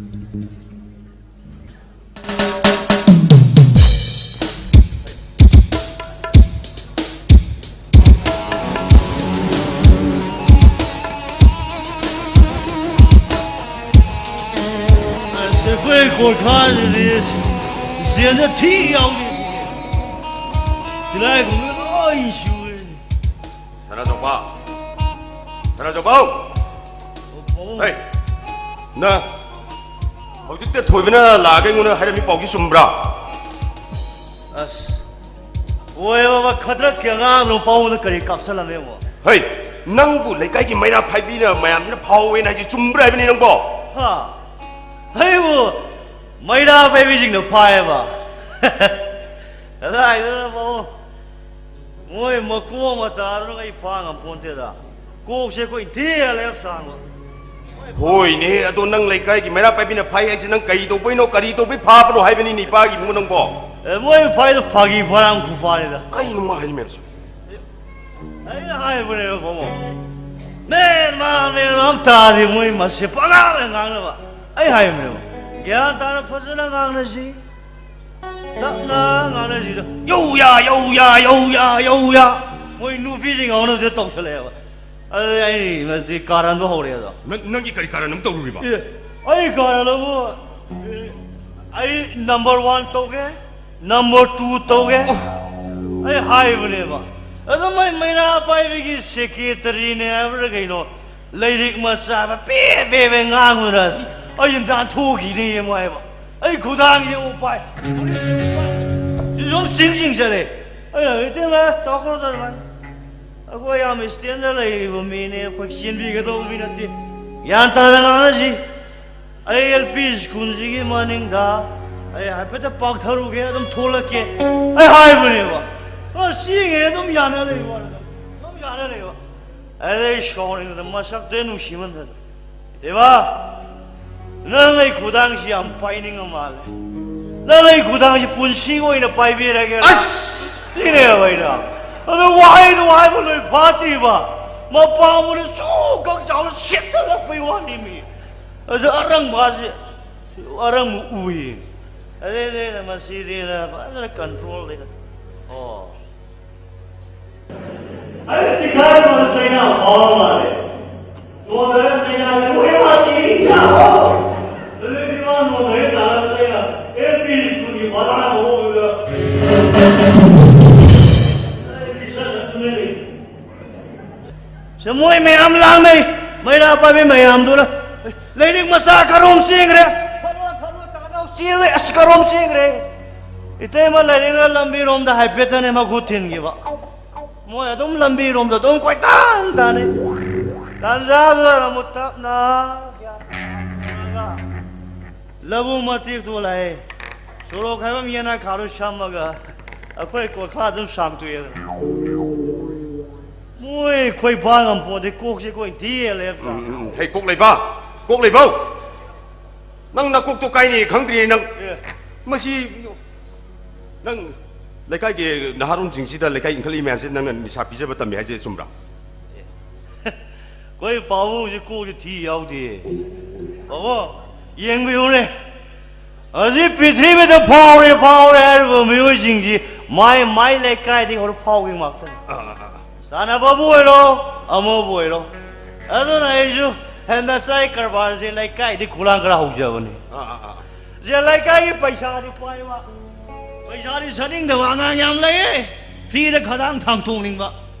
ꯑꯁ, ꯑꯩꯈꯣꯏ ꯀꯣꯠꯈꯥꯁꯤꯗꯤ ꯖꯦꯟꯗ ꯊꯤ ꯌꯥꯎꯔꯤ꯫ ꯇꯤꯜꯍꯥꯏꯈꯨꯝꯕꯤ ꯂꯣꯏ ꯁꯨꯔꯦ꯫ ꯁꯅꯥꯖꯥꯎꯕ! ꯁꯅꯥꯖꯥꯎꯕ! ꯄꯥꯕꯨꯡ꯫ ꯍꯩ! ꯅ ꯍꯧꯖꯤꯛꯇ ꯊꯣꯏꯕꯅ ꯂꯥꯛꯑꯒ ꯑꯩꯉꯣꯟꯗ ꯍꯥꯏꯔꯝꯃꯤ ꯄꯥꯎꯁꯤ ꯆꯨꯝꯕ꯭ꯔꯥ? ꯑꯁ, ꯑꯣꯏ ꯕꯕꯥ, ꯈꯗ꯭ꯔꯛꯀꯤ ꯑꯉꯥꯡꯗꯣ ꯄꯥꯕꯨꯡꯗ ꯀꯔꯤ ꯀꯥꯞꯁꯜꯂꯝꯃꯦ ꯌꯦꯡꯉꯣ꯫ ꯍꯩ! ꯅꯪꯕꯨ ꯂꯩꯀꯥꯏꯒꯤ ꯃꯩꯔꯥ ꯐꯥꯏꯕꯤꯅ ꯃꯌꯥꯝꯁꯤꯅ ꯐꯥꯎꯋꯦꯅ ꯍꯥꯏꯁꯤ ꯆꯨꯝꯕ꯭ꯔꯥ ꯍꯥꯏꯕꯅꯤ ꯅꯪꯕꯣ? ꯍꯥ? ꯑꯩꯕꯨ ꯃꯩꯔꯥ ꯄꯥꯏꯕꯤꯁꯤꯡꯅ ꯐꯥꯏꯌꯦꯕ? ꯀꯗꯥꯏꯗꯅꯣ ꯄꯥꯕꯨꯡ? ꯃꯣꯏ ꯃꯀꯣꯛ ꯃꯇꯥꯗꯨꯅ ꯑꯩ ꯐꯥ ꯉꯝꯄꯣꯟꯇꯦꯗ꯫ ꯀꯣꯛꯁꯦ ꯑꯩꯈꯣꯏ ꯏꯟꯊꯤ ꯂꯦꯞ ꯁꯥꯡꯕ꯫ ꯍꯣꯏꯅꯦ, ꯑꯗꯣ ꯅꯪ ꯂꯩꯀꯥꯏꯒꯤ ꯃꯩꯔꯥ ꯄꯥꯏꯕꯤꯅ ꯐꯥꯏ ꯍꯥꯏꯁꯦ ꯅꯪ ꯀꯔꯤ ꯇꯧꯕꯩꯅꯣ, ꯀꯔꯤ ꯇꯧꯕꯩ ꯐꯥꯕꯅꯣ ꯍꯥꯏꯕꯅꯤꯅꯦ, ꯏꯄꯥꯒꯤ ꯏꯕꯨꯡꯉꯣ ꯅꯪꯕꯣ? ꯑꯦ, ꯃꯣꯏ ꯐꯥꯏꯗꯣ ꯐꯥꯒꯤ ꯐꯔꯥꯡ ꯈꯨꯐꯥꯅꯤꯗ꯫ ꯀꯩꯅꯣ ꯃꯥ ꯍꯥꯏꯔꯤ ꯃꯌꯥꯝꯁꯦ? ꯑꯩꯅ ꯍꯥꯏꯕꯅꯦꯕ, ꯄꯥꯕꯨꯡ꯫ ꯃꯦꯟ ꯃꯥ ꯃꯦꯟ ꯃꯥ ꯑꯃ ꯇꯥꯗꯦ, ꯃꯣꯏ ꯃꯁꯦ ꯄꯉꯥꯡꯗ ꯉꯥꯡꯅꯕ꯫ ꯑꯩ ꯍꯥꯏꯕꯅꯦꯕ꯫ ꯒ꯭ꯌꯥꯟ ꯇꯥꯅ ꯐꯖꯅ ꯉꯥꯡꯅꯁꯤ꯫ ꯇꯞꯅ ꯉꯥꯡꯅꯁꯤꯗ꯫ ꯌꯧ ꯌꯥ, ꯌꯧ ꯌꯥ, ꯌꯧ ꯌꯥ, ꯌꯧ ꯌꯥ꯫ ꯃꯣꯏ ꯅꯨꯄꯤꯁꯤꯡ ꯉꯥꯡꯅꯕꯗ ꯇꯧꯁꯜꯂꯛꯑꯦꯕ꯫ ꯑꯗꯨꯗꯤ ꯑꯩ ꯃꯁꯤ ꯀꯥꯔꯟꯗꯣ ꯍꯧꯔꯛꯑꯦ ꯑꯗꯣ꯫ ꯅꯪ, ꯅꯪꯒꯤ ꯀꯔꯤ ꯀꯥꯔꯟ ꯑꯃ ꯇꯧꯔꯨꯔꯤꯕ? ꯑꯦ, ꯑꯩ ꯀꯥꯔꯟ ꯑꯃ, ꯑꯩ ꯅꯝꯕꯔ ꯋꯥꯟ ꯇꯧꯒꯦ, ꯅꯝꯕꯔ ꯇꯨ ꯇꯧꯒꯦ꯫ ꯑꯩ ꯍꯥꯏꯕꯅꯦꯕ꯫ ꯑꯗꯣ ꯃꯣꯏ ꯃꯩꯔꯥ ꯄꯥꯏꯕꯒꯤ ꯁꯦꯀ꯭ꯔꯦꯇꯔꯤꯅꯦ ꯍꯥꯏꯕ꯭ꯔꯥ ꯀꯩꯅꯣ, ꯂꯥꯏꯔꯤꯛ ꯃꯆꯥ ꯑꯃ ꯄꯦ ꯄꯦ ꯄꯦ ꯉꯥꯡꯕꯗ ꯑꯁ ꯑꯩ ꯅꯥꯟꯊꯣꯛꯈꯤꯅꯦ ꯌꯦꯡꯉꯣ ꯍꯥꯏꯕ꯫ ꯑꯩ ꯈꯨꯗꯥꯡꯁꯦ ꯑꯃꯨꯛ ꯄꯥꯏ꯫ ꯁꯤ ꯁꯨꯝ ꯆꯤꯡ ꯆꯤꯡ ꯆꯠꯂꯦ꯫ ꯑꯩꯅ, "ꯏꯇꯩꯃ, ꯇꯧꯈ꯭ꯔꯣ ꯑꯗꯨꯃꯥꯏꯅ꯫ ꯑꯩꯈꯣꯏ ꯌꯥꯝ ꯏꯁꯇꯦꯟꯗꯔ ꯂꯩꯔꯤꯕ ꯃꯤꯅꯦ, ꯑꯩꯈꯣꯏ ꯆꯦꯟꯕꯤꯒꯗꯧꯕ ꯃꯤ ꯅꯠꯇꯦ꯫ ꯒ꯭ꯌꯥꯟ ꯇꯥꯅ ꯉꯥꯡꯅꯁꯤ꯫ ꯑꯩ ꯑꯦꯜ ꯄꯤ ꯁ꯭ꯀꯨꯜꯁꯤꯒꯤ ꯃꯅꯤꯡꯗ ꯑꯩ ꯍꯥꯏꯐꯦꯠꯇ ꯄꯥꯛꯊꯔꯨꯒꯦ, ꯑꯗꯨꯝ ꯊꯣꯛꯂꯛꯀꯦ", ꯑꯩ ꯍꯥꯏꯕꯅꯦꯕ꯫ ꯑ, ꯆꯦꯡꯉꯦ ꯑꯗꯨꯝ ꯌꯥꯅ ꯂꯩꯕ ꯋꯥꯅꯤꯗ꯫ ꯑꯗꯨꯝ ꯌꯥꯅ ꯂꯩꯕ꯫ ꯑꯗꯩ ꯁꯥꯎꯅꯤꯡꯗꯅ ꯃꯁꯛꯇꯨ ꯅꯨꯡꯁꯤꯃꯟꯗꯅ, "ꯏꯕꯥ, ꯅꯪ ꯑꯩ ꯈꯨꯗꯥꯡꯁꯤ ꯌꯥꯝ ꯄꯥꯏꯅꯤꯡꯉ ꯃꯥꯜꯂꯦ꯫ ꯅꯪ ꯑꯩ ꯈꯨꯗꯥꯡꯁꯤ ꯄꯨꯟꯁꯤꯒꯤ ꯑꯣꯏꯅ ꯄꯥꯏꯕꯤꯔꯒꯦ", ꯑꯁ! ꯁꯤꯅꯦꯕ ꯑꯩꯅ꯫ ꯑꯗꯣ ꯋꯥꯍꯩꯗꯣ ꯍꯥꯏꯕ ꯂꯣꯏ ꯐꯥꯠꯇ꯭ꯔꯤꯕ꯫ ꯃꯄꯥꯡꯕꯨꯅ ꯆꯨ ꯀꯛ ꯆꯥꯎꯅ ꯁꯦꯠꯆꯜꯂꯛꯄꯩ ꯋꯥꯅꯤ ꯃꯤ꯫ ꯑꯗꯨ ꯑꯔꯪꯕꯁꯦ, ꯑꯔꯪꯕ ꯎꯏ꯫ ꯑꯗꯩꯗꯤ ꯑꯩꯅ ꯃꯁꯤꯗꯤ ꯐꯖꯅ ꯀꯟꯇ꯭ꯔꯣꯜ ꯂꯩꯅ꯫ ꯑꯣ꯫ ꯑꯩ ꯁꯤꯈꯥꯏ ꯃꯁꯩꯅ ꯐꯥꯎꯔ ꯃꯥꯜꯂꯦ꯫ ꯅꯣꯡꯗꯔ ꯁꯩꯅꯥꯒꯤ ꯍꯨꯏ ꯃꯥꯁꯤ ꯏꯆꯥ ꯐꯥꯎ꯫ ꯑꯗꯨꯗꯒꯤ ꯃꯥ ꯅꯣꯡꯗꯔ ꯇꯥꯔꯛꯄꯗ ꯑꯩꯅ ꯑꯦꯜ ꯄꯤ ꯁ꯭ꯀꯨꯜꯒꯤ ꯕꯔꯥ ꯃꯑꯣꯡꯗꯨꯗ ꯑꯩ ꯄꯤꯁꯜꯂꯛꯇꯨꯅ ꯂꯩ꯫ ꯁꯦ, ꯃꯣꯏ ꯃꯌꯥꯝ ꯂꯥꯡꯅꯩ꯫ ꯃꯩꯔꯥ ꯄꯥꯏꯕꯤ ꯃꯌꯥꯝꯗꯨꯅ ꯂꯥꯏꯔꯤꯛ ꯃꯆꯥ ꯀꯔꯣꯝ ꯆꯦꯟꯈ꯭ꯔꯦ? ꯈꯜꯂꯣ, ꯈꯜꯂꯣ, ꯇꯥꯗꯧ ꯆꯦꯜꯂꯦ꯫ ꯑꯁ, ꯀꯔꯣꯝ ꯆꯦꯟꯈ꯭ꯔꯦ? ꯏꯇꯩꯃ ꯂꯥꯏꯔꯤꯛꯅ ꯂꯝꯕꯤꯔꯣꯝꯗ ꯍꯥꯏꯐꯦꯠꯇꯅꯦ ꯃꯈꯨꯠ ꯊꯤꯟꯈꯤꯕ꯫ ꯃꯣꯏ ꯑꯗꯨꯝ ꯂꯝꯕꯤꯔꯣꯝꯗ ꯑꯗꯨꯝ ꯀꯣꯏꯇꯥꯟ ꯇꯥꯟꯅꯩ꯫ ꯇꯥꯟꯖꯥꯗꯨꯗ ꯑꯃꯨꯛ ꯇꯞꯅ ꯂꯧꯕꯨꯛ ꯃꯇꯦꯛꯇꯨ ꯂꯥꯛꯑꯦ꯫ ꯁꯣꯔꯣꯛ ꯍꯥꯏꯕ ꯑꯃ ꯌꯦꯅꯥꯈꯥꯗꯨ ꯁꯝꯃꯒ ꯑꯩꯈꯣꯏ ꯀꯣꯏꯈꯥ ꯑꯗꯨꯝ ꯁꯥꯡꯇꯣꯛꯑꯦꯗꯅ꯫ ꯃꯣꯏ ꯈꯣꯏ ꯄꯥ ꯉꯝꯄꯣꯟꯇꯦ, ꯀꯣꯛꯁꯦ ꯀꯣꯏ ꯊꯤꯌꯦ ꯂꯦꯞꯇ꯫ ꯎꯝ, ꯎꯝ, ꯎꯝ꯫ ꯍꯩ, ꯀꯣꯛ ꯂꯩꯕ, ꯀꯣꯛ ꯂꯩꯕꯧ! ꯅꯪ ꯅꯀꯣꯛꯇꯣ ꯀꯥꯏꯅꯤ ꯈꯪꯗ꯭ꯔꯤꯅꯦ ꯅꯪ꯫ ꯑꯦ꯫ ꯃꯁꯤ ꯅꯪ ꯂꯩꯀꯥꯏꯒꯤ ꯅꯍꯥꯔꯣꯟꯁꯤꯡꯁꯤꯗ ꯂꯩꯀꯥꯏ ꯏꯟꯈꯠꯂꯛꯏ ꯃꯌꯥꯝꯁꯤ ꯅꯪꯅ ꯅꯤꯁꯥ ꯄꯤꯖꯕ ꯇꯝꯃꯦ ꯍꯥꯏꯁꯦ ꯆꯨꯝꯕ꯭ꯔꯥ? ꯑꯩꯈꯣꯏ ꯄꯥꯕꯨꯡꯁꯦ ꯀꯣꯛꯁꯦ ꯊꯤ ꯌꯥꯎꯗꯦ꯫ ꯄꯥꯕꯨꯡ, ꯌꯦꯡꯕꯤꯌꯨꯅꯦ꯫ ꯍꯧꯖꯤꯛ ꯄ꯭ꯔꯤꯊꯤꯕꯤꯗ ꯐꯥꯎꯔꯦ, ꯐꯥꯎꯔꯦ ꯍꯥꯏꯔꯤꯕ ꯃꯤꯑꯣꯏꯁꯤꯡꯁꯤ ꯃꯥꯏ ꯃꯥꯏ ꯂꯩꯀꯥꯏꯗꯒꯤ ꯍꯧꯔ ꯐꯥꯎꯈꯤꯕ ꯉꯥꯛꯇꯅꯤ꯫ ꯁꯥꯟꯅꯕꯕꯨ ꯑꯣꯏꯔꯣ, ꯑꯃꯕꯨ ꯑꯣꯏꯔꯣ꯫ ꯑꯗꯨꯅ ꯑꯩꯁꯨ ꯍꯟꯗꯛ ꯆꯥꯏ ꯀꯔꯕꯥꯔꯁꯦ ꯂꯩꯀꯥꯏꯗꯤ ꯈꯨꯂꯥꯡ ꯈꯔ ꯍꯧꯖꯕꯅꯤ꯫ ꯁꯦ ꯂꯩꯀꯥꯏꯒꯤ ꯄꯩꯁꯥꯗꯤ ꯄꯥꯏꯕ, ꯄꯩꯁꯥꯗꯤ ꯁꯠꯅꯤꯡꯗꯕ ꯑꯉꯥꯡ ꯌꯥꯝ ꯂꯩꯌꯦ꯫ ꯐ꯭ꯔꯤꯗ ꯈꯗꯥꯡ ꯊꯥꯡ ꯇꯣꯡꯅꯤꯡꯕ꯫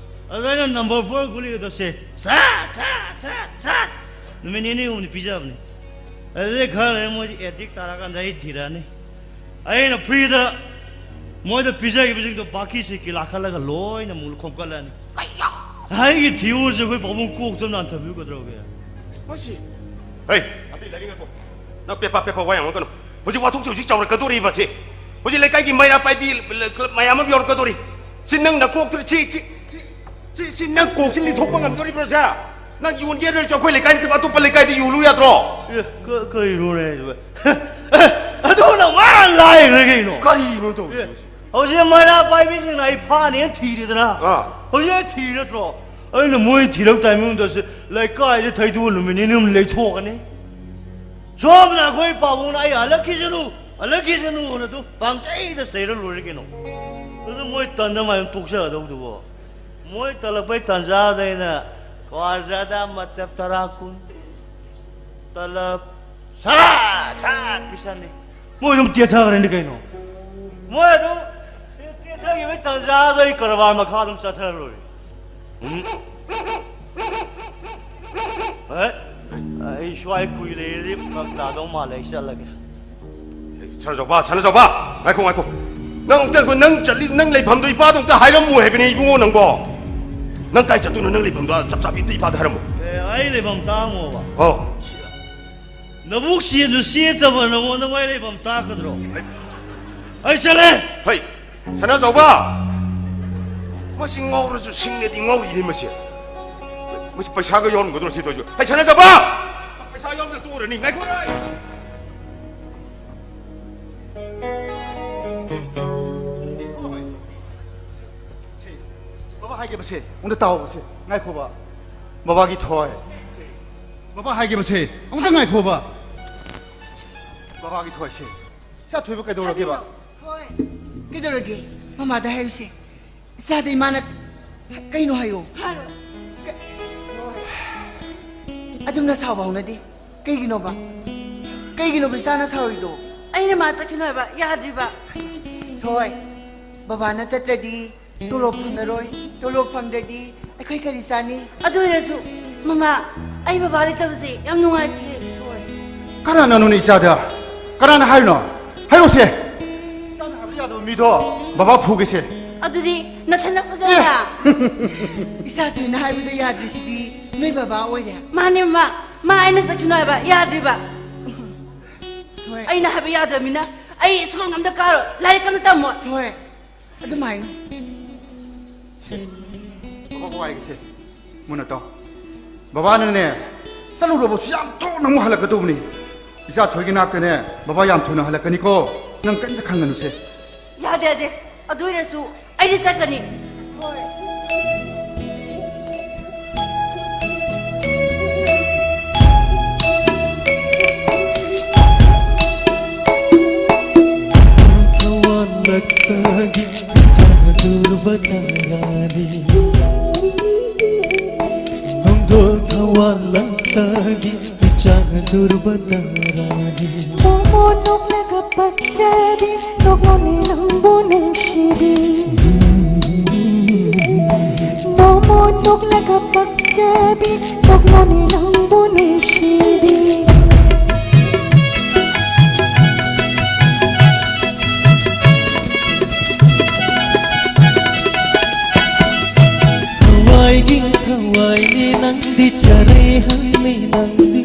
ꯑꯗꯨ ꯑꯩꯅ ꯅꯝꯕꯔ ꯐꯣꯔ ꯒꯨꯂꯤꯗꯣ ꯁꯦ ꯁꯠ ꯁꯠ ꯁꯠ ꯁꯠ ꯅꯨꯃꯤꯠ ꯅꯤꯅꯤ ꯍꯨꯝꯅꯤ ꯄꯤꯖꯕꯅꯦ꯫ ꯑꯗꯨꯗꯩ ꯈꯔ ꯂꯩꯔ ꯃꯣꯏꯁꯦ ꯑꯦꯗꯤꯛ ꯇꯥꯔꯀꯥꯟꯗ ꯑꯩ ꯊꯤꯔꯛꯑꯅꯤ꯫ ꯑꯩꯅ ꯐ꯭ꯔꯤꯗ ꯃꯣꯏꯗ ꯄꯤꯖꯈꯤꯕꯁꯤꯡꯗꯣ ꯕꯥꯀꯤꯁꯤ ꯀꯤꯂꯥ ꯈꯜꯂꯒ ꯂꯣꯏꯅ ꯑꯃꯨꯛ ꯈꯣꯝꯀꯠꯂꯅꯤ꯫ ꯑꯩꯒꯤ ꯊꯤꯑꯣꯔꯤꯁꯦ ꯑꯩꯈꯣꯏ ꯄꯥꯕꯨꯡ ꯀꯣꯛꯇ ꯅꯥꯟꯊꯕꯤꯌꯨ ꯀꯩꯗꯧꯔꯒꯦ? ꯃꯁꯤ, ꯍꯩ, ꯑꯇꯩ ꯂꯥꯏꯔꯤꯛ ꯉꯥꯏꯈꯣ꯫ ꯅꯪ ꯄꯦꯄꯥ ꯄꯦꯄꯥ ꯋꯥ ꯌꯥꯝ ꯉꯥꯡꯒꯅꯨ꯫ ꯍꯧꯖꯤꯛ ꯋꯥꯊꯣꯛꯁꯦ ꯍꯧꯖꯤꯛ ꯆꯥꯎꯔꯛꯀꯗꯧꯔꯤꯕꯁꯦ꯫ ꯍꯧꯖꯤꯛ ꯂꯩꯀꯥꯏꯒꯤ ꯃꯩꯔꯥ ꯄꯥꯏꯕꯤ club ꯃꯌꯥꯝ ꯑꯃ ꯌꯧꯔꯛꯀꯗꯧꯔꯤ꯫ ꯁꯤ ꯅꯪ ꯅꯀꯣꯛꯇꯨ ꯁꯤ, ꯁꯤ, ꯁꯤ, ꯁꯤ, ꯁꯤ ꯅꯪ ꯀꯣꯛꯁꯤ ꯂꯤꯊꯣꯛꯄ ꯉꯝꯗꯧꯔꯤꯕ꯭ꯔꯣ ꯁꯦ? ꯅꯪ ꯌꯣꯟꯒꯦ ꯍꯥꯏꯔꯁꯨ ꯑꯩꯈꯣꯏ ꯂꯩꯀꯥꯏ ꯅꯠꯇꯕ ꯑꯇꯣꯞꯄ ꯂꯩꯀꯥꯏꯗ ꯌꯣꯜꯂꯨ ꯌꯥꯗ꯭ꯔꯣ? ꯑꯦ, ꯀ-, ꯀꯩꯅꯣꯅꯦ ꯍꯥꯏꯁꯤꯕꯣ? ꯑꯗꯨꯅ ꯋꯥ ꯂꯥꯏꯈ꯭ꯔꯦ ꯀꯩꯅꯣ? ꯀꯔꯤꯅꯣ ꯇꯧꯔꯤꯁꯦ? ꯑꯦ, ꯍꯧꯖꯤꯛ ꯃꯩꯔꯥ ꯄꯥꯏꯕꯤꯁꯤꯡꯅ ꯑꯩ ꯐꯥꯅꯦꯅ ꯊꯤꯔꯦꯗꯅ꯫ ꯑꯥ꯫ ꯍꯧꯖꯤꯛ ꯑꯩ ꯊꯤꯔꯤ ꯅꯠꯇ꯭ꯔꯣ? ꯑꯩꯅ ꯃꯣꯏ ꯊꯤꯔꯛ ꯇꯥꯏꯃꯤꯡꯗꯨꯗ ꯁꯤ ꯂꯩꯀꯥꯏꯁꯦ ꯊꯩꯗꯣꯛꯑ ꯅꯨꯃꯤꯠ ꯅꯤꯅꯤ ꯍꯨꯝꯅꯤ ꯂꯩꯊꯣꯛꯀꯅꯤ꯫ ꯁꯣꯝꯗ ꯑꯩꯈꯣꯏ ꯄꯥꯕꯨꯡꯅ ꯑꯩ ꯍꯜꯂꯛꯈꯤꯁꯅꯨ, ꯍꯜꯂꯛꯈꯤꯁꯅꯨꯅ ꯑꯗꯨꯝ ꯄꯪꯆꯩꯗ ꯆꯩꯔ ꯂꯣꯏꯔꯦ ꯀꯩꯅꯣ꯫ ꯑꯗꯨ ꯃꯣꯏ ꯇꯟꯗ ꯃꯥꯏ ꯑꯗꯨꯝ ꯇꯣꯛꯆꯒꯗꯧꯗꯨꯕꯣ꯫ ꯃꯣꯏ ꯇꯜꯂꯛꯄꯩ ꯇꯥꯟꯖꯥꯗ ꯑꯩꯅ ꯀ꯭ꯋꯥ ꯖꯥꯗꯥ ꯃꯇꯞ ꯇꯔꯥ ꯀꯨꯟ ꯇꯂꯞ ꯁꯥ ꯁꯥ ꯄꯤꯁꯜꯂꯤ꯫ ꯃꯣꯏ ꯑꯗꯨꯝ ꯇꯦꯊꯈ꯭ꯔꯅꯤ ꯀꯩꯅꯣ꯫ ꯃꯣꯏ ꯑꯗꯨꯝ ꯇꯦꯊꯈꯤꯕꯩ ꯇꯥꯟꯖꯥꯗ ꯑꯩ ꯀꯔꯕꯥꯔ ꯃꯈꯥ ꯑꯗꯨꯝ ꯆꯠꯊꯔ ꯂꯣꯏꯔꯦ꯫ ꯎꯝ꯫ ꯍꯦ, ꯑꯩ ꯁ꯭ꯋꯥꯏ ꯀꯨꯏ ꯂꯩꯔꯗꯤ ꯐꯔꯛ ꯇꯥꯗꯧ ꯃꯥꯜꯂꯦ, ꯑꯩ ꯆꯠꯂꯒꯦ꯫ ꯁꯅꯥꯖꯥꯎꯕ, ꯁꯅꯥꯖꯥꯎꯕ, ꯉꯥꯏꯈꯣ, ꯉꯥꯏꯈꯣ꯫ ꯅꯪ ꯑꯝꯇ, ꯅꯪ ꯆꯠꯂꯤ, ꯅꯪ ꯂꯩꯐꯝꯗꯣ ꯏꯄꯥꯗꯣ ꯑꯝꯇ ꯍꯥꯏꯔꯝꯃꯣ ꯍꯥꯏꯕꯅꯦ ꯏꯕꯨꯡꯉꯣ ꯅꯪꯕꯣ꯫ ꯅꯪ ꯀꯥꯏ ꯆꯠꯇꯣꯏꯅꯣ? ꯅꯪ ꯂꯩꯐꯝꯗꯣ ꯆꯞ ꯆꯥꯕꯤ ꯑꯝꯇ ꯏꯄꯥꯗ ꯍꯥꯏꯔꯝꯃꯣ꯫ ꯑꯦ, ꯑꯩ ꯂꯩꯐꯝ ꯇꯥꯡꯉꯣꯕ꯫ ꯑꯧ꯫ ꯅꯕꯨꯛ ꯆꯦꯟꯁꯨ ꯆꯦꯠꯇꯕ ꯅꯉꯣꯟꯗ ꯋꯥꯏ ꯂꯩꯐꯝ ꯇꯥꯛꯀꯗ꯭ꯔꯣ? ꯑꯩ ꯆꯠꯂꯦ꯫ ꯍꯩ, ꯁꯅꯥꯖꯥꯎꯕ! ꯃꯁꯤ ꯉꯥꯎꯔꯁꯨ ꯁꯤꯡꯅꯗꯤ ꯉꯥꯎꯔꯤꯅꯤ ꯃꯁꯤ꯫ ꯃꯁꯤ ꯄꯩꯁꯥꯒ ꯌꯥꯎꯔꯝꯒꯗ꯭ꯔꯣ ꯁꯤ ꯇꯧꯔꯤꯁꯤ? ꯍꯩ, ꯁꯅꯥꯖꯥꯎꯕ! ꯄꯩꯁꯥ ꯌꯥꯎꯔꯝꯗ ꯇꯣꯛꯎꯔꯅꯤ꯫ ꯉꯥꯏꯈꯣ! ꯕꯕꯥ ꯍꯥꯏꯒꯦꯕꯁꯦ, ꯑꯝꯇ ꯇꯥꯎꯕꯁꯦ꯫ ꯉꯥꯏꯈꯣꯕ꯫ ꯕꯕꯥꯒꯤ ꯊꯣꯏ꯫ ꯕꯕꯥ ꯍꯥꯏꯒꯦꯕꯁꯦ, ꯑꯝꯇ ꯉꯥꯏꯈꯣꯕ꯫ ꯕꯕꯥꯒꯤ ꯊꯣꯏꯁꯦ꯫ ꯏꯆꯥ ꯊꯣꯏꯕ ꯀꯩꯗꯧꯔꯒꯦꯕ? ꯍꯣꯏ꯫ ꯀꯩꯗꯧꯔꯒꯦ? ꯃꯃꯥꯗ ꯍꯥꯏꯔꯨꯁꯦ꯫ ꯏꯆꯥꯗ ꯏꯃꯥꯅ ꯀꯩꯅꯣ ꯍꯥꯏꯌꯣ꯫ ꯍꯥꯏꯔꯣ꯫ ꯀ-, ꯑꯗꯨꯝꯅ ꯁꯥꯎꯕ ꯍꯧꯅꯗꯦ꯫ ꯀꯩꯒꯤꯅꯣꯕ? ꯀꯩꯒꯤꯅꯣꯕ ꯏꯆꯥꯅ ꯁꯥꯎꯔꯤꯗꯣ? ꯑꯩꯅ ꯃꯥ ꯆꯠꯈꯤꯅꯣ ꯍꯥꯏꯕ ꯌꯥꯗ꯭ꯔꯤꯕ꯫ ꯊꯣꯏ, ꯕꯕꯥꯅ ꯆꯠꯇ꯭ꯔꯗꯤ ꯇꯣꯂꯣꯞ ꯐꯪꯉꯔꯣꯏ꯫ ꯇꯣꯂꯣꯞ ꯐꯪꯗ꯭ꯔꯗꯤ ꯑꯩꯈꯣꯏ ꯀꯔꯤ ꯆꯥꯅꯤ? ꯑꯗꯨ ꯑꯣꯏꯔꯁꯨ, ꯃꯃꯥ, ꯑꯩ ꯕꯕꯥ ꯂꯩꯇꯕꯁꯦ ꯌꯥꯝ ꯅꯨꯡꯉꯥꯏꯇꯦ꯫ ꯀꯅꯥꯅꯅꯣꯅꯦ ꯏꯆꯥꯗ? ꯀꯅꯥꯅ ꯍꯥꯏꯅꯣ? ꯍꯥꯏꯔꯣꯁꯦ꯫ ꯏꯆꯥꯅ ꯍꯥꯏꯕ ꯌꯥꯗꯕ ꯃꯤꯗꯣ ꯕꯕꯥ ꯐꯨꯒꯦꯁꯦ꯫ ꯑꯗꯨꯗꯤ ꯅꯊꯟꯅ ꯐꯨꯖꯧꯅ꯫ ꯏꯆꯥ ꯊꯣꯏꯅ ꯍꯥꯏꯕꯗ ꯌꯥꯗ꯭ꯔꯤꯁꯤꯗꯤ ꯅꯣꯏ ꯕꯕꯥ ꯑꯣꯏꯔꯦ꯫ ꯃꯥꯅꯦ, ꯃꯃꯥ꯫ ꯃꯥ ꯑꯩꯅ ꯆꯠꯈꯤꯅꯣ ꯍꯥꯏꯕ ꯌꯥꯗ꯭ꯔꯤꯕ꯫ ꯊꯣꯏ꯫ ꯑꯩꯅ ꯍꯥꯏꯕ ꯌꯥꯗ꯭ꯔꯕꯅꯤꯅ ꯑꯩ ꯁ꯭ꯀꯨꯜ ꯑꯝꯇ ꯀꯥꯔꯣꯏ, ꯂꯥꯏꯔꯤꯛ ꯑꯝꯇ ꯇꯝꯃꯣꯏ꯫ ꯊꯣꯏ꯫ ꯑꯗꯨꯃꯥꯏꯅ꯫ ꯁꯦ, ꯕꯕꯥ ꯋꯥꯏꯒꯦꯁꯦ꯫ ꯃꯨꯟꯅ ꯇꯥꯎ꯫ ꯕꯕꯥꯅꯅꯦ, ꯆꯠꯂꯨꯔꯕꯁꯨ ꯌꯥꯝ ꯊꯨꯅ ꯑꯃꯨꯛ ꯍꯜꯂꯛꯀꯗꯧꯕꯅꯤ꯫ ꯏꯆꯥ ꯊꯣꯏꯒꯤ ꯅꯥꯛꯇꯅꯦ, ꯕꯕꯥ ꯌꯥꯝ ꯊꯨꯅ ꯍꯜꯂꯛꯀꯅꯤꯀꯣ꯫ ꯅꯪ ꯀꯔꯤꯝꯇ ꯈꯟꯒꯅꯨꯁꯦ꯫ ꯌꯥꯗꯦ, ꯌꯥꯗꯦ꯫ ꯑꯗꯨ ꯑꯣꯏꯔꯁꯨ ꯑꯩꯗꯤ ꯆꯠꯀꯅꯤ꯫ ꯍꯣꯏ꯫ ꯊꯋꯥꯟꯂꯛꯇꯒꯤ ꯆꯥꯅꯗꯨꯔꯕ ꯇꯔꯥꯅꯤ꯫ ꯅꯣꯡꯗꯣꯜ ꯊꯋꯥꯟꯂꯛꯇꯒꯤ ꯏꯆꯥꯅ ꯗꯨꯔꯕ ꯇꯔꯥꯅꯤ꯫ ꯃꯣꯃꯣ ꯅꯣꯛꯂꯒ ꯄꯛꯆꯕꯤ, ꯅꯣꯛꯂꯣꯅꯦ ꯅꯪꯕꯨ ꯅꯨꯡꯁꯤꯕꯤ꯫ ꯃꯣꯃꯣ ꯅꯣꯛꯂꯒ ꯄꯛꯆꯕꯤ, ꯅꯣꯛꯂꯣꯅꯦ ꯅꯪꯕꯨ ꯅꯨꯡꯁꯤꯕꯤ꯫ ꯊꯋꯥꯏꯒꯤ ꯊꯋꯥꯏꯅꯤ ꯅꯪꯗꯤ, ꯆꯔꯩ ꯍꯪꯅꯤ ꯅꯪꯗꯤ꯫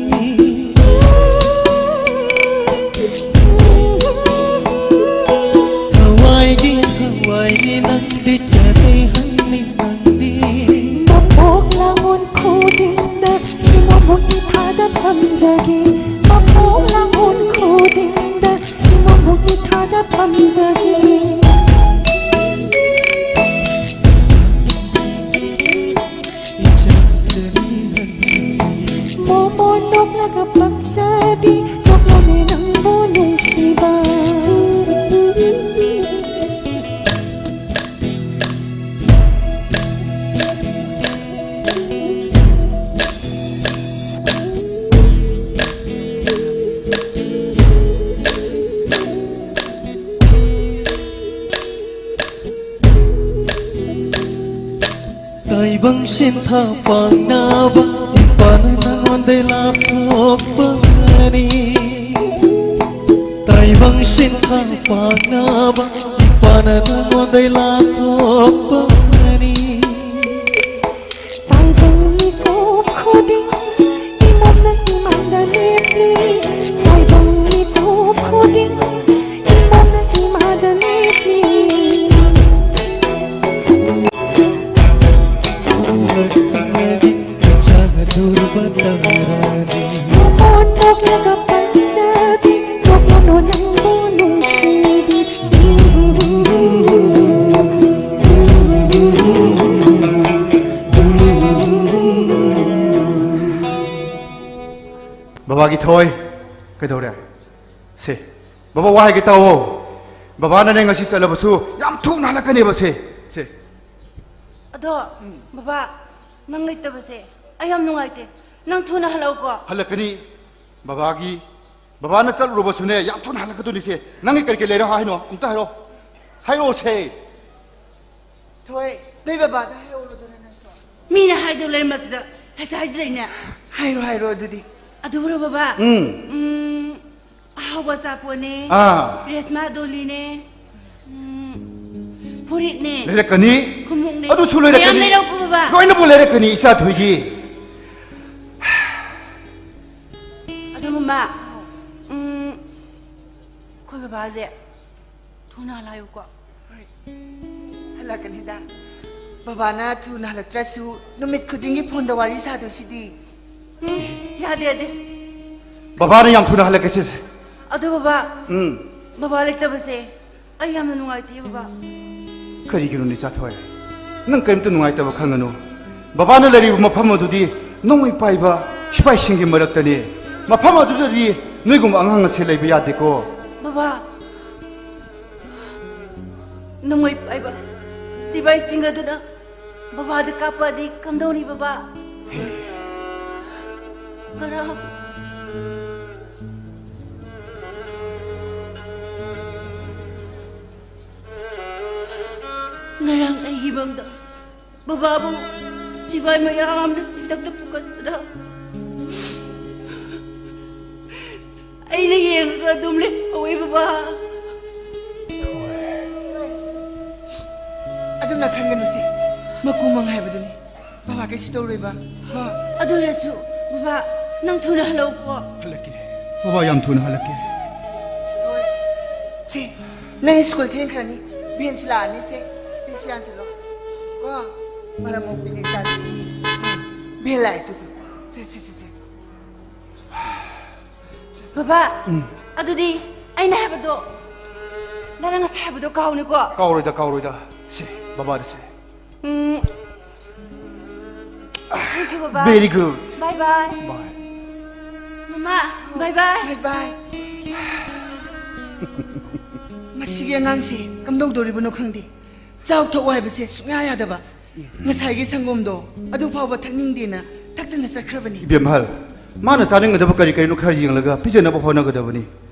ꯊꯋꯥꯏꯒꯤ ꯊꯋꯥꯏꯅꯤ ꯅꯪꯗꯤ, ꯆꯔꯩ ꯍꯪꯅꯤ ꯅꯪꯗꯤ꯫ ꯃꯄꯣꯛ ꯂꯥꯡꯉꯣꯟ ꯈꯨꯗꯤꯡꯗ ꯏꯃꯣꯕꯨ ꯏꯊꯥꯗ ꯐꯝꯖꯒꯦ꯫ ꯃꯄꯣꯛ ꯂꯥꯡꯉꯣꯟ ꯈꯨꯗꯤꯡꯗ ꯏꯃꯣꯕꯨ ꯏꯊꯥꯗ ꯐꯝꯖꯒꯦ꯫ ꯃꯣꯃꯣ ꯅꯣꯛꯂꯒ ꯄꯛꯆꯕꯤ, ꯅꯣꯛꯂꯝꯃꯦ ꯅꯪꯕꯨ ꯅꯨꯡꯁꯤꯕ꯫ ꯇꯥꯏꯕꯪ ꯁꯤꯟꯊꯥ ꯄꯥꯡꯅꯕ ꯏꯄꯥꯅ ꯅꯉꯣꯟꯗꯩ ꯂꯥꯞꯊꯣꯛꯄꯅꯤ꯫ ꯇꯥꯏꯕꯪ ꯁꯤꯟꯊꯥ ꯄꯥꯡꯅꯕ ꯏꯄꯥꯅ ꯅꯉꯣꯟꯗꯩ ꯂꯥꯞꯊꯣꯛꯄꯅꯤ꯫ ꯇꯥꯏꯕꯪ ꯃꯤꯀꯨꯞ ꯈꯨꯗꯤꯡ ꯏꯃꯣꯝꯅ ꯏꯃꯥꯗ ꯂꯦꯞꯂꯤ꯫ ꯇꯥꯏꯕꯪ ꯃꯤꯀꯨꯞ ꯈꯨꯗꯤꯡ ꯏꯃꯣꯝꯅ ꯏꯃꯥꯗ ꯂꯦꯞꯂꯤ꯫ ꯏꯆꯥꯅ ꯊꯨꯔꯕ ꯇꯔꯥꯅꯤ꯫ ꯃꯃꯣꯟ ꯅꯣꯛꯂꯒ ꯄꯟꯖꯕꯤ, ꯅꯣꯛꯂꯅꯨ ꯅꯪꯕꯨ ꯅꯨꯡꯁꯤꯕꯤ꯫ ꯕꯕꯥꯒꯤ ꯊꯣꯏ, ꯀꯩꯗꯧꯔꯦ? ꯁꯦ, ꯕꯕꯥ ꯋꯥ ꯍꯥꯏꯒꯦ ꯇꯥꯎꯑꯣ꯫ ꯕꯕꯥꯅꯅꯦ ꯉꯁꯤ ꯆꯠꯂꯕꯁꯨ ꯌꯥꯝ ꯊꯨꯅ ꯍꯜꯂꯛꯀꯅꯦꯕ꯫ ꯁꯦ, ꯁꯦ꯫ ꯑꯗꯣ, ꯕꯕꯥ, ꯅꯪ ꯂꯩꯇꯕꯁꯦ ꯑꯩ ꯌꯥꯝ ꯅꯨꯡꯉꯥꯏꯇꯦ꯫ ꯅꯪ ꯊꯨꯅ ꯍꯜꯂꯛꯎꯀꯣ꯫ ꯍꯜꯂꯛꯀꯅꯤ꯫ ꯕꯕꯥꯒꯤ, ꯕꯕꯥꯅ ꯆꯠꯂꯨꯔꯕꯁꯨꯅꯦ ꯌꯥꯝ ꯊꯨꯅ ꯍꯜꯂꯛꯀꯗꯣꯏꯅꯤꯁꯦ꯫ ꯅꯪꯒꯤ ꯀꯔꯤ ꯀꯔꯤ ꯂꯩꯔꯦ ꯍꯥꯏꯅꯣ? ꯑꯝꯇ ꯍꯥꯏꯔꯣ꯫ ꯍꯥꯏꯔꯛꯑꯣꯁꯦ꯫ ꯊꯣꯏ, ꯅꯣꯏ ꯕꯕꯥꯗ ꯍꯥꯏꯍꯧꯔꯣꯗꯅ ꯅꯪꯁꯨ꯫ ꯃꯤꯅ ꯍꯥꯏꯗꯧ ꯂꯩꯔꯃꯛꯇꯗ ꯍꯦꯛꯇ ꯍꯥꯏꯖꯤꯜꯂꯛꯏꯅꯦ꯫ ꯍꯥꯏꯔꯣ, ꯍꯥꯏꯔꯣ ꯑꯗꯨꯗꯤ꯫ ꯑꯗꯨꯕꯨꯔꯣ ꯕꯕꯥ? ꯎꯝ꯫ ꯎꯝ, ꯑꯍꯥꯎꯕ ꯑꯆꯥꯄꯣꯠꯅꯦ꯫ ꯑꯥ꯫ ꯔꯦꯁꯃꯥ ꯗꯣꯂꯤꯅꯦ꯫ ꯎꯝ, ꯐꯨꯔꯤꯠꯅꯦ꯫ ꯂꯩꯔꯛꯀꯅꯤ꯫ ꯈꯨꯃꯨꯛꯅꯦ꯫ ꯑꯗꯨꯁꯨ ꯂꯩꯔꯛꯀꯅꯤ꯫ ꯃꯌꯥꯝ ꯂꯩꯔꯛꯄ ꯕꯕꯥ꯫ ꯂꯣꯏꯅꯃꯛ ꯂꯩꯔꯛꯀꯅꯤ ꯏꯆꯥ ꯊꯣꯏꯒꯤ꯫ ꯑꯗꯣ ꯃꯃꯥ, ꯎꯝ, ꯑꯩꯈꯣꯏ ꯕꯕꯥꯁꯦ ꯊꯨꯅ ꯍꯜꯂꯛꯑꯣꯀꯣ꯫ ꯍꯣꯏ, ꯍꯜꯂꯛꯀꯅꯤꯗ꯫ ꯕꯕꯥꯅ ꯊꯨꯅ ꯍꯜꯂꯛꯇ꯭ꯔꯁꯨ ꯅꯨꯃꯤꯠ ꯈꯨꯗꯤꯡꯒꯤ ꯐꯣꯟꯗ ꯋꯥꯔꯤ ꯁꯥꯗꯣꯏꯁꯤꯗꯤ꯫ ꯎꯝ, ꯌꯥꯗꯦ, ꯌꯥꯗꯦ꯫ ꯕꯕꯥꯅ ꯌꯥꯝ ꯊꯨꯅ ꯍꯜꯂꯛꯀꯦ ꯁꯤꯁꯦ꯫ ꯑꯗꯣ ꯕꯕꯥ, ꯎꯝ꯫ ꯕꯕꯥ ꯂꯩꯇꯕꯁꯦ ꯑꯩ ꯌꯥꯝꯅ ꯅꯨꯡꯉꯥꯏꯇꯦ ꯕꯕꯥ꯫ ꯀꯔꯤꯒꯤꯅꯣꯅꯦ ꯏꯆꯥꯊꯣꯏ? ꯅꯪ ꯀꯔꯤꯝꯇ ꯅꯨꯡꯉꯥꯏꯇꯕ ꯈꯪꯒꯅꯨ꯫ ꯕꯕꯥꯅ ꯂꯩꯔꯤꯕ ꯃꯐꯝ ꯑꯗꯨꯗꯤ ꯅꯣꯡꯃꯩ ꯄꯥꯏꯕ ꯁꯤꯐꯥꯏꯁꯤꯡꯒꯤ ꯃꯔꯛꯇꯅꯤ꯫ ꯃꯐꯝ ꯑꯗꯨꯗꯗꯤ ꯅꯣꯏꯒꯨꯝꯕ ꯑꯉꯥꯡ ꯑꯁꯦ ꯂꯩꯕ ꯌꯥꯗꯦꯀꯣ꯫ ꯕꯕꯥ, ꯅꯣꯡꯃꯩ ꯄꯥꯏꯕ ꯁꯤꯐꯥꯏꯁꯤꯡ ꯑꯗꯨꯅ ꯕꯕꯥꯗ ꯀꯥꯞꯄꯛꯑꯗꯤ ꯀꯝꯗꯧꯅꯤ ꯕꯕꯥ? ꯉꯔꯥꯡ, ꯉꯔꯥꯡ ꯑꯩꯒꯤ ꯃꯪꯗ ꯕꯕꯥꯕꯨ ꯁꯤꯐꯥꯏ ꯃꯌꯥꯝꯅ ꯆꯤꯡꯊꯛꯇ ꯄꯨꯈꯠꯄꯗ ꯑꯩꯅ ꯌꯦꯡꯉꯒ ꯑꯗꯨꯝ ꯂꯩꯍꯧꯋꯦ, ꯕꯕꯥ꯫ ꯑꯗꯨꯝꯅ ꯈꯟꯒꯅꯨꯁꯦ, ꯃꯀꯨ ꯃꯪ ꯍꯥꯏꯕꯗꯨꯅꯤ꯫ ꯕꯕꯥ ꯀꯩꯁꯨ ꯇꯧꯔꯣꯏꯕ꯫ ꯍꯣ꯫ ꯑꯗꯨ ꯑꯣꯏꯔꯁꯨ, ꯕꯕꯥ, ꯅꯪ ꯊꯨꯅ ꯍꯜꯂꯛꯎꯀꯣ꯫ ꯍꯜꯂꯛꯀꯦ꯫ ꯕꯕꯥ, ꯌꯥꯝ ꯊꯨꯅ ꯍꯜꯂꯛꯀꯦ꯫ ꯍꯣꯏ꯫ ꯁꯦ, ꯅꯪ ꯁ꯭ꯀꯨꯜ ꯊꯦꯡꯈ꯭ꯔꯅꯤ꯫ ꯚꯦꯟꯁꯨ ꯂꯥꯛꯑꯅꯤ ꯁꯦ꯫ ꯕꯦꯒꯁꯨ ꯌꯥꯟꯁꯤꯜꯂꯣ꯫ ꯀꯣ? ꯃꯔꯝ ꯃꯣꯛꯄꯤꯅꯦ ꯏꯆꯥꯁꯦ꯫ ꯚꯦꯟ ꯂꯥꯛꯑꯦ ꯇꯨ, ꯇꯨ꯫ ꯁꯦ, ꯁꯦ, ꯁꯦ, ꯁꯦ꯫ ꯕꯕꯥ, ꯎꯝ꯫ ꯑꯗꯨꯗꯤ ꯑꯩꯅ ꯍꯥꯏꯕꯗꯣ, ꯅꯪꯅ ꯉꯁꯥꯏ ꯍꯥꯏꯕꯗꯣ ꯀꯥꯎꯅꯤꯀꯣ? ꯀꯥꯎꯔꯣꯏꯗ, ꯀꯥꯎꯔꯣꯏꯗ꯫ ꯁꯦ, ꯕꯕꯥꯗ ꯁꯦ꯫ ꯎꯝ꯫ Thank you, ꯕꯕꯥ꯫ Very good. Bye bye. Bye. ꯃꯃꯥ, bye bye. Bye bye. ꯃꯁꯤꯒꯤ ꯑꯉꯥꯡꯁꯦ ꯀꯝꯗꯧꯗꯣꯔꯤꯕꯅꯣ ꯈꯪꯗꯦ꯫ ꯆꯥꯎ ꯊꯛꯎ ꯍꯥꯏꯕꯁꯦ ꯁꯨꯡꯌꯥ ꯌꯥꯗꯕ꯫ ꯉꯁꯥꯏꯒꯤ ꯁꯪꯒꯣꯝꯗꯣ ꯑꯗꯨ ꯐꯥꯎꯕ ꯊꯛꯅꯤꯡꯗꯦꯅ ꯊꯛꯇꯅ ꯆꯠꯈ꯭ꯔꯕꯅꯤ꯫ ꯏꯕꯦꯝꯍꯜ, ꯃꯥꯅ ꯆꯥꯅꯤꯡꯒꯗꯕ ꯀꯔꯤ ꯀꯔꯤꯅꯣ ꯈꯔ ꯌꯦꯡꯂꯒ ꯄꯤꯖꯅꯕ ꯍꯣꯠꯅꯒꯗꯕꯅꯤ꯫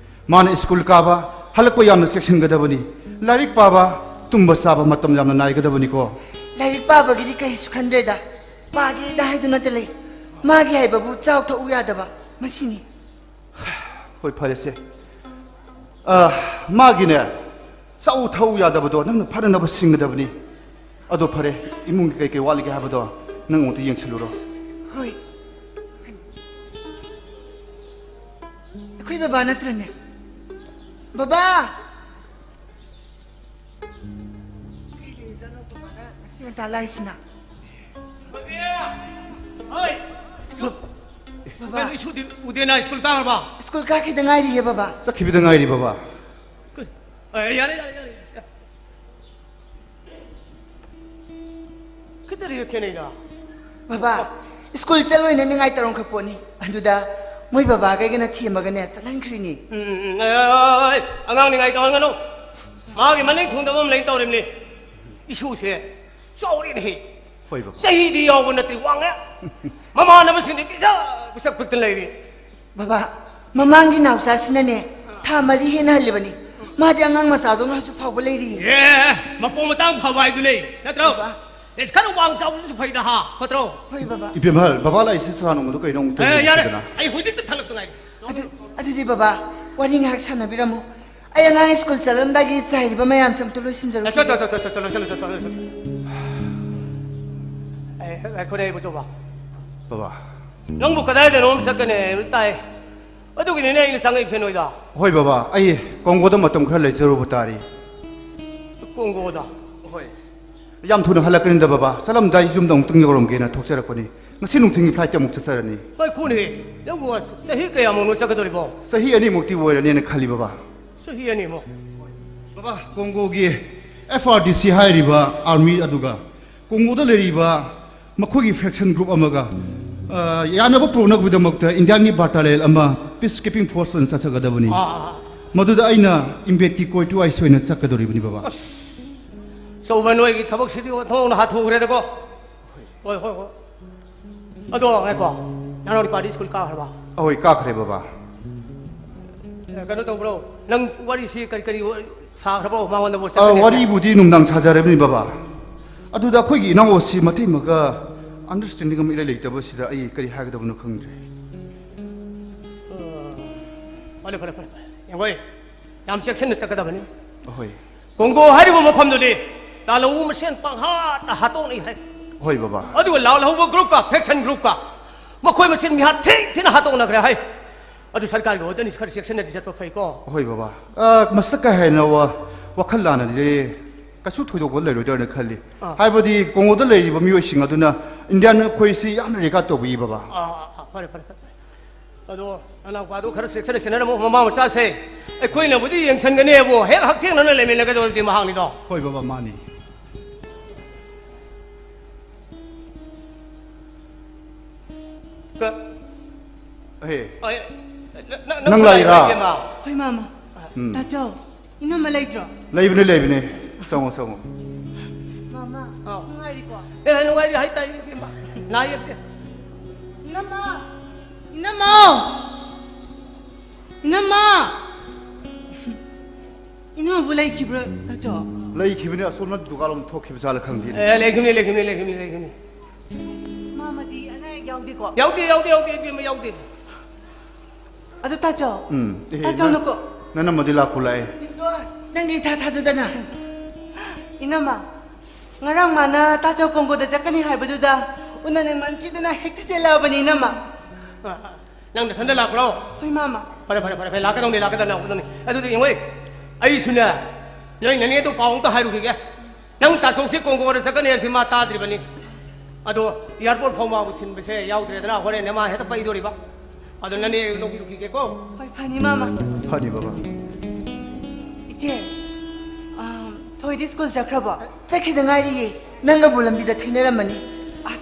ꯃꯥꯅ ꯁ꯭ꯀꯨꯜ ꯀꯥꯕ ꯍꯜꯂꯛꯄ ꯌꯥꯝꯅ ꯆꯦꯛꯁꯤꯟꯒꯗꯕꯅꯤ꯫ ꯂꯥꯏꯔꯤꯛ ꯄꯥꯕ, ꯇꯨꯝꯕ ꯆꯥꯕ ꯃꯇꯝ ꯌꯥꯝꯅ ꯅꯥꯏꯒꯗꯕꯅꯤꯀꯣ꯫ ꯂꯥꯏꯔꯤꯛ ꯄꯥꯕꯒꯤꯗꯤ ꯀꯔꯤꯁꯨ ꯈꯟꯗ꯭ꯔꯦꯗ꯫ ꯄꯥꯒꯦꯗ ꯍꯥꯏꯗꯨꯅꯇ ꯂꯩ꯫ ꯃꯥꯒꯤ ꯍꯥꯏꯕꯕꯨ ꯆꯥꯎ ꯊꯛꯎ ꯌꯥꯗꯕ꯫ ꯃꯁꯤꯅꯤ꯫ ꯍꯣꯏ, ꯐꯔꯦꯁꯦ꯫ ꯑ, ꯃꯥꯒꯤꯅꯦ, ꯆꯥꯎ ꯊꯛꯎ ꯌꯥꯗꯕꯗꯣ ꯅꯪꯅ ꯐꯅꯅꯕ ꯁꯤꯟꯒꯗꯕꯅꯤ꯫ ꯑꯗꯣ ꯐꯔꯦ, ꯏꯃꯨꯡꯒꯤ ꯀꯩ ꯀꯩ ꯋꯥꯠꯂꯤꯒꯦ ꯍꯥꯏꯕꯗꯣ ꯅꯪ ꯑꯃꯨꯛꯇ ꯌꯦꯡꯁꯤꯜꯂꯨꯔꯣ꯫ ꯍꯣꯏ꯫ ꯑꯩꯈꯣꯏ ꯕꯕꯥ ꯅꯠꯇ꯭ꯔꯅꯦ? ꯕꯕꯥ! ꯀꯩ ꯂꯩꯔꯖꯥꯠꯅꯣ ꯕꯕꯥꯅ ꯉꯁꯤ ꯉꯟꯇꯥ ꯂꯥꯛꯏꯁꯤꯅ? ꯍꯣꯏ! ꯕꯕꯥ! ꯀꯩꯅꯣ, ꯏꯁꯨꯗꯤ ꯎꯗꯦꯅ? ꯁ꯭ꯀꯨꯜ ꯀꯥꯈ꯭ꯔꯕ? ꯁ꯭ꯀꯨꯜ ꯀꯥꯈꯤꯗ ꯉꯥꯏꯔꯤꯌꯦ, ꯕꯕꯥ꯫ ꯆꯠꯈꯤꯕꯗ ꯉꯥꯏꯔꯤ, ꯕꯕꯥ꯫ ꯀꯩ-, ꯑꯦ, ꯌꯥꯔꯦ, ꯌꯥꯔꯦ, ꯌꯥꯔꯦ, ꯌꯥꯔꯦ꯫ ꯈꯤꯇꯗꯤ ꯈꯦꯠꯅꯩꯗ꯫ ꯕꯕꯥ, ꯁ꯭ꯀꯨꯜ ꯆꯠꯂꯣꯏꯅ ꯅꯤꯡꯉꯥꯏ ꯇꯧꯔꯝꯈ꯭ꯔ ꯄꯣꯠꯅꯤ꯫ ꯑꯗꯨꯗ ꯃꯣꯏ ꯕꯕꯥꯈꯩꯒꯅ ꯊꯦꯝꯃꯒꯅꯦ ꯆꯠꯍꯟꯈ꯭ꯔꯤꯅꯤ꯫ ꯎꯝ, ꯎꯝ, ꯎꯝ, ꯑꯦ, ꯑꯦ, ꯑꯦ, ꯑꯉꯥꯡ ꯅꯤꯡꯉꯥꯏ ꯇꯧꯍꯟꯒꯅꯨ꯫ ꯃꯥꯒꯤ ꯃꯅꯤꯡ ꯊꯨꯡꯗꯕ ꯑꯃ ꯂꯩ ꯇꯧꯔꯤꯕꯅꯤ꯫ ꯏꯁꯨꯁꯦ ꯆꯥꯎꯔꯦꯅꯦꯍꯦ꯫ ꯍꯣꯏ, ꯕꯕꯥ꯫ ꯆꯍꯤꯗꯤ ꯌꯥꯎꯕ ꯅꯠꯇꯦ, ꯋꯥꯡꯉꯦ꯫ ꯃꯃꯥꯟꯅꯕꯁꯤꯡꯗꯤ ꯄꯤꯁꯛ ꯄꯤꯁꯛ ꯄꯤꯛꯇ ꯂꯩꯔꯤ꯫ ꯕꯕꯥ, ꯃꯃꯥꯡꯒꯤ ꯅꯥꯎꯆꯥꯁꯤꯅꯅꯦ, ꯊꯥ ꯃꯔꯤ ꯍꯦꯟꯅ ꯍꯜꯂꯤꯕꯅꯤ꯫ ꯃꯥꯗꯤ ꯑꯉꯥꯡ ꯃꯆꯥꯗꯧꯅ ꯍꯧꯖꯤꯛ ꯐꯥꯎꯕ ꯂꯩꯔꯤꯌꯦ꯫ ꯑꯦ, ꯃꯄꯣꯛ ꯃꯇꯥꯡ ꯐꯕ ꯍꯥꯏꯗꯨ ꯂꯩ, ꯅꯠꯇ꯭ꯔꯣ? ꯕꯕꯥ꯫ ꯑꯦꯁ, ꯈꯔ ꯋꯥꯡ ꯆꯥꯎꯕꯁꯨ ꯐꯩꯗ, ꯍꯥ? ꯐꯠꯇ꯭ꯔꯣ? ꯍꯣꯏ, ꯕꯕꯥ꯫ ꯏꯕꯦꯝꯍꯜ, ꯕꯕꯥ ꯂꯥꯛꯏꯁꯤ ꯆꯥ ꯅꯣꯡꯃꯗꯣ ꯀꯩꯅꯣ ꯑꯃꯨꯛꯇ ꯑꯦ, ꯌꯥꯔꯦ꯫ ꯌꯦꯡꯉꯨꯗꯅ꯫ ꯑꯩ ꯍꯧꯖꯤꯛꯇ ꯊꯜꯂꯛꯇ ꯉꯥꯏꯔꯤ꯫ ꯑꯗꯨ ꯑꯗꯨꯗꯤ ꯕꯕꯥ, ꯋꯥꯔꯤ ꯉꯥꯏꯍꯥꯛ ꯁꯥꯟꯅꯕꯤꯔꯝꯃꯨ꯫ ꯑꯩ ꯑꯉꯥꯡ ꯁ꯭ꯀꯨꯜ ꯆꯠꯂꯝꯗꯥꯏꯒꯤ ꯆꯥꯏꯔꯤꯕ ꯃꯌꯥꯝꯁꯦ ꯑꯝꯇ ꯂꯣꯏꯁꯤꯟꯖꯔꯨꯈꯤꯒꯦ꯫ ꯑꯦ, ꯆꯠ, ꯆꯠ, ꯆꯠ, ꯆꯠ, ꯆꯠ, ꯂꯣꯏꯁꯤꯜꯂꯨ, ꯆꯠ, ꯆꯠ, ꯂꯣꯏꯁꯤꯜꯂꯨ, ꯆꯠ꯫ ꯑꯦ, ꯉꯥꯏꯈꯣꯅꯦ, ꯏꯕꯣꯆꯧꯕ꯫ ꯕꯕꯥ꯫ ꯅꯪꯕꯨ ꯀꯗꯥꯏꯗꯅꯣꯝ ꯆꯠꯀꯅꯤ ꯍꯥꯏꯕ ꯇꯥꯏ꯫ ꯑꯗꯨꯒꯤꯅꯤꯅꯦ ꯑꯩꯅ ꯆꯪꯉꯛꯏꯕꯁꯦ ꯅꯣꯏꯗ꯫ ꯍꯣꯏ ꯕꯕꯥ, ꯑꯩ ꯀꯣꯡꯒꯣꯗ ꯃꯇꯝ ꯈꯔ ꯂꯩꯖꯔꯨꯕ ꯇꯥꯔꯤ꯫ ꯀꯣꯡꯒꯣꯗ? ꯍꯣꯏ꯫ ꯌꯥꯝ ꯊꯨꯅ ꯍꯜꯂꯛꯀꯅꯤꯗ ꯕꯕꯥ꯫ ꯆꯠꯂꯝꯗꯥꯏ ꯌꯨꯝꯗ ꯑꯃꯨꯛꯇꯪ ꯌꯧꯔꯝꯒꯦꯅ ꯊꯣꯛꯆꯔꯛꯄꯅꯤ꯫ ꯉꯁꯤ ꯅꯨꯡꯊꯤꯜꯒꯤ ꯐ꯭ꯂꯥꯏꯠꯇ ꯑꯃꯨꯛ ꯆꯠꯆꯔꯅꯤ꯫ ꯍꯣꯏ, ꯈꯨꯅꯤ꯫ ꯅꯪꯕꯨ ꯆꯍꯤ ꯀꯌꯥꯃꯨꯛꯅꯣ ꯆꯠꯀꯗꯧꯔꯤꯕꯣ? ꯆꯍꯤ ꯑꯅꯤꯃꯨꯛꯇꯤ ꯑꯣꯏꯔꯅꯤꯅ ꯈꯜꯂꯤ ꯕꯕꯥ꯫ ꯆꯍꯤ ꯑꯅꯤꯃꯨꯛ? ꯕꯕꯥ, ꯀꯣꯡꯒꯣꯒꯤ ꯑꯦꯐ ꯑꯥꯔ ꯗꯤ ꯁꯤ ꯍꯥꯏꯔꯤꯕ ꯑꯥꯔꯃꯤ ꯑꯗꯨꯒ ꯀꯣꯡꯒꯣꯗ ꯂꯩꯔꯤꯕ ꯃꯈꯣꯏꯒꯤ ꯐꯦꯛꯁꯟ ꯒ꯭ꯔꯨꯞ ꯑꯃꯒ, ꯑ, ꯌꯥꯅꯕ ꯄꯨꯔꯛꯅꯕꯒꯤꯗꯃꯛꯇ ꯏꯟꯗꯤꯌꯥꯒꯤ ꯕꯥꯇꯥꯂꯤꯌꯟ ꯑꯃ ꯄꯤꯁ ꯀꯤꯄꯤꯡ ꯐꯣꯔꯁ ꯑꯣꯏꯅ ꯆꯠꯆꯒꯗꯕꯅꯤ꯫ ꯑꯥ, ꯑꯥ, ꯑꯥ꯫ ꯃꯗꯨꯗ ꯑꯩꯅ ꯏꯝꯕꯦꯠꯀꯤ ꯀꯣꯏꯇꯨ ꯑꯥꯏꯁꯤ ꯑꯣꯏꯅ ꯆꯠꯀꯗꯧꯔꯤꯕꯅꯤ ꯕꯕꯥ꯫ ꯑꯆꯧꯕ ꯅꯣꯏꯒꯤ ꯊꯕꯛꯁꯤꯗꯤ ꯑꯣꯟꯊꯣꯛꯅ ꯍꯥꯊꯨꯈ꯭ꯔꯦꯗꯀꯣ꯫ ꯍꯣꯏ, ꯍꯣꯏ, ꯍꯣꯏ꯫ ꯑꯗꯣ ꯉꯥꯏꯈꯣ, ꯅꯅꯥꯎ ꯅꯨꯄꯥꯗꯤ ꯁ꯭ꯀꯨꯜ ꯀꯥꯈ꯭ꯔꯕ? ꯑꯍꯣꯏ, ꯀꯥꯈ꯭ꯔꯦ ꯕꯕꯥ꯫ ꯑꯦ, ꯀꯩꯅꯣ ꯇꯧꯕ꯭ꯔꯣ? ꯅꯪ ꯋꯥꯔꯤꯁꯤ ꯀꯔꯤ ꯀꯔꯤ ꯋꯥꯔꯤ ꯁꯥꯈ꯭ꯔꯕꯣ ꯃꯉꯣꯟꯗꯕꯨ? ꯑ, ꯆꯠꯀꯅꯤ? ꯋꯥꯔꯤꯕꯨꯗꯤ ꯅꯨꯡꯗꯥꯡ ꯁꯥꯖꯔꯕꯅꯤ ꯕꯕꯥ꯫ ꯑꯗꯨꯗ ꯑꯩꯈꯣꯏꯒꯤ ꯏꯅꯥꯎ ꯑꯁꯤ ꯃꯇꯩꯃꯒ ꯑꯟꯗꯔꯁ꯭ꯇꯦꯟꯗꯤꯡ ꯑꯃ ꯏꯔꯩ ꯂꯩꯇꯕꯁꯤꯗ ꯑꯩ ꯀꯔꯤ ꯍꯥꯏꯒꯗꯕꯅꯣ ꯈꯪꯗ꯭ꯔꯦ꯫ ꯑ, ꯐꯔꯦ, ꯐꯔꯦ, ꯐꯔꯦ, ꯐꯔꯦ꯫ ꯌꯦꯡꯉꯣꯏ, ꯌꯥꯝ ꯆꯦꯛꯁꯤꯟꯅ ꯆꯠꯀꯗꯕꯅꯤ꯫ ꯑꯍꯣꯏ꯫ ꯀꯣꯡꯒꯣ ꯍꯥꯏꯔꯤꯕ ꯃꯐꯝꯗꯨꯗꯤ ꯂꯥꯜꯍꯧꯕ ꯃꯁꯦꯟ ꯄꯪꯍꯥꯠꯇ ꯍꯥꯠꯇꯣꯛꯅꯩ ꯍꯥꯏ꯫ ꯍꯣꯏ ꯕꯕꯥ꯫ ꯑꯗꯨꯒ ꯂꯥꯜꯍꯧꯕ ꯒ꯭ꯔꯨꯞꯀ ꯐꯦꯛꯁꯟ ꯒ꯭ꯔꯨꯞꯀ ꯃꯈꯣꯏ ꯃꯁꯦꯟ ꯃꯤꯍꯥꯠ ꯊꯤ ꯊꯤꯅ ꯍꯥꯠꯇꯣꯛꯅꯈ꯭ꯔꯦ ꯍꯥꯏ꯫ ꯑꯗꯨ ꯁꯔꯀꯥꯔꯒꯤ ꯑꯣꯔꯗꯔꯅꯤ, ꯈꯔ ꯆꯦꯛꯁꯤꯟꯅꯗꯤ ꯆꯠꯄ ꯐꯩꯀꯣ꯫ ꯍꯣꯏ ꯕꯕꯥ꯫ ꯑ, ꯃꯁꯤꯗ ꯀꯥ ꯍꯦꯟꯅ ꯋꯥ-, ꯋꯥꯈꯜ ꯂꯥꯟꯅꯗꯤ ꯀꯩꯁꯨ ꯊꯣꯏꯗꯣꯛꯄ ꯂꯩꯔꯣꯏꯗ꯭ꯔꯅ ꯈꯜꯂꯤ꯫ ꯑꯥ꯫ ꯍꯥꯏꯕꯗꯤ ꯀꯣꯡꯒꯣꯗ ꯂꯩꯔꯤꯕ ꯃꯤꯑꯣꯏꯁꯤꯡ ꯑꯗꯨꯅ ꯏꯟꯗꯤꯌꯥꯟ ꯑꯩꯈꯣꯏꯁꯤ ꯌꯥꯝꯅ ꯔꯦꯀꯥꯔꯠ ꯇꯧꯕꯤꯌꯦ ꯕꯕꯥ꯫ ꯑꯥ, ꯑꯥ, ꯑꯥ, ꯐꯔꯦ, ꯐꯔꯦ, ꯐꯔꯦ꯫ ꯑꯗꯣ ꯅꯅꯥꯎꯄꯥꯗꯣ ꯈꯔ ꯆꯦꯛꯁꯤꯟꯅ ꯁꯦꯟꯅꯔꯝꯃꯣ, ꯃꯃꯥ ꯃꯆꯥꯁꯦ꯫ ꯑꯩꯈꯣꯏꯅꯕꯨꯗꯤ ꯌꯦꯡꯁꯤꯟꯒꯅꯦꯕꯨ, ꯍꯦꯛ ꯍꯛꯊꯦꯡꯅꯅ ꯂꯩꯃꯤꯟꯅꯒꯗꯧꯔꯤꯕꯗꯤ ꯃꯍꯥꯛꯅꯤꯗꯣ꯫ ꯍꯣꯏ ꯕꯕꯥ, ꯃꯥꯅꯤ꯫ ꯀ-, ꯑꯍꯦ꯫ ꯑꯩ, ꯅ-, ꯅ-, ꯅꯪ ꯅꯪꯁꯨ ꯂꯥꯛꯏꯔꯥ? ꯂꯥꯛꯏꯕ꯭ꯔꯥ, ꯏꯕꯦꯝꯃ? ꯍꯣꯏ, ꯃꯥꯃ꯫ ꯎꯝ꯫ ꯇꯥꯆꯧ, ꯏꯅꯝꯃ ꯂꯩꯇ꯭ꯔꯣ? ꯂꯩꯕꯅꯦ, ꯂꯩꯕꯅꯦ꯫ ꯆꯪꯉꯣ, ꯆꯪꯉꯣ꯫ ꯃꯥꯃ, ꯑꯥꯎ꯫ ꯅꯨꯡꯉꯥꯏꯔꯤꯀꯣ? ꯑꯦ, ꯅꯨꯡꯉꯥꯏꯔꯤ ꯍꯥꯏꯇꯥꯔꯦ, ꯏꯕꯦꯝꯃ꯫ ꯅꯥ ꯌꯦꯛꯇꯦ꯫ ꯏꯅꯝꯃ! ꯏꯅꯝꯃ! ꯏꯅꯝꯃ! ꯏꯅꯝꯃꯕꯨ ꯂꯩꯈꯤꯕ꯭ꯔꯣ, ꯇꯥꯆꯧ? ꯂꯩꯈꯤꯕꯅꯤ, ꯑꯁꯣꯝꯅ ꯗꯨꯀꯥꯟꯂꯣꯝ ꯊꯣꯛꯈꯤꯕ ꯖꯥꯠꯂ ꯈꯪꯗꯦꯅꯦ꯫ ꯑꯦ, ꯂꯩꯈꯤꯕꯅꯤ, ꯂꯩꯈꯤꯕꯅꯤ, ꯂꯩꯈꯤꯕꯅꯤ, ꯂꯩꯈꯤꯕꯅꯤ꯫ ꯃꯥꯃꯗꯤ ꯑꯅꯥ ꯑꯌꯦꯛ ꯌꯥꯎꯗꯦꯀꯣ? ꯌꯥꯎꯗꯦ, ꯌꯥꯎꯗꯦ, ꯌꯥꯎꯗꯦ, ꯏꯕꯦꯝꯃ, ꯌꯥꯎꯗꯦ꯫ ꯑꯗꯨ ꯇꯥꯆꯧ, ꯎꯝ꯫ ꯑꯦ, ꯇꯥꯆꯧꯅꯀꯣ꯫ ꯅ-, ꯅꯅꯝꯃꯗꯤ ꯂꯥꯛꯄꯨ ꯂꯥꯛꯑꯦ꯫ ꯅꯪꯗꯤ ꯏꯊꯥ ꯊꯥꯖꯗꯅ꯫ ꯏꯅꯝꯃ, ꯉꯔꯥꯡ ꯃꯥꯅ ꯇꯥꯆꯧ ꯀꯣꯡꯒꯣꯗ ꯆꯠꯀꯅꯤ ꯍꯥꯏꯕꯗꯨꯗ ꯎꯅꯅꯤꯡꯃꯟꯈꯤꯗꯅ ꯍꯦꯛꯇ ꯆꯦꯜꯂꯛꯑꯕꯅꯤ, ꯏꯅꯝꯃ꯫ ꯅꯪ ꯅꯊꯟꯗ ꯂꯥꯛꯄ꯭ꯔꯣ? ꯍꯣꯏ, ꯃꯥꯃ꯫ ꯐꯔꯦ, ꯐꯔꯦ, ꯐꯔꯦ, ꯐꯔꯦ, ꯂꯥꯛꯀꯗꯧꯅꯤ, ꯂꯥꯛꯀꯗꯧꯅꯤ, ꯂꯥꯛꯀꯗꯧꯅꯤ꯫ ꯑꯗꯨꯗꯤ ꯌꯦꯡꯉꯣꯏ, ꯑꯩꯁꯨꯅꯦ, ꯅꯣꯏ ꯅꯅꯦꯗꯣ ꯄꯥꯎ ꯑꯝꯇ ꯍꯥꯏꯔꯨꯈꯤꯒꯦ꯫ ꯅꯪ ꯇꯥꯆꯧꯁꯤ ꯀꯣꯡꯒꯣꯗ ꯆꯠꯀꯅꯤ ꯍꯥꯏꯕꯁꯤ ꯃꯥ ꯇꯥꯗ꯭ꯔꯤꯕꯅꯤ꯫ ꯑꯗꯣ airport ꯐꯥꯎ ꯃꯥꯕꯨ ꯊꯤꯟꯕꯁꯦ ꯌꯥꯎꯗ꯭ꯔꯦꯗꯅ, ꯍꯣꯔꯦꯟꯅꯦ ꯃꯥ ꯍꯦꯛꯇ ꯄꯩꯗꯣꯔꯤꯕ꯫ ꯑꯗꯣ ꯅꯅꯦ ꯂꯧꯕꯤꯔꯨꯈꯤꯒꯦꯀꯣ꯫ ꯍꯣꯏ, ꯐꯅꯤ, ꯃꯥꯃ꯫ ꯐꯅꯤ, ꯕꯕꯥ꯫ ꯏꯆꯦ, ꯑꯥ, ꯊꯣꯏꯗꯤ ꯁ꯭ꯀꯨꯜ ꯆꯠꯈ꯭ꯔꯕꯣ? ꯆꯠꯈꯤꯗ ꯉꯥꯏꯔꯤꯌꯦ꯫ ꯅꯪꯒꯕꯨ ꯂꯝꯕꯤꯗ ꯊꯦꯡꯅꯔꯝꯃꯅꯤ꯫ ꯑꯁ,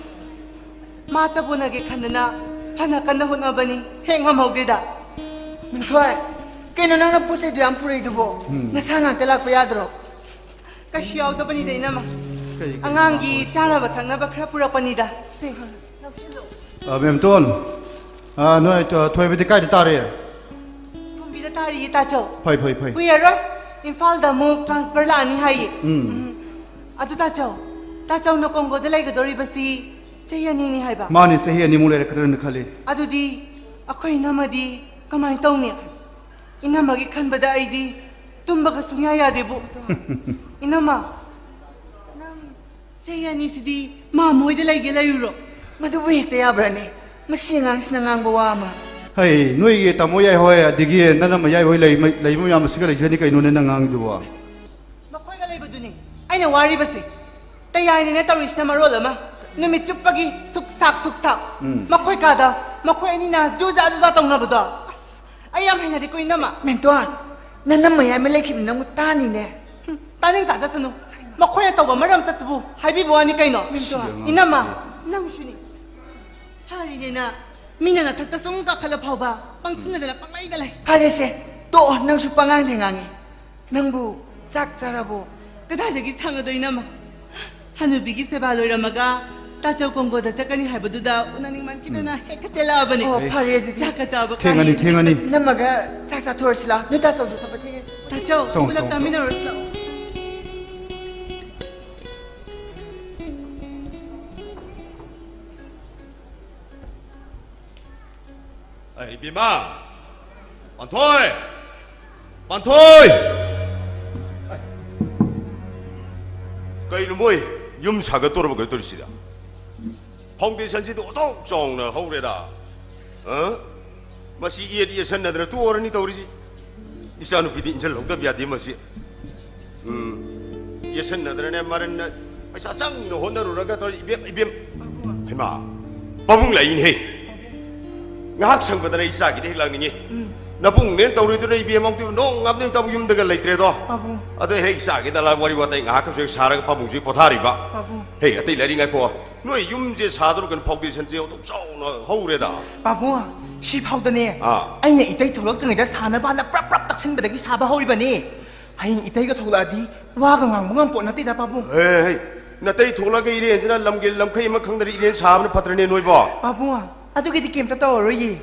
ꯃꯥ ꯇꯕꯨꯅꯒꯦ ꯈꯟꯗꯅ ꯐꯅ ꯀꯟꯅ ꯍꯣꯠꯅꯕꯅꯤ, ꯍꯦꯛ ꯉꯝꯍꯧꯗꯦꯗ꯫ ꯃꯤꯡꯊꯣꯏ, ꯀꯩꯅꯣ ꯅꯪꯅ ꯄꯣꯠ ꯆꯩꯗꯨ ꯌꯥꯝ ꯄꯨꯔꯛꯏꯗꯨꯕꯣ? ꯎꯝ꯫ ꯅꯁꯥ ꯉꯥꯛꯇ ꯂꯥꯛꯄ ꯌꯥꯗ꯭ꯔꯣ? ꯀꯩꯁꯨ ꯌꯥꯎꯗꯕꯅꯤꯗ, ꯏꯅꯝꯃ꯫ ꯀꯩ, ꯀꯩ ꯑꯉꯥꯡꯒꯤ ꯌꯥꯎꯗꯕ? ꯆꯥꯅꯕ ꯊꯛꯅꯕ ꯈꯔ ꯄꯨꯔꯛꯄꯅꯤꯗ꯫ ꯁꯦ, ꯂꯧꯁꯤꯜꯂꯣ꯫ ꯑ, ꯃꯦꯝꯇꯣꯟ, ꯑ, ꯅꯣꯏ, ꯑ, ꯊꯣꯏꯕꯗꯤ ꯀꯥꯏꯗ ꯇꯥꯔꯤ? ꯇꯣꯝꯕꯤꯗ ꯇꯥꯔꯤꯌꯦ, ꯇꯥꯆꯧ꯫ ꯐꯩ, ꯐꯩ, ꯐꯩ꯫ ꯀꯨꯏꯔꯔꯣꯏ, ꯏꯝꯐꯥꯜꯗ ꯑꯃꯨꯛ transfer ꯂꯥꯛꯑꯅꯤ ꯍꯥꯏꯌꯦ꯫ ꯎꯝ꯫ ꯎꯝ꯫ ꯑꯗꯨ ꯇꯥꯆꯧ, ꯇꯥꯆꯧꯅ ꯀꯣꯡꯒꯣꯗ ꯂꯩꯒꯗꯧꯔꯤꯕꯁꯤ ꯆꯍꯤ ꯑꯅꯤꯅꯤ ꯍꯥꯏꯕ? ꯃꯥꯅꯤ, ꯆꯍꯤ ꯑꯅꯤꯃꯨꯛ ꯂꯩꯔꯛꯀꯗ꯭ꯔꯅ ꯈꯜꯂꯤ꯫ ꯑꯗꯨꯗꯤ ꯑꯩꯈꯣꯏ ꯏꯅꯝꯃꯗꯤ ꯀꯃꯥꯏꯅ ꯇꯧꯅꯤ? ꯏꯅꯝꯃꯒꯤ ꯈꯟꯕꯗ ꯑꯩꯗꯤ ꯇꯨꯝꯕꯒ ꯁꯨꯡꯌꯥ ꯌꯥꯗꯦꯕꯨ꯫ ꯏꯅꯝꯃ, ꯅꯪ ꯆꯍꯤ ꯑꯅꯤꯁꯤꯗꯤ ꯃꯥꯝꯃ ꯍꯣꯏꯗ ꯂꯩꯒꯦ ꯂꯩꯔꯨꯔꯣ꯫ ꯃꯗꯨꯕꯨ ꯍꯦꯛꯇ ꯌꯥꯕ꯭ꯔꯅꯦ? ꯃꯁꯤ ꯑꯉꯥꯡꯁꯤꯅ ꯉꯥꯡꯕ ꯋꯥ ꯑꯃ꯫ ꯍꯩ, ꯅꯣꯏꯒꯤ ꯇꯥꯃꯣ ꯌꯥꯏ ꯍꯣꯏ, ꯑꯗꯒꯤ ꯅꯅꯝꯃ ꯌꯥꯏ ꯍꯣꯏ ꯂꯩ-, ꯂꯩꯕ ꯃꯌꯥꯝ ꯑꯁꯤꯒ ꯂꯩꯖꯅꯤ ꯀꯩꯅꯣꯅꯦ ꯅꯪ ꯉꯥꯡꯉꯤꯗꯨꯕꯣ? ꯃꯈꯣꯏꯒ ꯂꯩꯕꯗꯨꯅꯤ ꯑꯩꯅ ꯋꯥꯔꯤꯕꯁꯤ꯫ ꯇꯌꯥꯏꯅꯅꯦ ꯇꯧꯔꯤꯁꯤꯅ ꯃꯔꯣꯜ ꯑꯃ, ꯅꯨꯃꯤꯠ ꯆꯨꯞꯄꯒꯤ ꯁꯨꯛ ꯁꯥꯛ, ꯁꯨꯛ ꯁꯥꯛ꯫ ꯎꯝ꯫ ꯃꯈꯣꯏ ꯀꯥꯗ ꯃꯈꯣꯏ ꯑꯅꯤꯅ ꯖꯨꯖꯥ ꯖꯨꯖꯥ ꯇꯧꯅꯕꯗꯣ꯫ ꯑꯁ, ꯑꯩ ꯌꯥꯝ ꯍꯩꯅꯗꯦꯀꯣ, ꯏꯅꯝꯃ꯫ ꯃꯦꯝꯇꯣꯟ, ꯅꯅꯝꯃ ꯌꯥꯏꯃ ꯂꯩꯈꯤꯕꯅꯤ ꯅꯪꯕꯨ ꯇꯥꯅꯤꯅꯦ꯫ ꯍꯨꯝ, ꯇꯥꯅꯤꯡ ꯇꯥꯖꯁꯅꯨ꯫ ꯃꯈꯣꯏꯅ ꯇꯧꯕ ꯃꯔꯝ ꯆꯠꯇꯨꯕꯨ ꯍꯥꯏꯕꯤꯕ ꯋꯥꯅꯤ ꯀꯩꯅꯣ꯫ ꯃꯦꯝꯇꯣꯟ꯫ ꯁꯤ ꯑꯉꯥꯡꯁꯤꯗꯤ꯫ ꯏꯅꯝꯃ, ꯅꯪꯁꯨꯅꯤ꯫ ꯐꯔꯤꯅꯦꯅ ꯃꯤꯅ ꯅꯊꯛꯇ ꯁꯨꯝ ꯀꯥꯈꯠꯂ ꯐꯥꯎꯕ ꯄꯪꯁꯤꯟꯅꯗꯅ ꯄꯪꯂꯩꯗ ꯂꯩ꯫ ꯐꯔꯦꯁꯦ, ꯇꯣꯛꯑꯣ, ꯅꯪꯁꯨ ꯄꯉꯥꯡꯗ ꯉꯥꯡꯉꯤ꯫ ꯅꯪꯕꯨ ꯆꯥꯛ ꯆꯥꯔꯕꯣ? ꯀꯗꯥꯏꯗꯒꯤ ꯁꯪꯉꯗꯣꯏꯅꯣ, ꯏꯅꯝꯃ? ꯍꯅꯨꯕꯤꯒꯤ ꯁꯦꯕꯥ ꯂꯣꯏꯔꯝꯃꯒ ꯇꯥꯆꯧ ꯀꯣꯡꯒꯣꯗ ꯆꯠꯀꯅꯤ ꯍꯥꯏꯕꯗꯨꯗ ꯎꯅꯅꯤꯡꯃꯟꯈꯤꯗꯅ ꯎꯝ꯫ ꯍꯦꯛꯇ ꯆꯦꯜꯂꯛꯑꯕꯅꯤ꯫ ꯑꯣ, ꯐꯔꯦ ꯑꯗꯨꯗꯤ꯫ ꯆꯥꯛꯀ ꯆꯥꯕ ꯊꯦꯡꯉꯅꯤ, ꯀꯥꯏꯔꯦ꯫ ꯊꯦꯡꯉꯅꯤ꯫ ꯏꯅꯝꯃꯒ ꯆꯥꯛ ꯆꯥꯊꯣꯔꯁꯤ ꯂꯥꯎ꯫ ꯅꯣꯏ ꯇꯥꯆꯧꯁꯨ ꯊꯕꯛ ꯊꯦꯡꯉꯦ꯫ ꯇꯥꯆꯧ, ꯁꯣꯡ, ꯄꯨꯂꯞ ꯁꯣꯡ, ꯁꯣꯡ꯫ ꯆꯥꯃꯤꯟꯅꯔꯨꯔꯁꯤ ꯂꯥꯎ꯫ ꯏꯕꯦꯝꯃ! ꯄꯥꯟꯊꯣꯏ! ꯄꯥꯟꯊꯣꯏ! ꯀꯩꯅꯣ ꯃꯣꯏ ꯌꯨꯝ ꯁꯥꯒꯠꯇꯣꯔꯕ ꯀꯩꯅꯣ ꯇꯧꯔꯤꯁꯤꯗ? ꯐꯥꯎꯟꯗꯦꯁꯟꯁꯤꯗꯤ ꯑꯣꯟꯊꯣꯛ ꯆꯥꯎꯅ ꯍꯧꯔꯦꯗ꯫ ꯑ? ꯃꯁꯤ ꯌꯦꯠ ꯌꯦꯠꯁꯟꯅꯗꯅ ꯇꯣꯛꯑꯔꯅꯤ ꯇꯧꯔꯤꯁꯤ꯫ ꯏꯆꯥꯅꯨꯄꯤꯗꯤ ꯏꯟꯁꯤꯜꯍꯧꯗꯕ ꯌꯥꯗꯦ ꯃꯁꯤ꯫ ꯎꯝ꯫ ꯌꯦꯠꯁꯟꯅꯗꯅꯅꯦ ꯃꯔꯟꯅ ꯄꯩꯁꯥ ꯆꯪꯅ ꯍꯣꯠꯅꯔꯨꯔꯒ ꯇꯧꯔꯤ꯫ ꯏꯕꯦꯝ, ꯏꯕꯦꯝ꯫ ꯍꯩꯃꯥ, ꯄꯥꯕꯨꯡ ꯂꯥꯛꯏꯅꯦꯍꯦ꯫ ꯉꯥꯏꯍꯥꯛ ꯁꯪꯕꯗꯅ ꯏꯆꯥꯒꯤꯗ ꯍꯦꯛ ꯂꯥꯛꯅꯤꯡꯉꯤ꯫ ꯎꯝ꯫ ꯅꯕꯨꯡꯅꯦꯅ ꯇꯧꯔꯤꯗꯨꯅ ꯏꯕꯦꯝ ꯑꯃꯛꯇꯤ ꯅꯣꯡ ꯉꯥꯞꯅ ꯇꯧꯕ ꯌꯨꯝꯗꯒ ꯂꯩꯇ꯭ꯔꯦꯗꯣ꯫ ꯄꯥꯕꯨꯡ꯫ ꯑꯗꯣ ꯍꯦꯛ ꯏꯆꯥꯒꯤꯗ ꯂꯥꯛ ꯋꯥꯔꯤ ꯋꯥꯇꯥꯏ ꯉꯥꯏꯍꯥꯛ ꯈꯛ ꯁꯥꯔꯒ ꯄꯥꯕꯨꯡꯁꯤ ꯄꯣꯊꯥꯔꯤꯕ꯫ ꯄꯥꯕꯨꯡ꯫ ꯍꯦ, ꯑꯇꯩ ꯂꯥꯏꯔꯤꯛ ꯉꯥꯏꯈꯣ꯫ ꯅꯣꯏ ꯌꯨꯝꯁꯦ ꯁꯥꯗꯧꯔ ꯀꯩꯅꯣ ꯐꯥꯎꯟꯗꯦꯁꯟꯁꯦ ꯑꯣꯟꯊꯣꯛ ꯆꯥꯎꯅ ꯍꯧꯔꯦꯗ꯫ ꯄꯥꯕꯨꯡ, ꯁꯤ ꯐꯥꯎꯗꯅꯦ ꯑꯥ꯫ ꯑꯩꯅ ꯏꯇꯩ ꯊꯣꯛꯂꯛꯇ꯭ꯔꯤꯉꯩꯗ ꯁꯥꯅꯕꯅ ꯄ꯭ꯔꯞ ꯄ꯭ꯔꯞ ꯇꯛꯁꯤꯟꯕꯗꯒꯤ ꯁꯥꯕ ꯍꯧꯔꯤꯕꯅꯤ꯫ ꯍꯌꯦꯡ ꯏꯇꯩꯒ ꯊꯣꯛꯂꯛꯑꯗꯤ ꯋꯥꯒ ꯉꯥꯡꯕ ꯉꯝꯄꯣꯠ ꯅꯠꯇꯦꯗ, ꯄꯥꯕꯨꯡ꯫ ꯍꯦ, ꯍꯦ, ꯅꯇꯩ ꯊꯣꯛꯂꯛꯑꯒ ꯏꯔꯦꯟꯁꯤꯅ ꯂꯝꯒꯤ ꯂꯝꯈꯩ ꯑꯃ ꯈꯪꯗꯅ ꯏꯔꯦꯟ ꯁꯥꯕꯅ ꯐꯠꯇ꯭ꯔꯅꯦ ꯅꯣꯏꯕꯣ? ꯄꯥꯕꯨꯡ, ꯑꯗꯨꯒꯤꯗꯤ ꯀꯩꯝꯇ ꯇꯧꯔꯔꯣꯏꯌꯦ꯫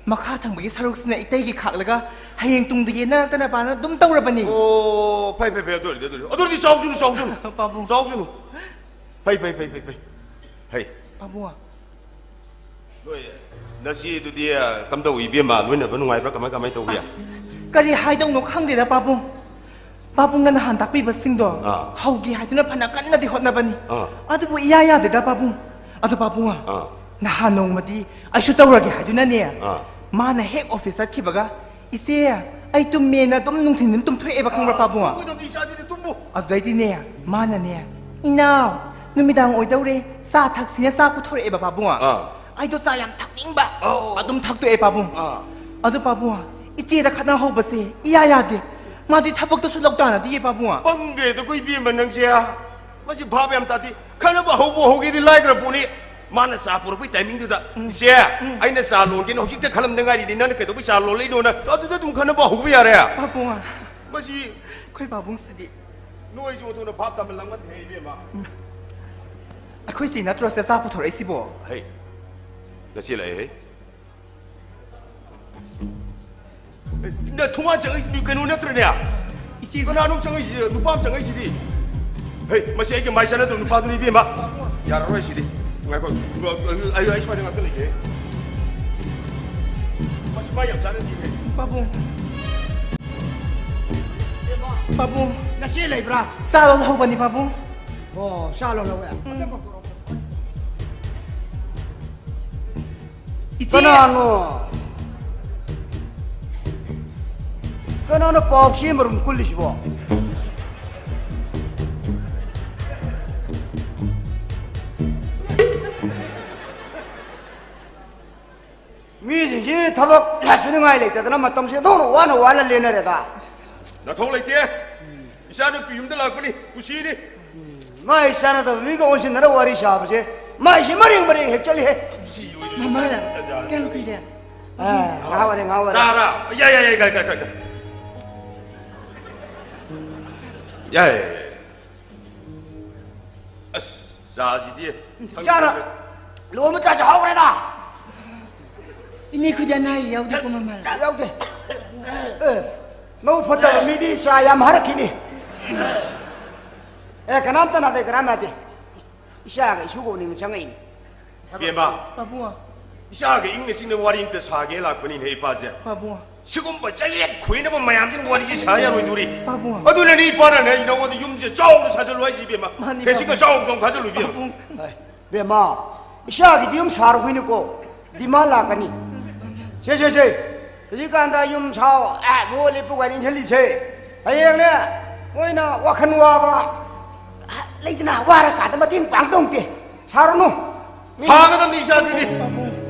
ꯃꯈꯥ ꯊꯪꯕꯒꯤ ꯁꯔꯨꯛꯁꯤꯅ ꯏꯇꯩꯒꯤ ꯈꯥꯛꯂꯒ ꯍꯌꯦꯡ ꯇꯨꯡꯗ ꯌꯦꯟꯅꯔꯛꯇꯅꯕꯅ ꯑꯗꯨꯝ ꯇꯧꯔꯕꯅꯤ꯫ ꯑꯣ, ꯐꯩ, ꯐꯩ, ꯐꯩ, ꯑꯗꯨ ꯑꯣꯏꯔꯗꯤ, ꯑꯗꯨ ꯑꯣꯏꯔꯗꯤ, ꯑꯗꯨ ꯑꯣꯏꯔꯗꯤ ꯆꯥꯎꯁꯅꯨ, ꯆꯥꯎꯁꯅꯨ꯫ ꯄꯥꯕꯨꯡ꯫ ꯆꯥꯎꯁꯅꯨ꯫ ꯐꯩ, ꯐꯩ, ꯐꯩ, ꯐꯩ, ꯐꯩ꯫ ꯍꯩ꯫ ꯄꯥꯕꯨꯡ꯫ ꯅꯣꯏ ꯅꯆꯦꯗꯨꯗꯤ ꯀꯝꯗꯧꯏ ꯏꯕꯦꯝꯃ? ꯂꯣꯏꯅꯕ ꯅꯨꯡꯉꯥꯏꯕ꯭ꯔꯥ? ꯀꯃꯥꯏ, ꯀꯃꯥꯏ ꯇꯧꯔꯤ? ꯑꯁ, ꯀꯔꯤ ꯍꯥꯏꯗꯧꯅꯣ ꯈꯪꯗꯦꯗ, ꯄꯥꯕꯨꯡ꯫ ꯄꯥꯕꯨꯡꯅ ꯅꯍꯥꯟ ꯇꯥꯛꯄꯤꯕꯁꯤꯡꯗꯣ ꯑꯥ꯫ ꯍꯧꯒꯦ ꯍꯥꯏꯗꯨꯅ ꯐꯅ ꯀꯟꯅꯗꯤ ꯍꯣꯠꯅꯕꯅꯤ꯫ ꯑꯥ꯫ ꯑꯗꯨꯕꯨ ꯏꯌꯥ ꯌꯥꯗꯦꯗ, ꯄꯥꯕꯨꯡ꯫ ꯑꯗꯨ, ꯄꯥꯕꯨꯡ, ꯑꯥ꯫ ꯅꯍꯥꯟ ꯅꯣꯡꯃꯗꯤ ꯑꯩꯁꯨ ꯇꯧꯔꯒꯦ ꯍꯥꯏꯗꯨꯅꯅꯦ, ꯑꯥ꯫ ꯃꯥꯅ ꯍꯦꯛ ꯑꯣꯐꯤꯁ ꯆꯠꯈꯤꯕꯒ, "ꯏꯆꯦ, ꯑꯩ ꯇꯨꯝꯃꯦꯅ" ꯑꯗꯨꯝ ꯅꯨꯡꯊꯤꯟ ꯑꯗꯨꯝ ꯇꯨꯝꯊꯣꯛꯑꯦꯕ, ꯈꯪꯕ꯭ꯔꯥ, ꯄꯥꯕꯨꯡ? ꯇꯨꯝꯃꯨ, ꯇꯨꯝꯃꯨ, ꯏꯆꯥꯁꯤꯗꯤ ꯇꯨꯝꯃꯨ꯫ ꯑꯗꯨꯗꯩꯗꯤꯅꯦ, ꯃꯥꯅꯅꯦ, "ꯏꯅꯥꯎ, ꯅꯨꯃꯤꯗꯥꯡ ꯑꯣꯏꯗꯧꯔꯦ, ꯆꯥ ꯊꯛꯁꯤꯅ" ꯆꯥ ꯄꯨꯊꯣꯔꯛꯑꯦꯕ, ꯄꯥꯕꯨꯡ꯫ ꯑꯥ꯫ ꯑꯩꯗꯣ ꯆꯥ ꯌꯥꯝ ꯊꯛꯅꯤꯡꯕ꯫ ꯑꯧ꯫ ꯑꯗꯨꯝ ꯊꯛꯇꯣꯛꯑꯦ, ꯄꯥꯕꯨꯡ꯫ ꯑꯥ꯫ ꯑꯗꯨ, ꯄꯥꯕꯨꯡ, ꯏꯆꯦꯗ ꯈꯠꯅꯍꯧꯕꯁꯦ ꯏꯌꯥ ꯌꯥꯗꯦ꯫ ꯃꯥꯗꯤ ꯊꯕꯛꯇꯁꯨ ꯂꯧꯇꯥꯅꯗꯤꯌꯦ, ꯄꯥꯕꯨꯡ꯫ ꯄꯪꯈ꯭ꯔꯦꯗꯀꯣ ꯏꯕꯦꯝꯃ ꯅꯪꯁꯦ꯫ ꯃꯁꯤ ꯚꯥꯞ ꯌꯥꯝ ꯇꯥꯗꯦ꯫ ꯈꯠꯅꯕ ꯍꯧꯕ ꯍꯧꯒꯦꯗꯤ ꯂꯥꯏꯈ꯭ꯔ ꯄꯣꯠꯅꯤ꯫ ꯃꯥꯅ ꯆꯥ ꯄꯨꯔꯛꯄꯒꯤ ꯇꯥꯏꯃꯤꯡꯗꯨꯗ, ꯎꯝ꯫ "ꯏꯆꯦ, ꯎꯝ꯫ ꯑꯩꯅ ꯆꯥ ꯂꯣꯟꯒꯦꯅ ꯍꯧꯖꯤꯛꯇ ꯈꯜꯂꯝꯗ ꯉꯥꯏꯔꯤꯅꯤ, ꯅꯪꯅ ꯀꯩꯗꯧꯕꯩ ꯆꯥ ꯂꯣꯜꯂꯛꯏꯅꯣꯅ?" ꯑꯗꯨꯗ ꯑꯗꯨꯝ ꯈꯠꯅꯕ ꯍꯧꯕ ꯌꯥꯔꯦ꯫ ꯄꯥꯕꯨꯡ꯫ ꯃꯁꯤ ꯑꯩꯈꯣꯏ ꯄꯥꯕꯨꯡꯁꯤꯗꯤ꯫ ꯅꯣꯏꯁꯨ ꯑꯗꯨꯅ ꯚꯥꯞ ꯇꯥꯃꯟ ꯂꯥꯡꯃꯟꯈ꯭ꯔꯦ ꯏꯕꯦꯝꯃ꯫ ꯑꯩꯈꯣꯏ ꯆꯦ ꯅꯠꯇ꯭ꯔꯣ ꯁꯤꯗ ꯆꯥ ꯄꯨꯊꯣꯔꯛꯏꯁꯤꯕꯣ? ꯍꯩ, ꯅꯆꯦ ꯂꯥꯛꯑꯦ, ꯍꯩ꯫ ꯅ ꯊꯣꯡꯒꯥꯟ ꯆꯪꯉꯛꯏꯁꯤꯗꯤ ꯀꯩꯅꯣ ꯅꯠꯇ꯭ꯔꯅꯦ? ꯏꯆꯦ꯫ ꯀꯅꯥꯅꯣꯝ ꯆꯪꯉꯛꯏꯁꯤꯗꯤ? ꯅꯨꯄꯥ ꯑꯃ ꯆꯪꯉꯛꯏꯁꯤꯗꯤ꯫ ꯍꯩ, ꯃꯁꯤ ꯑꯩꯒꯤ ꯃꯥꯏ ꯆꯥꯟꯅꯗꯕ ꯅꯨꯄꯥꯗꯨꯅꯤ ꯏꯕꯦꯝꯃ꯫ ꯌꯥꯔꯔꯣꯏ ꯁꯤꯗꯤ꯫ ꯉꯥꯏꯈꯣ, ꯑꯩ, ꯑꯩ ꯁ꯭ꯋꯥꯏꯗ ꯉꯥꯛꯇ ꯂꯩꯒꯦ꯫ ꯃꯥ ꯌꯥꯝ ꯆꯥꯟꯅꯗꯦꯅꯦ꯫ ꯄꯥꯕꯨꯡ꯫ ꯄꯥꯕꯨꯡ꯫ ꯅꯆꯦ ꯂꯩꯕ꯭ꯔꯥ? ꯆꯥ ꯂꯣꯜꯍꯧꯕꯅꯤ, ꯄꯥꯕꯨꯡ꯫ ꯑꯣ, ꯆꯥ ꯂꯣꯜꯍꯧꯋꯦ? ꯎꯝ꯫ ꯏꯆꯦ꯫ ꯀꯅꯥꯅꯣ? ꯀꯅꯥꯅꯣ ꯄꯥꯎ ꯆꯦ ꯃꯔꯨꯝ ꯀꯨꯜꯂꯤꯁꯤꯕꯣ? ꯃꯤꯁꯤꯡꯁꯤ ꯊꯕꯛ ꯁꯨꯅꯤꯡꯉꯥꯏ ꯂꯩꯇꯗꯅ ꯃꯇꯝꯁꯦ ꯑꯣꯟꯊꯣꯛꯅ ꯋꯥꯅ ꯋꯥꯅ ꯂꯦꯟꯅꯔꯦꯗ꯫ ꯅꯊꯧ ꯂꯩꯇꯦ꯫ ꯏꯆꯥꯅꯨꯄꯤ ꯌꯨꯝꯗ ꯂꯥꯛꯄꯅꯤ, ꯀꯨꯁꯤꯅꯤ꯫ ꯃꯥꯏ ꯆꯥꯟꯅꯗꯕ ꯃꯤꯒ ꯑꯣꯟꯁꯤꯟꯅꯔ ꯋꯥꯔꯤ ꯁꯥꯕꯁꯦ, ꯃꯥꯏꯁꯤ ꯃꯔꯦꯡ ꯃꯔꯦꯡ ꯍꯦꯛ ꯆꯠꯂꯤꯍꯦ꯫ ꯃꯃꯥꯗ ꯀꯌꯥꯝ ꯀꯨꯏꯔꯦ? ꯑꯥ, ꯉꯥꯏꯍꯥꯛ ꯑꯣꯏꯔꯦ, ꯉꯥꯏꯍꯥꯛ ꯑꯣꯏꯔꯦ꯫ ꯆꯥꯔꯥ? ꯌꯥꯏ, ꯌꯥꯏ, ꯌꯥꯏ, ꯀꯥꯏ, ꯀꯥꯏ, ꯀꯥꯏ, ꯀꯥꯏ꯫ ꯌꯥꯏ, ꯌꯥꯏ, ꯌꯥꯏ꯫ ꯑꯁ, ꯆꯥꯁꯤꯗꯤ꯫ ꯆꯥꯔ ꯂꯨꯍꯣꯡꯕ ꯆꯥꯁꯤ ꯍꯧꯔꯦꯅ꯫ ꯏꯅꯦ ꯈꯨꯗꯤ ꯑꯅꯥ ꯑꯌꯦꯛ ꯌꯥꯎꯗꯦꯀꯣ, ꯃꯃꯜ? ꯌꯥꯎꯗꯦ꯫ ꯑꯦ, ꯃꯕꯨꯛ ꯐꯠꯇꯕ ꯃꯤꯗꯤ ꯆꯥ ꯌꯥꯝ ꯍꯥꯔꯛꯈꯤꯅꯤ꯫ ꯑꯦ, ꯀꯅꯥꯝꯇ ꯅꯥꯗꯦ, ꯀꯅꯥꯝ ꯅꯥꯗꯦ꯫ ꯏꯆꯥꯒ ꯏꯁꯨꯒ ꯎꯅꯤꯡꯅ ꯆꯪꯉꯛꯏꯅꯤ꯫ ꯕꯦꯝꯃ, ꯄꯥꯕꯨꯡ꯫ ꯏꯆꯥꯒ ꯏꯪꯅ ꯆꯤꯛꯅ ꯋꯥꯔꯤ ꯑꯝꯇ ꯁꯥꯒꯦ ꯂꯥꯛꯄꯅꯤꯅꯦ ꯏꯄꯥꯁꯦ꯫ ꯄꯥꯕꯨꯡ꯫ ꯁꯤꯒꯨꯝꯕ ꯆꯌꯦꯠ ꯈꯣꯏꯅꯕ ꯃꯌꯥꯝꯁꯤꯅ ꯋꯥꯔꯤꯁꯦ ꯁꯥ ꯌꯥꯔꯣꯏꯗꯧꯔꯤ꯫ ꯄꯥꯕꯨꯡ꯫ ꯑꯗꯨꯅꯅꯤ ꯏꯄꯥꯅꯅꯦ ꯑꯩ ꯅꯉꯣꯟꯗ ꯌꯨꯝꯁꯦ ꯆꯥꯎꯅ ꯁꯥꯖꯜꯂꯨ ꯍꯥꯏꯁꯤ ꯏꯕꯦꯝꯃ꯫ ꯃꯥꯅꯤ, ꯐꯦꯟꯁꯤꯡꯒ ꯄꯥꯕꯨꯡ꯫ ꯆꯥꯎ ꯆꯥꯎ ꯈꯥꯖꯜꯂꯨ ꯏꯕꯦꯝꯃ꯫ ꯄꯥꯕꯨꯡ꯫ ꯍꯥꯏ, ꯕꯦꯝꯃ, ꯏꯆꯥꯒꯤꯗꯤ ꯌꯨꯝ ꯁꯥꯔꯨꯈꯤꯅꯨꯀꯣ, ꯗꯤꯃꯥꯟ ꯂꯥꯛꯀꯅꯤ꯫ ꯁꯦ, ꯁꯦ, ꯁꯦ, ꯍꯧꯖꯤꯛꯀꯥꯟꯗ ꯌꯨꯝ ꯁꯥꯎ, ꯑꯦ, ꯃꯣ ꯂꯦꯞꯄꯨ ꯀꯥꯏꯅ ꯏꯟꯁꯤꯜꯂꯤꯁꯦ꯫ ꯍꯌꯦꯡꯅꯦ, ꯃꯣꯏꯅ ꯋꯥꯈꯜ ꯋꯥꯕ, ꯂꯩꯗꯅ, ꯋꯥꯔꯀꯥꯟꯗ ꯃꯇꯦꯡ ꯄꯥꯡꯗꯧ ꯅꯠꯇꯦ꯫ ꯁꯥꯔꯨꯅꯨ꯫ ꯃꯤ ꯁꯥꯒꯗꯕꯅꯤ ꯏꯆꯥꯁꯤꯗꯤ꯫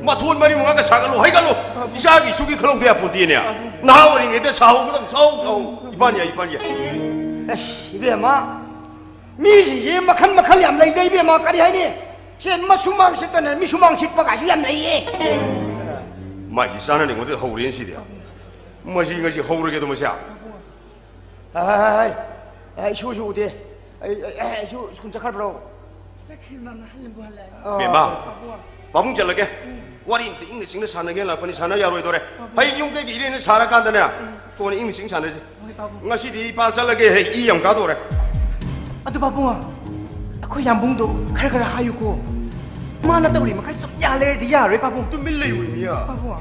ꯃꯊꯣꯟ ꯃꯔꯤ ꯃꯉꯥꯒ ꯁꯥꯒꯠꯂꯨ, ꯍꯩꯒꯠꯂꯨ꯫ ꯏꯆꯥꯒꯤ ꯏꯁꯨꯒꯤ ꯈꯜꯍꯧꯗ ꯌꯥꯄꯣꯟꯇꯦꯅꯦ꯫ ꯅꯍꯥ ꯑꯣꯏꯔꯤꯉꯩꯗ ꯁꯥꯍꯧꯒꯗꯕ, ꯁꯥꯍꯧ, ꯁꯥꯍꯧ꯫ ꯏꯄꯥꯟ ꯌꯥꯏ, ꯏꯄꯥꯟ ꯌꯥꯏ꯫ ꯑꯁ, ꯏꯕꯦꯝꯃ, ꯃꯤꯁꯤꯡꯁꯦ ꯃꯈꯜ ꯃꯈꯜ ꯌꯥꯝ ꯂꯩꯗ, ꯏꯕꯦꯝꯃ, ꯀꯔꯤ ꯍꯥꯏꯅꯤ? ꯁꯦ ꯃꯁꯨꯃꯥꯡ ꯁꯤꯠꯇꯅ ꯃꯤꯁꯨꯃꯥꯡ ꯁꯤꯠꯄ ꯀꯥꯏꯁꯨ ꯌꯥꯝ ꯂꯩꯌꯦ꯫ ꯃꯥꯏꯁꯤ ꯆꯥꯅꯅꯤꯡꯉꯣꯟꯗ ꯍꯧꯔꯦꯅ ꯁꯤꯗꯤ꯫ ꯃꯁꯤ ꯉꯁꯤ ꯍꯧꯔꯒꯦꯗꯣ ꯃꯁꯤ꯫ ꯍꯥꯏ, ꯍꯥꯏ, ꯍꯥꯏ, ꯍꯥꯏ꯫ ꯑꯦ, ꯏꯁꯨꯁꯨ ꯎꯗꯦ꯫ ꯑꯩ, ꯑꯩ, ꯑꯩ, ꯏꯁꯨ ꯁ꯭ꯀꯨꯜ ꯆꯠꯈ꯭ꯔꯕ꯭ꯔꯣ? ꯆꯠꯈ꯭ꯔꯤ, ꯃꯃꯥ, ꯍꯜꯂꯕꯨ ꯍꯜꯂꯛꯑꯦ꯫ ꯑꯥ꯫ ꯕꯦꯝꯃ, ꯄꯥꯕꯨꯡ꯫ ꯄꯥꯕꯨꯡ ꯆꯠꯂꯒꯦ꯫ ꯎꯝ꯫ ꯋꯥꯔꯤ ꯑꯝꯇ ꯏꯪꯅ ꯆꯤꯡꯅ ꯁꯥꯟꯅꯒꯦ ꯂꯥꯛꯄꯅꯤ, ꯁꯥꯟꯅ ꯌꯥꯔꯣꯏꯗꯧꯔꯦ꯫ ꯄꯥꯕꯨꯡ꯫ ꯍꯌꯦꯡ ꯌꯨꯝ ꯀꯩꯒꯤ ꯏꯔꯦꯟꯅ ꯁꯥꯔꯀꯥꯟꯗꯅꯦ, ꯎꯝ꯫ ꯀꯣꯟꯅ ꯏꯪꯅ ꯆꯤꯡ ꯁꯥꯟꯅꯁꯤ꯫ ꯍꯣꯏ, ꯄꯥꯕꯨꯡ꯫ ꯉꯁꯤꯗꯤ ꯏꯄꯥ ꯆꯠꯂꯒꯦ, ꯍꯦ, ꯏ ꯌꯥꯝ ꯀꯥꯗꯧꯔꯦ꯫ ꯑꯗꯨ ꯄꯥꯕꯨꯡ, ꯑꯩꯈꯣꯏ ꯌꯥꯝꯕꯨꯡꯗꯣ ꯈꯔ ꯈꯔ ꯍꯥꯏꯌꯨꯀꯣ꯫ ꯃꯥꯅ ꯇꯧꯔꯤ ꯃꯈꯩ ꯁꯨꯝ ꯌꯥ ꯂꯩꯔꯗꯤ ꯌꯥꯔꯣꯏ, ꯄꯥꯕꯨꯡ꯫ ꯇꯨꯃꯤꯟ ꯂꯩꯌꯨ, ꯏꯃꯤꯌꯥ꯫ ꯄꯥꯕꯨꯡ꯫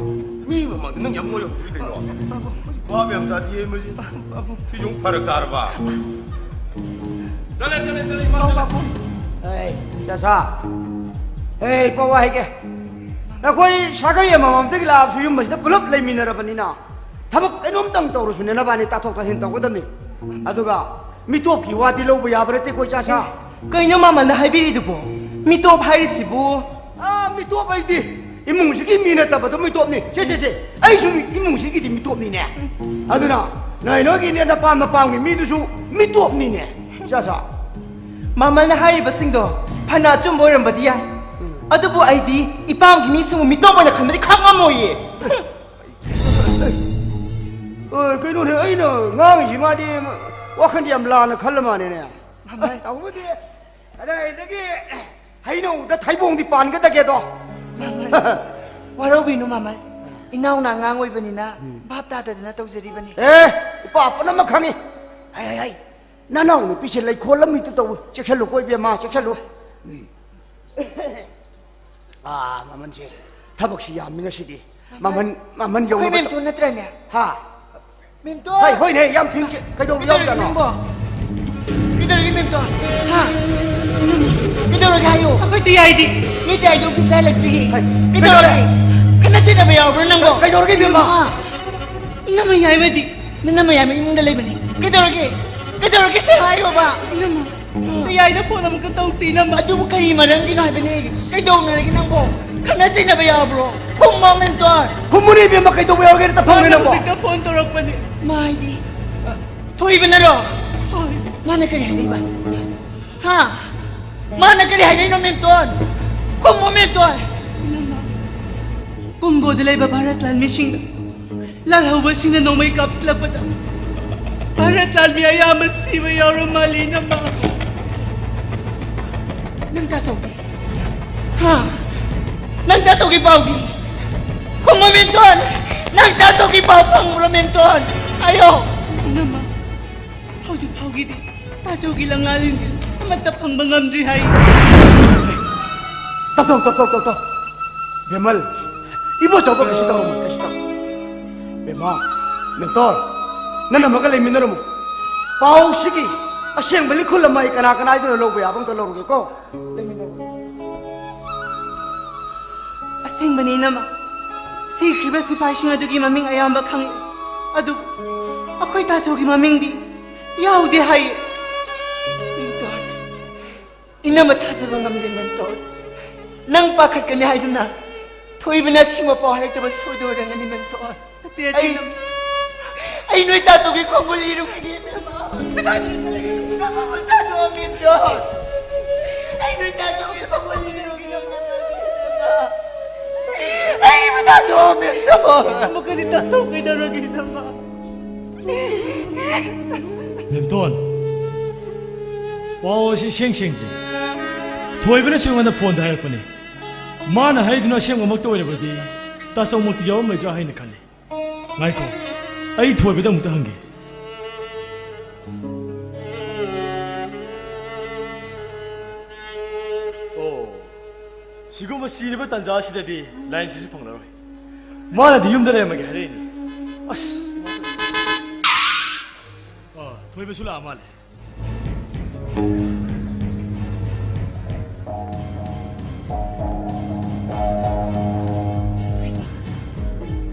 ꯃꯤ ꯃꯃꯥꯡꯗ ꯅꯪ ꯌꯥꯝ ꯃꯣꯏ ꯍꯧꯗ꯭ꯔꯤ ꯀꯩꯅꯣ? ꯚꯥꯞ ꯌꯥꯝ ꯇꯥꯗꯤꯌꯦ ꯃꯁꯤ꯫ ꯁꯤ ꯌꯨꯝ ꯐꯔꯛ ꯇꯥꯔꯕ? ꯆꯠꯂꯦ, ꯆꯠꯂꯦ, ꯆꯠꯂꯦ, ꯏꯃꯥ ꯆꯠꯂꯦ꯫ ꯑꯩ, ꯆꯥꯁꯥ꯫ ꯑꯩ, ꯄꯋꯥ ꯍꯥꯏꯒꯦ꯫ ꯅꯈꯣꯏ ꯁꯥꯒꯩ ꯑꯃꯃꯝꯗꯒꯤ ꯂꯥꯛꯑꯕꯁꯨ ꯌꯨꯝ ꯑꯁꯤꯗ ꯄꯨꯂꯞ ꯂꯩꯃꯤꯟꯅꯔꯕꯅꯤꯅ ꯊꯕꯛ ꯀꯩꯅꯣꯝꯇꯪ ꯇꯧꯔꯁꯨꯅꯦ ꯅꯕꯥꯅꯤ ꯇꯥꯊꯣꯛ ꯇꯥꯁꯤꯟ ꯇꯧꯒꯗꯕꯅꯤ꯫ ꯑꯗꯨꯒ ꯃꯤꯇꯣꯞꯀꯤ ꯋꯥꯗꯤ ꯂꯧꯕ ꯌꯥꯕ ꯅꯠꯇꯦꯀꯣ ꯏꯆꯥꯁꯥ꯫ ꯀꯩꯅꯣ ꯃꯥꯃꯅ ꯍꯥꯏꯕꯤꯔꯤꯗꯨꯕꯣ? ꯃꯤꯇꯣꯞ ꯍꯥꯏꯔꯤꯁꯤꯕꯨ? ꯑꯥ, ꯃꯤꯇꯣꯞ ꯑꯩꯗꯤ ꯏꯃꯨꯡꯁꯤꯒꯤ ꯃꯤ ꯅꯠꯇꯕꯗꯣ ꯃꯤꯇꯣꯞꯅꯤ꯫ ꯁꯦ, ꯁꯦ, ꯁꯦ꯫ ꯑꯩꯁꯨ ꯃꯤ-, ꯏꯃꯨꯡꯁꯤꯒꯤꯗꯤ ꯃꯤꯇꯣꯞꯅꯤꯅꯦ꯫ ꯑꯗꯨꯅ ꯅꯣꯏ ꯅꯣꯏꯒꯤꯅꯦ ꯅꯄꯥꯝ ꯅꯄꯥꯝꯒꯤ ꯃꯤꯗꯨꯁꯨ ꯃꯤꯇꯣꯞꯅꯤꯅꯦ꯫ ꯏꯆꯥꯁꯥ꯫ ꯃꯥꯃꯅ ꯍꯥꯏꯔꯤꯕꯁꯤꯡꯗꯣ ꯐꯅ ꯑꯆꯨꯝꯕ ꯑꯣꯏꯔꯝꯕꯗꯤ ꯌꯥꯏ꯫ ꯑꯗꯨꯕꯨ ꯑꯩꯗꯤ ꯏꯄꯥꯝꯒꯤ ꯃꯤꯁꯤꯡꯕꯨ ꯃꯤꯇꯣꯞ ꯑꯣꯏꯅ ꯈꯟꯕꯗꯤ ꯈꯪ ꯉꯝꯃꯣꯏꯌꯦ꯫ ꯑꯣꯏ, ꯀꯩꯅꯣꯅꯦ, ꯑꯩꯅ ꯉꯥꯡꯉꯤꯁꯤ ꯃꯥꯗꯤ ꯋꯥꯈꯜꯁꯦ ꯌꯥꯝ ꯂꯥꯟꯅ ꯈꯜꯂ ꯃꯥꯜꯂꯦꯅꯦ꯫ ꯃꯥꯃ꯫ ꯑꯁ, ꯇꯧꯕꯗꯤ ꯀꯗꯥꯏꯗꯒꯤ ꯍꯩꯅꯧꯗ ꯊꯩꯕꯣꯡꯗꯤ ꯄꯥꯟꯒꯗꯒꯦꯗꯣ꯫ ꯃꯥꯃ, ꯋꯥꯔꯧꯕꯤꯅꯨ ꯃꯥꯃ꯫ ꯏꯅꯥꯎꯅ ꯑꯉꯥꯡ ꯑꯣꯏꯕꯅꯤꯅ ꯎꯝ꯫ ꯚꯥꯞ ꯇꯥꯗꯗꯅ ꯇꯧꯖꯔꯤꯕꯅꯤ꯫ ꯑꯦ, ꯏꯄꯥ ꯄꯨꯝꯅꯃꯛ ꯈꯪꯉꯤ꯫ ꯍꯩ, ꯍꯩ, ꯍꯩ꯫ ꯅꯅꯥꯎ ꯅꯨꯄꯤꯁꯦ ꯂꯩꯈꯣꯜ ꯑꯃ ꯍꯦꯛꯇ ꯇꯧꯏ꯫ ꯆꯦꯛꯁꯤꯜꯂꯨꯀꯣ ꯏꯕꯦꯝꯃ, ꯆꯦꯛꯁꯤꯜꯂꯨ꯫ ꯎꯝ꯫ ꯑꯥ, ꯃꯃꯟꯁꯦ꯫ ꯊꯕꯛꯁꯤ ꯌꯥꯝꯃꯤ ꯉꯁꯤꯗꯤ꯫ ꯃꯃꯟ, ꯃꯃꯟ ꯑꯩꯈꯣꯏ ꯌꯧꯅꯕ ꯃꯦꯝꯇꯣꯟ ꯅꯠꯇ꯭ꯔꯅꯦ? ꯍꯥ? ꯃꯦꯝꯇꯣꯟ! ꯍꯣꯏ, ꯍꯣꯏꯅꯦ, ꯌꯥꯝ ꯐꯤꯡꯁꯦ꯫ ꯀꯩꯗꯧꯕ ꯀꯩꯗꯧꯔꯒꯦ ꯌꯥꯎꯖꯥꯠꯅꯣ? ꯅꯪꯕꯣ? ꯀꯩꯗꯧꯔꯒꯦ ꯃꯦꯝꯇꯣꯟ? ꯍꯥ? ꯀꯩꯗꯧꯔꯒꯦ ꯍꯥꯏꯌꯨ? ꯑꯩꯈꯣꯏ T I D. Me T I D ꯑꯣꯐꯤꯁꯇ ꯂꯩꯇ꯭ꯔꯤꯒꯤ꯫ ꯍꯩ, ꯀꯩꯗꯧꯔꯒꯦ? ꯀꯩꯗꯧꯔꯦ? ꯈꯠꯅ ꯆꯩꯅꯕ ꯌꯥꯎꯕ꯭ꯔꯣ ꯅꯪꯕꯣ? ꯀꯩꯗꯧꯔꯒꯦ ꯏꯕꯦꯝꯃ? ꯍꯥ? ꯏꯅꯝꯃ ꯌꯥꯏꯃꯗꯤ? ꯅꯅꯝꯃ ꯌꯥꯏꯃ ꯏꯃꯨꯡꯗ ꯂꯩꯕꯅꯤ꯫ ꯀꯩꯗꯧꯔꯒꯦ? ꯀꯩꯗꯧꯔꯒꯦ ꯁꯦ ꯍꯥꯏꯌꯣꯕ? ꯏꯅꯝꯃ, ꯇꯤ ꯑꯥꯏꯗ ꯐꯣꯟ ꯑꯃꯨꯛꯀ ꯇꯧꯁꯤ, ꯏꯅꯝꯃ꯫ ꯑꯗꯨꯕꯨ ꯀꯔꯤ ꯃꯔꯝꯒꯤꯅꯣ ꯍꯥꯏꯕꯅꯦ? ꯀꯩꯗꯧꯅꯔꯒꯦ ꯅꯪꯕꯣ? ꯈꯠꯅ ꯆꯩꯅꯕ ꯌꯥꯎꯕ꯭ꯔꯣ? ꯈꯨꯝꯃꯣ, ꯃꯦꯝꯇꯣꯟ꯫ ꯈꯨꯝꯃꯨꯅꯦ, ꯏꯕꯦꯝꯃ, ꯀꯩꯗꯧꯕ ꯌꯥꯎꯔꯒꯦ? ꯇꯞꯊꯧꯅꯦ ꯃꯥꯅ ꯅꯪꯕꯣ꯫ ꯍꯧꯖꯤꯛꯇ ꯐꯣꯟ ꯇꯧꯔꯛꯄꯅꯦ꯫ ꯃꯥꯏꯗꯤ, ꯑ, ꯊꯣꯏꯕꯅꯔꯣ? ꯍꯣꯏ꯫ ꯃꯥꯅ ꯀꯔꯤ ꯍꯥꯏꯔꯛꯏꯕ? ꯍꯥ? ꯃꯥꯅ ꯀꯔꯤ ꯍꯥꯏꯔꯛꯏꯅꯣ, ꯃꯦꯝꯇꯣꯟ? ꯈꯨꯝꯃꯣ, ꯃꯦꯝꯇꯣꯟ꯫ ꯏꯅꯝꯃ, ꯀꯣꯡꯒꯣꯗ ꯂꯩꯕ ꯚꯥꯔꯠ ꯂꯥꯟꯃꯤꯁꯤꯡꯗ ꯂꯥꯜꯍꯧꯕꯁꯤꯡꯅ ꯅꯣꯡꯃꯩ ꯀꯥꯞꯁꯤꯜꯂꯛꯄꯗ ꯚꯥꯔꯠ ꯂꯥꯟꯃꯤ ꯑꯌꯥꯝꯕ ꯁꯤꯕ ꯌꯥꯎꯔ ꯃꯥꯜꯂꯤ, ꯏꯅꯝꯃ꯫ ꯅꯪ ꯇꯥꯆꯧꯒꯤ? ꯍꯥ? ꯅꯪ ꯇꯥꯆꯧꯒꯤ ꯄꯥꯎꯗꯤ? ꯈꯨꯝꯃꯣ, ꯃꯦꯝꯇꯣꯟ! ꯅꯪ ꯇꯥꯆꯧꯒꯤ ꯄꯥꯎ ꯐꯪꯕ꯭ꯔꯣ, ꯃꯦꯝꯇꯣꯟ? ꯍꯥꯏꯌꯣ! ꯏꯅꯝꯃ, ꯍꯧꯖꯤꯛ ꯐꯥꯎꯒꯤꯗꯤ ꯇꯥꯆꯧꯒꯤ ꯂꯪꯂꯥ ꯂꯤꯟꯖꯤꯜ ꯑꯃꯠꯇ ꯐꯪꯕ ꯉꯝꯗ꯭ꯔꯤ ꯍꯥꯏ꯫ ꯇꯞ, ꯇꯞ, ꯇꯞ, ꯇꯞ, ꯇꯞ, ꯇꯞ꯫ ꯕꯦꯃꯜ, ꯏꯕꯣꯆꯧꯕ, ꯀꯩꯁꯨ ꯇꯧꯔꯝꯃꯣꯏ, ꯀꯩꯁꯨ ꯇꯧꯔꯝꯃꯣꯏ꯫ ꯕꯦꯝꯃ, ꯃꯦꯝꯇꯣꯟ, ꯅꯪ ꯑꯃꯒ ꯂꯩꯃꯤꯟꯅꯔꯝꯃꯨ꯫ ꯄꯥꯎꯁꯤꯒꯤ ꯑꯁꯦꯡꯕ ꯂꯤꯈꯨꯜ ꯑꯃ ꯑꯩ ꯀꯅꯥ ꯀꯅꯥꯗꯨꯅ ꯂꯧꯕ ꯌꯥꯕ ꯑꯝꯇ ꯂꯧꯔꯨꯒꯦꯀꯣ꯫ ꯂꯩꯃꯤꯟꯅꯔꯝꯃꯨ꯫ ꯑꯁꯦꯡꯕꯅꯤ, ꯏꯅꯝꯃ꯫ ꯁꯤꯈ꯭ꯔꯤꯕ ꯁꯤꯐꯥꯏꯁꯤꯡ ꯑꯗꯨꯒꯤ ꯃꯃꯤꯡ ꯑꯌꯥꯝꯕ ꯈꯪꯏ꯫ ꯑꯗꯨꯕꯨ ꯑꯩꯈꯣꯏ ꯇꯥꯆꯧꯒꯤ ꯃꯃꯤꯡꯗꯤ ꯌꯥꯎꯗꯦ ꯍꯥꯏꯌꯦ꯫ ꯃꯦꯝꯇꯣꯟ, ꯏꯅꯝꯃ ꯊꯥꯖꯕ ꯉꯝꯗꯦ, ꯃꯦꯝꯇꯣꯟ꯫ ꯅꯪ ꯄꯥꯈꯠꯀꯅꯤ ꯍꯥꯏꯗꯨꯅ ꯊꯣꯏꯕꯅ ꯑꯁꯦꯡꯕ ꯄꯥꯎ ꯍꯥꯏꯔꯛꯇꯕ ꯁꯣꯏꯗ ꯑꯣꯏꯔꯝꯒꯅꯤ, ꯃꯦꯝꯇꯣꯟ꯫ ꯅꯠꯇꯦ, ꯑꯩ, ꯏꯅꯝꯃ꯫ ꯑꯩ ꯅꯣꯏ ꯇꯥꯆꯧꯒꯤ ꯈꯣꯡꯒꯨꯜ ꯏꯔꯨꯒꯅꯤ, ꯏꯅꯝꯃ꯫ ꯏꯅꯝꯃꯕꯨ ꯊꯥꯗꯣꯛꯑꯣ, ꯃꯦꯝꯇꯣꯟ꯫ ꯑꯩ ꯅꯣꯏ ꯇꯥꯆꯧꯒꯤ ꯈꯣꯡꯒꯨꯜ ꯏꯔꯨꯒꯅꯤ, ꯏꯅꯝꯃ꯫ ꯑꯩꯕꯨ ꯊꯥꯗꯣꯛꯑꯣ, ꯃꯦꯝꯇꯣꯟ꯫ ꯑꯃꯨꯛꯀꯗꯤ ꯇꯥꯆꯧ ꯀꯩꯗꯧꯔꯒꯦ, ꯏꯅꯝꯃ? ꯃꯦꯝꯇꯣꯟ, ꯄꯥꯎ ꯑꯁꯤ ꯏꯁꯦꯡ ꯁꯦꯡꯗ꯭ꯔꯤ꯫ ꯊꯣꯏꯕꯅꯁꯨ ꯑꯩꯉꯣꯟꯗ ꯐꯣꯟꯗ ꯍꯥꯏꯔꯛꯄꯅꯤ꯫ ꯃꯥꯅ ꯍꯥꯏꯗꯨꯅ ꯑꯁꯦꯡꯕꯃꯛꯇ ꯑꯣꯏꯔꯕꯗꯤ ꯇꯥꯆꯧꯃꯛꯇꯤ ꯌꯥꯎꯔꯝꯂꯣꯏꯗ꯭ꯔꯥ ꯍꯥꯏꯅ ꯈꯜꯂꯤ꯫ ꯉꯥꯏꯈꯣ, ꯑꯩ ꯊꯣꯏꯕꯗ ꯑꯃꯨꯛꯇ ꯍꯪꯒꯦ꯫ ꯑꯣ, ꯁꯤꯒꯨꯝꯕ ꯁꯤꯔꯕ ꯇꯥꯟꯖꯥ ꯑꯁꯤꯗꯗꯤ ꯂꯥꯏꯟꯁꯤꯁꯨ ꯐꯪꯂꯔꯣꯏ꯫ ꯃꯥꯅꯗꯤ ꯌꯨꯝꯗ ꯂꯩꯔꯝꯃꯒꯦ ꯍꯥꯏꯔꯛꯏꯅꯤ꯫ ꯑꯁ, ꯑ, ꯊꯣꯏꯕꯁꯨ ꯂꯥꯛꯑ ꯃꯥꯜꯂꯦ꯫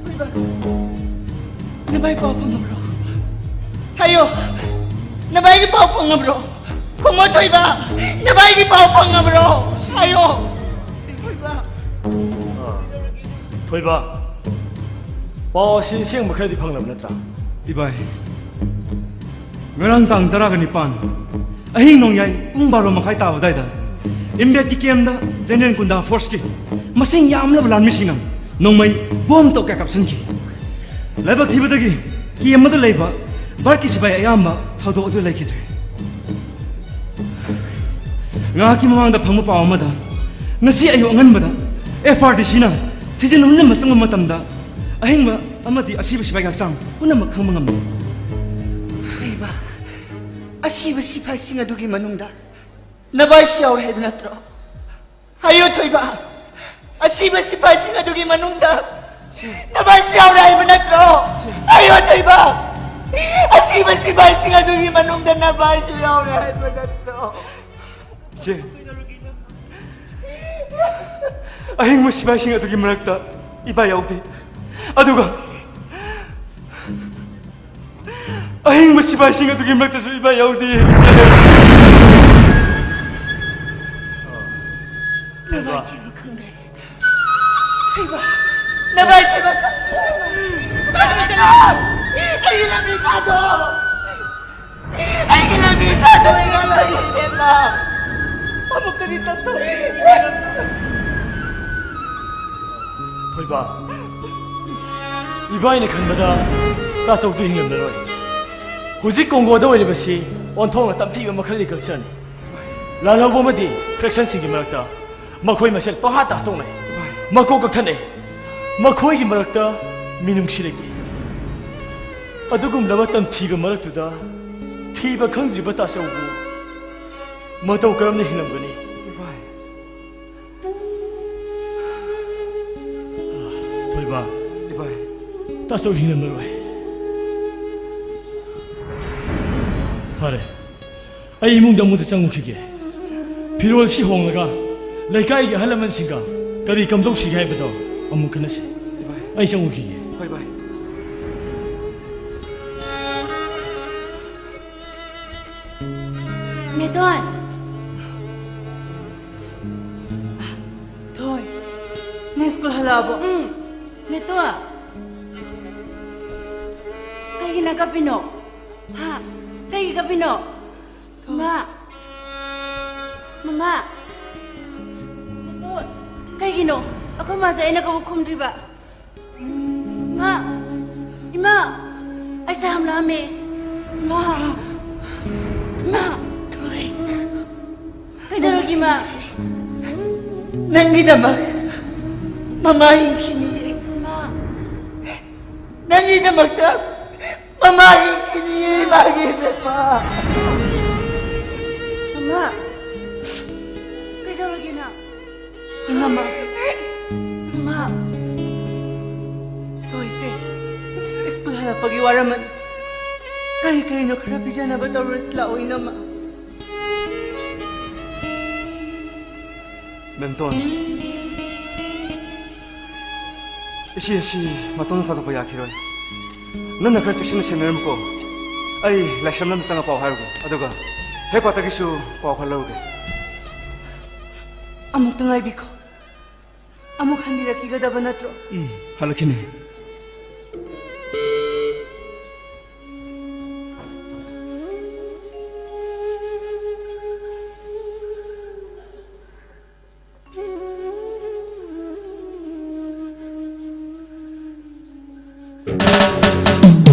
ꯊꯣꯏꯕ, ꯊꯣꯏꯕ, ꯅꯚꯥꯏ ꯄꯥꯎ ꯐꯪꯉꯕ꯭ꯔꯣ? ꯍꯥꯏꯌꯣ, ꯅꯚꯥꯏꯒꯤ ꯄꯥꯎ ꯐꯪꯉꯕ꯭ꯔꯣ? ꯈꯨꯝꯃꯣ ꯊꯣꯏꯕ, ꯅꯚꯥꯏꯒꯤ ꯄꯥꯎ ꯐꯪꯉꯕ꯭ꯔꯣ? ꯍꯥꯏꯌꯣ꯫ ꯊꯣꯏꯕ꯫ ꯑꯥ꯫ ꯊꯣꯏꯕ, ꯄꯥꯎ ꯑꯁꯤ ꯑꯁꯦꯡꯕ ꯈꯔꯗꯤ ꯐꯪꯂꯕ ꯅꯠꯇ꯭ꯔꯥ? ꯏꯕꯥꯏ, ꯉꯔꯥꯡ ꯇꯥꯡ ꯇꯔꯥꯒ ꯅꯤꯄꯥꯟ, ꯑꯍꯤꯡ ꯅꯣꯡꯌꯥꯏ ꯄꯨꯡ ꯕꯥꯔꯣ ꯃꯈꯥꯏ ꯇꯥꯕ ꯑꯗꯨꯋꯥꯏꯗ ꯏꯝꯕꯦꯠꯀꯤ ꯀꯦꯝꯗ ꯖꯦꯅꯔꯦꯜ ꯒꯨꯟꯗꯥ ꯐꯣꯔꯁꯀꯤ ꯃꯁꯤꯡ ꯌꯥꯝꯂꯕ ꯂꯥꯟꯃꯤꯁꯤꯡꯅ ꯅꯣꯡꯃꯩ ꯕꯣꯝ ꯇꯧ ꯀꯌꯥ ꯀꯥꯞꯁꯤꯟꯈꯤ꯫ ꯂꯥꯏꯕꯛ ꯊꯤꯕꯗꯒꯤ ꯀꯦꯝ ꯑꯗꯨ ꯂꯩꯕ ꯚꯥꯔꯠꯀꯤ ꯁꯤꯐꯥꯏ ꯑꯌꯥꯝꯕ ꯊꯧꯗꯣꯛ ꯑꯗꯨ ꯂꯩꯈꯤꯗ꯭ꯔꯦ꯫ ꯉꯥꯏꯍꯥꯛꯀꯤ ꯃꯃꯥꯡꯗ ꯐꯪꯕ ꯄꯥꯎ ꯑꯃꯗ, ꯉꯁꯤ ꯑꯌꯨꯛ ꯑꯉꯟꯕꯗ ꯑꯦꯐ ꯑꯥꯔ ꯗꯤ ꯁꯤꯅ ꯊꯤꯖꯤꯟ ꯍꯨꯝꯖꯤꯟꯕ ꯆꯪꯕ ꯃꯇꯝꯗ, ꯑꯍꯤꯡꯕ ꯑꯃꯗꯤ ꯑꯁꯤꯕ ꯁꯤꯐꯥꯏꯒꯤ ꯍꯛꯆꯥꯡ ꯄꯨꯝꯅꯃꯛ ꯈꯪꯕ ꯉꯝꯂꯦ꯫ ꯊꯣꯏꯕ, ꯑꯁꯤꯕ ꯁꯤꯐꯥꯏꯁꯤꯡ ꯑꯗꯨꯒꯤ ꯃꯅꯨꯡꯗ ꯅꯚꯥꯏꯁꯨ ꯌꯥꯎꯔꯦ ꯍꯥꯏꯕ ꯅꯠꯇ꯭ꯔꯣ? ꯍꯥꯏꯌꯣ ꯊꯣꯏꯕ, ꯑꯁꯤꯕ ꯁꯤꯐꯥꯏꯁꯤꯡ ꯑꯗꯨꯒꯤ ꯃꯅꯨꯡꯗ ꯅꯚꯥꯏꯁꯨ ꯌꯥꯎꯔꯦ ꯍꯥꯏꯕ ꯅꯠꯇ꯭ꯔꯣ? ꯑꯌꯣ ꯊꯣꯏꯕ, ꯑꯁꯤꯕ ꯁꯤꯐꯥꯏꯁꯤꯡ ꯑꯗꯨꯒꯤ ꯃꯅꯨꯡꯗ ꯅꯚꯥꯏꯁꯨ ꯌꯥꯎꯔꯦ ꯍꯥꯏꯕ ꯅꯠꯇ꯭ꯔꯣ? ꯏꯆꯦ, ꯑꯍꯤꯡꯕ ꯁꯤꯐꯥꯏꯁꯤꯡ ꯑꯗꯨꯒꯤ ꯃꯔꯛꯇ ꯏꯕꯥ ꯌꯥꯎꯗꯦ꯫ ꯑꯗꯨꯒ ꯑꯍꯤꯡꯕ ꯁꯤꯐꯥꯏꯁꯤꯡ ꯑꯗꯨꯒꯤ ꯃꯔꯛꯇꯁꯨ ꯏꯕꯥ ꯌꯥꯎꯗꯦ꯫ ꯏꯆꯦ꯫ ꯅꯚꯥꯏ ꯊꯤꯕ ꯈꯪꯗ꯭ꯔꯦ꯫ ꯊꯤꯕ꯫ ꯅꯚꯥꯏ ꯊꯤꯕ ꯈꯪꯗ꯭ꯔꯦ꯫ ꯑꯩꯒꯤ ꯂꯝꯕꯤ ꯊꯥꯗꯣꯛꯑꯣ꯫ ꯑꯩꯒꯤ ꯂꯝꯕꯤ ꯊꯥꯗꯣꯛꯑꯣ꯫ ꯑꯩꯒꯤ ꯂꯝꯕꯤ ꯊꯥꯗꯣꯛꯑꯣ꯫ ꯑꯃꯨꯛꯇꯗꯤ ꯇꯞꯊꯧ꯫ ꯊꯣꯏꯕ, ꯏꯕꯥꯏꯅ ꯈꯟꯕꯗ ꯇꯥꯆꯧꯗꯨ ꯍꯤꯡꯂꯝꯂꯔꯣꯏ꯫ ꯍꯧꯖꯤꯛ ꯀꯣꯡꯒꯣꯗ ꯑꯣꯏꯔꯤꯕꯁꯤ ꯑꯣꯟꯊꯣꯛꯅ ꯇꯝꯊꯤꯕ ꯃꯈꯜꯒꯤ ꯀꯜꯆꯔꯅꯤ꯫ ꯂꯥꯜꯍꯧꯕ ꯑꯃꯗꯤ ꯐ꯭ꯔꯦꯛꯁꯟꯁꯤꯡꯒꯤ ꯃꯔꯛꯇ ꯃꯈꯣꯏ ꯃꯁꯦꯜ ꯄꯪꯍꯥꯠꯇ ꯍꯥꯠꯇꯣꯛꯅꯩ꯫ ꯃꯀꯣꯛ ꯀꯛꯊꯠꯅꯩ꯫ ꯃꯈꯣꯏꯒꯤ ꯃꯔꯛꯇ ꯃꯤꯅꯨꯡꯁꯤ ꯂꯩꯇꯦ꯫ ꯑꯗꯨꯒꯨꯝꯂꯕ ꯇꯝꯊꯤꯕ ꯃꯔꯛꯇꯨꯗ ꯊꯤꯕ ꯈꯪꯗ꯭ꯔꯤꯕ ꯇꯥꯆꯧꯕꯨ ꯃꯇꯧ ꯀꯔꯝꯅ ꯍꯤꯡꯂꯝꯒꯅꯤ? ꯊꯣꯏꯕ, ꯏꯕꯥꯏ꯫ ꯇꯥꯆꯧ ꯍꯤꯡꯂꯝꯂꯔꯣꯏ꯫ ꯐꯔꯦ, ꯑꯩ ꯏꯃꯨꯡꯗ ꯑꯃꯨꯛꯇ ꯆꯪꯉꯨꯈꯤꯒꯦ꯫ ꯐꯤꯔꯣꯜꯁꯤ ꯍꯣꯡꯂꯒ ꯂꯩꯀꯥꯏꯒꯤ ꯑꯍꯜ ꯂꯃꯟꯁꯤꯡꯒ ꯀꯔꯤ ꯀꯝꯗꯧꯁꯤꯒꯦ ꯍꯥꯏꯕꯗꯣ ꯑꯃꯨꯛ ꯈꯟꯅꯁꯤ꯫ ꯏꯕꯥꯏ꯫ ꯑꯩ ꯆꯪꯉꯨꯈꯤꯒꯦ꯫ ꯍꯣꯏ ꯏꯕꯥꯏ꯫ ꯃꯦꯇꯣꯟ꯫ ꯊꯣꯏ, ꯅꯪ ꯁ꯭ꯀꯨꯜ ꯍꯜꯂꯛꯑꯕꯣ? ꯎꯝ, ꯃꯦꯇꯣꯟ꯫ ꯀꯩꯒꯤ ꯅꯪ ꯀꯞꯄꯤꯅꯣ? ꯍꯥ? ꯀꯩꯒꯤ ꯀꯞꯄꯤꯅꯣ? ꯃꯃꯥ꯫ ꯃꯃꯥ꯫ ꯃꯦꯇꯣꯟ꯫ ꯀꯩꯒꯤꯅꯣ? ꯑꯩꯈꯣꯏ ꯃꯥꯁꯦ ꯑꯩꯅ ꯀꯧꯕ ꯈꯨꯝꯗ꯭ꯔꯤꯕ? ꯏꯃꯥ! ꯏꯃꯥ! ꯑꯩꯁꯦ ꯌꯥꯝ ꯂꯥꯝꯃꯦ꯫ ꯏꯃꯥ! ꯏꯃꯥ! ꯀꯩꯗꯧꯔꯒꯦ, ꯏꯃꯥ? ꯅꯪꯒꯤꯗꯃꯛ ꯃꯃꯥ ꯍꯤꯡꯈꯤꯅꯤꯌꯦ꯫ ꯏꯃꯥ! ꯅꯪꯒꯤꯗꯃꯛꯇ ꯃꯃꯥ ꯍꯤꯡꯈꯤꯅꯤꯌꯦ, ꯏꯃꯥꯒꯤ ꯏꯕꯦꯝꯃ꯫ ꯃꯃꯥ! ꯀꯩꯗꯧꯔꯒꯦ ꯅꯪ? ꯏꯃꯥ, ꯂꯥꯛꯄꯒꯤ ꯋꯥꯔꯝꯃꯅꯤ꯫ ꯀꯔꯤ ꯀꯔꯤꯅꯣ ꯈꯔ ꯄꯤꯖꯅꯕ ꯇꯧꯔꯁꯤ ꯂꯥꯛꯑꯣ, ꯏꯅꯝꯃ꯫ ꯃꯦꯝꯇꯣꯟ, ꯏꯆꯦ ꯑꯁꯤ ꯃꯇꯣꯝꯇ ꯊꯥꯗꯣꯛꯄ ꯌꯥꯈꯤꯔꯣꯏ꯫ ꯅꯪꯅ ꯈꯔ ꯆꯦꯛꯁꯤꯟꯅ ꯁꯦꯟꯅꯔꯝꯃꯨꯀꯣ꯫ ꯑꯩ ꯂꯥꯏꯁ꯭ꯔꯝꯗ ꯑꯝꯇ ꯆꯪꯉ ꯄꯥꯎ ꯍꯥꯏꯔꯨꯒꯦ꯫ ꯑꯗꯨꯒ ꯍꯦꯗ ꯀ꯭ꯋꯥꯇꯔꯒꯤꯁꯨ ꯄꯥꯎ ꯈꯔ ꯂꯧꯔꯨꯒꯦ꯫ ꯑꯃꯨꯛꯇ ꯉꯥꯏꯕꯤꯈꯣ꯫ ꯑꯃꯨꯛ ꯍꯟꯕꯤꯔꯛꯈꯤꯒꯗꯕ ꯅꯠꯇ꯭ꯔꯣ? ꯎꯝ, ꯍꯜꯂꯛꯈꯤꯅꯤ꯫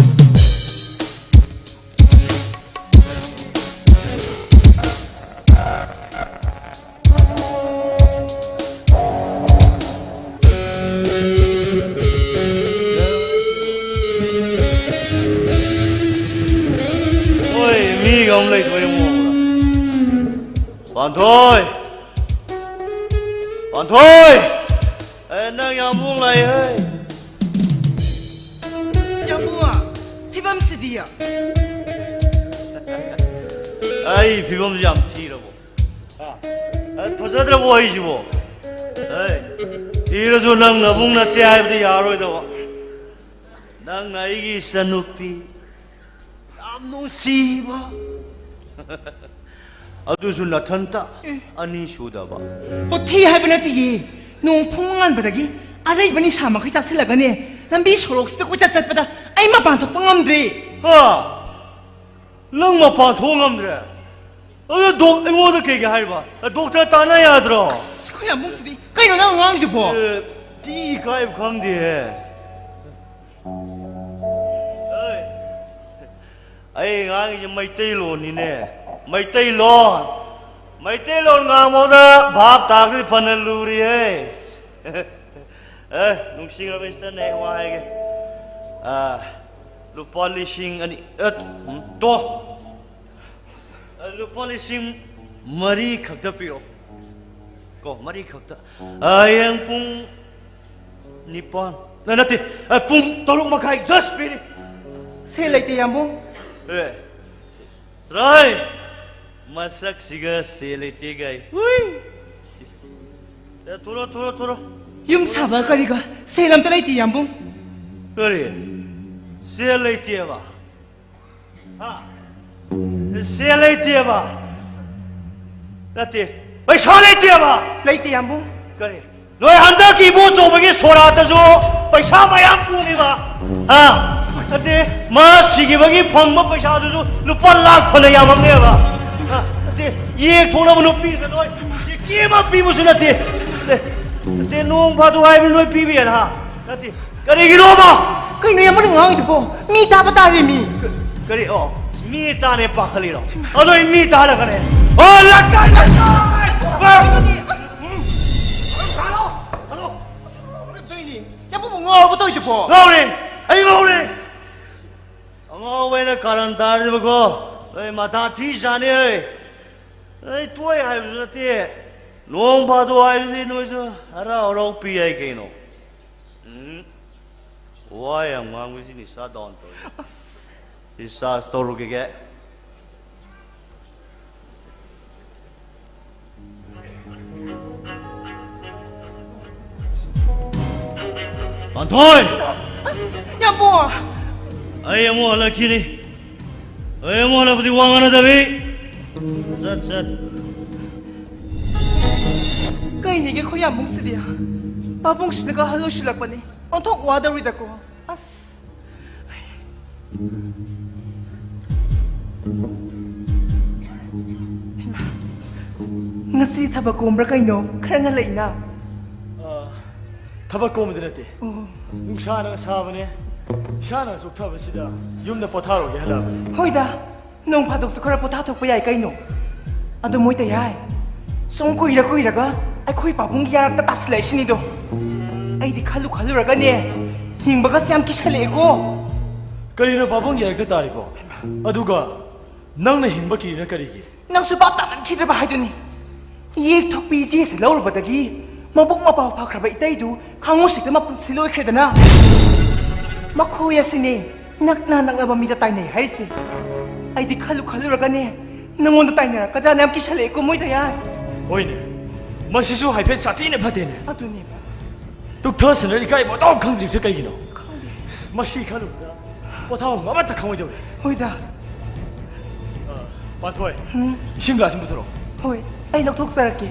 ꯍꯣꯏ, ꯃꯤꯒ ꯑꯃ ꯂꯩꯊꯣꯛꯑꯦ ꯃꯑꯣꯡꯗ꯫ ꯄꯥꯟꯊꯣꯏ! ꯄꯥꯟꯊꯣꯏ! ꯑꯦ, ꯅꯪ ꯌꯥꯝ ꯃꯑꯣꯡ ꯂꯥꯛꯑꯦ, ꯍꯦ꯫ ꯌꯥꯝꯕꯨꯡ, ꯐꯤꯕꯝꯁꯤꯗꯤ꯫ ꯑꯩ ꯐꯤꯕꯝꯁꯤ ꯌꯥꯝ ꯊꯤꯔꯕꯣ? ꯍꯥ? ꯑꯦ, ꯐꯖꯗ꯭ꯔꯕꯣ ꯑꯩꯁꯤꯕꯣ? ꯑꯦ, ꯊꯤꯔꯁꯨ ꯅꯪ ꯅꯕꯨꯡ ꯅꯠꯇꯦ ꯍꯥꯏꯕꯗꯤ ꯌꯥꯔꯣꯏꯗꯕ꯫ ꯅꯪꯅ ꯑꯩꯒꯤ ꯏꯆꯟꯅꯨꯄꯤ, ꯌꯥꯝ ꯅꯨꯡꯁꯤꯕ꯫ ꯑꯗꯨꯁꯨ ꯅꯊꯟꯇ, ꯑꯦ꯫ ꯑꯅꯤꯁꯨꯗꯕ꯫ ꯑꯣ, ꯊꯤ ꯍꯥꯏꯕ ꯅꯠꯇꯤꯌꯦ꯫ ꯅꯣꯡ ꯐꯨꯡ ꯉꯥꯟꯕꯗꯒꯤ ꯑꯔꯩꯕ ꯅꯤꯁꯥ ꯃꯈꯩ ꯆꯥꯁꯤꯜꯂꯒꯅꯦ, ꯂꯝꯕꯤ ꯁꯣꯔꯣꯛꯁꯤꯗ ꯀꯣꯏꯆꯠ ꯆꯠꯄꯗ ꯑꯩ ꯃꯄꯥꯟ ꯊꯣꯛꯄ ꯉꯝꯗ꯭ꯔꯦ꯫ ꯍꯥ? ꯅꯪ ꯃꯄꯥꯟ ꯊꯣꯛ ꯉꯝꯗ꯭ꯔꯦ? ꯑꯗꯣ ꯗꯣꯛ-, ꯑꯩꯉꯣꯟꯗ ꯀꯩꯒꯤ ꯍꯥꯏꯔꯤꯕ? ꯗꯣꯛꯇꯔ ꯇꯥꯟꯅ ꯌꯥꯗ꯭ꯔꯣ? ꯑꯁ, ꯑꯩꯈꯣꯏ ꯌꯥꯝꯕꯨꯡꯁꯤꯗꯤ ꯀꯩꯅꯣ ꯅꯪ ꯉꯥꯡꯉꯤꯗꯨꯕꯣ? ꯑꯦ, ꯇꯤ ꯏꯀꯥꯏꯕ ꯈꯪꯗꯦꯍꯦ꯫ ꯑꯩ, ꯑꯩ ꯉꯥꯡꯉꯤꯁꯦ ꯃꯩꯇꯩꯂꯣꯟꯅꯤꯅꯦ꯫ ꯃꯩꯇꯩꯂꯣꯟ꯫ ꯃꯩꯇꯩꯂꯣꯟ ꯉꯥꯡꯕꯗ ꯚꯥꯞ ꯇꯥꯔꯒꯗꯤ ꯐꯅ ꯂꯨꯔꯤꯍꯦ꯫ ꯑꯦ, ꯅꯨꯡꯁꯤꯈ꯭ꯔꯕ ꯏꯆꯟꯅꯦ, ꯑꯩ ꯋꯥ ꯍꯥꯏꯒꯦ꯫ ꯑꯥ, ꯂꯨꯄꯥ ꯂꯤꯁꯤꯡ ꯑꯅꯤ, ꯑꯦ, ꯎꯝ, ꯇꯣ꯫ ꯑ, ꯂꯨꯄꯥ ꯂꯤꯁꯤꯡ ꯃꯔꯤ ꯈꯛꯇ ꯄꯤꯔꯛꯑꯣ꯫ ꯀꯣ, ꯃꯔꯤ ꯈꯛꯇ꯫ ꯑ, ꯍꯌꯦꯡ ꯄꯨꯡ ꯅꯤꯄꯥꯟ, ꯑ, ꯅꯠꯇꯦ, ꯑ, ꯄꯨꯡ ꯇꯔꯨꯛ ꯃꯈꯥꯏ just ꯄꯤꯔꯤ꯫ ꯁꯦꯜ ꯂꯩꯇꯦ, ꯌꯥꯝꯕꯨꯡ꯫ ꯑꯦ, ꯆꯠꯂꯣꯍꯦ! ꯃꯁꯛꯁꯤꯒ ꯁꯦꯜ ꯂꯩꯇꯦ ꯀꯥꯏ꯫ ꯍꯨꯏ! ꯑꯦ, ꯊꯣꯔꯣ, ꯊꯣꯔꯣ, ꯊꯣꯔꯣ꯫ ꯌꯨꯝ ꯁꯥꯕ ꯀꯔꯤꯒ ꯁꯦꯜ ꯑꯝꯇ ꯂꯩꯇꯦ, ꯌꯥꯝꯕꯨꯡ꯫ ꯀꯔꯤ? ꯁꯦꯜ ꯂꯩꯇꯦꯕ? ꯍꯥ? ꯁꯦꯜ ꯂꯩꯇꯦꯕ? ꯅꯠꯇꯦ, ꯄꯩꯁꯥ ꯂꯩꯇꯦꯕ? ꯂꯩꯇꯦ, ꯌꯥꯝꯕꯨꯡ꯫ ꯀꯔꯤ? ꯅꯣꯏ ꯍꯟꯗꯛꯀꯤ ꯏꯕꯣꯆꯧꯕꯒꯤ ꯁꯣꯔꯥꯠꯇꯁꯨ ꯄꯩꯁꯥ ꯃꯌꯥꯝ ꯇꯣꯡꯉꯤꯕ? ꯍꯥ? ꯅꯠꯇꯦ, ꯃꯥ ꯁꯤꯈꯤꯕꯒꯤ ꯐꯪꯕ ꯄꯩꯁꯥꯗꯨꯁꯨ ꯂꯨꯄꯥ ꯂꯥꯛ ꯐꯅ ꯌꯥꯝꯃꯝꯅꯦꯕ? ꯍꯥ? ꯅꯠꯇꯦ, ꯌꯦꯛ ꯊꯣꯛꯅꯕ ꯅꯨꯄꯤꯁꯨ ꯅꯣꯏ ꯁꯤꯀꯤ ꯑꯃ ꯄꯤꯕꯁꯨ ꯅꯠꯇꯦ꯫ ꯅꯠꯇꯦ, ꯅꯠꯇꯦ, ꯅꯣꯡ ꯐꯥꯗꯣꯛ ꯍꯥꯏꯕꯅꯤ ꯅꯣꯏ ꯄꯤꯕ ꯌꯥꯏꯅ, ꯍꯥ? ꯅꯠꯇꯦ, ꯀꯔꯤꯒꯤꯅꯣꯕ? ꯀꯩꯅꯣ ꯌꯥꯝꯕꯨꯡꯅ ꯉꯥꯡꯉꯤꯗꯨꯕꯣ? ꯃꯤ ꯇꯥꯕ ꯇꯥꯔꯦ, ꯃꯤ꯫ ꯀ-, ꯀꯔꯤ? ꯑꯣ, ꯃꯤ ꯇꯥꯅꯦ ꯄꯥꯈꯠꯂꯤꯔꯣ? ꯑꯗꯣ ꯑꯩ ꯃꯤ ꯇꯥꯍꯜꯂꯛꯀꯅꯦ꯫ ꯑꯣ, ꯂꯥꯛꯀꯥꯏ, ꯂꯥꯛꯀꯥꯏ! ꯀꯩꯅꯣꯅꯦ, ꯑꯁ! ꯎꯝ. Hello, hello. ꯀꯩꯅꯣ ꯌꯥꯝꯕꯨꯡꯕꯨ ꯉꯥꯎꯔꯕ ꯇꯧꯔꯤꯗꯨꯕꯣ? ꯉꯥꯎꯔꯦ! ꯑꯩ ꯉꯥꯎꯔꯦ! ꯑꯉꯥꯎꯕ ꯑꯩꯅ ꯀꯥꯔꯟ ꯇꯥꯔꯤꯕꯀꯣ꯫ ꯑꯩ ꯃꯊꯥ ꯊꯤ ꯁꯥꯅꯤ ꯑꯩ꯫ ꯑꯩ ꯇꯣꯏ ꯍꯥꯏꯕꯁꯨ ꯅꯠꯇꯦ꯫ ꯅꯣꯡ ꯐꯥꯗꯣꯛ ꯍꯥꯏꯕꯁꯤ ꯅꯣꯏꯁꯨ ꯍꯔꯥꯎ ꯍꯔꯥꯎ ꯄꯤ ꯌꯥꯏ ꯀꯩꯅꯣ꯫ ꯎꯝ? ꯋꯥ ꯌꯥꯝ ꯉꯥꯡꯕꯁꯤ ꯅꯤꯁꯥ ꯗꯥꯎꯟ ꯇꯧꯏ꯫ ꯑꯁ꯫ ꯔꯤꯆꯥꯔꯖ ꯇꯧꯔꯨꯈꯤꯒꯦ꯫ ꯄꯥꯟꯊꯣꯏ! ꯑꯁ, ꯌꯥꯝꯕꯨꯡ! ꯑꯩ ꯑꯃꯨꯛ ꯍꯜꯂꯛꯈꯤꯅꯤ꯫ ꯑꯩ ꯑꯃꯨꯛ ꯍꯜꯂꯛꯄꯗꯤ ꯋꯥ ꯉꯥꯡꯅꯗꯕꯤ꯫ ꯁꯠ, ꯁꯠ꯫ ꯀꯩꯅꯤꯒꯦ ꯑꯩꯈꯣꯏ ꯌꯥꯝꯕꯨꯡꯁꯤꯗꯤ? ꯄꯥꯕꯨꯡꯁꯤꯅꯒ ꯑꯍꯜ ꯑꯣꯏꯁꯤꯜꯂꯛꯄꯅꯤ꯫ ꯑꯣꯟꯊꯣꯛ ꯋꯥꯗꯧꯔꯤꯗꯀꯣ꯫ ꯑꯁ꯫ ꯍꯩꯃꯥ꯫ ꯉꯁꯤ ꯊꯕꯛ ꯀꯣꯝꯕ꯭ꯔꯥ ꯀꯩꯅꯣ? ꯈꯔ ꯉꯜꯂꯛꯏꯅ꯫ ꯑ, ꯊꯕꯛ ꯀꯣꯝꯕꯗꯤ ꯅꯠꯇꯦ꯫ ꯑꯣ꯫ ꯅꯨꯡꯁꯥꯅ ꯁꯥꯕꯅꯦ꯫ ꯏꯁꯥꯅ ꯆꯣꯛꯊꯕꯁꯤꯗ ꯌꯨꯝꯗ ꯄꯣꯊꯥꯔꯨꯒꯦ ꯍꯜꯂꯛꯑꯕꯅꯦ꯫ ꯍꯣꯏꯗ, ꯅꯣꯡ ꯐꯥꯗꯣꯛꯁꯨ ꯈꯔ ꯄꯣꯊꯥꯊꯣꯛꯄ ꯌꯥꯏ ꯀꯩꯅꯣ꯫ ꯑꯗꯣ ꯃꯣꯏ ꯇꯌꯥꯏ, ꯁꯨꯝ ꯀꯨꯏꯔ ꯀꯨꯏꯔꯒ ꯑꯩꯈꯣꯏ ꯄꯥꯕꯨꯡꯒꯤ ꯌꯥꯔꯛꯇ ꯇꯥꯁꯤꯜꯂꯛꯏꯁꯤꯅꯤꯗꯣ꯫ ꯑꯩꯗꯤ ꯈꯜꯂꯨ ꯈꯜꯂꯨꯔꯒꯅꯦ, ꯍꯤꯡꯕꯒꯁꯦ ꯌꯥꯝ ꯀꯤꯁꯜꯂꯛꯑꯦꯀꯣ꯫ ꯀꯔꯤꯅꯣ ꯄꯥꯕꯨꯡꯒꯤ ꯌꯥꯔꯛꯇ ꯇꯥꯔꯤꯕꯣ? ꯑꯗꯨꯒ ꯅꯪꯅ ꯍꯤꯡꯕ ꯀꯤꯔꯤꯅ ꯀꯔꯤꯒꯤ? ꯅꯪꯁꯨ ꯚꯥꯞ ꯇꯥꯃꯟꯈꯤꯗ꯭ꯔꯕ ꯍꯥꯏꯗꯨꯅꯤ꯫ ꯌꯦꯛꯊꯣꯛꯄꯤ ꯏꯆꯦꯁꯦ ꯂꯧꯔꯨꯕꯗꯒꯤ ꯃꯕꯨꯛ ꯃꯄꯥꯎ ꯐꯈ꯭ꯔꯕ ꯏꯇꯩꯗꯨ ꯈꯥꯉꯨꯁꯤꯛꯇ ꯃꯄꯨꯟꯁꯤ ꯂꯣꯏꯈ꯭ꯔꯦꯗꯅ꯫ ꯃꯈꯣꯏ ꯑꯁꯤꯅꯤ ꯅꯛꯅ ꯅꯛꯅꯕ ꯃꯤꯗ ꯇꯥꯏꯅꯩ ꯍꯥꯏꯔꯤꯁꯦ꯫ ꯑꯩꯗꯤ ꯈꯜꯂꯨ ꯈꯜꯂꯨꯔꯒꯅꯦ, ꯅꯪꯉꯣꯟꯗ ꯇꯥꯏꯅꯔꯛꯀꯗ꯭ꯔꯥꯅ ꯌꯥꯝ ꯀꯤꯁꯜꯂꯛꯑꯦꯀꯣ, ꯃꯣꯏꯗꯌꯥꯏ꯫ ꯍꯣꯏꯅꯦ, ꯃꯁꯤꯁꯨ ꯍꯥꯏꯐꯦꯠ ꯁꯥꯊꯤꯅ ꯐꯠꯇꯦꯅꯦ꯫ ꯑꯗꯨꯅꯦꯕ꯫ ꯇꯨꯛꯊꯁꯅ ꯏꯀꯥꯏꯕ ꯃꯇꯧ ꯈꯪꯗ꯭ꯔꯤꯕꯁꯦ ꯀꯩꯒꯤꯅꯣ? ꯈꯪꯗꯦ꯫ ꯃꯁꯤ ꯈꯜꯂꯨꯕꯗ ꯄꯣꯊꯥꯐꯝ ꯑꯃꯠꯇ ꯈꯪꯉꯣꯏꯗꯧꯔꯦ꯫ ꯍꯣꯏꯗ꯫ ꯑ, ꯄꯥꯟꯊꯣꯏ, ꯎꯝ꯫ ꯏꯁꯤꯡ ꯒ꯭ꯂꯥꯁ ꯑꯃ ꯄꯨꯊꯣꯔꯛꯑꯣ꯫ ꯍꯣꯏ, ꯑꯩ ꯂꯧꯊꯣꯛꯆꯔꯛꯀꯦ꯫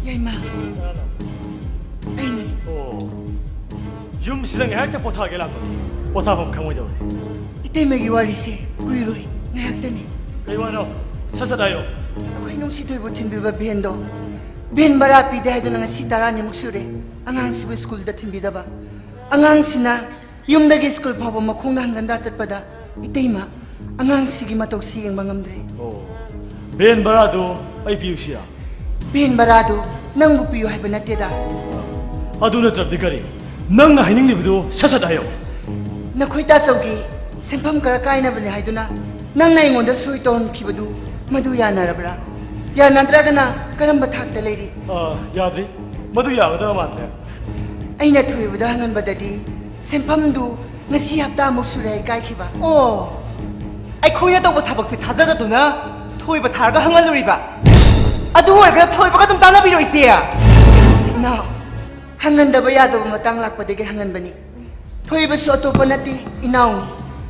ꯌꯥꯏꯃ꯫ ꯑꯩꯅꯤ꯫ ꯑꯣ꯫ ꯌꯨꯝꯁꯤꯗ ꯉꯥꯏꯍꯥꯛꯇ ꯄꯣꯊꯥꯒꯦ ꯂꯥꯛꯄꯅꯤ꯫ ꯄꯣꯊꯥꯐꯝ ꯈꯪꯉꯣꯏꯗꯧꯔꯦ꯫ ꯏꯇꯩꯃꯒꯤ ꯋꯥꯔꯤꯁꯦ ꯀꯨꯏꯔꯣꯏ, ꯉꯥꯏꯍꯥꯛꯇꯅꯤ꯫ ꯀꯩ ꯋꯥꯅꯣ? ꯁꯠ ꯁꯠ ꯍꯥꯏꯌꯣ꯫ ꯑꯩꯈꯣꯏ ꯅꯨꯡꯁꯤꯊꯣꯏꯕꯨ ꯊꯤꯟꯕꯤꯕ ꯚꯦꯟꯗꯣ, ꯚꯦꯟ ꯚꯔꯥ ꯄꯤꯗꯦ ꯍꯥꯏꯗꯨꯅ ꯉꯁꯤ ꯇꯔꯥꯅꯤꯃꯨꯛ ꯁꯨꯔꯦ ꯑꯉꯥꯡꯁꯤꯕꯨ ꯁ꯭ꯀꯨꯜꯗ ꯊꯤꯟꯕꯤꯗꯕ꯫ ꯑꯉꯥꯡꯁꯤꯅ ꯌꯨꯝꯗꯒꯤ ꯁ꯭ꯀꯨꯜ ꯐꯥꯎꯕ ꯃꯈꯣꯡꯅ ꯍꯪꯒꯟꯗꯥ ꯆꯠꯄꯗ, ꯏꯇꯩꯃ, ꯑꯉꯥꯡꯁꯤꯒꯤ ꯃꯇꯧꯁꯤ ꯌꯦꯡꯕ ꯉꯝꯗ꯭ꯔꯦ꯫ ꯑꯣ, ꯚꯦꯟ ꯚꯔꯥꯗꯨ ꯑꯩ ꯄꯤꯌꯨꯁꯤꯔꯥ? ꯚꯦꯟ ꯚꯔꯥꯗꯨ ꯅꯪꯕꯨ ꯄꯤꯌꯨ ꯍꯥꯏꯕ ꯅꯠꯇꯦꯗ꯫ ꯑꯗꯨ ꯅꯠꯇ꯭ꯔꯕꯗꯤ ꯀꯔꯤ? ꯅꯪꯅ ꯍꯥꯏꯅꯤꯡꯂꯤꯕꯗꯨ ꯁꯠ ꯁꯠ ꯍꯥꯏꯌꯣ꯫ ꯅꯈꯣꯏ ꯇꯥꯆꯧꯒꯤ ꯁꯦꯟꯐꯝ ꯈꯔ ꯀꯥꯏꯅꯕꯅꯤ ꯍꯥꯏꯗꯨꯅ ꯅꯪꯅ ꯑꯩꯉꯣꯟꯗ ꯁꯣꯏ ꯇꯧꯍꯟꯈꯤꯕꯗꯨ, ꯃꯗꯨ ꯌꯥꯅꯔꯕ꯭ꯔꯥ? ꯌꯥꯅꯗ꯭ꯔꯒꯅ ꯀꯔꯝꯕ ꯊꯥꯛꯇ ꯂꯩꯔꯤ? ꯑꯥ, ꯌꯥꯗ꯭ꯔꯤ꯫ ꯃꯗꯨ ꯌꯥꯒꯗꯕ ꯃꯥꯟꯗ꯭ꯔꯦ꯫ ꯑꯩꯅ ꯊꯣꯏꯕꯗ ꯍꯪꯍꯟꯕꯗꯗꯤ ꯁꯦꯟꯐꯝꯗꯨ ꯉꯁꯤ ꯍꯞꯇꯥꯃꯨꯛ ꯁꯨꯔꯦ ꯍꯥꯏ ꯀꯥꯏꯈꯤꯕ꯫ ꯑꯣ, ꯑꯩꯈꯣꯏꯅ ꯇꯧꯕ ꯊꯕꯛꯁꯦ ꯊꯥꯖꯗꯗꯨꯅ ꯊꯣꯏꯕ ꯊꯥꯔꯒ ꯍꯪꯍꯜꯂꯨꯔꯤꯕ? ꯑꯗꯨ ꯑꯣꯏꯔꯒꯅ ꯊꯣꯏꯕꯒ ꯑꯗꯨꯝ ꯇꯥꯟꯅꯕꯤꯔꯣ, ꯏꯆꯦ꯫ ꯏꯅꯥꯎ, ꯍꯪꯍꯟꯗꯕ ꯌꯥꯗꯕ ꯃꯇꯥꯡ ꯂꯥꯛꯄꯗꯒꯤ ꯍꯪꯍꯟꯕꯅꯤ꯫ ꯊꯣꯏꯕꯁꯨ ꯑꯇꯣꯞꯄ ꯅꯠꯇꯦ, ꯏꯅꯥꯎꯅꯤ꯫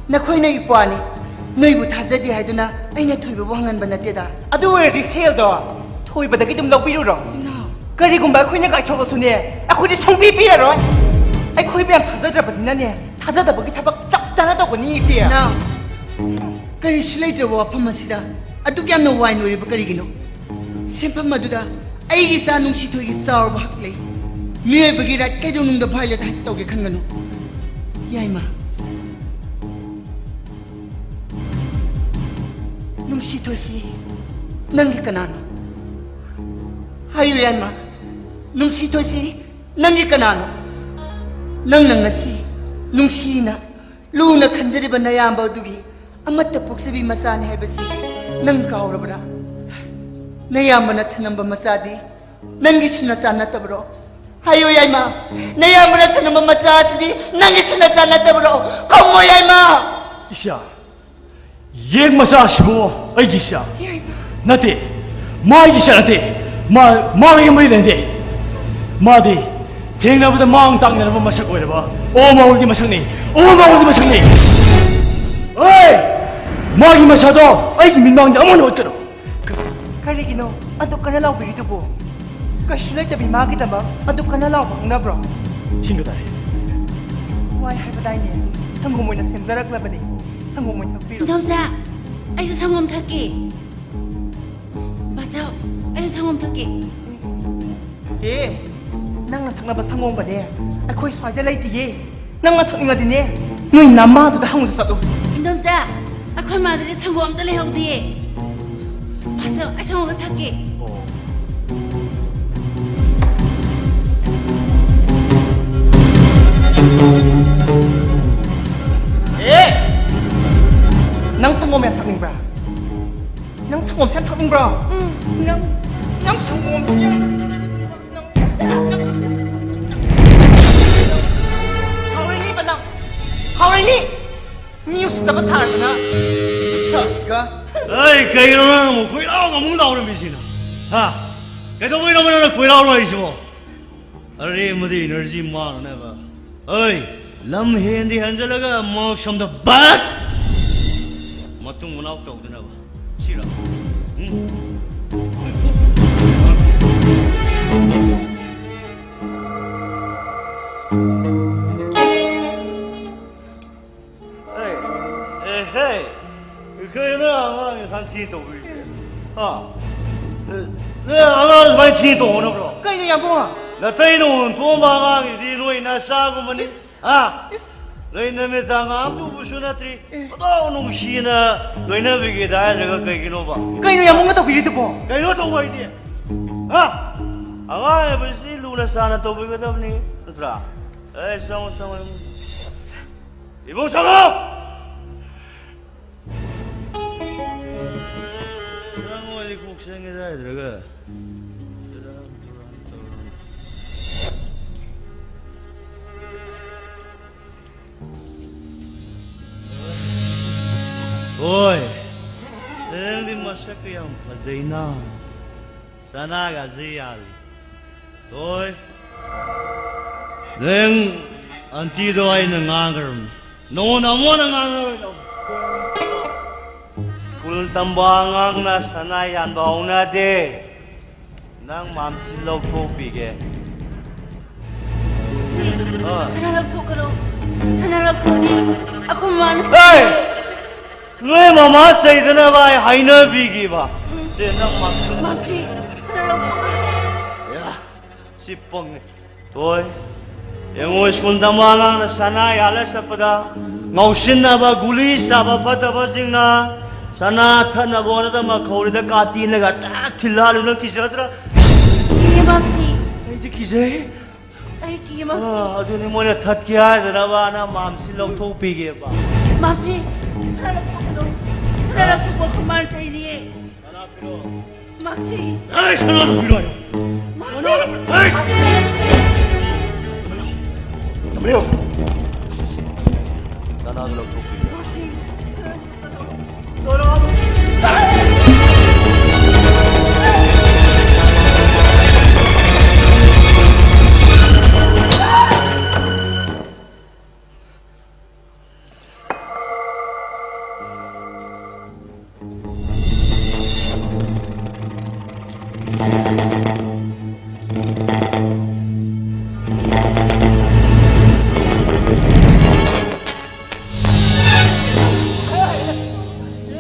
ꯅꯈꯣꯏꯅ ꯏꯄ꯭ꯋꯥꯅꯤ꯫ ꯅꯣꯏꯕꯨ ꯊꯥꯖꯗꯦ ꯍꯥꯏꯗꯨꯅ ꯑꯩꯅ ꯊꯣꯏꯕꯕꯨ ꯍꯪꯍꯟꯕ ꯅꯠꯇꯦꯗ꯫ ꯑꯗꯨ ꯑꯣꯏꯔꯗꯤ ꯁꯦꯜꯗꯣ ꯊꯣꯏꯕꯗꯒꯤ ꯑꯗꯨꯝ ꯂꯧꯕꯤꯔꯨꯔꯣ꯫ ꯏꯅꯥꯎ꯫ ꯀꯔꯤꯒꯨꯝꯕ ꯑꯩꯈꯣꯏꯅ ꯀꯥꯏꯊꯣꯛꯂꯁꯨꯅꯦ, ꯑꯩꯈꯣꯏꯗꯤ ꯁꯨꯡꯄꯤ ꯄꯤꯔꯔꯣꯏ꯫ ꯑꯩꯈꯣꯏꯕꯨ ꯌꯥꯝ ꯊꯥꯖꯗ꯭ꯔꯕꯅꯤꯅꯅꯦ, ꯊꯥꯖꯗꯕꯒꯤ ꯊꯕꯛ ꯆꯞ ꯆꯥꯅ ꯇꯧꯒꯅꯤ, ꯏꯆꯦ꯫ ꯏꯅꯥꯎ, ꯀꯔꯤꯁꯨ ꯂꯩꯇ꯭ꯔꯕ ꯋꯥꯐꯝ ꯑꯁꯤꯗ ꯑꯗꯨꯛ ꯌꯥꯝꯅ ꯋꯥꯏ ꯅꯣꯏꯔꯤꯕ ꯀꯔꯤꯒꯤꯅꯣ? ꯁꯦꯟꯐꯝ ꯑꯗꯨꯗ ꯑꯩꯒꯤ ꯏꯆꯥ ꯅꯨꯡꯁꯤꯊꯣꯏꯒꯤ ꯆꯥꯎꯔꯕ ꯍꯛ ꯂꯩ꯫ ꯃꯤꯑꯣꯏꯕꯒꯤ ꯔꯥꯏꯠ ꯀꯩꯗꯧꯅꯨꯡꯗ ꯚꯥꯏꯑꯣꯂꯦꯠ ꯇꯧꯒꯦ ꯈꯟꯒꯅꯨ꯫ ꯌꯥꯏꯃ, ꯅꯨꯡꯁꯤꯊꯣꯏꯁꯤ ꯅꯪꯒꯤ ꯀꯅꯥꯅꯣ? ꯍꯥꯏꯌꯨ ꯌꯥꯏꯃ, ꯅꯨꯡꯁꯤꯊꯣꯏꯁꯤ ꯅꯪꯒꯤ ꯀꯅꯥꯅꯣ? ꯅꯪꯅ ꯉꯁꯤ ꯅꯨꯡꯁꯤꯅ ꯂꯨꯅ ꯈꯟꯖꯔꯤꯕ ꯅꯌꯥꯝꯕ ꯑꯗꯨꯒꯤ ꯑꯃꯠꯇ ꯄꯣꯛꯆꯕꯤ ꯃꯆꯥꯅꯤ ꯍꯥꯏꯕꯁꯤ ꯅꯪ ꯀꯥꯎꯔꯕ꯭ꯔꯥ? ꯅꯌꯥꯝꯕꯅ ꯊꯅꯝꯕ ꯃꯆꯥꯗꯤ ꯅꯪꯒꯤꯁꯨ ꯅꯆꯥ ꯅꯠꯇꯕ꯭ꯔꯣ? ꯍꯥꯏꯌꯨ ꯌꯥꯏꯃ, ꯅꯌꯥꯝꯕꯅ ꯊꯅꯝꯕ ꯃꯆꯥ ꯑꯁꯤꯗꯤ ꯅꯪꯒꯤꯁꯨ ꯅꯆꯥ ꯅꯠꯇꯕ꯭ꯔꯣ? ꯈꯨꯝꯃꯣ ꯌꯥꯏꯃ! ꯏꯆꯥ, ꯌꯦꯛ ꯃꯆꯥꯁꯤꯕꯨ ꯑꯩꯒꯤ ꯏꯆꯥ? ꯌꯥꯏꯃ꯫ ꯅꯠꯇꯦ, ꯃꯥꯒꯤ ꯏꯆꯥ ꯅꯠꯇꯦ꯫ ꯃꯥ, ꯃꯥꯒ ꯑꯩꯒ ꯃꯔꯤ ꯂꯩꯅꯗꯦ꯫ ꯃꯥꯗꯤ ꯊꯦꯡꯅꯕꯗ ꯃꯥꯡ ꯇꯥꯛꯅꯔꯕ ꯃꯁꯛ ꯑꯣꯏꯔꯕ ꯑꯣ ꯃꯥꯡꯂꯨꯒꯤ ꯃꯁꯛꯅꯤ꯫ ꯑꯣ ꯃꯥꯡꯂꯨꯒꯤ ꯃꯁꯛꯅꯤ꯫ ꯍꯣꯏ! ꯃꯥꯒꯤ ꯃꯁꯥꯗꯣ ꯑꯩꯒꯤ ꯃꯤꯠꯃꯥꯡꯗ ꯑꯃꯨꯛ ꯍꯟꯅ ꯎꯠꯀꯅꯨ꯫ ꯀ-, ꯀꯔꯤꯒꯤꯅꯣ ꯑꯗꯨꯛ ꯀꯟꯅ ꯂꯥꯎꯕꯤꯔꯤꯗꯨꯕꯨ? ꯀꯩꯁꯨ ꯂꯩꯇꯕꯤ ꯃꯥꯒꯤꯗꯃꯛ ꯑꯗꯨꯛ ꯀꯟꯅ ꯂꯥꯎꯕ ꯍꯧꯅꯕ꯭ꯔꯣ? ꯁꯤꯡꯒ ꯇꯥꯔꯦ꯫ ꯋꯥꯏ ꯍꯥꯏꯕꯗꯥꯏꯅꯦ, ꯁꯪꯒꯣꯝ ꯑꯣꯏꯅ ꯁꯦꯝꯖꯔꯛꯂꯕꯅꯤ꯫ ꯁꯪꯒꯣꯝ ꯑꯣꯏꯅ ꯊꯛꯄꯤꯔꯣ꯫ ꯏꯟꯗꯣꯝꯆꯥ, ꯑꯩꯁꯨ ꯁꯪꯒꯣꯝ ꯊꯛꯀꯦ꯫ ꯕꯥꯆꯧ, ꯑꯩꯁꯨ ꯁꯪꯒꯣꯝ ꯊꯛꯀꯦ꯫ ꯑꯦ, ꯅꯪꯅ ꯊꯛꯅꯕ ꯁꯪꯒꯣꯝꯒꯅꯦ ꯑꯩꯈꯣꯏ ꯁ꯭ꯋꯥꯏꯗ ꯂꯩꯇꯤꯌꯦ꯫ ꯅꯪꯅ ꯊꯛꯅꯤꯡꯉꯗꯤꯅꯦ, ꯅꯣꯏ ꯅꯃꯥꯗꯨꯗ ꯍꯪꯉꯨꯁꯨ ꯆꯠꯂꯨ꯫ ꯏꯟꯗꯣꯝꯆꯥ, ꯑꯩꯈꯣꯏ ꯃꯥꯗꯗꯤ ꯁꯪꯒꯣꯝ ꯑꯝꯇ ꯂꯩꯍꯧꯗꯤꯌꯦ꯫ ꯕꯥꯆꯧ, ꯑꯩ ꯁꯪꯒꯣꯝ ꯑꯝꯇ ꯊꯛꯀꯦ꯫ ꯑꯦ! ꯅꯪ ꯁꯪꯒꯣꯝ ꯌꯥꯝ ꯊꯛꯅꯤꯡꯕ꯭ꯔꯥ? ꯅꯪ ꯁꯪꯒꯣꯝꯁꯦ ꯌꯥꯝ ꯊꯛꯅꯤꯡꯕ꯭ꯔꯣ? ꯎꯝ꯫ ꯅꯪ, ꯅꯪ ꯁꯪꯒꯣꯝꯁꯦ ꯌꯥꯝ, ꯅꯪ, ꯅꯪ, ꯍꯥꯎꯔꯅꯤꯕ ꯅꯪ꯫ ꯍꯥꯎꯔꯅꯤ꯫ ꯃꯤ ꯎꯁꯤꯠꯇꯕ ꯁꯥꯔꯗꯅ꯫ ꯁꯁꯀ꯫ ꯑꯩ, ꯀꯩꯒꯤꯅꯣ ꯅꯪ ꯑꯃꯨꯛ ꯀꯣꯏꯂꯥꯎ ꯑꯃꯨꯛ ꯂꯥꯎꯔꯝꯃꯤꯁꯤꯅ? ꯍꯥ? ꯀꯩꯗꯧꯕꯩꯅꯣ ꯅꯪꯅ ꯀꯣꯏꯂꯥꯎ ꯂꯥꯎꯔꯤꯁꯤꯕꯣ? ꯑꯔꯦꯝꯕꯗ energy ꯃꯥꯡꯅꯕ꯫ ꯑꯩ, ꯂꯝ ꯍꯦꯟꯗꯤ ꯍꯟꯖꯜꯂꯒ ꯃꯉꯛ ꯁꯝꯗ ꯕꯠ! ꯃꯇꯨꯡ ꯃꯅꯥꯎ ꯇꯧꯗꯅꯕ꯫ ꯁꯤꯔꯣ? ꯎꯝ? ꯑꯦ, ꯑꯦ, ꯍꯦ! ꯀꯩꯅꯣ ꯑꯉꯥꯡ ꯏꯟꯁꯥꯡ ꯊꯤ ꯇꯧꯕꯤꯔꯤꯁꯦ? ꯍꯥ? ꯅꯣꯏ ꯑꯉꯥꯡ ꯁꯨꯃꯥꯏꯅ ꯊꯤ ꯇꯧꯍꯧꯅꯕ꯭ꯔꯣ? ꯀꯩꯅꯣ, ꯌꯥꯝꯕꯨꯡ? ꯅꯇꯩꯅ ꯍꯨꯟꯊꯣꯛꯑꯝꯕ ꯑꯉꯥꯡꯁꯤꯗꯤ ꯅꯣꯏ ꯅꯆꯥꯒꯨꯝꯕꯅꯤ꯫ ꯏꯁ, ꯍꯥ? ꯏꯁ꯫ ꯅꯣꯏ ꯅꯨꯃꯤꯗꯥꯡ ꯉꯥ ꯑꯃ ꯇꯨꯕꯁꯨ ꯅꯠꯇ꯭ꯔꯤ꯫ ꯑꯦ꯫ ꯃꯗꯥꯎ ꯅꯨꯡꯁꯤꯅ ꯂꯣꯏꯅꯕꯤꯒꯦꯗ ꯍꯥꯏꯔꯒ ꯀꯩꯒꯤꯅꯣꯕ? ꯀꯩꯅꯣ, ꯌꯥꯝꯕꯨꯡꯅ ꯇꯧꯕꯤꯔꯤꯗꯨꯕꯣ? ꯀꯩꯅꯣ ꯇꯧꯕ ꯍꯥꯏꯗꯤ? ꯍꯥ? ꯑꯉꯥꯡ ꯍꯥꯏꯕꯁꯤ ꯂꯨꯅ ꯆꯥꯅ ꯇꯧꯕꯤꯒꯗꯕꯅꯤ, ꯅꯠꯇ꯭ꯔꯥ? ꯑꯦ, ꯆꯪꯉꯣ, ꯆꯪꯉꯣ, ꯏꯕꯨꯡ꯫ ꯏꯕꯨꯡ, ꯆꯪꯉꯣ! ꯆꯪꯉꯣ, ꯏꯕꯨꯡ꯫ ꯆꯪꯉꯦꯗ ꯍꯥꯏꯗ꯭ꯔꯒ꯫ ꯍꯣꯏ, ꯅꯪꯗꯤ ꯃꯁꯛꯀ ꯌꯥꯝ ꯐꯖꯩꯅ꯫ ꯁꯅꯥꯒꯁꯦ ꯌꯥꯜꯂꯤ꯫ ꯍꯣꯏ, ꯅꯪ ꯑꯟꯇꯤꯗꯣ ꯑꯩꯅ ꯉꯥꯡꯈ꯭ꯔꯕꯅꯤ꯫ ꯅꯉꯣꯟꯗ ꯑꯃꯨꯛ ꯍꯟꯅ ꯉꯥꯡꯉꯔꯣꯏ꯫ ꯁ꯭ꯀꯨꯜ ꯇꯝꯕ ꯑꯉꯥꯡꯅ ꯁꯅꯥ ꯌꯥꯟꯕ ꯍꯧꯅꯗꯦ꯫ ꯅꯪ ꯃꯥꯝꯁꯤ ꯂꯧꯊꯣꯛꯄꯤꯒꯦ꯫ ꯑ꯫ ꯁꯅꯥ ꯂꯧꯊꯣꯛꯀꯅꯨ꯫ ꯁꯅꯥ ꯂꯧꯊꯣꯛꯑꯗꯤ ꯑꯩꯈꯣꯏ ꯃꯃꯥꯅ ꯍꯦ! ꯅꯣꯏ ꯃꯃꯥ ꯆꯩꯗꯅꯕ ꯑꯩ ꯍꯥꯏꯅꯕꯤꯒꯦꯕ꯫ ꯁꯦ, ꯅꯪ ꯃꯥꯝꯁꯤ꯫ ꯃꯥꯝꯁꯤ, ꯁꯅꯥ ꯂꯧꯊꯣꯛꯀꯅꯨ꯫ ꯌꯥ, ꯁꯤ ꯄꯪꯉꯦ꯫ ꯊꯣꯏ, ꯌꯦꯡꯉꯣ, ꯁ꯭ꯀꯨꯜ ꯇꯝꯕ ꯑꯉꯥꯡꯅ ꯁꯅꯥ ꯌꯥꯜꯂ ꯆꯠꯄꯗ ꯉꯥꯎꯁꯤꯟꯅꯕ, ꯒꯨꯂꯤ ꯆꯥꯕ ꯐꯠꯇꯕꯁꯤꯡꯅ ꯁꯅꯥ ꯊꯠꯅꯕ ꯍꯣꯠꯅꯗ ꯃꯈꯧꯔꯤꯗ ꯀꯥꯇꯤꯅꯒ ꯇꯛ ꯊꯤꯜꯂꯛꯑꯗꯤ ꯅꯪ ꯀꯤꯖꯗ꯭ꯔꯥ? ꯀꯤꯌꯦ, ꯃꯥꯝꯁꯤ꯫ ꯑꯩꯗꯤ ꯀꯤꯖꯩ꯫ ꯑꯩ ꯀꯤꯌꯦ, ꯃꯥꯝꯁꯤ꯫ ꯑꯥ, ꯑꯗꯨꯅꯤ ꯃꯣꯏꯅ ꯊꯠꯀꯦ ꯍꯥꯏꯗꯅꯕ ꯅꯪ ꯃꯥꯝꯁꯤ ꯂꯧꯊꯣꯛꯄꯤꯒꯦꯕ꯫ ꯃꯥꯝꯁꯤ, ꯁꯅꯥ ꯂꯧꯊꯣꯛꯀꯅꯨ꯫ ꯁꯅꯥ ꯂꯧꯊꯣꯛꯄ ꯈꯨꯃꯥꯟ ꯆꯩꯅꯤꯌꯦ꯫ ꯁꯅꯥ ꯄꯤꯔꯛꯑꯣ꯫ ꯃꯥꯝꯁꯤ꯫ ꯑꯩ ꯁꯅꯥꯗꯣ ꯄꯤꯔꯛꯑꯣ꯫ ꯃꯥꯝꯁꯤ꯫ ꯁꯅꯥꯗꯣ-, ꯍꯩ! ꯃꯥꯝꯁꯤ꯫ ꯇꯝꯕꯤꯌꯨ꯫ ꯁꯅꯥꯗꯣ ꯂꯧꯊꯣꯛꯄꯤꯌꯨ꯫ ꯃꯥꯝꯁꯤ꯫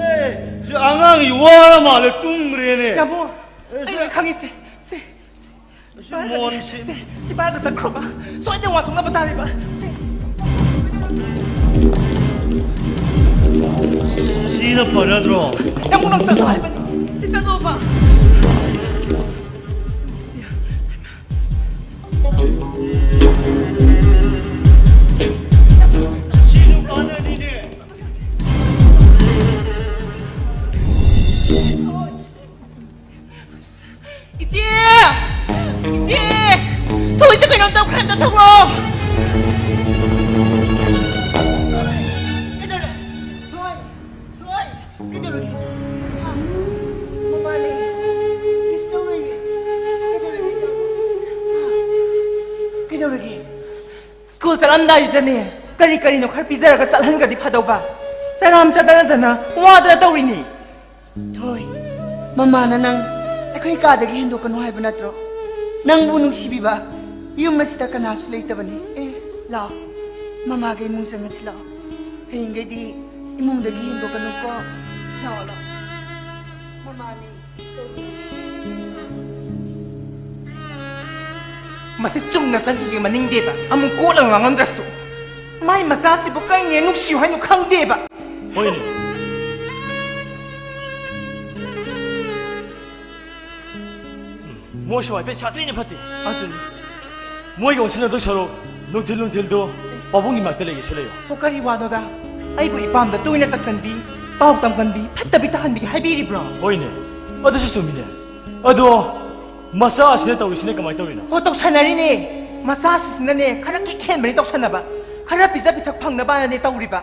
ꯑꯦ, ꯁꯤ ꯑꯉꯥꯡꯁꯤ ꯋꯥꯔ ꯃꯥꯜꯂꯦ, ꯇꯨꯝꯈ꯭ꯔꯦꯅꯦ꯫ ꯌꯥꯝꯕꯨꯡ, ꯑꯦ, ꯑꯩ ꯁꯤ ꯂꯣꯏ ꯈꯪꯉꯤꯁꯦ꯫ ꯁꯦ, ꯁꯤ ꯄꯥꯏꯔꯒ ꯃꯣꯟꯁꯤ꯫ ꯁꯦ, ꯁꯤ ꯄꯥꯏꯔꯒ ꯆꯠꯈ꯭ꯔꯣꯕ꯫ ꯁꯣꯏꯗꯅ ꯋꯥꯊꯣꯛꯅꯕ ꯇꯥꯔꯦꯕ꯫ ꯁꯦ꯫ ꯁꯤꯅ ꯐꯔꯗ꯭ꯔꯣ? ꯌꯥꯝꯕꯨꯡ, ꯅꯪ ꯆꯠꯂꯣ ꯍꯥꯏꯕꯅꯤ꯫ ꯁꯤ ꯆꯠꯂꯣꯕ꯫ ꯁꯤꯁꯨ ꯀꯥꯟꯅꯅꯤꯅꯦ꯫ ꯏꯆꯦ! ꯏꯆꯦ! ꯊꯣꯏꯁꯦ ꯀꯩꯅꯣꯝ ꯇꯧꯈ꯭ꯔꯦ, ꯑꯝꯇ ꯊꯣꯛꯂꯛꯑꯣ꯫ ꯀꯩꯗꯧꯔꯦ? ꯊꯣꯏ! ꯊꯣꯏ! ꯀꯩꯗꯧꯔꯒꯦ? ꯍꯥ? ꯃꯃꯥꯅꯦ꯫ ꯀꯩꯗꯧꯔꯒꯦ? ꯀꯩꯗꯧꯔꯒꯦ? ꯍꯥ? ꯀꯩꯗꯧꯔꯒꯦ? ꯁ꯭ꯀꯨꯜ ꯆꯠꯂꯝꯗꯥꯏꯗꯨꯗꯅꯦ, ꯀꯔꯤ ꯀꯔꯤꯅꯣ ꯈꯔ ꯄꯤꯖꯔꯒ ꯆꯠꯍꯟꯈ꯭ꯔꯗꯤ ꯐꯗꯧꯕ꯫ ꯆꯔꯥꯝ ꯆꯠꯇꯅꯗꯅ ꯋꯥꯗꯅ ꯇꯧꯔꯤꯅꯤ꯫ ꯊꯣꯏ, ꯃꯃꯥꯅ ꯅꯪ ꯑꯩꯈꯣꯏ ꯀꯥꯗꯒꯤ ꯍꯦꯟꯗꯣꯛꯀꯅꯨ ꯍꯥꯏꯕ ꯅꯠꯇ꯭ꯔꯣ? ꯅꯪꯕꯨ ꯅꯨꯡꯁꯤꯕꯤꯕ ꯌꯨꯝ ꯑꯁꯤꯗ ꯀꯅꯥꯁꯨ ꯂꯩꯇꯕꯅꯤ꯫ ꯑꯦ, ꯂꯥꯛꯑꯣ, ꯃꯃꯥꯒ ꯏꯃꯨꯡ ꯆꯪꯉꯁꯤ ꯂꯥꯛꯑꯣ꯫ ꯍꯌꯦꯡꯈꯩꯗꯤ ꯏꯃꯨꯡꯗꯒꯤ ꯍꯦꯟꯗꯣꯛꯀꯅꯨꯀꯣ꯫ ꯂꯥꯛꯑꯣ, ꯂꯥꯛꯑꯣ꯫ ꯃꯃꯥꯅꯤ꯫ ꯃꯁꯤ ꯆꯨꯝꯅ ꯆꯪꯈꯤꯒꯦ ꯃꯅꯤꯡꯗꯦꯗ ꯑꯃꯨꯛ ꯀꯣꯠꯂꯒ ꯉꯥꯡꯉꯝꯗ꯭ꯔꯁꯨ꯫ ꯃꯥꯏ ꯃꯆꯥꯁꯤꯕꯨ ꯀꯩꯅꯦ ꯅꯨꯡꯁꯤꯌꯨ ꯍꯥꯏꯅꯣ ꯈꯪꯗꯦꯕ꯫ ꯍꯣꯏꯅꯦ꯫ ꯃꯣꯏꯁꯨ ꯍꯥꯏꯐꯦꯠ ꯁꯥꯊꯤꯅ ꯐꯠꯇꯦ꯫ ꯑꯗꯨꯅꯤ꯫ ꯃꯣꯏꯒ ꯑꯣꯟꯁꯤꯟꯅꯗꯧ ꯁꯔꯨꯛ ꯅꯨꯡꯊꯤꯜ ꯅꯨꯡꯊꯤꯜꯗꯣ ꯄꯥꯕꯨꯡꯒꯤ ꯃꯅꯥꯛꯇ ꯂꯩꯒꯦꯁꯨ ꯂꯩꯌꯣ꯫ ꯑꯣ, ꯀꯔꯤ ꯋꯥꯅꯣꯗ? ꯑꯩꯕꯨ ꯏꯄꯥꯝꯗ ꯇꯣꯏꯅ ꯆꯠꯀꯟꯕꯤ, ꯄꯥꯎ ꯇꯝꯒꯟꯕꯤ, ꯐꯠꯇꯕꯤ ꯇꯥꯍꯟꯕꯤꯒꯦ ꯍꯥꯏꯕꯤꯔꯤꯕ꯭ꯔꯣ? ꯍꯣꯏꯅꯦ, ꯑꯗꯨꯁꯨ ꯆꯨꯝꯃꯤꯅꯦ꯫ ꯑꯗꯣ ꯃꯆꯥ ꯑꯁꯤꯅ ꯇꯧꯔꯤꯁꯤꯅ ꯀꯃꯥꯏꯅ ꯇꯧꯔꯤꯅꯣ? ꯍꯣ, ꯇꯧꯁꯟꯅꯔꯤꯅꯦ꯫ ꯃꯆꯥꯁꯤꯡꯁꯤꯅꯅꯦ, ꯈꯔ ꯀꯤꯛ ꯍꯦꯟꯕꯅꯤ ꯇꯧꯁꯟꯅꯕ꯫ ꯈꯔ ꯄꯤꯖ ꯄꯤꯊꯛ ꯐꯪꯅꯕꯅꯅꯦ ꯇꯧꯔꯤꯕ꯫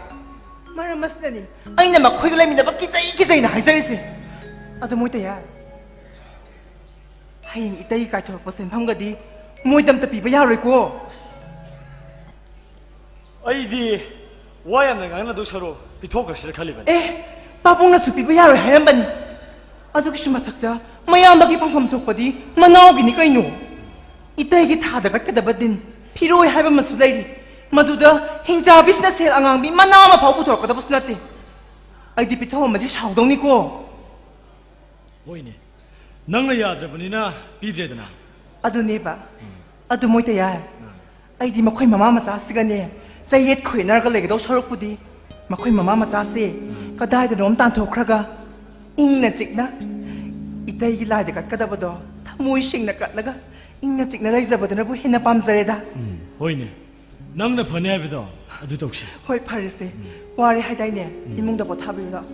ꯃꯔꯝ ꯑꯁꯤꯅꯅꯤ ꯑꯩꯅ ꯃꯈꯣꯏꯒ ꯂꯩꯃꯤꯟꯅꯕ ꯀꯤꯖꯩ ꯀꯤꯖꯩꯅ ꯍꯥꯏꯖꯔꯤꯁꯦ꯫ ꯑꯗꯣ ꯃꯣꯏ ꯇꯌꯥꯔ, ꯍꯌꯦꯡ ꯏꯇꯩ ꯀꯥꯏꯊꯣꯔꯛꯄ ꯁꯦꯟꯐꯝꯒꯗꯤ ꯃꯣꯏꯗ ꯑꯝꯇ ꯄꯤꯕ ꯌꯥꯔꯣꯏꯀꯣ꯫ ꯑꯩꯗꯤ ꯋꯥ ꯌꯥꯝꯅ ꯉꯥꯡꯅꯗꯧ ꯁꯔꯨꯛ ꯄꯤꯊꯣꯛꯈ꯭ꯔꯁꯤꯔ ꯈꯜꯂꯤꯕꯅꯤ꯫ ꯑꯦ, ꯄꯥꯕꯨꯡꯅꯁꯨ ꯄꯤꯕ ꯌꯥꯔꯣꯏ ꯍꯥꯏꯔꯝꯕꯅꯤ꯫ ꯑꯗꯨꯒꯤꯁꯨ ꯃꯊꯛꯇ ꯃꯌꯥꯝꯕꯒꯤ ꯐꯪꯐꯝ ꯊꯣꯛꯄꯗꯤ ꯃꯅꯥꯎꯒꯤꯅꯤ ꯀꯩꯅꯣ꯫ ꯏꯇꯩꯒꯤ ꯊꯥꯗ ꯀꯠꯀꯗꯕ ꯗꯤꯟ, ꯐꯤꯔꯣꯏ ꯍꯥꯏꯕ ꯑꯃꯁꯨ ꯂꯩꯔꯤ꯫ ꯃꯗꯨꯗ ꯍꯤꯡꯆꯥꯕꯤꯁꯤꯅ ꯁꯦꯜ ꯑꯉꯥꯡꯕꯤ ꯃꯅꯥ ꯑꯃ ꯐꯥꯎ ꯄꯨꯊꯣꯔꯛꯀꯗꯕꯁꯨ ꯅꯠꯇꯦ꯫ ꯑꯩꯗꯤ ꯄꯤꯊꯣꯛꯑꯝꯃꯗꯤ ꯁꯥꯎꯗꯧꯅꯤꯀꯣ꯫ ꯍꯣꯏꯅꯦ, ꯅꯪꯅ ꯌꯥꯗ꯭ꯔꯕꯅꯤꯅ ꯄꯤꯗ꯭ꯔꯦꯗꯅ꯫ ꯑꯗꯨꯅꯦꯕ꯫ ꯑꯗꯨ ꯃꯣꯏ ꯇꯌꯥꯏ꯫ ꯑꯩꯗꯤ ꯃꯈꯣꯏ ꯃꯃꯥ ꯃꯆꯥꯁꯤꯒꯅꯦ ꯆꯌꯦꯠ ꯈꯣꯏꯅꯔꯒ ꯂꯩꯒꯗꯧ ꯁꯔꯨꯛꯄꯨꯗꯤ ꯃꯈꯣꯏ ꯃꯃꯥ ꯃꯆꯥꯁꯦ ꯀꯗꯥꯏꯗꯅꯣꯝ ꯇꯥꯟꯊꯣꯛꯈ꯭ꯔꯒ ꯏꯪꯅ ꯆꯤꯛꯅ ꯏꯇꯩꯒꯤ ꯂꯥꯏꯗ ꯀꯠꯀꯗꯕꯗꯣ ꯊꯃꯣꯏ ꯁꯦꯡꯅ ꯀꯠꯂꯒ ꯏꯪꯅ ꯆꯤꯛꯅ ꯂꯩꯖꯕꯗꯨꯅꯕꯨ ꯍꯦꯟꯅ ꯄꯥꯝꯖꯔꯦꯗ꯫ ꯎꯝ, ꯍꯣꯏꯅꯦ꯫ ꯅꯪꯅ ꯐꯅꯤ ꯍꯥꯏꯕꯗꯣ ꯑꯗꯨ ꯇꯧꯁꯤ꯫ ꯍꯣꯏ, ꯐꯔꯦꯁꯦ꯫ ꯋꯥꯔꯦ ꯍꯥꯏꯗꯥꯏꯅꯦ? ꯏꯃꯨꯡꯗ ꯄꯣꯊꯥꯕꯤꯔꯨ ꯂꯥꯎ꯫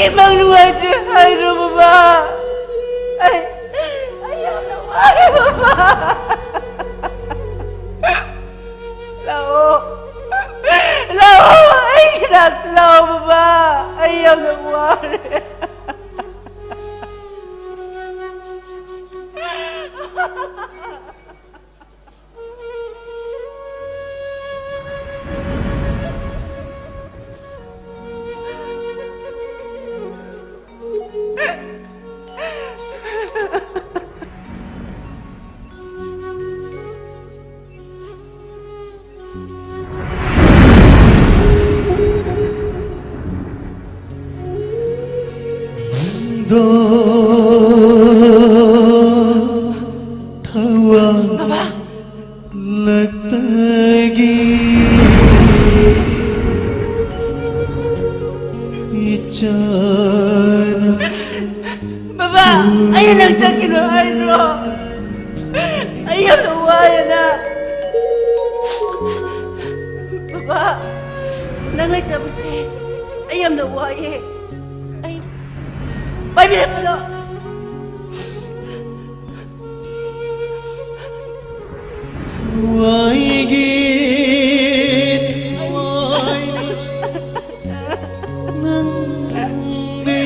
ꯏꯃꯪ ꯅꯨꯡꯉꯥꯏꯇ꯭ꯔꯦ ꯍꯥꯏꯔꯣ, ꯕꯕꯥ? ꯑꯩ, ꯑꯩ ꯌꯥꯝꯅ ꯋꯥꯔꯦ, ꯕꯕꯥ꯫ ꯂꯥꯛꯑꯣ꯫ ꯂꯥꯛꯑꯣ, ꯑꯩꯒꯤ ꯅꯥꯛꯇ ꯂꯥꯛꯑꯣ, ꯕꯕꯥ꯫ ꯑꯩ ꯌꯥꯝꯅ ꯋꯥꯔꯦ꯫ ꯊꯋꯥꯟ ꯕꯕꯥ! ꯂꯛꯇꯒꯤ ꯏꯆꯥꯅ ꯕꯕꯥ, ꯑꯩꯅ ꯅꯪ ꯆꯠꯈꯤꯅꯣ ꯍꯥꯏꯗ꯭ꯔꯣ? ꯑꯩ ꯌꯥꯝꯅ ꯋꯥꯏꯌꯦꯅ꯫ ꯕꯕꯥ, ꯅꯪ ꯂꯩꯇꯕꯁꯦ ꯑꯩ ꯌꯥꯝꯅ ꯋꯥꯏꯌꯦ꯫ ꯑꯩ ꯄꯥꯏꯕꯤꯔꯛꯀꯅꯣ꯫ ꯋꯥꯏꯒꯦ ꯊꯋꯥꯏꯅ ꯅꯪꯗꯤ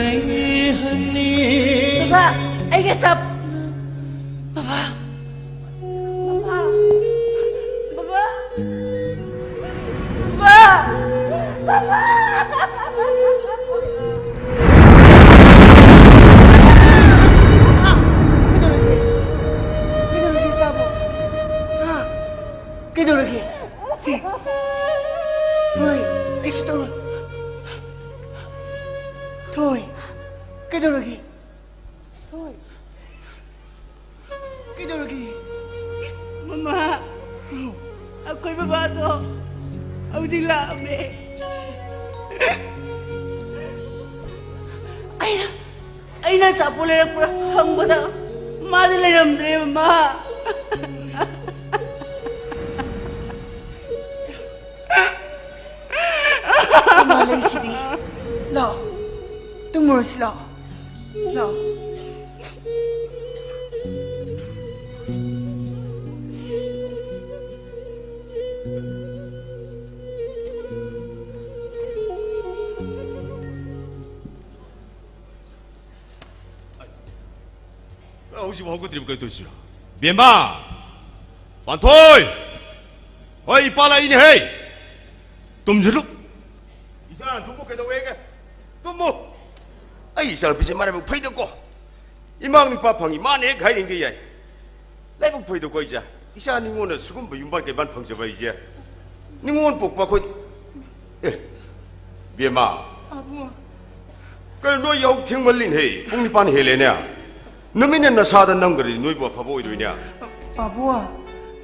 ꯆꯔꯩꯍꯟꯅꯤ꯫ ꯕꯕꯥ, ꯑꯩꯒ ꯆꯞ-, ꯕꯕꯥ꯫ ꯕꯕꯥ! ꯕꯕꯥ! ꯕꯕꯥ! ꯕꯕꯥ! ꯀꯩꯗꯧꯔꯒꯦ? ꯀꯩꯗꯧꯔꯒꯦ, ꯏꯆꯥꯕꯣ? ꯍꯥ? ꯀꯩꯗꯧꯔꯒꯦ? ꯁꯤ꯫ ꯊꯣꯏ, ꯀꯩꯁꯨ ꯇꯧꯔꯣꯏ꯫ ꯊꯣꯏ, ꯀꯩꯗꯧꯔꯒꯦ? ꯊꯣꯏ꯫ ꯀꯩꯗꯧꯔꯒꯦ? ꯃꯃꯥ, ꯑꯩꯈꯣꯏ ꯕꯕꯥꯗꯣ ꯍꯧꯖꯤꯛ ꯂꯥꯛꯑꯝꯃꯦ꯫ ꯑꯩꯅ, ꯑꯩꯅ ꯑꯆꯥꯄꯣꯠ ꯂꯩꯔꯛꯄ꯭ꯔꯥ ꯍꯪꯕꯗ ꯃꯥꯗꯤ ꯂꯩꯔꯝꯗ꯭ꯔꯦ, ꯃꯃꯥ꯫ ꯂꯩꯁꯤꯗꯤ꯫ ꯂꯥꯛꯑꯣ꯫ ꯇꯨꯝꯃꯨꯔꯁꯤ ꯂꯥꯛꯑꯣ꯫ ꯂꯥꯛꯑꯣ꯫ ꯍꯧꯖꯤꯛꯐꯥꯎ ꯍꯧꯒꯠꯇ꯭ꯔꯤꯕ ꯀꯩ ꯇꯧꯔꯤꯁꯤꯔꯣ? ꯕꯦꯝꯃ! ꯄꯥꯟꯊꯣꯏ! ꯍꯣꯏ, ꯏꯄꯥ ꯂꯥꯛꯏꯅꯦ ꯍꯦ! ꯇꯨꯝꯁꯤꯜꯂꯨ! ꯏꯆꯥ ꯇꯨꯝꯕꯨ ꯀꯩꯗꯧꯋꯦꯒꯦ? ꯇꯨꯝꯃꯨ! ꯑꯩ ꯏꯆꯥꯅꯨꯄꯤꯁꯦ ꯃꯔꯥꯏꯕꯛ ꯐꯩꯗꯀꯣ꯫ ꯏꯃꯥ ꯃꯤꯄꯥ ꯐꯪꯉꯤ, ꯃꯥꯅ ꯍꯦꯛ ꯍꯥꯏꯅꯤꯡꯗꯦ ꯌꯥꯏ꯫ ꯂꯥꯏꯕꯛ ꯐꯩꯗꯀꯣ ꯑꯩꯁꯦ꯫ ꯏꯆꯥ ꯅꯤꯉꯣꯟꯅ ꯁꯤꯒꯨꯝꯕ ꯌꯨꯝꯕꯥꯟ ꯀꯩꯕꯥꯟ ꯐꯪꯖꯕ ꯑꯩꯁꯦ꯫ ꯅꯤꯉꯣꯟ ꯄꯣꯛꯄ ꯑꯩꯈꯣꯏ꯫ ꯑꯦ, ꯕꯦꯝꯃ꯫ ꯄꯥꯕꯨꯡ꯫ ꯀꯩꯅꯣ ꯅꯣꯏ ꯌꯥꯍꯧ ꯊꯦꯡꯃꯜꯂꯤꯅꯦꯍꯦ꯫ ꯄꯨꯡ ꯅꯤꯄꯥꯟ ꯍꯦꯜꯂꯦꯅꯦ꯫ ꯅꯨꯃꯤꯠꯅ ꯅꯁꯥꯗ ꯅꯝꯈ꯭ꯔꯗꯤ ꯅꯣꯏꯕꯨ ꯑꯐꯕ ꯑꯣꯏꯗꯣꯏꯅꯦ꯫ ꯄꯥꯕꯨꯡ,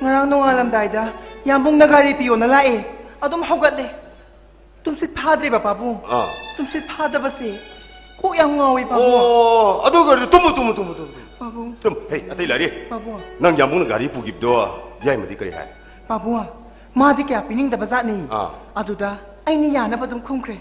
ꯉꯔꯥꯡ ꯅꯣꯡꯉꯥꯜꯂꯝꯗꯥꯏꯗ ꯌꯥꯝꯕꯨꯡꯅ ꯒꯥꯔꯤ ꯄꯤꯌꯣꯅ ꯂꯥꯛꯑꯦ꯫ ꯑꯗꯨꯝ ꯍꯧꯒꯠꯂꯦ꯫ ꯇꯨꯝꯁꯤꯠ ꯐꯥꯗ꯭ꯔꯦꯕ, ꯄꯥꯕꯨꯡ꯫ ꯑꯥ꯫ ꯇꯨꯝꯁꯤꯠ ꯐꯥꯗꯕꯁꯦ ꯀꯣꯛ ꯌꯥꯝ ꯉꯥꯎꯋꯦ, ꯄꯥꯕꯨꯡ꯫ ꯑꯣ, ꯑꯗꯨ ꯑꯣꯏꯔꯗꯤ ꯇꯨꯝꯃꯨ, ꯇꯨꯝꯃꯨ, ꯇꯨꯝꯃꯨ, ꯇꯨꯝꯃꯨ꯫ ꯄꯥꯕꯨꯡ꯫ ꯇꯨꯝ, ꯍꯦ, ꯑꯇꯩ ꯂꯥꯏꯔꯤ꯫ ꯄꯥꯕꯨꯡ꯫ ꯅꯪ ꯌꯥꯝꯕꯨꯡꯅ ꯒꯥꯔꯤ ꯄꯨꯈꯤꯕꯗꯣ ꯌꯥꯏꯃꯗꯤ ꯀꯔꯤ ꯍꯥꯏ? ꯄꯥꯕꯨꯡ, ꯃꯥꯗꯤ ꯀꯌꯥ ꯄꯤꯅꯤꯡꯗꯕ ꯖꯥꯠꯅꯤ꯫ ꯑꯥ꯫ ꯑꯗꯨꯗ ꯑꯩꯅ ꯌꯥꯅꯕ ꯑꯗꯨꯝ ꯈꯨꯝꯈ꯭ꯔꯦ꯫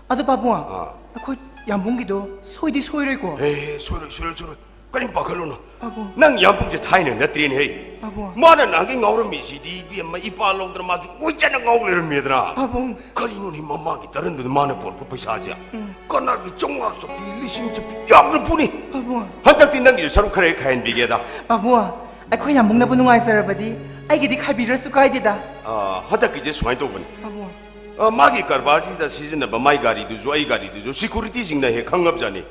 ꯑꯗꯨ ꯄꯥꯕꯨꯡ, ꯑꯥ꯫ ꯑꯩꯈꯣꯏ ꯌꯥꯝꯕꯨꯡꯒꯤꯗꯣ ꯁꯣꯏꯗꯤ ꯁꯣꯏꯔꯣꯏꯀꯣ? ꯍꯦ, ꯍꯦ, ꯁꯣꯏꯔꯣꯏ, ꯁꯣꯏꯔꯣꯏ, ꯁꯣꯏꯔꯣꯏ꯫ ꯀꯔꯤꯝ ꯄꯥꯈꯠꯂꯨꯅꯨ꯫ ꯄꯥꯕꯨꯡ꯫ ꯅꯪ ꯌꯥꯝꯕꯨꯡꯁꯦ ꯊꯥꯏꯅ ꯅꯠꯇ꯭ꯔꯦꯅꯦ ꯍꯦ꯫ ꯄꯥꯕꯨꯡ꯫ ꯃꯥꯅ ꯅꯍꯥꯟꯒꯤ ꯉꯥꯎꯔꯝꯃꯤꯁꯤꯗꯤ ꯏꯕꯦꯝꯃ, ꯏꯄꯥ ꯂꯧꯗꯅ ꯃꯥꯁꯨ ꯑꯣꯏꯖꯅ ꯉꯥꯎ ꯂꯩꯔꯝꯃꯦꯗꯅ꯫ ꯄꯥꯕꯨꯡ꯫ ꯀꯔꯤꯅꯣꯅꯦ ꯃꯃꯥꯡꯒꯤ ꯇꯔꯟꯗꯨꯗ ꯃꯥꯅ ꯄꯨꯔꯛꯄ ꯄꯩꯁꯥꯁꯦ? ꯎꯝ꯫ ꯀꯅꯥꯒꯤ ꯆꯥꯝꯃꯉꯥ ꯆꯠꯄꯤ, ꯂꯤꯁꯤꯡ ꯆꯠꯄꯤ ꯌꯥꯝꯅ ꯄꯨꯅꯤ꯫ ꯄꯥꯕꯨꯡ꯫ ꯍꯟꯗꯛꯇꯤ ꯅꯪꯒꯤꯁꯨ ꯁꯔꯨꯛ ꯈꯔ ꯍꯦꯛ ꯈꯥꯏꯍꯟꯕꯤꯒꯦꯗ꯫ ꯄꯥꯕꯨꯡ, ꯑꯩꯈꯣꯏ ꯌꯥꯝꯕꯨꯡꯅꯕꯨ ꯅꯨꯡꯉꯥꯏꯖꯔꯕꯗꯤ ꯑꯩꯒꯤꯗꯤ ꯈꯥꯏꯕꯤꯗ꯭ꯔꯁꯨ ꯀꯥꯏꯗꯦꯗ꯫ ꯑꯥ, ꯍꯟꯗꯛꯀꯤꯁꯦ ꯁꯨꯃꯥꯏꯅ ꯇꯧꯕꯅꯤ꯫ ꯄꯥꯕꯨꯡ꯫ ꯑꯥ, ꯃꯥꯒꯤ ꯀꯔꯕꯥꯔꯁꯤꯗ ꯁꯤꯖꯤꯟꯅꯕ ꯃꯥꯏ ꯒꯥꯔꯤꯗꯨꯁꯨ ꯑꯩ ꯒꯥꯔꯤꯗꯨꯁꯨ ꯁꯤꯀ꯭ꯌꯨꯔꯤꯇꯤꯁꯤꯡꯅ ꯍꯦꯛ ꯈꯪꯉꯕꯖꯥꯠꯅꯤ꯫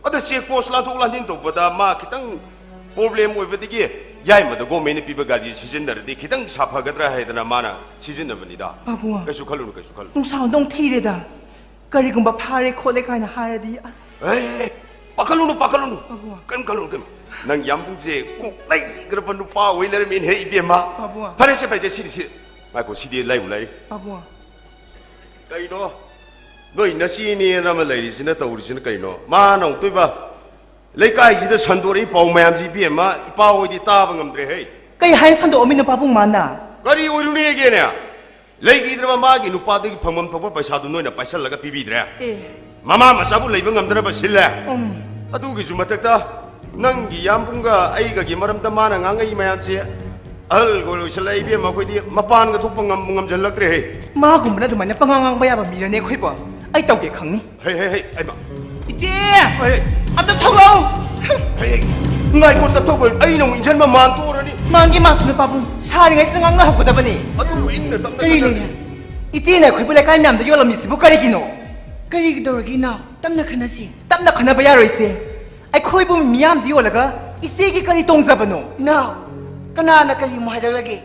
ꯑꯗ ꯆꯦꯛ ꯄꯣꯁ ꯂꯥꯟꯊꯣꯛ ꯂꯥꯟꯁꯤꯟ ꯇꯧꯕꯗ ꯃꯥ ꯈꯤꯇꯪ ꯄ꯭ꯔꯣꯕ꯭ꯂꯦꯝ ꯑꯣꯏꯕꯗꯒꯤ ꯌꯥꯏꯃꯗ ꯒꯣꯔꯃꯦꯟꯅ ꯄꯤꯕ ꯒꯥꯔꯤ ꯁꯤꯖꯤꯟꯅꯔꯗꯤ ꯈꯤꯇꯪ ꯁꯥꯐꯒꯗ꯭ꯔꯥ ꯍꯥꯏꯗꯅ ꯃꯥꯅ ꯁꯤꯖꯤꯟꯅꯕꯅꯤꯗ꯫ ꯄꯥꯕꯨꯡ꯫ ꯀꯩꯁꯨ ꯈꯜꯂꯨꯅꯨ, ꯀꯩꯁꯨ ꯈꯜꯂꯨꯅꯨ꯫ ꯅꯨꯡꯁꯥ ꯍꯣꯟꯗꯣꯡ ꯊꯤꯔꯦꯗ꯫ ꯀꯔꯤꯒꯨꯝꯕ ꯐꯥꯔꯦ ꯈꯣꯠꯂꯦ ꯀꯥꯏꯅ ꯍꯥꯏꯔꯗꯤ ꯑꯁ꯫ ꯑꯦ, ꯄꯥꯈꯠꯂꯨꯅꯨ, ꯄꯥꯈꯠꯂꯨꯅꯨ꯫ ꯄꯥꯕꯨꯡ꯫ ꯀꯩꯝ ꯈꯜꯂꯨꯅꯨ, ꯀꯩꯝ꯫ ꯅꯪ ꯌꯥꯝꯕꯨꯡꯁꯦ ꯀꯣꯛ ꯂꯩꯈ꯭ꯔꯕ ꯅꯨꯄꯥ ꯑꯣꯏ ꯂꯩꯔꯝꯃꯦꯅꯦꯍꯦ, ꯏꯕꯦꯝꯃ꯫ ꯄꯥꯕꯨꯡ꯫ ꯐꯔꯦꯁꯦ, ꯐꯔꯦꯁꯦ, ꯁꯤꯗꯤ, ꯁꯤ-, ꯉꯥꯏꯈꯣ, ꯁꯤꯗꯤ ꯂꯥꯏꯕꯨ ꯂꯥꯏꯔꯤ꯫ ꯄꯥꯕꯨꯡ꯫ ꯀꯩꯅꯣ? ꯅꯣꯏ ꯅꯆꯦꯅꯦꯅ ꯑꯃ ꯂꯩꯔꯤꯁꯤꯅ ꯇꯧꯔꯤꯁꯤꯅ ꯀꯩꯅꯣ? ꯃꯥꯅ ꯑꯃꯨꯛꯇꯣꯏꯕ ꯂꯩꯀꯥꯏꯁꯤꯗ ꯁꯟꯗꯣꯔꯛꯏ ꯄꯥꯎ ꯃꯌꯥꯝꯁꯤ ꯏꯕꯦꯝꯃ, ꯏꯄꯥ ꯍꯣꯏꯗꯤ ꯇꯥꯕ ꯉꯝꯗ꯭ꯔꯦ ꯍꯦ꯫ ꯀꯩ ꯍꯥꯏ ꯁꯟꯗꯣꯛꯑꯝꯃꯤꯅꯣ ꯄꯥꯕꯨꯡ ꯃꯥꯅ? ꯀꯔꯤ ꯑꯣꯏꯔꯨꯅꯦꯒꯦꯅꯦ? ꯂꯩꯈꯤꯗ꯭ꯔꯕ ꯃꯥꯒꯤ ꯅꯨꯄꯥꯗꯨꯒꯤ ꯐꯪꯐꯝ ꯊꯣꯛꯄ ꯄꯩꯁꯥꯗꯨ ꯅꯣꯏꯅ ꯄꯥꯏꯁꯜꯂꯒ ꯄꯤꯕꯤꯗ꯭ꯔꯦ꯫ ꯑꯦ꯫ ꯃꯃꯥ ꯃꯆꯥꯕꯨ ꯂꯩꯕ ꯉꯝꯗꯅꯕ ꯁꯤꯜꯂꯦ꯫ ꯎꯝ꯫ ꯑꯗꯨꯒꯤꯁꯨ ꯃꯊꯛꯇ ꯅꯪꯒꯤ ꯏꯌꯥꯝꯕꯨꯡꯒ ꯑꯩꯒꯒꯤ ꯃꯔꯝꯗ ꯃꯥꯅ ꯉꯥꯡꯉꯛꯏ ꯃꯌꯥꯝꯁꯦ ꯑꯍꯜꯒ ꯑꯣꯏꯁꯜꯂꯛꯑꯦ ꯏꯕꯦꯝꯃ, ꯑꯩꯈꯣꯏꯗꯤ ꯃꯄꯥꯟꯒ ꯊꯣꯛꯄ ꯉꯝꯕꯨ ꯉꯝꯁꯤꯜꯂꯛꯇ꯭ꯔꯦꯍꯦ꯫ ꯃꯥꯒꯨꯝꯕꯅ ꯑꯗꯨꯃꯥꯏꯅ ꯄꯉꯥꯡ ꯉꯥꯡꯕ ꯌꯥꯕ ꯃꯤꯔꯅꯦ ꯑꯩꯈꯣꯏꯕꯣ? ꯑꯩ ꯇꯧꯒꯦ ꯈꯪꯅꯤ꯫ ꯍꯩ, ꯍꯩ, ꯍꯩ, ꯑꯩꯃ꯫ ꯏꯆꯦ! ꯍꯩ, ꯍꯩ꯫ ꯑꯝꯇ ꯊꯣꯛꯂꯛꯑꯣ! ꯍꯩ, ꯍꯩ꯫ ꯉꯥꯏꯈꯣ, ꯇꯞꯊꯧꯕ, ꯑꯩꯅ ꯑꯃꯨꯛ ꯏꯟꯖꯟꯕ ꯃꯥꯟ ꯇꯣꯛꯑꯔꯅꯤ꯫ ꯃꯥꯟꯒꯤ ꯃꯥꯁꯨ ꯅꯨꯄꯥꯕꯨꯡ ꯁꯥꯔꯤꯉꯩꯁꯤꯗ ꯉꯥꯡꯅꯍꯧꯒꯗꯕꯅꯤ꯫ ꯑꯗꯨꯕꯨ ꯏꯪꯅ ꯇꯞꯅ ꯀꯔꯤꯅꯣꯅꯦ? ꯈꯟꯅꯗ꯭ꯔꯗꯤ꯫ ꯏꯆꯦꯅ ꯑꯩꯈꯣꯏꯕꯨ ꯂꯩꯀꯥꯏ ꯃꯌꯥꯝꯗ ꯌꯣꯜꯂꯝꯃꯤꯁꯤꯕꯨ ꯀꯔꯤꯒꯤꯅꯣ? ꯀꯔꯤꯒꯤꯗꯧꯔꯒꯦ ꯏꯅꯥꯎ? ꯇꯞꯅ ꯈꯟꯅꯁꯤ꯫ ꯇꯞꯅ ꯈꯟꯅꯕ ꯌꯥꯔꯣꯏ ꯏꯆꯦ꯫ ꯑꯩꯈꯣꯏꯕꯨ ꯃꯤꯌꯥꯝꯗ ꯌꯣꯜꯂꯒ ꯏꯆꯦꯒꯤ ꯀꯔꯤ ꯇꯣꯡꯖꯕꯅꯣ? ꯏꯅꯥꯎ, ꯀꯅꯥꯅ ꯀꯔꯤꯃꯨꯛ ꯍꯥꯏꯔꯛꯂꯒꯦ?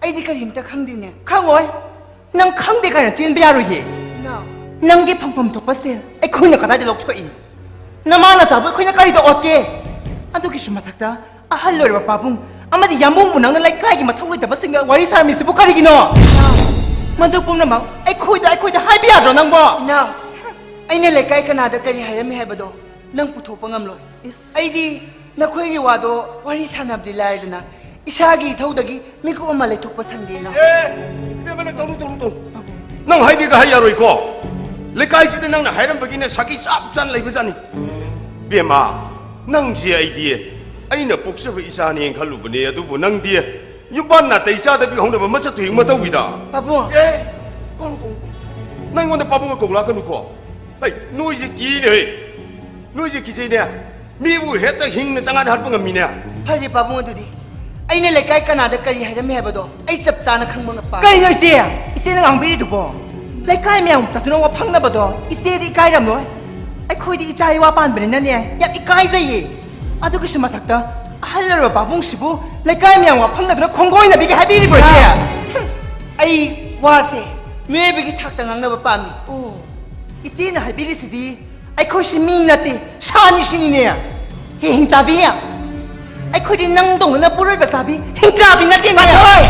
ꯑꯩꯗꯤ ꯀꯔꯤꯝꯇ ꯈꯪꯗꯦꯅꯦ꯫ ꯈꯪꯉꯣꯏ꯫ ꯅꯪ ꯈꯪꯗꯦ ꯀꯥꯏꯅ ꯆꯦꯟꯕ ꯌꯥꯔꯣꯏꯌꯦ꯫ ꯏꯅꯥꯎ꯫ ꯅꯪꯒꯤ ꯐꯪꯐꯝ ꯊꯣꯛꯄ ꯁꯦꯜ ꯑꯩꯈꯣꯏꯅ ꯀꯗꯥꯏꯗ ꯂꯧꯊꯣꯛꯏ? ꯅꯃꯥ ꯅꯆꯥꯕꯨ ꯑꯩꯈꯣꯏꯅ ꯀꯔꯤꯗ ꯑꯣꯠꯀꯦ? ꯑꯗꯨꯒꯤꯁꯨ ꯃꯊꯛꯇ ꯑꯍꯜ ꯑꯣꯏꯔꯕ ꯄꯥꯕꯨꯡ ꯑꯃꯗꯤ ꯌꯥꯝꯕꯨꯡꯕꯨ ꯅꯪꯅ ꯂꯩꯀꯥꯏꯒꯤ ꯃꯊꯧ ꯂꯩꯇꯕꯁꯤꯡꯒ ꯋꯥꯔꯤ ꯁꯥꯔꯝꯃꯤꯁꯤꯕꯨ ꯀꯔꯤꯒꯤꯅꯣ? ꯃꯗꯨ ꯄꯨꯝꯅꯃꯛ ꯑꯩꯈꯣꯏꯗ, ꯑꯩꯈꯣꯏꯗ ꯍꯥꯏꯕ ꯌꯥꯗ꯭ꯔꯣ ꯅꯪꯕꯣ? ꯏꯅꯥꯎ, ꯑꯩꯅ ꯂꯩꯀꯥꯏ ꯀꯅꯥꯗ ꯀꯔꯤ ꯍꯥꯏꯔꯝꯃꯤ ꯍꯥꯏꯕꯗꯣ ꯅꯪ ꯄꯨꯊꯣꯛꯄ ꯉꯝꯂꯣꯏ꯫ ꯏꯁ꯫ ꯑꯩꯗꯤ ꯅꯈꯣꯏꯒꯤ ꯋꯥꯗꯣ ꯋꯥꯔꯤ ꯁꯥꯟꯅꯕꯗꯤ ꯂꯥꯏꯔꯗꯅ, ꯏꯁꯥꯒꯤ ꯏꯊꯧꯗꯒꯤ ꯃꯤꯀꯨꯞ ꯑꯃ ꯂꯩꯊꯣꯛꯄ ꯁꯪꯗꯦ, ꯏꯅꯥꯎ꯫ ꯑꯦ, ꯏꯕꯦꯝꯃ, ꯅꯪ ꯇꯧꯅꯨ, ꯇꯧꯅꯨ, ꯇꯧꯅꯨ꯫ ꯅꯪ ꯍꯥꯏꯗꯤ ꯍꯥꯏ ꯌꯥꯔꯣꯏꯀꯣ꯫ ꯂꯩꯀꯥꯏꯁꯤꯗ ꯅꯪꯅ ꯍꯥꯏꯔꯝꯕꯒꯤꯅꯦ ꯁꯥꯈꯤ ꯆꯞ ꯆꯥꯅ ꯂꯩꯕꯖꯥꯠꯅꯤ꯫ ꯏꯕꯦꯝꯃ, ꯅꯪꯁꯦ ꯑꯩꯗꯤ ꯑꯩꯅ ꯄꯣꯛꯆꯕ ꯏꯆꯥꯅꯦꯅ ꯈꯜꯂꯨꯕꯅꯦ, ꯑꯗꯨꯕꯨ ꯅꯪꯗꯤ ꯌꯨꯝꯕꯥꯟ ꯅꯥꯇꯩ ꯆꯥꯗꯕꯤ ꯍꯧꯅꯕ ꯃꯆꯠꯇꯨ ꯍꯦꯛ ꯃꯇꯧꯏꯗ꯫ ꯄꯥꯕꯨꯡ꯫ ꯑꯦ, ꯀꯧꯅꯨ, ꯀꯧꯅꯨ꯫ ꯅꯪ ꯑꯩꯉꯣꯟꯗ ꯄꯥꯕꯨꯡꯒ ꯀꯧꯂꯥꯛꯀꯅꯨꯀꯣ꯫ ꯍꯩ, ꯅꯣꯏꯁꯦ ꯀꯤꯅꯦ, ꯍꯩ꯫ ꯅꯣꯏꯁꯦ ꯀꯤꯖꯩꯅꯦ꯫ ꯃꯤꯕꯨ ꯍꯦꯛꯇ ꯍꯤꯡꯅ ꯆꯪꯉꯥꯗ ꯍꯥꯠꯄ ꯉꯝꯃꯤꯅꯦ꯫ ꯐꯔꯦ ꯄꯥꯕꯨꯡ, ꯑꯗꯨꯗꯤ ꯑꯩꯅ ꯂꯩꯀꯥꯏ ꯀꯅꯥꯗ ꯀꯔꯤ ꯍꯥꯏꯔꯝꯃꯤ ꯍꯥꯏꯕꯗꯣ ꯑꯩ ꯆꯞ ꯆꯥꯅ ꯈꯪꯕ ꯉꯝꯄꯥ꯫ ꯀꯔꯤꯅꯣ ꯏꯆꯦ? ꯏꯆꯦꯅ ꯉꯥꯡꯕꯤꯔꯤꯗꯨꯕꯣ? ꯂꯩꯀꯥꯏ ꯃꯌꯥꯝ ꯆꯠꯇꯨꯅ ꯋꯥ ꯐꯪꯅꯕꯗꯣ ꯏꯆꯦꯗꯤ ꯏꯀꯥꯏꯔꯝꯂꯣꯏ? ꯑꯩꯈꯣꯏꯗꯤ ꯏꯆꯥ ꯏꯋꯥ ꯄꯥꯟꯕꯅꯤꯅꯅꯦ, ꯌꯥꯝ ꯏꯀꯥꯏꯖꯩꯌꯦ꯫ ꯑꯗꯨꯒꯤꯁꯨ ꯃꯊꯛꯇ ꯑꯍꯜ ꯑꯣꯏꯔꯕ ꯄꯥꯕꯨꯡꯁꯤꯕꯨ ꯂꯩꯀꯥꯏ ꯃꯌꯥꯝ ꯋꯥ ꯐꯪꯅꯗꯨꯅ ꯈꯣꯡꯒꯣꯏꯅꯕꯤꯒꯦ ꯍꯥꯏꯕꯤꯔꯤꯕ꯭ꯔꯣ, ꯏꯆꯦ? ꯏꯃꯥ! ꯑꯩ ꯋꯥꯁꯦ ꯃꯤꯑꯣꯏꯕꯒꯤ ꯊꯥꯛꯇ ꯉꯥꯡꯅꯕ ꯄꯥꯝꯃꯤ꯫ ꯑꯣ, ꯏꯆꯦꯅ ꯍꯥꯏꯕꯤꯔꯤꯁꯤꯗꯤ ꯑꯩꯈꯣꯏꯁꯤ ꯃꯤ ꯅꯠꯇꯦ, ꯁꯥꯅꯤ ꯁꯤꯅꯤꯅꯦ꯫ ꯍꯦ, ꯍꯤꯡꯆꯥꯕꯤ, ꯑꯩꯈꯣꯏꯗꯤ ꯅꯪꯗꯧꯅ ꯄꯣꯔꯣꯏꯕ ꯆꯥꯕꯤ ꯍꯤꯡꯆꯥꯕꯤ ꯅꯠꯇꯦꯅꯦ꯫ ꯄꯥꯊꯣꯏ!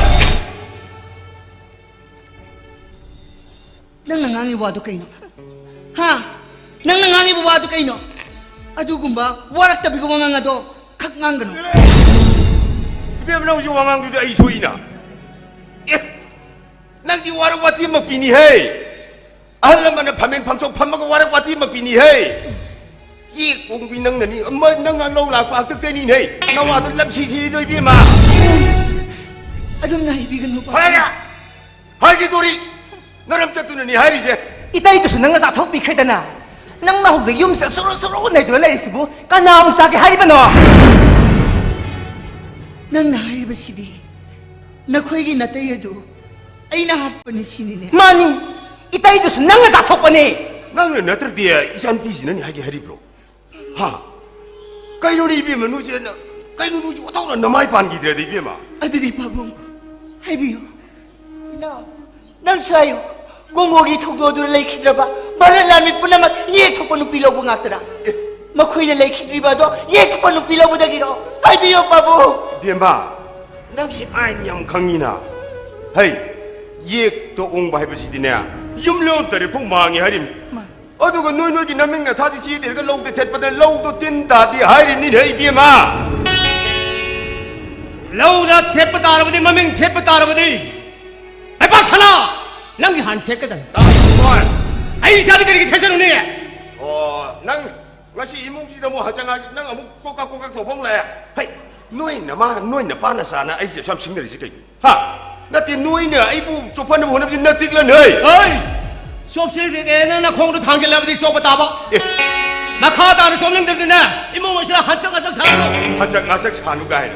ꯅꯪꯅ ꯉꯥꯡꯉꯤꯕ ꯋꯥꯗꯨ ꯀꯩꯅꯣ? ꯍꯥ? ꯅꯪꯅ ꯉꯥꯡꯉꯤꯕ ꯋꯥꯗꯨ ꯀꯩꯅꯣ? ꯑꯗꯨꯒꯨꯝꯕ ꯋꯥꯔꯛꯇꯕꯤꯒꯤ ꯋꯥꯉꯥꯡ ꯑꯗꯣ ꯈꯛ ꯉꯥꯡꯒꯅꯨ꯫ ꯏꯕꯦꯝꯃ, ꯅꯪ ꯍꯧꯖꯤꯛ ꯋꯥꯉꯥꯡꯗꯨꯗꯤ ꯑꯩ ꯁꯣꯏꯅ꯫ ꯑꯦ! ꯅꯪꯗꯤ ꯋꯥꯔꯛ ꯋꯥꯇꯤ ꯑꯃ ꯄꯤꯅꯤ ꯍꯦ꯫ ꯑꯍꯜ ꯂꯃꯟꯅ ꯐꯝꯃꯦꯟ ꯐꯝꯆꯧ ꯐꯝꯃꯒ ꯋꯥꯔꯛ ꯋꯥꯇꯤ ꯑꯃ ꯄꯤꯅꯤ ꯍꯦ꯫ ꯌꯦꯛ ꯀꯣꯡꯕꯤ ꯅꯪꯅꯅꯤ, ꯑꯃ ꯅꯪ ꯂꯧ ꯂꯥꯛꯄ ꯍꯥꯛꯇꯛꯇꯩꯅꯤꯅꯦ꯫ ꯅꯋꯥꯗꯣ ꯂꯞꯁꯤ ꯁꯤꯔꯤꯗꯣ ꯏꯕꯦꯝꯃ꯫ ꯑꯗꯨꯝꯅ ꯍꯥꯏꯕꯤꯒꯅꯨ, ꯄꯥꯕꯨꯡ꯫ ꯐꯔꯦ! ꯍꯥꯏꯈꯤꯗꯣꯔꯤ! ꯅꯔꯝ ꯆꯠꯇꯨꯅꯅꯤ ꯍꯥꯏꯔꯤꯁꯦ꯫ ꯏꯇꯩꯗꯨꯁꯨ ꯅꯪꯅ ꯆꯥꯊꯣꯛꯄꯤꯈ꯭ꯔꯦꯗꯅ꯫ ꯅꯪꯅ ꯍꯧꯖꯤꯛ ꯌꯨꯝꯁꯤꯗ ꯁꯨꯔꯨ ꯁꯨꯔꯨ ꯅꯩꯗꯨꯅ ꯂꯩꯔꯤꯁꯤꯕꯨ ꯀꯅꯥ ꯑꯃꯨꯛ ꯆꯥꯒꯦ ꯍꯥꯏꯔꯤꯕꯅꯣ? ꯅꯪꯅ ꯍꯥꯏꯔꯤꯕꯁꯤꯗꯤ ꯅꯈꯣꯏꯒꯤ ꯅꯥꯇꯩ ꯑꯗꯨ ꯑꯩꯅ ꯍꯥꯠꯄꯅꯤ ꯁꯤꯅꯤꯅꯦ꯫ ꯃꯥꯅꯤ, ꯏꯇꯩꯗꯨꯁꯨ ꯅꯪꯅ ꯆꯥꯊꯣꯛꯄꯅꯤ꯫ ꯅꯪꯅ ꯅꯠꯇ꯭ꯔꯗꯤ ꯏꯆꯥꯅꯨꯄꯤꯁꯤꯅꯅꯤ ꯍꯥꯏꯒꯦ ꯍꯥꯏꯔꯤꯕ꯭ꯔꯣ? ꯍꯥ? ꯀꯩꯅꯣꯅꯦ ꯏꯕꯦꯝꯃ, ꯅꯣꯏꯁꯦ ꯅ-, ꯀꯩꯅꯣ ꯅꯣꯏꯁꯨ ꯑꯣꯟꯊꯣꯛꯅ ꯅꯃꯥꯏ ꯄꯥꯟꯈꯤꯗ꯭ꯔꯦꯗ ꯏꯕꯦꯝꯃ꯫ ꯑꯗꯨꯗꯤ ꯄꯥꯕꯨꯡ, ꯍꯥꯏꯕꯤꯌꯨ꯫ ꯏꯅꯥꯎ, ꯅꯪꯁꯨ ꯍꯥꯏꯌꯨ, ꯀꯣꯡꯒꯣꯒꯤ ꯊꯧꯗꯣꯛ ꯑꯗꯨꯗ ꯂꯩꯈꯤꯗ꯭ꯔꯕ ꯚꯥꯔꯠ ꯂꯥꯟꯃꯤ ꯄꯨꯝꯅꯃꯛ ꯌꯦꯛ ꯊꯣꯛꯄ ꯅꯨꯄꯤ ꯂꯧꯕ ꯉꯥꯛꯇꯔꯥ? ꯑꯦ꯫ ꯃꯈꯣꯏꯅ ꯂꯩꯈꯤꯗ꯭ꯔꯤꯕ ꯑꯗꯣ ꯌꯦꯛ ꯊꯣꯛꯄ ꯅꯨꯄꯤ ꯂꯧꯕꯗꯒꯤꯔꯣ? ꯍꯥꯏꯕꯤꯌꯨ ꯄꯥꯕꯨꯡ꯫ ꯏꯕꯦꯝꯃ, ꯅꯪꯁꯤ ꯑꯥꯏꯟ ꯌꯥꯝ ꯈꯪꯉꯤꯅ꯫ ꯍꯩ, ꯌꯦꯛꯇ ꯑꯣꯡꯕ ꯍꯥꯏꯕꯁꯤꯗꯤꯅꯦ, ꯌꯨꯝ ꯂꯣꯟ ꯇꯔꯦꯠ ꯐꯥꯎ ꯃꯥꯡꯉꯤ ꯍꯥꯏꯔꯤꯝ꯫ ꯃꯥ- ꯑꯗꯨꯒ ꯅꯣꯏ ꯅꯣꯏꯒꯤ ꯅꯃꯤꯡ ꯅꯊꯥꯁꯤ ꯁꯤꯗꯤꯔꯒ ꯂꯧꯗ ꯊꯦꯠꯄꯗ ꯂꯧꯗꯣ ꯇꯤꯟ ꯇꯥꯗꯦ ꯍꯥꯏꯔꯤꯅꯤꯅꯦ ꯏꯕꯦꯝꯃ꯫ ꯂꯧꯗ ꯊꯦꯠꯄ ꯇꯥꯔꯕꯗꯤ, ꯃꯃꯤꯡ ꯊꯦꯠꯄ ꯇꯥꯔꯕꯗꯤ, ꯂꯩꯄꯥꯛ ꯁꯅꯥ, ꯅꯪꯒꯤ ꯍꯥꯟꯅ ꯊꯦꯠꯀꯗꯕꯅꯤ꯫ ꯇꯥ ꯁꯪꯊꯣꯏ꯫ ꯑꯩ ꯏꯆꯥꯗꯤ ꯀꯔꯤꯒꯤ ꯊꯦꯠꯆꯔꯨꯅꯤ? ꯑꯣ, ꯅꯪ ꯉꯁꯤ ꯏꯃꯨꯡꯁꯤꯗ ꯑꯃꯨꯛ ꯍꯟꯆꯛ ꯉꯥꯏ ꯅꯪ ꯑꯃꯨꯛ ꯀꯣꯛꯀꯥ ꯀꯣꯛꯀꯥ ꯇꯧꯕ ꯑꯃꯨꯛ ꯂꯥꯛꯑꯦ꯫ ꯍꯩ, ꯅꯣꯏ ꯅꯃꯥ, ꯅꯣꯏ ꯅꯄꯥ ꯅꯆꯥꯅ ꯑꯩꯁꯦ ꯁꯨꯝ ꯁꯤꯡꯅꯔꯤꯁꯤ ꯀꯩꯒꯤꯅꯣ? ꯍꯥ? ꯅꯠꯇꯦ, ꯅꯣꯏꯅ ꯑꯩꯕꯨ ꯆꯣꯞꯍꯟꯅꯕ ꯍꯣꯠꯅꯕꯁꯤ ꯅꯇꯤꯛꯂꯅꯦ꯫ ꯍꯩ! ꯆꯣꯞꯁꯤꯗꯤ ꯅꯪ ꯅꯈꯣꯡꯗꯣ ꯊꯥꯡꯖꯤꯜꯂꯕꯗꯤ ꯆꯣꯞꯄ ꯇꯥꯕ꯫ ꯑꯦ꯫ ꯃꯈꯥ ꯇꯥꯅ ꯆꯣꯞꯅꯤꯡꯗꯕꯗꯤꯅꯦ, ꯏꯃꯨꯡ ꯑꯁꯤꯗ ꯍꯟꯆꯛ ꯉꯁꯛ ꯁꯥꯔꯅꯨ꯫ ꯍꯟꯆꯛ ꯉꯁꯛ ꯁꯥꯅꯨ ꯀꯥꯏꯅ꯫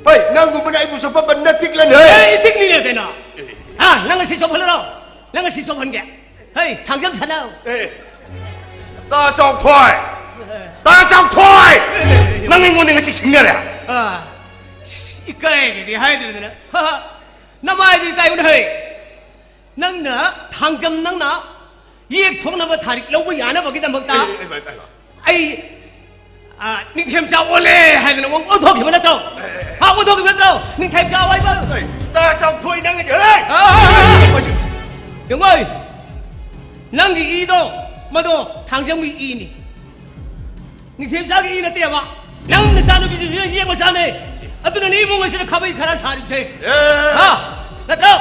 ꯍꯩ, ꯅꯪꯒꯨꯝꯕꯅ ꯑꯩꯕꯨ ꯆꯣꯞꯍꯟꯕ ꯅꯇꯤꯛꯂꯅꯦ꯫ ꯑꯦ, ꯏꯇꯤꯛꯅꯤꯅꯦ ꯀꯩꯅꯣ꯫ ꯑꯦ꯫ ꯍꯥ, ꯅꯪ ꯉꯁꯤ ꯆꯣꯞꯍꯜꯂꯔꯣ? ꯅꯪ ꯉꯁꯤ ꯆꯣꯞꯍꯟꯒꯦ꯫ ꯍꯩ, ꯊꯥꯡꯖꯝ ꯁꯥꯟꯅꯧ꯫ ꯑꯦ, ꯇꯥ ꯆꯥꯎꯊꯣꯏ! ꯇꯥ ꯆꯥꯎꯊꯣꯏ! ꯅꯪ ꯑꯩꯉꯣꯟꯗ ꯉꯁꯤ ꯁꯤꯡꯅꯔꯦ? ꯑꯥ, ꯏꯀꯥꯏꯒꯤꯗꯤ ꯍꯥꯏꯗ꯭ꯔꯗꯅ꯫ ꯍꯥ, ꯍꯥ꯫ ꯅꯃꯥꯏꯗꯨ ꯏꯀꯥꯏꯌꯨꯅ ꯍꯩ꯫ ꯅꯪꯅ ꯊꯥꯡꯖꯝ ꯅꯪꯅ ꯌꯦꯛ ꯊꯣꯛꯅꯕ ꯊꯥꯔꯤꯛ ꯂꯧꯕ ꯌꯥꯅꯕꯒꯤꯗꯃꯛꯇ ꯑꯦ, ꯑꯦ, ꯑꯦ, ꯑꯦ, ꯑꯦ꯫ ꯑꯩ, ꯑ, ꯅꯤꯡꯊꯦꯝꯆꯥ ꯑꯣꯜꯂꯦ ꯍꯥꯏꯗꯅ ꯑꯣꯟ-, ꯑꯣꯟꯊꯣꯛꯈꯤꯕ ꯅꯠꯇ꯭ꯔꯣ? ꯑꯦ, ꯑꯦ, ꯑꯦ꯫ ꯍꯥ, ꯑꯣꯟꯊꯣꯛꯈꯤꯕ ꯅꯠꯇ꯭ꯔꯣ? ꯅꯤꯡꯊꯦꯝꯆꯥ ꯑꯣꯏꯕ? ꯑꯦ, ꯇꯥ ꯆꯥꯎꯊꯣꯏ ꯅꯪꯒꯤꯗꯤ, ꯍꯦ! ꯑ, ꯑ, ꯑ, ꯑ, ꯌꯦꯡꯉꯣ, ꯅꯪꯒꯤ ꯏꯗꯣ, ꯃꯗꯣ ꯊꯥꯡꯖꯝꯒꯤ ꯏꯅꯤ꯫ ꯅꯤꯡꯊꯦꯝꯆꯥꯒꯤ ꯏ ꯅꯠꯇꯦꯕ꯫ ꯅꯪ ꯅꯆꯥꯅꯨꯄꯤꯁꯤꯁꯨ ꯌꯦꯛ ꯃꯆꯥꯅꯦ꯫ ꯑꯗꯨꯅꯅꯦ ꯏꯃꯨꯡ ꯑꯁꯤꯗ ꯈꯥꯕꯩ ꯈꯔ ꯁꯥꯔꯤꯕꯁꯦ꯫ ꯑꯦ! ꯍꯥ? ꯅꯠꯇ꯭ꯔꯣ?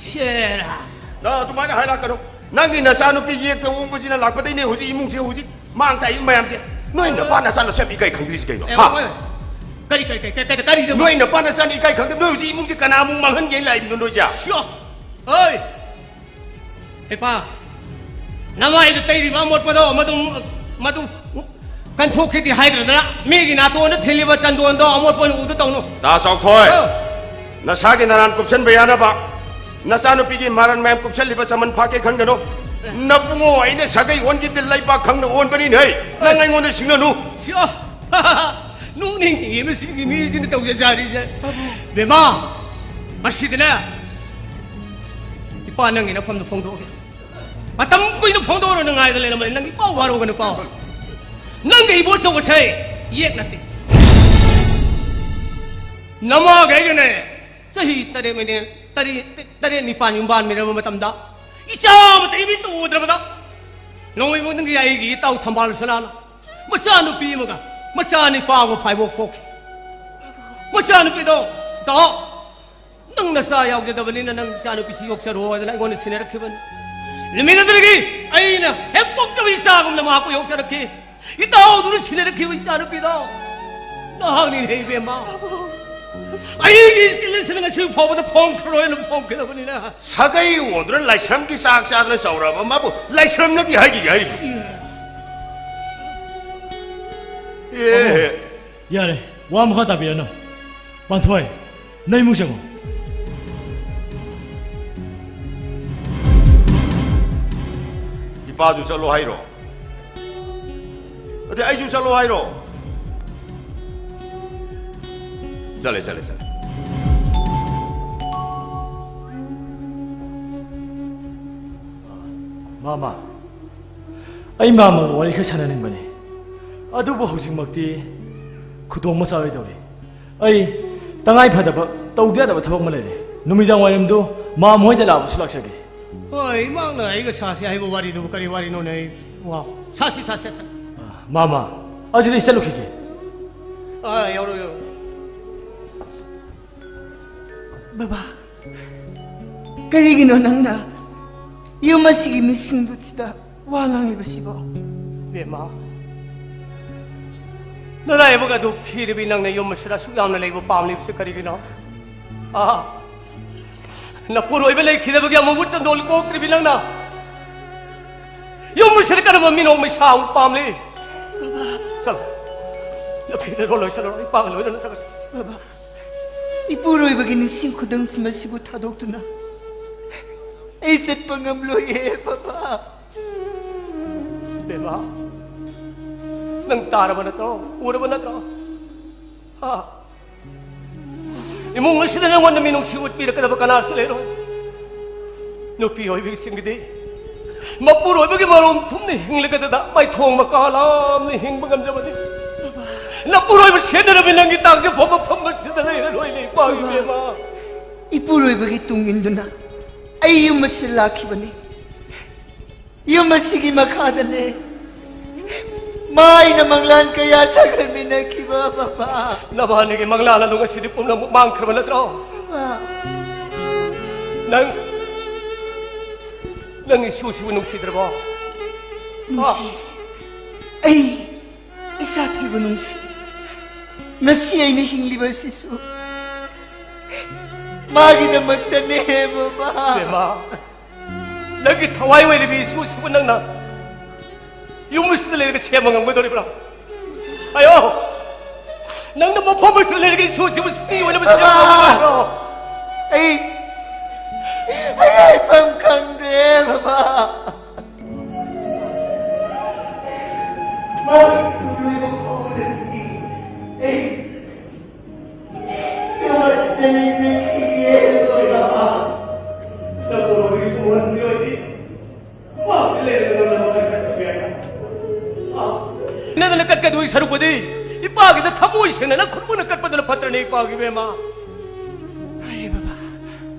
ꯁꯦꯔꯥ꯫ ꯅꯪ ꯑꯗꯨꯃꯥꯏꯅ ꯍꯥꯏꯔꯛꯀꯅꯨ꯫ ꯅꯪꯒꯤ ꯅꯆꯥꯅꯨꯄꯤ ꯌꯦꯛꯇ ꯑꯣꯡꯕꯁꯤꯅ ꯂꯥꯛꯄꯗꯩꯅꯦ ꯍꯧꯖꯤꯛ ꯏꯃꯨꯡꯁꯦ ꯍꯧꯖꯤꯛ ꯃꯥꯡ ꯊꯥꯛꯏ ꯃꯌꯥꯝꯁꯦ꯫ ꯅꯣꯏ ꯅꯄꯥ ꯅꯆꯥ ꯅꯁꯦꯝ ꯏꯀꯥꯏ ꯈꯪꯗ꯭ꯔꯤꯁꯤ ꯀꯩꯅꯣ? ꯑꯦ, ꯍꯥ? ꯍꯣꯏ꯫ ꯀꯔꯤ, ꯀꯔꯤ, ꯀꯔꯤ, ꯀꯔꯤ, ꯀꯔꯤ, ꯀꯔꯤꯗꯅꯣ? ꯅꯣꯏ ꯅꯄꯥ ꯅꯆꯥꯅ ꯏꯀꯥꯏ ꯈꯪꯗꯕ ꯅꯣꯏ ꯍꯧꯖꯤꯛ ꯏꯃꯨꯡꯁꯦ ꯀꯅꯥꯃꯨꯛ ꯃꯥꯡꯍꯟꯒꯦꯅ ꯂꯥꯛꯏꯕꯅꯣ ꯅꯣꯏꯁꯦ? ꯁꯤꯌꯣ! ꯍꯣꯏ! ꯏꯄꯥ, ꯅꯃꯥꯏꯗ ꯇꯩꯔꯤꯕ ꯑꯃꯣꯠꯄꯗꯣ ꯃꯗꯨ, ꯃꯗꯨ ꯀꯟꯊꯣꯛꯈꯤꯗꯤ ꯍꯥꯏꯗ꯭ꯔꯗꯅ ꯃꯤꯒꯤ ꯅꯥꯇꯣꯟꯗ ꯊꯤꯜꯂꯤꯕ ꯆꯟꯗꯣꯟꯗꯣ ꯑꯃꯣꯠꯄ ꯑꯣꯏꯅ ꯎꯗ ꯇꯧꯅꯨ꯫ ꯇꯥ ꯆꯥꯎꯊꯣꯏ, ꯑꯧ꯫ ꯅꯁꯥꯒꯤ ꯅꯔꯥꯟ ꯀꯨꯞꯁꯟꯕ ꯌꯥꯅꯕ ꯅꯆꯥꯅꯨꯄꯤꯒꯤ ꯃꯔꯟ ꯃꯌꯥꯝ ꯀꯨꯞꯁꯜꯂꯤꯕ ꯆꯃꯟ ꯐꯥꯀꯦ ꯈꯟꯒꯅꯨ꯫ ꯅꯕꯨꯡꯉꯣ ꯑꯩꯅ ꯁꯥꯒꯩ ꯑꯣꯟꯈꯤꯕꯗ ꯂꯩꯕꯥꯛ ꯈꯪꯅ ꯑꯣꯟꯕꯅꯤꯅꯦ꯫ ꯅꯪ ꯑꯩꯉꯣꯟꯗ ꯁꯤꯡꯅꯅꯨ꯫ ꯁꯤꯌꯣ! ꯅꯣꯛꯅꯤꯡꯉꯤꯌꯦ ꯃꯁꯤꯒꯤ ꯃꯤꯁꯤꯅ ꯇꯧꯖ ꯁꯥꯔꯤꯁꯦ꯫ ꯕꯦꯝꯃ, ꯃꯁꯤꯗꯅꯦ, ꯏꯄꯥ ꯅꯪꯒꯤ ꯅꯐꯝꯗ ꯐꯣꯡꯗꯣꯛꯑꯒꯦ꯫ ꯃꯇꯝ ꯀꯨꯏꯅ ꯐꯣꯡꯗꯣꯛꯑꯔꯣꯏ, ꯅꯪ ꯉꯥꯏꯗ ꯂꯩꯔꯝꯃꯅꯤ, ꯅꯪꯒꯤ ꯄꯥꯎ ꯋꯥꯔꯧꯒꯅꯨ, ꯄꯥꯎ꯫ ꯅꯪꯒ ꯏꯕꯣꯆꯧꯒꯁꯦ ꯌꯦꯛ ꯅꯠꯇꯦ꯫ ꯅꯃꯥꯒ ꯑꯩꯒꯅꯦ ꯆꯍꯤ ꯇꯔꯦꯠ ꯃꯅꯦ-, ꯇꯔꯦꯠ, ꯇꯔꯦꯠ ꯅꯤꯄꯥꯟ ꯌꯨꯝ ꯄꯥꯟꯃꯤꯟꯅꯔꯕ ꯃꯇꯝꯗ ꯏꯆꯥ ꯑꯃꯇ ꯏꯃꯤꯠꯇ ꯎꯗ꯭ꯔꯕꯗ ꯅꯣꯡꯃꯩꯕꯨ ꯅꯪꯒꯤ ꯑꯩꯒꯤ ꯏꯇꯥꯎ ꯊꯝꯕꯥꯜ ꯁꯅꯥꯅ ꯃꯆꯥꯅꯨꯄꯤ ꯑꯃꯒ ꯃꯆꯥ ꯅꯤꯄꯥ ꯑꯃꯒ ꯐꯥꯏꯕꯣꯛ ꯄꯣꯛꯈꯤ꯫ ꯃꯆꯥꯅꯨꯄꯤꯗꯣ ꯗꯥ ꯅꯪ ꯅꯆꯥ ꯌꯥꯎꯖꯗꯕꯅꯤꯅ ꯅꯪ ꯏꯆꯥꯅꯨꯄꯤꯁꯤ ꯌꯣꯛꯆꯔꯣ ꯍꯥꯏꯗꯅ ꯑꯩꯉꯣꯟꯗ ꯁꯤꯟꯅꯔꯛꯈꯤꯕꯅꯤ꯫ ꯅꯨꯃꯤꯠ ꯑꯗꯨꯗꯒꯤ ꯑꯩꯅ ꯍꯦꯛ ꯄꯣꯛꯆꯕ ꯏꯆꯥꯒꯨꯝꯅ ꯃꯍꯥꯛꯄꯨ ꯌꯣꯛꯆꯔꯛꯈꯤ꯫ ꯏꯇꯥꯎꯗꯨꯅ ꯁꯤꯟꯅꯔꯛꯈꯤꯕ ꯏꯆꯥꯅꯨꯄꯤꯗꯣ ꯅꯍꯥꯛꯅꯤꯅꯦ ꯏꯕꯦꯝꯃ꯫ ꯑꯩꯒꯤ ꯏꯆꯤꯜ ꯑꯁꯤꯅ ꯉꯁꯤ ꯐꯥꯎꯕꯗ ꯐꯣꯡꯈ꯭ꯔꯣꯏꯅ ꯐꯣꯡꯈꯤꯗꯕꯅꯤꯅ꯫ ꯁꯥꯒꯩ ꯑꯣꯟꯗꯨꯅ ꯂꯥꯏꯁ꯭ꯔꯝꯒꯤ ꯆꯥꯛ ꯆꯥꯗꯅ ꯆꯥꯎꯔꯛꯑꯕ ꯃꯥꯕꯨ ꯂꯥꯏꯁ꯭ꯔꯝꯅꯗꯤ ꯍꯥꯏꯈꯤꯒꯦ ꯍꯥꯏꯔꯤꯕ꯫ ꯑꯦ꯫ ꯌꯥꯔꯦ, ꯋꯥ ꯃꯈꯥ ꯇꯥꯕꯤꯔꯅꯨ꯫ ꯄꯥꯟꯊꯣꯏ, ꯅꯪ ꯏꯃꯨꯡ ꯆꯪꯉꯣ꯫ ꯏꯄꯥꯗꯨ ꯆꯠꯂꯣ ꯍꯥꯏꯔꯣ? ꯑꯗꯩ ꯑꯩꯁꯨ ꯆꯠꯂꯣ ꯍꯥꯏꯔꯣ? ꯆꯠꯂꯦ, ꯆꯠꯂꯦ, ꯆꯠꯂꯦ꯫ ꯃꯥꯃ, ꯑꯩ ꯃꯥꯃꯒ ꯋꯥꯔꯤ ꯈꯔ ꯁꯥꯟꯅꯅꯤꯡꯕꯅꯤ, ꯑꯗꯨꯕꯨ ꯍꯧꯖꯤꯛꯃꯛꯇꯤ ꯈꯨꯗꯣꯡ ꯃꯆꯥꯔꯣꯏꯗꯧꯔꯤ꯫ ꯑꯩ ꯇꯉꯥꯏ ꯐꯗꯕ ꯇꯧꯗ ꯌꯥꯗꯕ ꯊꯕꯛ ꯑꯃ ꯂꯩꯔꯦ꯫ ꯅꯨꯃꯤꯗꯥꯡ ꯋꯥꯏꯔꯝꯗꯨ ꯃꯥꯃ ꯍꯣꯏꯗ ꯂꯥꯛꯄꯁꯨ ꯂꯥꯛꯆꯒꯦ꯫ ꯍꯣꯏ, ꯏꯃꯥꯅ ꯑꯩꯒ ꯁꯥꯁꯤ ꯍꯥꯏꯕ ꯋꯥꯔꯤꯗꯨꯕꯨ ꯀꯔꯤ ꯋꯥꯔꯤꯅꯣꯅꯦ? ꯑꯩ, ꯋꯥ, ꯁꯥꯁꯤ, ꯁꯥꯁꯤ, ꯁꯥꯁꯤ꯫ ꯃꯥꯃ, ꯑꯗꯨꯗꯤ ꯑꯩ ꯆꯠꯂꯨꯈꯤꯒꯦ꯫ ꯑꯥ, ꯌꯥꯎꯔꯣ, ꯌꯥꯎꯔꯣ꯫ ꯕꯕꯥ꯫ ꯀꯔꯤꯒꯤꯅꯣ ꯅꯪꯅ ꯌꯨꯝ ꯑꯁꯤꯒꯤ ꯃꯤꯁꯤꯡꯗꯨꯗ ꯋꯥ ꯉꯥꯡꯂꯤꯕꯁꯤꯕꯣ? ꯏꯕꯦꯝꯃ, ꯅꯔꯥꯏꯕꯛ ꯑꯗꯨ ꯊꯤꯔꯕꯤ ꯅꯪꯅ ꯌꯨꯝ ꯑꯁꯤꯗ ꯑꯁꯨꯛ ꯌꯥꯝꯅ ꯂꯩꯕ ꯄꯥꯝꯂꯤꯕꯁꯤ ꯀꯔꯤꯒꯤꯅꯣ? ꯑꯥ, ꯅꯄꯨꯔꯣꯏꯕ ꯂꯩꯈꯤꯗꯕꯒꯤ ꯑꯃꯨꯕ ꯆꯟꯗꯣꯜ ꯀꯣꯛꯇ꯭ꯔꯤꯕꯤ ꯅꯪꯅ ꯌꯨꯝ ꯑꯁꯤꯗ ꯀꯔꯝꯕ ꯃꯤꯅꯣꯛ ꯃꯩꯁꯥ ꯑꯃꯨꯛ ꯄꯥꯝꯂꯤ? ꯆꯠꯂꯣ, ꯅꯐꯤꯗ ꯂꯣꯏꯁꯤꯜꯂꯨꯔꯣ, ꯏꯄꯥꯒ ꯂꯣꯏꯅꯅ ꯆꯠꯂꯁꯤ꯫ ꯕꯕꯥ, ꯏꯄꯨꯔꯣꯏꯕꯒꯤ ꯅꯤꯡꯁꯤꯡ ꯈꯨꯗꯝꯁꯤꯡ ꯑꯁꯤꯕꯨ ꯊꯥꯗꯣꯛꯇꯨꯅ ꯑꯩ ꯆꯠꯄ ꯉꯝꯂꯣꯏꯌꯦ, ꯕꯕꯥ꯫ ꯕꯦꯝꯃ, ꯅꯪ ꯇꯥꯔꯕ ꯅꯠꯇ꯭ꯔꯣ? ꯎꯔꯕ ꯅꯠꯇ꯭ꯔꯣ? ꯍꯥ? ꯏꯃꯨꯡ ꯑꯁꯤꯗ ꯅꯪꯉꯣꯟꯗ ꯃꯤꯅꯨꯡꯁꯤ ꯎꯠꯄꯤꯔꯛꯀꯗꯕ ꯀꯅꯥꯁꯨ ꯂꯩꯔꯣꯏ꯫ ꯅꯨꯄꯤ ꯑꯣꯏꯕꯤꯁꯤꯡꯒꯤꯗꯤ ꯃꯄꯨꯔꯣꯏꯕꯒꯤ ꯃꯔꯣꯝ ꯊꯨꯝꯅ ꯍꯤꯡꯂꯒꯗ ꯃꯥꯏꯊꯣꯡ ꯃꯀꯥ ꯂꯥꯝꯅ ꯍꯤꯡꯕ ꯉꯝꯖꯕꯅꯤ꯫ ꯅꯄꯨꯔꯣꯏꯕ ꯁꯦꯟꯅꯔꯕꯤ ꯅꯪꯒꯤ ꯇꯥꯡꯖꯐꯝ ꯃꯐꯝ ꯑꯁꯤꯗ ꯂꯩꯔꯔꯣꯏꯅꯦ, ꯏꯄꯥꯒꯤ ꯕꯦꯝꯃ꯫ ꯏꯄꯨꯔꯣꯏꯕꯒꯤ ꯇꯨꯡ ꯏꯟꯗꯨꯅ ꯑꯩ ꯌꯨꯝ ꯑꯁꯤꯗ ꯂꯥꯛꯈꯤꯕꯅꯤ꯫ ꯌꯨꯝ ꯑꯁꯤꯒꯤ ꯃꯈꯥꯗꯅꯦ ꯃꯥ ꯑꯩꯅ ꯃꯪꯂꯥꯟ ꯀꯌꯥ ꯁꯥꯒꯠꯃꯤꯟꯅꯈꯤꯕ, ꯕꯕꯥ꯫ ꯅꯕꯥꯅꯤꯒꯤ ꯃꯪꯂꯥꯟ ꯑꯗꯨ ꯉꯁꯤꯗꯤ ꯄꯨꯝꯅꯃꯛ ꯃꯥꯡꯈ꯭ꯔꯕ ꯅꯠꯇ꯭ꯔꯣ? ꯕꯕꯥ꯫ ꯅꯪ, ꯅꯪ ꯏꯁꯨꯁꯤꯕꯨ ꯅꯨꯡꯁꯤꯗ꯭ꯔꯕꯣ? ꯅꯨꯡꯁꯤ꯫ ꯑꯩ ꯏꯆꯥ ꯊꯣꯏꯕ ꯅꯨꯡꯁꯤ꯫ ꯉꯁꯤ ꯑꯩꯅ ꯍꯤꯡꯂꯤꯕ ꯑꯁꯤꯁꯨ ꯃꯥꯒꯤꯗꯃꯛꯇꯅꯦ, ꯕꯕꯥ꯫ ꯕꯦꯝꯃ, ꯅꯪꯒꯤ ꯊꯋꯥꯏ ꯑꯣꯏꯔꯤꯕ ꯏꯁꯨꯁꯤꯕꯨ ꯅꯪꯅ ꯌꯨꯝ ꯑꯁꯤꯗ ꯂꯩꯔꯒ ꯁꯦꯝꯕ ꯉꯝꯒꯗꯧꯔꯤꯕ꯭ꯔꯥ? ꯍꯥꯏꯌꯣ꯫ ꯅꯪꯅ ꯃꯐꯝ ꯑꯁꯤꯗ ꯂꯩꯔꯒ ꯏꯁꯨꯁꯤꯕꯨ ꯁꯤꯇꯤ ꯑꯣꯏꯅꯕ ꯁꯦꯝꯕ ꯕꯕꯥ! ꯉꯝꯒꯗꯧꯔꯤꯕ꯭ꯔꯣ? ꯑꯩ, ꯑꯩ ꯍꯥꯏꯐꯝ ꯈꯪꯗ꯭ꯔꯦ, ꯕꯕꯥ꯫ ꯃꯥꯒꯤ ꯄꯨꯔꯣꯏꯕ ꯐꯥꯎꯕꯗꯒꯤ ꯑꯩ ꯌꯨꯝ ꯑꯁꯤꯗ ꯂꯩꯖꯈꯤꯒꯦ, ꯕꯕꯥ꯫ ꯅꯄꯨꯔꯣꯏꯕꯒꯤ ꯈꯨꯃꯟꯒꯤ ꯑꯣꯏꯗꯤ ꯅꯗꯅ ꯀꯠꯀꯗꯣꯏ ꯁꯔꯨꯛꯄꯨꯗꯤ ꯏꯄꯥꯒꯤꯗ ꯊꯃꯣꯏ ꯁꯦꯡꯅ ꯅꯪ ꯈꯨꯠꯃꯨꯟꯅ ꯀꯠꯄꯗꯨꯅ ꯐꯠꯇ꯭ꯔꯅꯦ, ꯏꯄꯥꯒꯤ ꯏꯕꯦꯝꯃ? ꯐꯔꯦ ꯕꯕꯥ,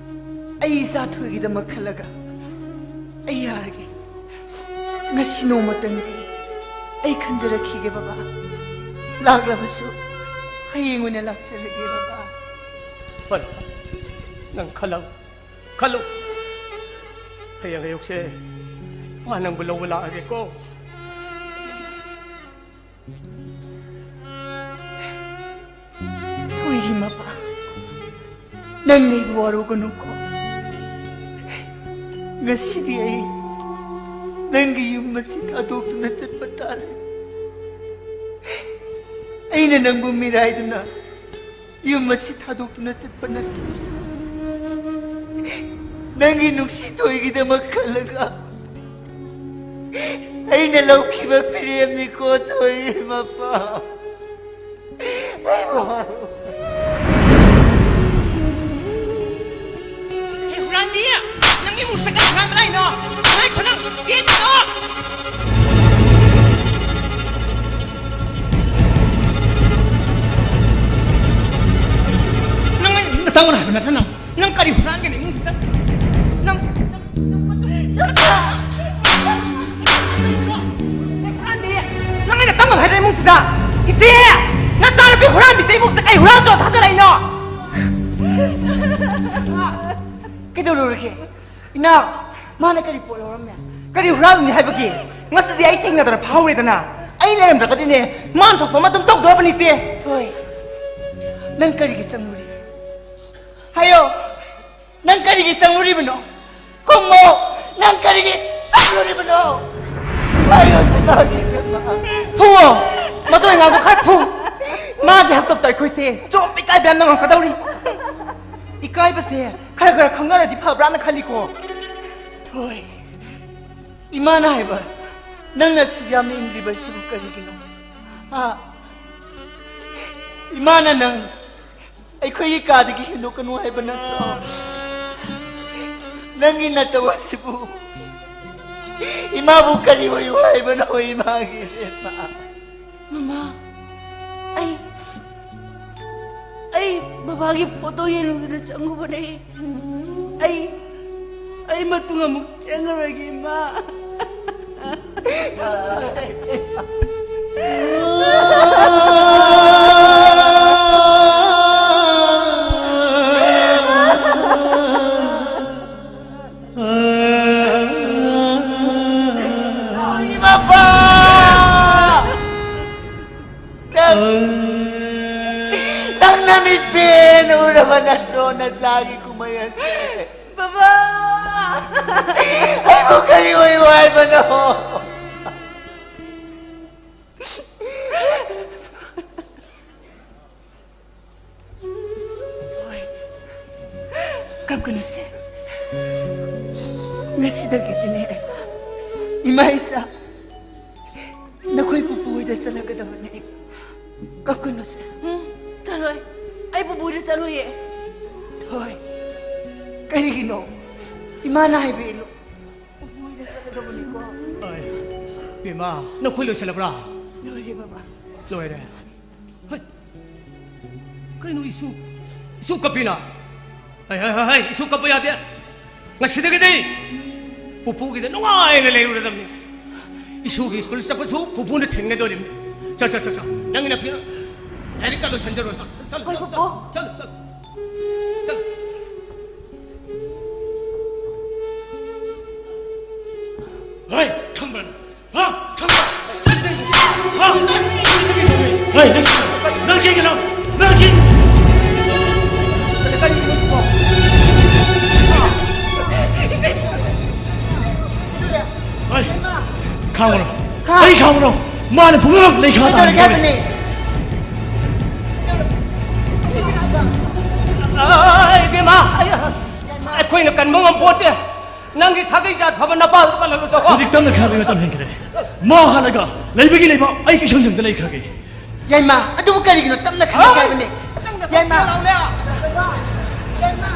ꯑꯩ ꯏꯆꯥ ꯊꯣꯏꯒꯤꯗꯃꯛ ꯈꯜꯂꯒ ꯑꯩ ꯌꯥꯔꯒꯦ꯫ ꯉꯁꯤ ꯅꯣꯡꯃꯇꯪꯗꯤ ꯑꯩ ꯈꯟꯖꯔꯛꯈꯤꯒꯦ ꯕꯕꯥ꯫ ꯂꯥꯛꯂꯕꯁꯨ ꯍꯌꯦꯡ ꯑꯣꯏꯅ ꯂꯥꯛꯆꯔꯒꯦ ꯕꯕꯥ꯫ ꯐꯔꯦ, ꯅꯪ ꯈꯜꯂꯣ꯫ ꯈꯜꯂꯨ, ꯍꯌꯦꯡ ꯑꯌꯨꯛꯁꯦ ꯃꯥ ꯅꯪꯕꯨ ꯂꯧꯕ ꯂꯥꯛꯑꯒꯦꯀꯣ꯫ ꯊꯣꯏꯒꯤ ꯃꯄꯥ, ꯅꯪ ꯑꯩꯕꯨ ꯋꯥꯔꯧꯒꯅꯨꯀꯣ꯫ ꯉꯁꯤꯗꯤ ꯑꯩ ꯅꯪꯒꯤ ꯌꯨꯝ ꯑꯁꯤ ꯊꯥꯗꯣꯛꯇꯨꯅ ꯆꯠꯄ ꯇꯥꯔꯦ꯫ ꯑꯩꯅ ꯅꯪꯕꯨ ꯃꯤꯔꯥꯏꯗꯨꯅ ꯌꯨꯝ ꯑꯁꯤ ꯊꯥꯗꯣꯛꯇꯨꯅ ꯆꯠꯄ ꯅꯠꯇꯦ꯫ ꯅꯪꯒꯤ ꯅꯨꯡꯁꯤ ꯊꯣꯏꯒꯤꯗꯃꯛ ꯈꯜꯂꯒ ꯑꯩꯅ ꯂꯧꯈꯤꯕ ꯐꯤꯔꯦꯞꯅꯤꯀꯣ, ꯊꯣꯏꯒꯤ ꯃꯄꯥ꯫ ꯑꯩꯕꯨ ꯍꯥꯠꯂꯨ꯫ ꯍꯦ, ꯍꯨꯔꯥꯟꯕꯤ! ꯅꯪ ꯏꯃꯨꯡꯁꯤꯗ ꯀꯩ ꯍꯨꯔꯥꯟꯕ ꯂꯥꯛꯏꯅꯣ? ꯉꯥꯏꯈꯣ ꯅꯪ! ꯆꯦꯟꯒꯅꯣ! ꯅꯪ ꯑꯩ ꯏꯃꯨꯡꯗ ꯆꯪꯒꯅꯣ ꯍꯥꯏꯕ ꯅꯠꯇ꯭ꯔ ꯅꯪ? ꯅꯪ ꯀꯔꯤ ꯍꯨꯔꯥꯟꯒꯦꯅ ꯏꯃꯨꯡꯁꯤꯗ? ꯅꯪ, ꯅꯪ, ꯅꯪ, ꯅꯪ, ꯅꯪ, ꯅꯪ, ꯅꯪ, ꯅꯪ ꯑꯩꯅ ꯆꯪꯒꯅꯣ ꯍꯥꯏꯗ꯭ꯔ ꯏꯃꯨꯡꯁꯤꯗ? ꯏꯆꯦ! ꯅꯆꯥꯅꯨꯄꯤ ꯍꯨꯔꯥꯟꯕꯤꯁꯦ ꯏꯃꯨꯡꯁꯤꯗ ꯀꯔꯤ ꯍꯨꯔꯥꯟ ꯆꯣ ꯊꯥꯖꯔꯛꯏꯅꯣ? ꯀꯩꯗꯧꯔꯨꯔꯒꯦ? ꯏꯅꯥꯎ, ꯃꯥꯅ ꯀꯔꯤ ꯄꯣꯠ ꯂꯧꯔꯝꯃꯦ? ꯀꯔꯤ ꯍꯨꯔꯥꯜꯂꯨꯅꯤ ꯍꯥꯏꯕꯒꯦ? ꯉꯁꯤꯗꯤ ꯑꯩ ꯊꯦꯡꯅꯗꯅ ꯐꯥꯍꯧꯔꯦꯗꯅ꯫ ꯑꯩ ꯂꯩꯔꯝꯗ꯭ꯔꯒꯗꯤꯅꯦ, ꯃꯥꯅ ꯊꯣꯛꯄ ꯑꯃ ꯑꯗꯨꯝ ꯇꯧꯗꯧꯔꯕꯅꯤ, ꯏꯆꯦ꯫ ꯊꯣꯏ, ꯅꯪ ꯀꯔꯤꯒꯤ ꯆꯪꯂꯨꯔꯤ? ꯍꯥꯏꯌꯣ, ꯅꯪ ꯀꯔꯤꯒꯤ ꯆꯪꯂꯨꯔꯤꯕꯅꯣ? ꯈꯨꯝꯃꯣ, ꯅꯪ ꯀꯔꯤꯒꯤ ꯆꯪꯂꯨꯔꯤꯕꯅꯣ? ꯍꯥꯏꯌꯣ, ꯆꯤꯜꯂꯥꯒꯤ ꯏꯕꯦꯝꯃ꯫ ꯐꯨꯋꯣ, ꯃꯗꯨ ꯑꯉꯥꯡꯗꯣ ꯈꯔ ꯐꯨ꯫ ꯃꯥꯒꯤ ꯍꯥꯛꯇꯛꯇ ꯑꯩꯈꯣꯏꯁꯦ ꯆꯣꯞ ꯏꯀꯥꯏꯕ ꯌꯥꯝꯅ ꯉꯝꯒꯗꯧꯔꯤ꯫ ꯏꯀꯥꯏꯕꯁꯦ ꯈꯔ ꯈꯔ ꯈꯪꯅꯔꯗꯤ ꯐꯕ꯭ꯔꯥꯅ ꯈꯜꯂꯤꯀꯣ꯫ ꯊꯣꯏ, ꯏꯃꯥꯅ ꯍꯥꯏꯕ ꯅꯪꯅ ꯑꯁꯨꯛ ꯌꯥꯝꯅ ꯏꯟꯗ꯭ꯔꯤꯕ ꯑꯁꯤꯕꯨ ꯀꯔꯤꯒꯤꯅꯣ? ꯍꯥ? ꯏꯃꯥꯅ ꯅꯪ ꯑꯩꯈꯣꯏꯒꯤ ꯀꯥꯗꯒꯤ ꯍꯦꯟꯗꯣꯛꯀꯅꯨ ꯍꯥꯏꯕ ꯅꯠꯇ꯭ꯔꯣ? ꯅꯪꯒꯤ ꯅꯇꯧ ꯑꯁꯤꯕꯨ ꯏꯃꯥꯕꯨ ꯀꯔꯤ ꯑꯣꯏꯌꯨ ꯍꯥꯏꯕꯅꯣ, ꯏꯃꯥꯒꯤ ꯏꯕꯦꯝꯃ? ꯃꯃꯥ, ꯑꯩ, ꯑꯩ ꯕꯕꯥꯒꯤ ꯐꯣꯇꯣ ꯌꯦꯡꯂꯨꯒꯦꯅ ꯆꯪꯉꯨꯕꯅꯦ꯫ ꯑꯩ, ꯑꯩ ꯃꯇꯨꯡ ꯑꯃꯨꯛ ꯆꯪꯉꯔꯣꯏꯒꯦ, ꯏꯃꯥ꯫ ꯅꯠꯇ꯭ꯔꯣ ꯅꯆꯥꯒꯤ ꯀꯨꯝꯍꯩ ꯑꯁꯦ? ꯕꯕꯥ! ꯑꯩꯕꯨ ꯀꯔꯤ ꯑꯣꯏꯌꯨ ꯍꯥꯏꯕꯅꯣ? ꯍꯣꯏ꯫ ꯀꯞꯀꯅꯨꯁꯦ꯫ ꯉꯁꯤꯗꯒꯤꯗꯤꯅꯦ, ꯏꯃꯥ ꯏꯆꯥ, ꯅꯈꯣꯏ ꯄꯨꯄꯨ ꯍꯣꯏꯗ ꯆꯠꯂꯒꯗꯕꯅꯦ꯫ ꯀꯞꯀꯅꯨꯁꯦ꯫ ꯎꯝ, ꯆꯠꯂꯣꯏ꯫ ꯑꯩ ꯄꯨꯄꯨ ꯍꯣꯏꯗ ꯆꯠꯂꯣꯏꯌꯦ꯫ ꯍꯣꯏ꯫ ꯀꯔꯤꯒꯤꯅꯣ? ꯏꯃꯥꯅ ꯍꯥꯏꯕꯤꯔꯤꯅꯣ꯫ ꯄꯨꯄꯨ ꯍꯣꯏꯗ ꯆꯠꯂꯗꯕꯅꯤꯀꯣ꯫ ꯑꯩ, ꯕꯦꯝꯃ, ꯅꯈꯣꯏ ꯂꯣꯏꯁꯤꯜꯂꯕ꯭ꯔꯥ? ꯂꯣꯏꯔꯦ, ꯕꯕꯥ꯫ ꯂꯣꯏꯔꯦ꯫ ꯍꯩ! ꯀꯩꯅꯣ ꯏꯁꯨ? ꯏꯁꯨ ꯀꯞꯄꯤꯅ? ꯍꯩ, ꯍꯩ, ꯍꯩ, ꯍꯩ, ꯏꯁꯨ ꯀꯞꯄ ꯌꯥꯗꯦ꯫ ꯉꯁꯤꯗꯒꯤꯗꯤ ꯄꯨꯄꯨꯒꯤꯗ ꯅꯨꯡꯉꯥꯏꯅ ꯂꯩꯔꯨꯔꯗꯕꯅꯤ꯫ ꯏꯁꯨꯒꯤ ꯁ꯭ꯀꯨꯜ ꯆꯠꯄꯁꯨ ꯄꯨꯄꯨꯅ ꯊꯤꯟꯒꯗꯧꯔꯤꯕꯅꯤ꯫ ꯆꯠ, ꯆꯠ, ꯆꯠ, ꯆꯠ꯫ ꯅꯪꯒꯤ ꯅꯨꯄꯤ ꯂꯥꯏꯔꯤꯛꯀ ꯂꯣꯏꯁꯤꯟꯖꯔꯣ꯫ ꯆꯠ, ꯆꯠ, ꯆꯠ, ꯍꯣꯏ, ꯆꯠ, ꯄꯨꯄꯨ꯫ ꯆꯠ, ꯆꯠ, ꯆꯠ꯫ ꯍꯩ! ꯈꯪꯕ꯭ꯔꯥ ꯅꯪ? ꯍꯥ? ꯈꯪꯕ꯭ꯔꯥ? ꯍꯥ? ꯍꯩ, ꯅꯪ ꯆꯦꯟ-, ꯅꯪ ꯆꯦꯟꯒꯅꯨ! ꯅꯪ ꯆꯦꯟ-, ꯍꯩ! ꯈꯥꯝꯃꯨꯅꯨ! ꯍꯥ? ꯑꯩ ꯈꯥꯝꯃꯨꯅꯨ! ꯃꯥꯅ ꯄꯨꯝꯅꯃꯛ ꯂꯩꯈꯥ ꯀꯩꯗꯧꯔꯒꯦ ꯇꯥꯍꯟꯒꯗꯧꯔꯦ꯫ ꯍꯥꯏꯕꯅꯦ? ꯑꯥ, ꯏꯕꯦꯝꯃ! ꯑꯩ, ꯑꯩꯈꯣꯏꯅ ꯀꯟꯕ ꯉꯝꯄꯣꯠꯇꯦ꯫ ꯅꯪꯒꯤ ꯁꯥꯒꯩ ꯖꯥꯠ ꯐꯕ ꯅꯄꯥꯗꯨ ꯀꯜꯍꯜꯂꯨ ꯆꯣꯀꯣ꯫ ꯍꯧꯖꯤꯛ ꯇꯞꯅ ꯈꯥꯝꯕꯒꯤ ꯃꯇꯝ ꯍꯦꯟꯈ꯭ꯔꯦ꯫ ꯃꯥ ꯍꯜꯂꯒ ꯂꯩꯕꯒꯤ ꯂꯩꯕ ꯑꯩ ꯀꯤꯁꯪ ꯁꯪꯗ ꯂꯩꯈ꯭ꯔꯒꯦ꯫ ꯌꯥꯏꯃ, ꯑꯗꯨꯕꯨ ꯀꯔꯤꯒꯤꯅꯣ ꯇꯞꯅ ꯈꯥꯝꯁꯦ ꯍꯥꯏꯕꯅꯦ? ꯅꯪꯅ ꯌꯥꯏꯃ! ꯂꯥꯎꯂꯦ꯫ ꯌꯥꯏꯃ!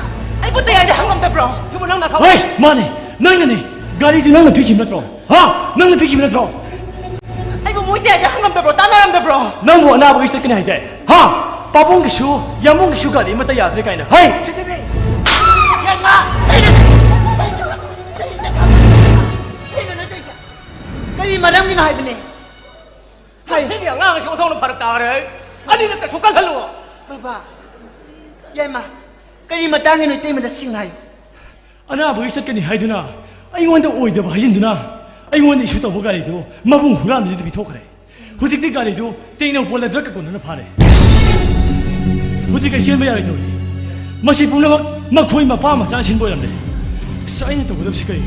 ꯑꯩꯕꯨ ꯇꯌꯥꯏꯗ ꯍꯪꯉꯝꯗꯕ꯭ꯔꯣ? ꯁꯤꯕꯨ ꯅꯪꯅ ꯊꯧ- ꯍꯣꯏ, ꯃꯥꯅꯤ, ꯅꯪꯅꯅꯤ꯫ ꯒꯥꯔꯤꯗꯤ ꯅꯪꯅ ꯄꯤꯈꯤꯕ ꯅꯠꯇ꯭ꯔꯣ? ꯍꯥ? ꯅꯪꯅ ꯄꯤꯈꯤꯕ ꯅꯠꯇ꯭ꯔꯣ? ꯑꯩꯕꯨ ꯃꯣꯏ ꯇꯌꯥꯏꯗ ꯍꯪꯉꯝꯗꯕ꯭ꯔꯣ? ꯇꯥꯟꯅꯔꯝꯗꯕ꯭ꯔꯣ? ꯅꯪꯕꯨ ꯑꯅꯥꯕꯒꯤ ꯆꯠꯀꯅꯤ ꯍꯥꯏꯗꯥꯏ? ꯍꯥ? ꯄꯥꯕꯨꯡꯒꯤꯁꯨ, ꯌꯥꯝꯕꯨꯡꯒꯤꯁꯨ ꯒꯥꯔꯤ ꯑꯃꯠꯇ ꯌꯥꯗ꯭ꯔꯦ ꯀꯥꯏꯅ꯫ ꯍꯩ! ꯌꯥꯏꯃ! ꯀꯔꯤꯅꯣ ꯅꯪ ꯇꯧꯔꯤꯁꯦ? ꯀꯔꯤ ꯃꯔꯝꯒꯤꯅꯣ ꯍꯥꯏꯕꯅꯦ? ꯍꯥꯏꯌꯨ꯫ ꯃꯁꯤꯒꯤ ꯑꯉꯥꯡ ꯑꯁꯤ ꯑꯣꯟꯊꯣꯛꯅ ꯐꯔꯛ ꯇꯥꯔꯦ꯫ ꯑꯅꯤꯔꯛꯇꯁꯨ ꯀꯜꯍꯜꯂꯨ꯫ ꯕꯕꯥ, ꯌꯥꯏꯃ, ꯀꯔꯤ ꯃꯇꯥꯡꯒꯤꯅꯣ ꯏꯇꯩꯃꯗ ꯁꯤꯡꯅ ꯍꯥꯏꯌꯨ꯫ ꯑꯅꯥꯕꯒꯤ ꯆꯠꯀꯅꯤ ꯍꯥꯏꯗꯨꯅ ꯑꯩꯉꯣꯟꯗ ꯑꯣꯏꯗꯕ ꯍꯥꯏꯖꯤꯟꯗꯨꯅ ꯑꯩꯉꯣꯟꯗ ꯏꯁꯨ ꯇꯧꯕ ꯒꯥꯔꯤꯗꯨ ꯃꯕꯨꯡ ꯍꯨꯔꯥꯟꯕꯗꯨꯗ ꯄꯤꯊꯣꯛꯈ꯭ꯔꯦ꯫ ꯍꯧꯖꯤꯛꯇꯤ ꯒꯥꯔꯤꯗꯨ ꯇꯦꯡꯅꯧꯄꯜꯗ ꯗ꯭ꯔꯒꯀ ꯀꯣꯟꯅꯅ ꯐꯥꯔꯦ꯫ ꯍꯧꯖꯤꯛ ꯑꯩ ꯆꯦꯟꯕ ꯌꯥꯔꯣꯏꯗꯧꯔꯤ꯫ ꯃꯁꯤ ꯄꯨꯝꯅꯃꯛ ꯃꯈꯣꯏ ꯃꯄꯥ ꯃꯆꯥ ꯁꯤꯟꯕ ꯑꯣꯏꯔꯝꯂꯦ꯫ ꯑꯁ, ꯑꯩꯅ ꯇꯧꯒꯗꯕꯁꯤ ꯀꯔꯤ?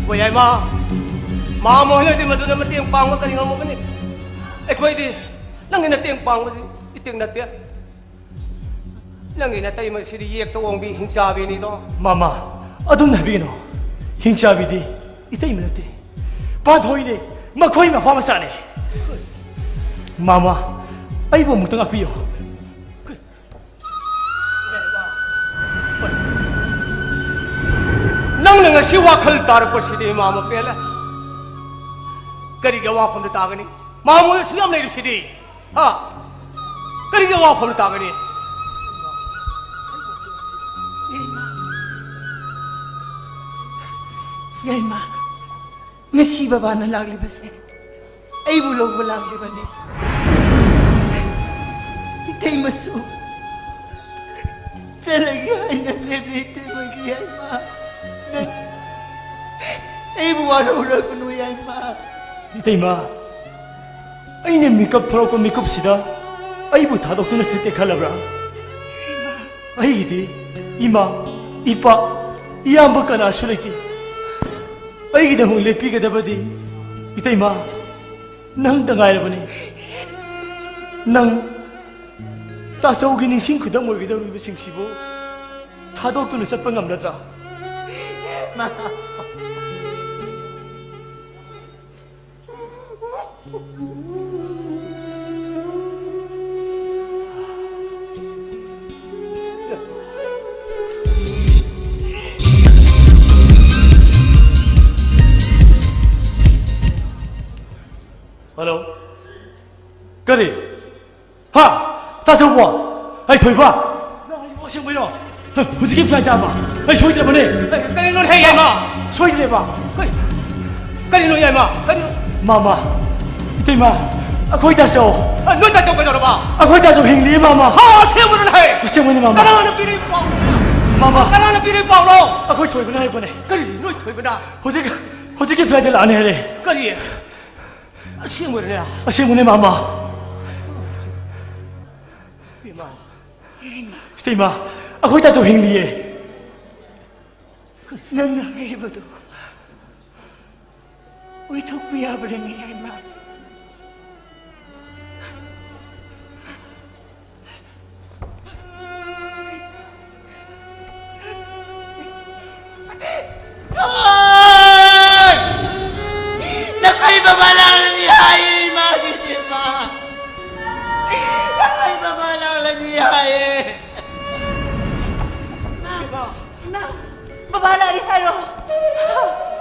ꯍꯣꯏ, ꯌꯥꯏꯃ꯫ ꯃꯥꯃ ꯍꯣꯏꯅꯗꯤ ꯃꯗꯨꯗ ꯃꯇꯦꯡ ꯄꯥꯡꯕ ꯀꯔꯤ ꯉꯝꯃꯕꯅꯤ? ꯑꯩꯈꯣꯏꯗꯤ ꯅꯪꯒꯤ ꯃꯇꯦꯡ ꯄꯥꯡꯕꯁꯤ ꯏꯇꯤꯛ ꯅꯠꯇꯦ꯫ ꯅꯪꯒꯤ ꯅꯇꯩꯃꯁꯤꯗꯤ ꯌꯦꯛꯇ ꯑꯣꯡꯕꯤ ꯍꯤꯡꯆꯥꯕꯤꯅꯤꯗꯣ꯫ ꯃꯥꯃ, ꯑꯗꯨꯝꯅ ꯍꯥꯏꯕꯤꯒꯅꯨ꯫ ꯍꯤꯡꯆꯥꯕꯤꯗꯤ ꯏꯇꯩꯃ ꯅꯠꯇꯦ꯫ ꯄꯥꯟꯊꯣꯏꯅꯦ, ꯃꯈꯣꯏ ꯃꯄꯥ ꯃꯆꯥꯅꯦ꯫ ꯃꯥꯃ, ꯑꯩꯕꯨ ꯑꯃꯨꯛꯇ ꯉꯥꯛꯄꯤꯌꯨ꯫ ꯅꯪꯅ ꯉꯁꯤ ꯋꯥꯈꯜ ꯇꯥꯔꯛꯄꯁꯤꯗꯤ ꯏꯃꯥ ꯑꯃ ꯄꯦꯜꯂꯦ꯫ ꯀꯔꯤꯒꯤ ꯑꯋꯥꯐꯝꯗ ꯇꯥꯒꯅꯤ? ꯃꯥ ꯃꯣꯏ ꯑꯁꯨꯛ ꯌꯥꯝ ꯂꯩꯔꯤꯁꯤꯗꯤ꯫ ꯍꯥ? ꯀꯔꯤꯒꯤ ꯑꯋꯥꯐꯝꯗ ꯇꯥꯒꯅꯤ? ꯌꯥꯏꯃ, ꯌꯥꯏꯃ, ꯉꯁꯤ ꯕꯕꯥꯅ ꯂꯥꯛꯂꯤꯕꯁꯦ ꯑꯩꯕꯨ ꯂꯧꯕ ꯂꯥꯛꯂꯤꯕꯅꯤ꯫ ꯏꯇꯩꯃꯁꯨ ꯆꯠꯂꯒꯦ ꯍꯥꯏꯅ ꯂꯦꯞꯂꯦ, ꯏꯇꯩꯃꯒꯤ ꯌꯥꯏꯃ꯫ ꯅꯪ ꯑꯩꯕꯨ ꯋꯥꯔꯧꯔꯒꯅꯨ, ꯌꯥꯏꯃ꯫ ꯏꯇꯩꯃ, ꯑꯩꯅ ꯃꯤꯀꯞ ꯊꯣꯛꯂꯛꯄ ꯃꯤꯀꯨꯞꯁꯤꯗ ꯑꯩꯕꯨ ꯊꯥꯗꯣꯛꯇꯨꯅ ꯆꯠꯀꯦ ꯈꯜꯂꯕ꯭ꯔꯥ? ꯑꯩꯒꯤꯗꯤ ꯏꯃꯥ, ꯏꯄꯥ, ꯏꯌꯥꯝꯕ ꯀꯅꯥꯁꯨ ꯂꯩꯇꯦ꯫ ꯑꯩꯒꯤꯗꯃꯛ ꯂꯦꯞꯄꯤꯒꯗꯕꯗꯤ ꯏꯇꯩꯃ, ꯅꯪꯇ ꯉꯥꯏꯔꯕꯅꯤ꯫ ꯅꯪ ꯇꯥꯆꯧꯒꯤ ꯅꯤꯡꯁꯤꯡ ꯈꯨꯗꯝ ꯑꯣꯏꯒꯗꯧꯔꯤꯕꯁꯤꯡꯁꯤꯕꯨ ꯊꯥꯗꯣꯛꯇꯨꯅ ꯆꯠꯄ ꯉꯝꯂꯗ꯭ꯔꯥ? ꯍꯜꯂꯣ꯫ ꯀꯔꯤ? ꯍꯥ? ꯇꯥꯆꯧꯕꯣ? ꯑꯩ ꯊꯣꯏꯕ? ꯅꯪ ꯍꯥꯏꯁꯤꯕꯨ ꯑꯁꯦꯡꯕꯩꯔꯣ? ꯍ, ꯍꯧꯖꯤꯛꯀꯤ ꯐ꯭ꯂꯥꯏꯠꯇ ꯑꯃ꯫ ꯑꯩ ꯁꯣꯏꯗ꯭ꯔꯕꯅꯦ꯫ ꯑꯦ, ꯀꯔꯤꯅꯣ ꯍꯦ, ꯌꯥꯏꯃ? ꯁꯣꯏꯗ꯭ꯔꯦꯕ꯫ ꯀꯔꯤ? ꯀꯔꯤꯅꯣ, ꯌꯥꯏꯃ? ꯀꯔꯤꯅꯣ? ꯃꯥꯃ, ꯏꯇꯩꯃ, ꯑꯩꯈꯣꯏ ꯇꯥꯆꯧ꯫ ꯑ, ꯅꯣꯏ ꯇꯥꯆꯧ ꯀꯩꯗꯧꯔꯕ? ꯑꯩꯈꯣꯏ ꯇꯥꯆꯧ ꯍꯤꯡꯂꯤꯌꯦ, ꯃꯥꯃ꯫ ꯍꯥ, ꯑꯁꯦꯡꯕꯅꯣ ꯍꯦ? ꯑꯁꯦꯡꯕꯅꯤ, ꯃꯥꯃ꯫ ꯀꯅꯥꯅ ꯄꯤꯔꯤꯕ ꯄꯥꯎꯅꯣ? ꯃꯥꯃ꯫ ꯀꯅꯥꯅ ꯄꯤꯔꯤꯕ ꯄꯥꯎꯅꯣ? ꯑꯩꯈꯣꯏ ꯊꯣꯏꯕꯅ ꯍꯥꯏꯔꯛꯄꯅꯦ꯫ ꯀꯔꯤ? ꯅꯣꯏ ꯊꯣꯏꯕꯅ? ꯍꯧꯖꯤꯛ, ꯍꯧꯖꯤꯛꯀꯤ ꯐ꯭ꯂꯥꯏꯠꯇ ꯂꯥꯛꯑꯅꯤ ꯍꯥꯏꯔꯦ꯫ ꯀꯔꯤ? ꯑꯁꯦꯡꯕꯩꯔꯅꯦ? ꯑꯁꯦꯡꯕꯅꯦ, ꯃꯥꯃ꯫ ꯏꯃꯥ꯫ ꯏꯇꯩꯃ, ꯑꯩꯈꯣꯏ ꯇꯥꯆꯧ ꯍꯤꯡꯂꯤꯌꯦ꯫ ꯅꯪꯅ ꯍꯥꯏꯔꯤꯕꯗꯨ ꯑꯣꯏꯊꯣꯛꯄ ꯌꯥꯕ꯭ꯔꯅꯦ, ꯌꯥꯏꯃ? ꯊꯣꯏ! ꯅꯈꯣꯏ ꯕꯕꯥ ꯂꯥꯛꯂꯅꯤ ꯍꯥꯏꯌꯦ, ꯏꯃꯥꯒꯤ ꯏꯃꯥ꯫ ꯅꯈꯣꯏ ꯕꯕꯥ ꯂꯥꯛꯂꯅꯤ ꯍꯥꯏꯌꯦ꯫ ꯏꯃꯥ, ꯕꯕꯥ ꯂꯥꯛꯂꯦ ꯍꯥꯏꯔꯣ?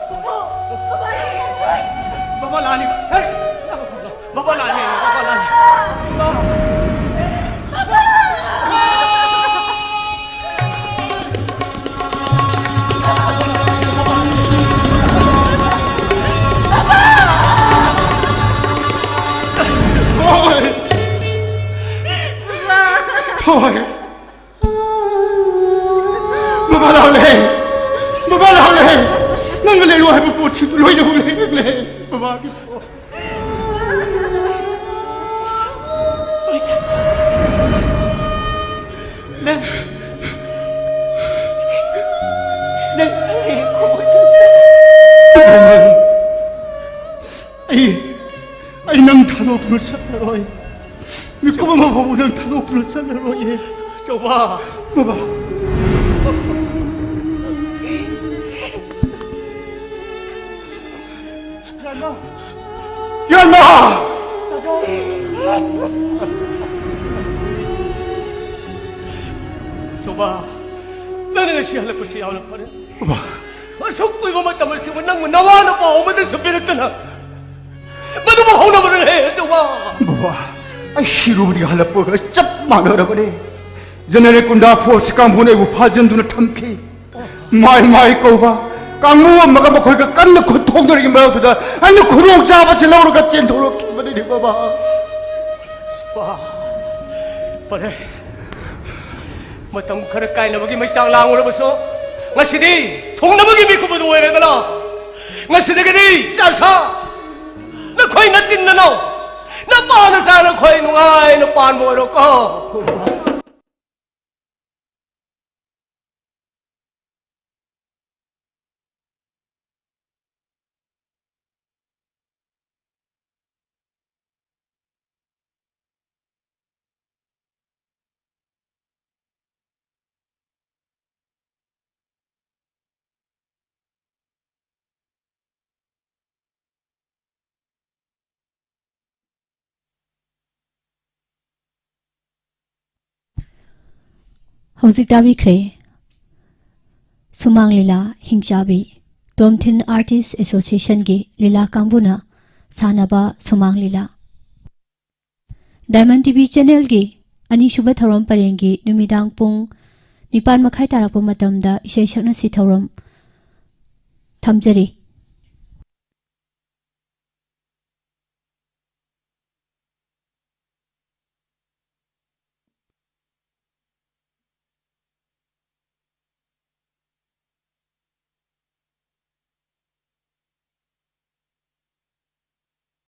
ꯕꯕꯥ ꯂꯥꯛꯂꯦ ꯍꯥꯏꯔꯣ? ꯕꯕꯥ ꯂꯥꯛꯂꯦ꯫ ꯍꯦ! ꯕꯕꯥ ꯂꯥꯛꯂꯦ, ꯕꯕꯥ ꯂꯥꯛꯂꯦ꯫ ꯊꯣꯏ! ꯕꯕꯥ ꯂꯥꯛꯂꯦ! ꯕꯕꯥ ꯂꯥꯛꯂꯦ! ꯅꯪꯅ ꯂꯩꯔꯣ ꯍꯥꯏꯕ ꯄꯣꯠꯁꯤꯡꯗꯨ ꯂꯣꯏꯅꯃꯛ ꯂꯩꯔꯛꯂꯦ꯫ ꯕꯕꯥꯒꯤ ꯄꯣꯠ꯫ ꯅꯪ, ꯅꯪ ꯍꯌꯦꯡ ꯈꯨꯃꯟ ꯆꯠ- ꯑꯩ, ꯑꯩ ꯅꯪ ꯊꯥꯗꯣꯛꯇꯨꯅ ꯆꯠꯂꯔꯣꯏ꯫ ꯃꯤꯀꯨꯞ ꯑꯃ ꯐꯥꯎꯕ ꯅꯪ ꯊꯥꯗꯣꯛꯇꯨꯅ ꯆꯠꯂꯔꯣꯏꯌꯦ꯫ ꯆꯧꯕ! ꯕꯕꯥ! ꯌꯥꯏꯃ! ꯌꯥꯏꯃ! ꯆꯧꯕ! ꯅꯪꯅ ꯉꯁꯤ ꯍꯜꯂꯛꯄꯁꯤ ꯌꯥꯝꯅ ꯐꯔꯦ꯫ ꯕꯕꯥ! ꯑꯁꯨꯛ ꯀꯨꯏꯕ ꯃꯇꯝ ꯑꯁꯤꯕꯨ ꯅꯪꯕꯨ ꯅꯋꯥ ꯅꯄꯥꯎ ꯑꯃꯠꯇꯁꯨ ꯄꯤꯔꯛꯇꯅ ꯃꯗꯨꯕꯨ ꯍꯧꯅꯕꯅꯦ, ꯆꯧꯕ! ꯕꯕꯥ, ꯑꯩ ꯁꯤꯔꯨꯕꯗꯒꯤ ꯍꯜꯂꯛꯄꯒ ꯆꯞ ꯃꯥꯟꯅꯔꯕꯅꯦ꯫ ꯖꯦꯅꯦꯔꯦꯜ ꯀꯨꯟꯗ꯭ꯔꯥ ꯐꯣꯔꯁ ꯀꯥꯡꯕꯨꯅ ꯑꯩꯕꯨ ꯐꯥꯖꯤꯟꯗꯨꯅ ꯊꯝꯈꯤ꯫ ꯃꯥꯏ ꯃꯥꯏ ꯀꯧꯕ ꯀꯥꯡꯕꯨ ꯑꯃꯒ ꯃꯈꯣꯏꯒ ꯀꯟꯅ ꯈꯨꯠ ꯊꯣꯡꯅꯔꯤꯉꯩ ꯃꯔꯛꯇꯨꯗ ꯑꯩꯅ ꯈꯨꯗꯣꯡꯆꯥꯕꯁꯤ ꯂꯧꯔꯒ ꯆꯦꯟꯊꯣꯔꯛꯈꯤꯕꯅꯤꯅꯦ, ꯕꯕꯥ꯫ ꯕꯕꯥ, ꯐꯔꯦ꯫ ꯃꯇꯝ ꯈꯔ ꯀꯥꯏꯅꯕꯒꯤ ꯃꯩꯆꯥꯛ ꯂꯥꯡꯂꯨꯔꯕꯁꯨ, ꯉꯁꯤꯗꯤ ꯊꯨꯡꯅꯕꯒꯤ ꯃꯤꯀꯨꯞ ꯑꯗꯨ ꯑꯣꯏꯔꯦꯗꯅ꯫ ꯉꯁꯤꯗꯒꯤꯗꯤ ꯆꯥꯁꯥ, ꯅꯈꯣꯏ ꯅꯆꯤꯟ ꯅꯅꯥꯎ, ꯅꯄꯥ ꯅꯆꯥ ꯅꯈꯣꯏ ꯅꯨꯡꯉꯥꯏꯅ ꯄꯥꯟꯕ ꯑꯣꯏꯔꯣꯀꯣ꯫ ꯍꯧꯖꯤꯛ ꯇꯥꯕꯤꯈ꯭ꯔꯦ ꯁꯨꯃꯥꯡ ꯂꯤꯂꯥ ꯍꯤꯡꯆꯥꯕꯤ, ꯇꯣꯝꯊꯤꯟ ꯑꯥꯔꯇꯤꯁ ꯑꯦꯁꯣꯁꯤꯌꯦꯁꯟꯒꯤ ꯂꯤꯂꯥ ꯀꯥꯡꯕꯨꯅ ꯁꯥꯟꯅꯕ ꯁꯨꯃꯥꯡ ꯂꯤꯂꯥ꯫ ꯗꯥꯏꯃꯟ ꯇꯤꯚꯤ ꯆꯦꯅꯦꯜꯒꯤ ꯑꯅꯤꯁꯨꯕ ꯊꯧꯔꯝ ꯄꯔꯦꯡꯒꯤ ꯅꯨꯃꯤꯗꯥꯡ ꯄꯨꯡ ꯅꯤꯄꯥꯟ ꯃꯈꯥꯏ ꯇꯥꯔꯛꯄ ꯃꯇꯝꯗ ꯏꯁꯩ ꯁꯛꯅꯁꯤ ꯊꯧꯔꯝ ꯊꯝꯖꯔꯤ꯫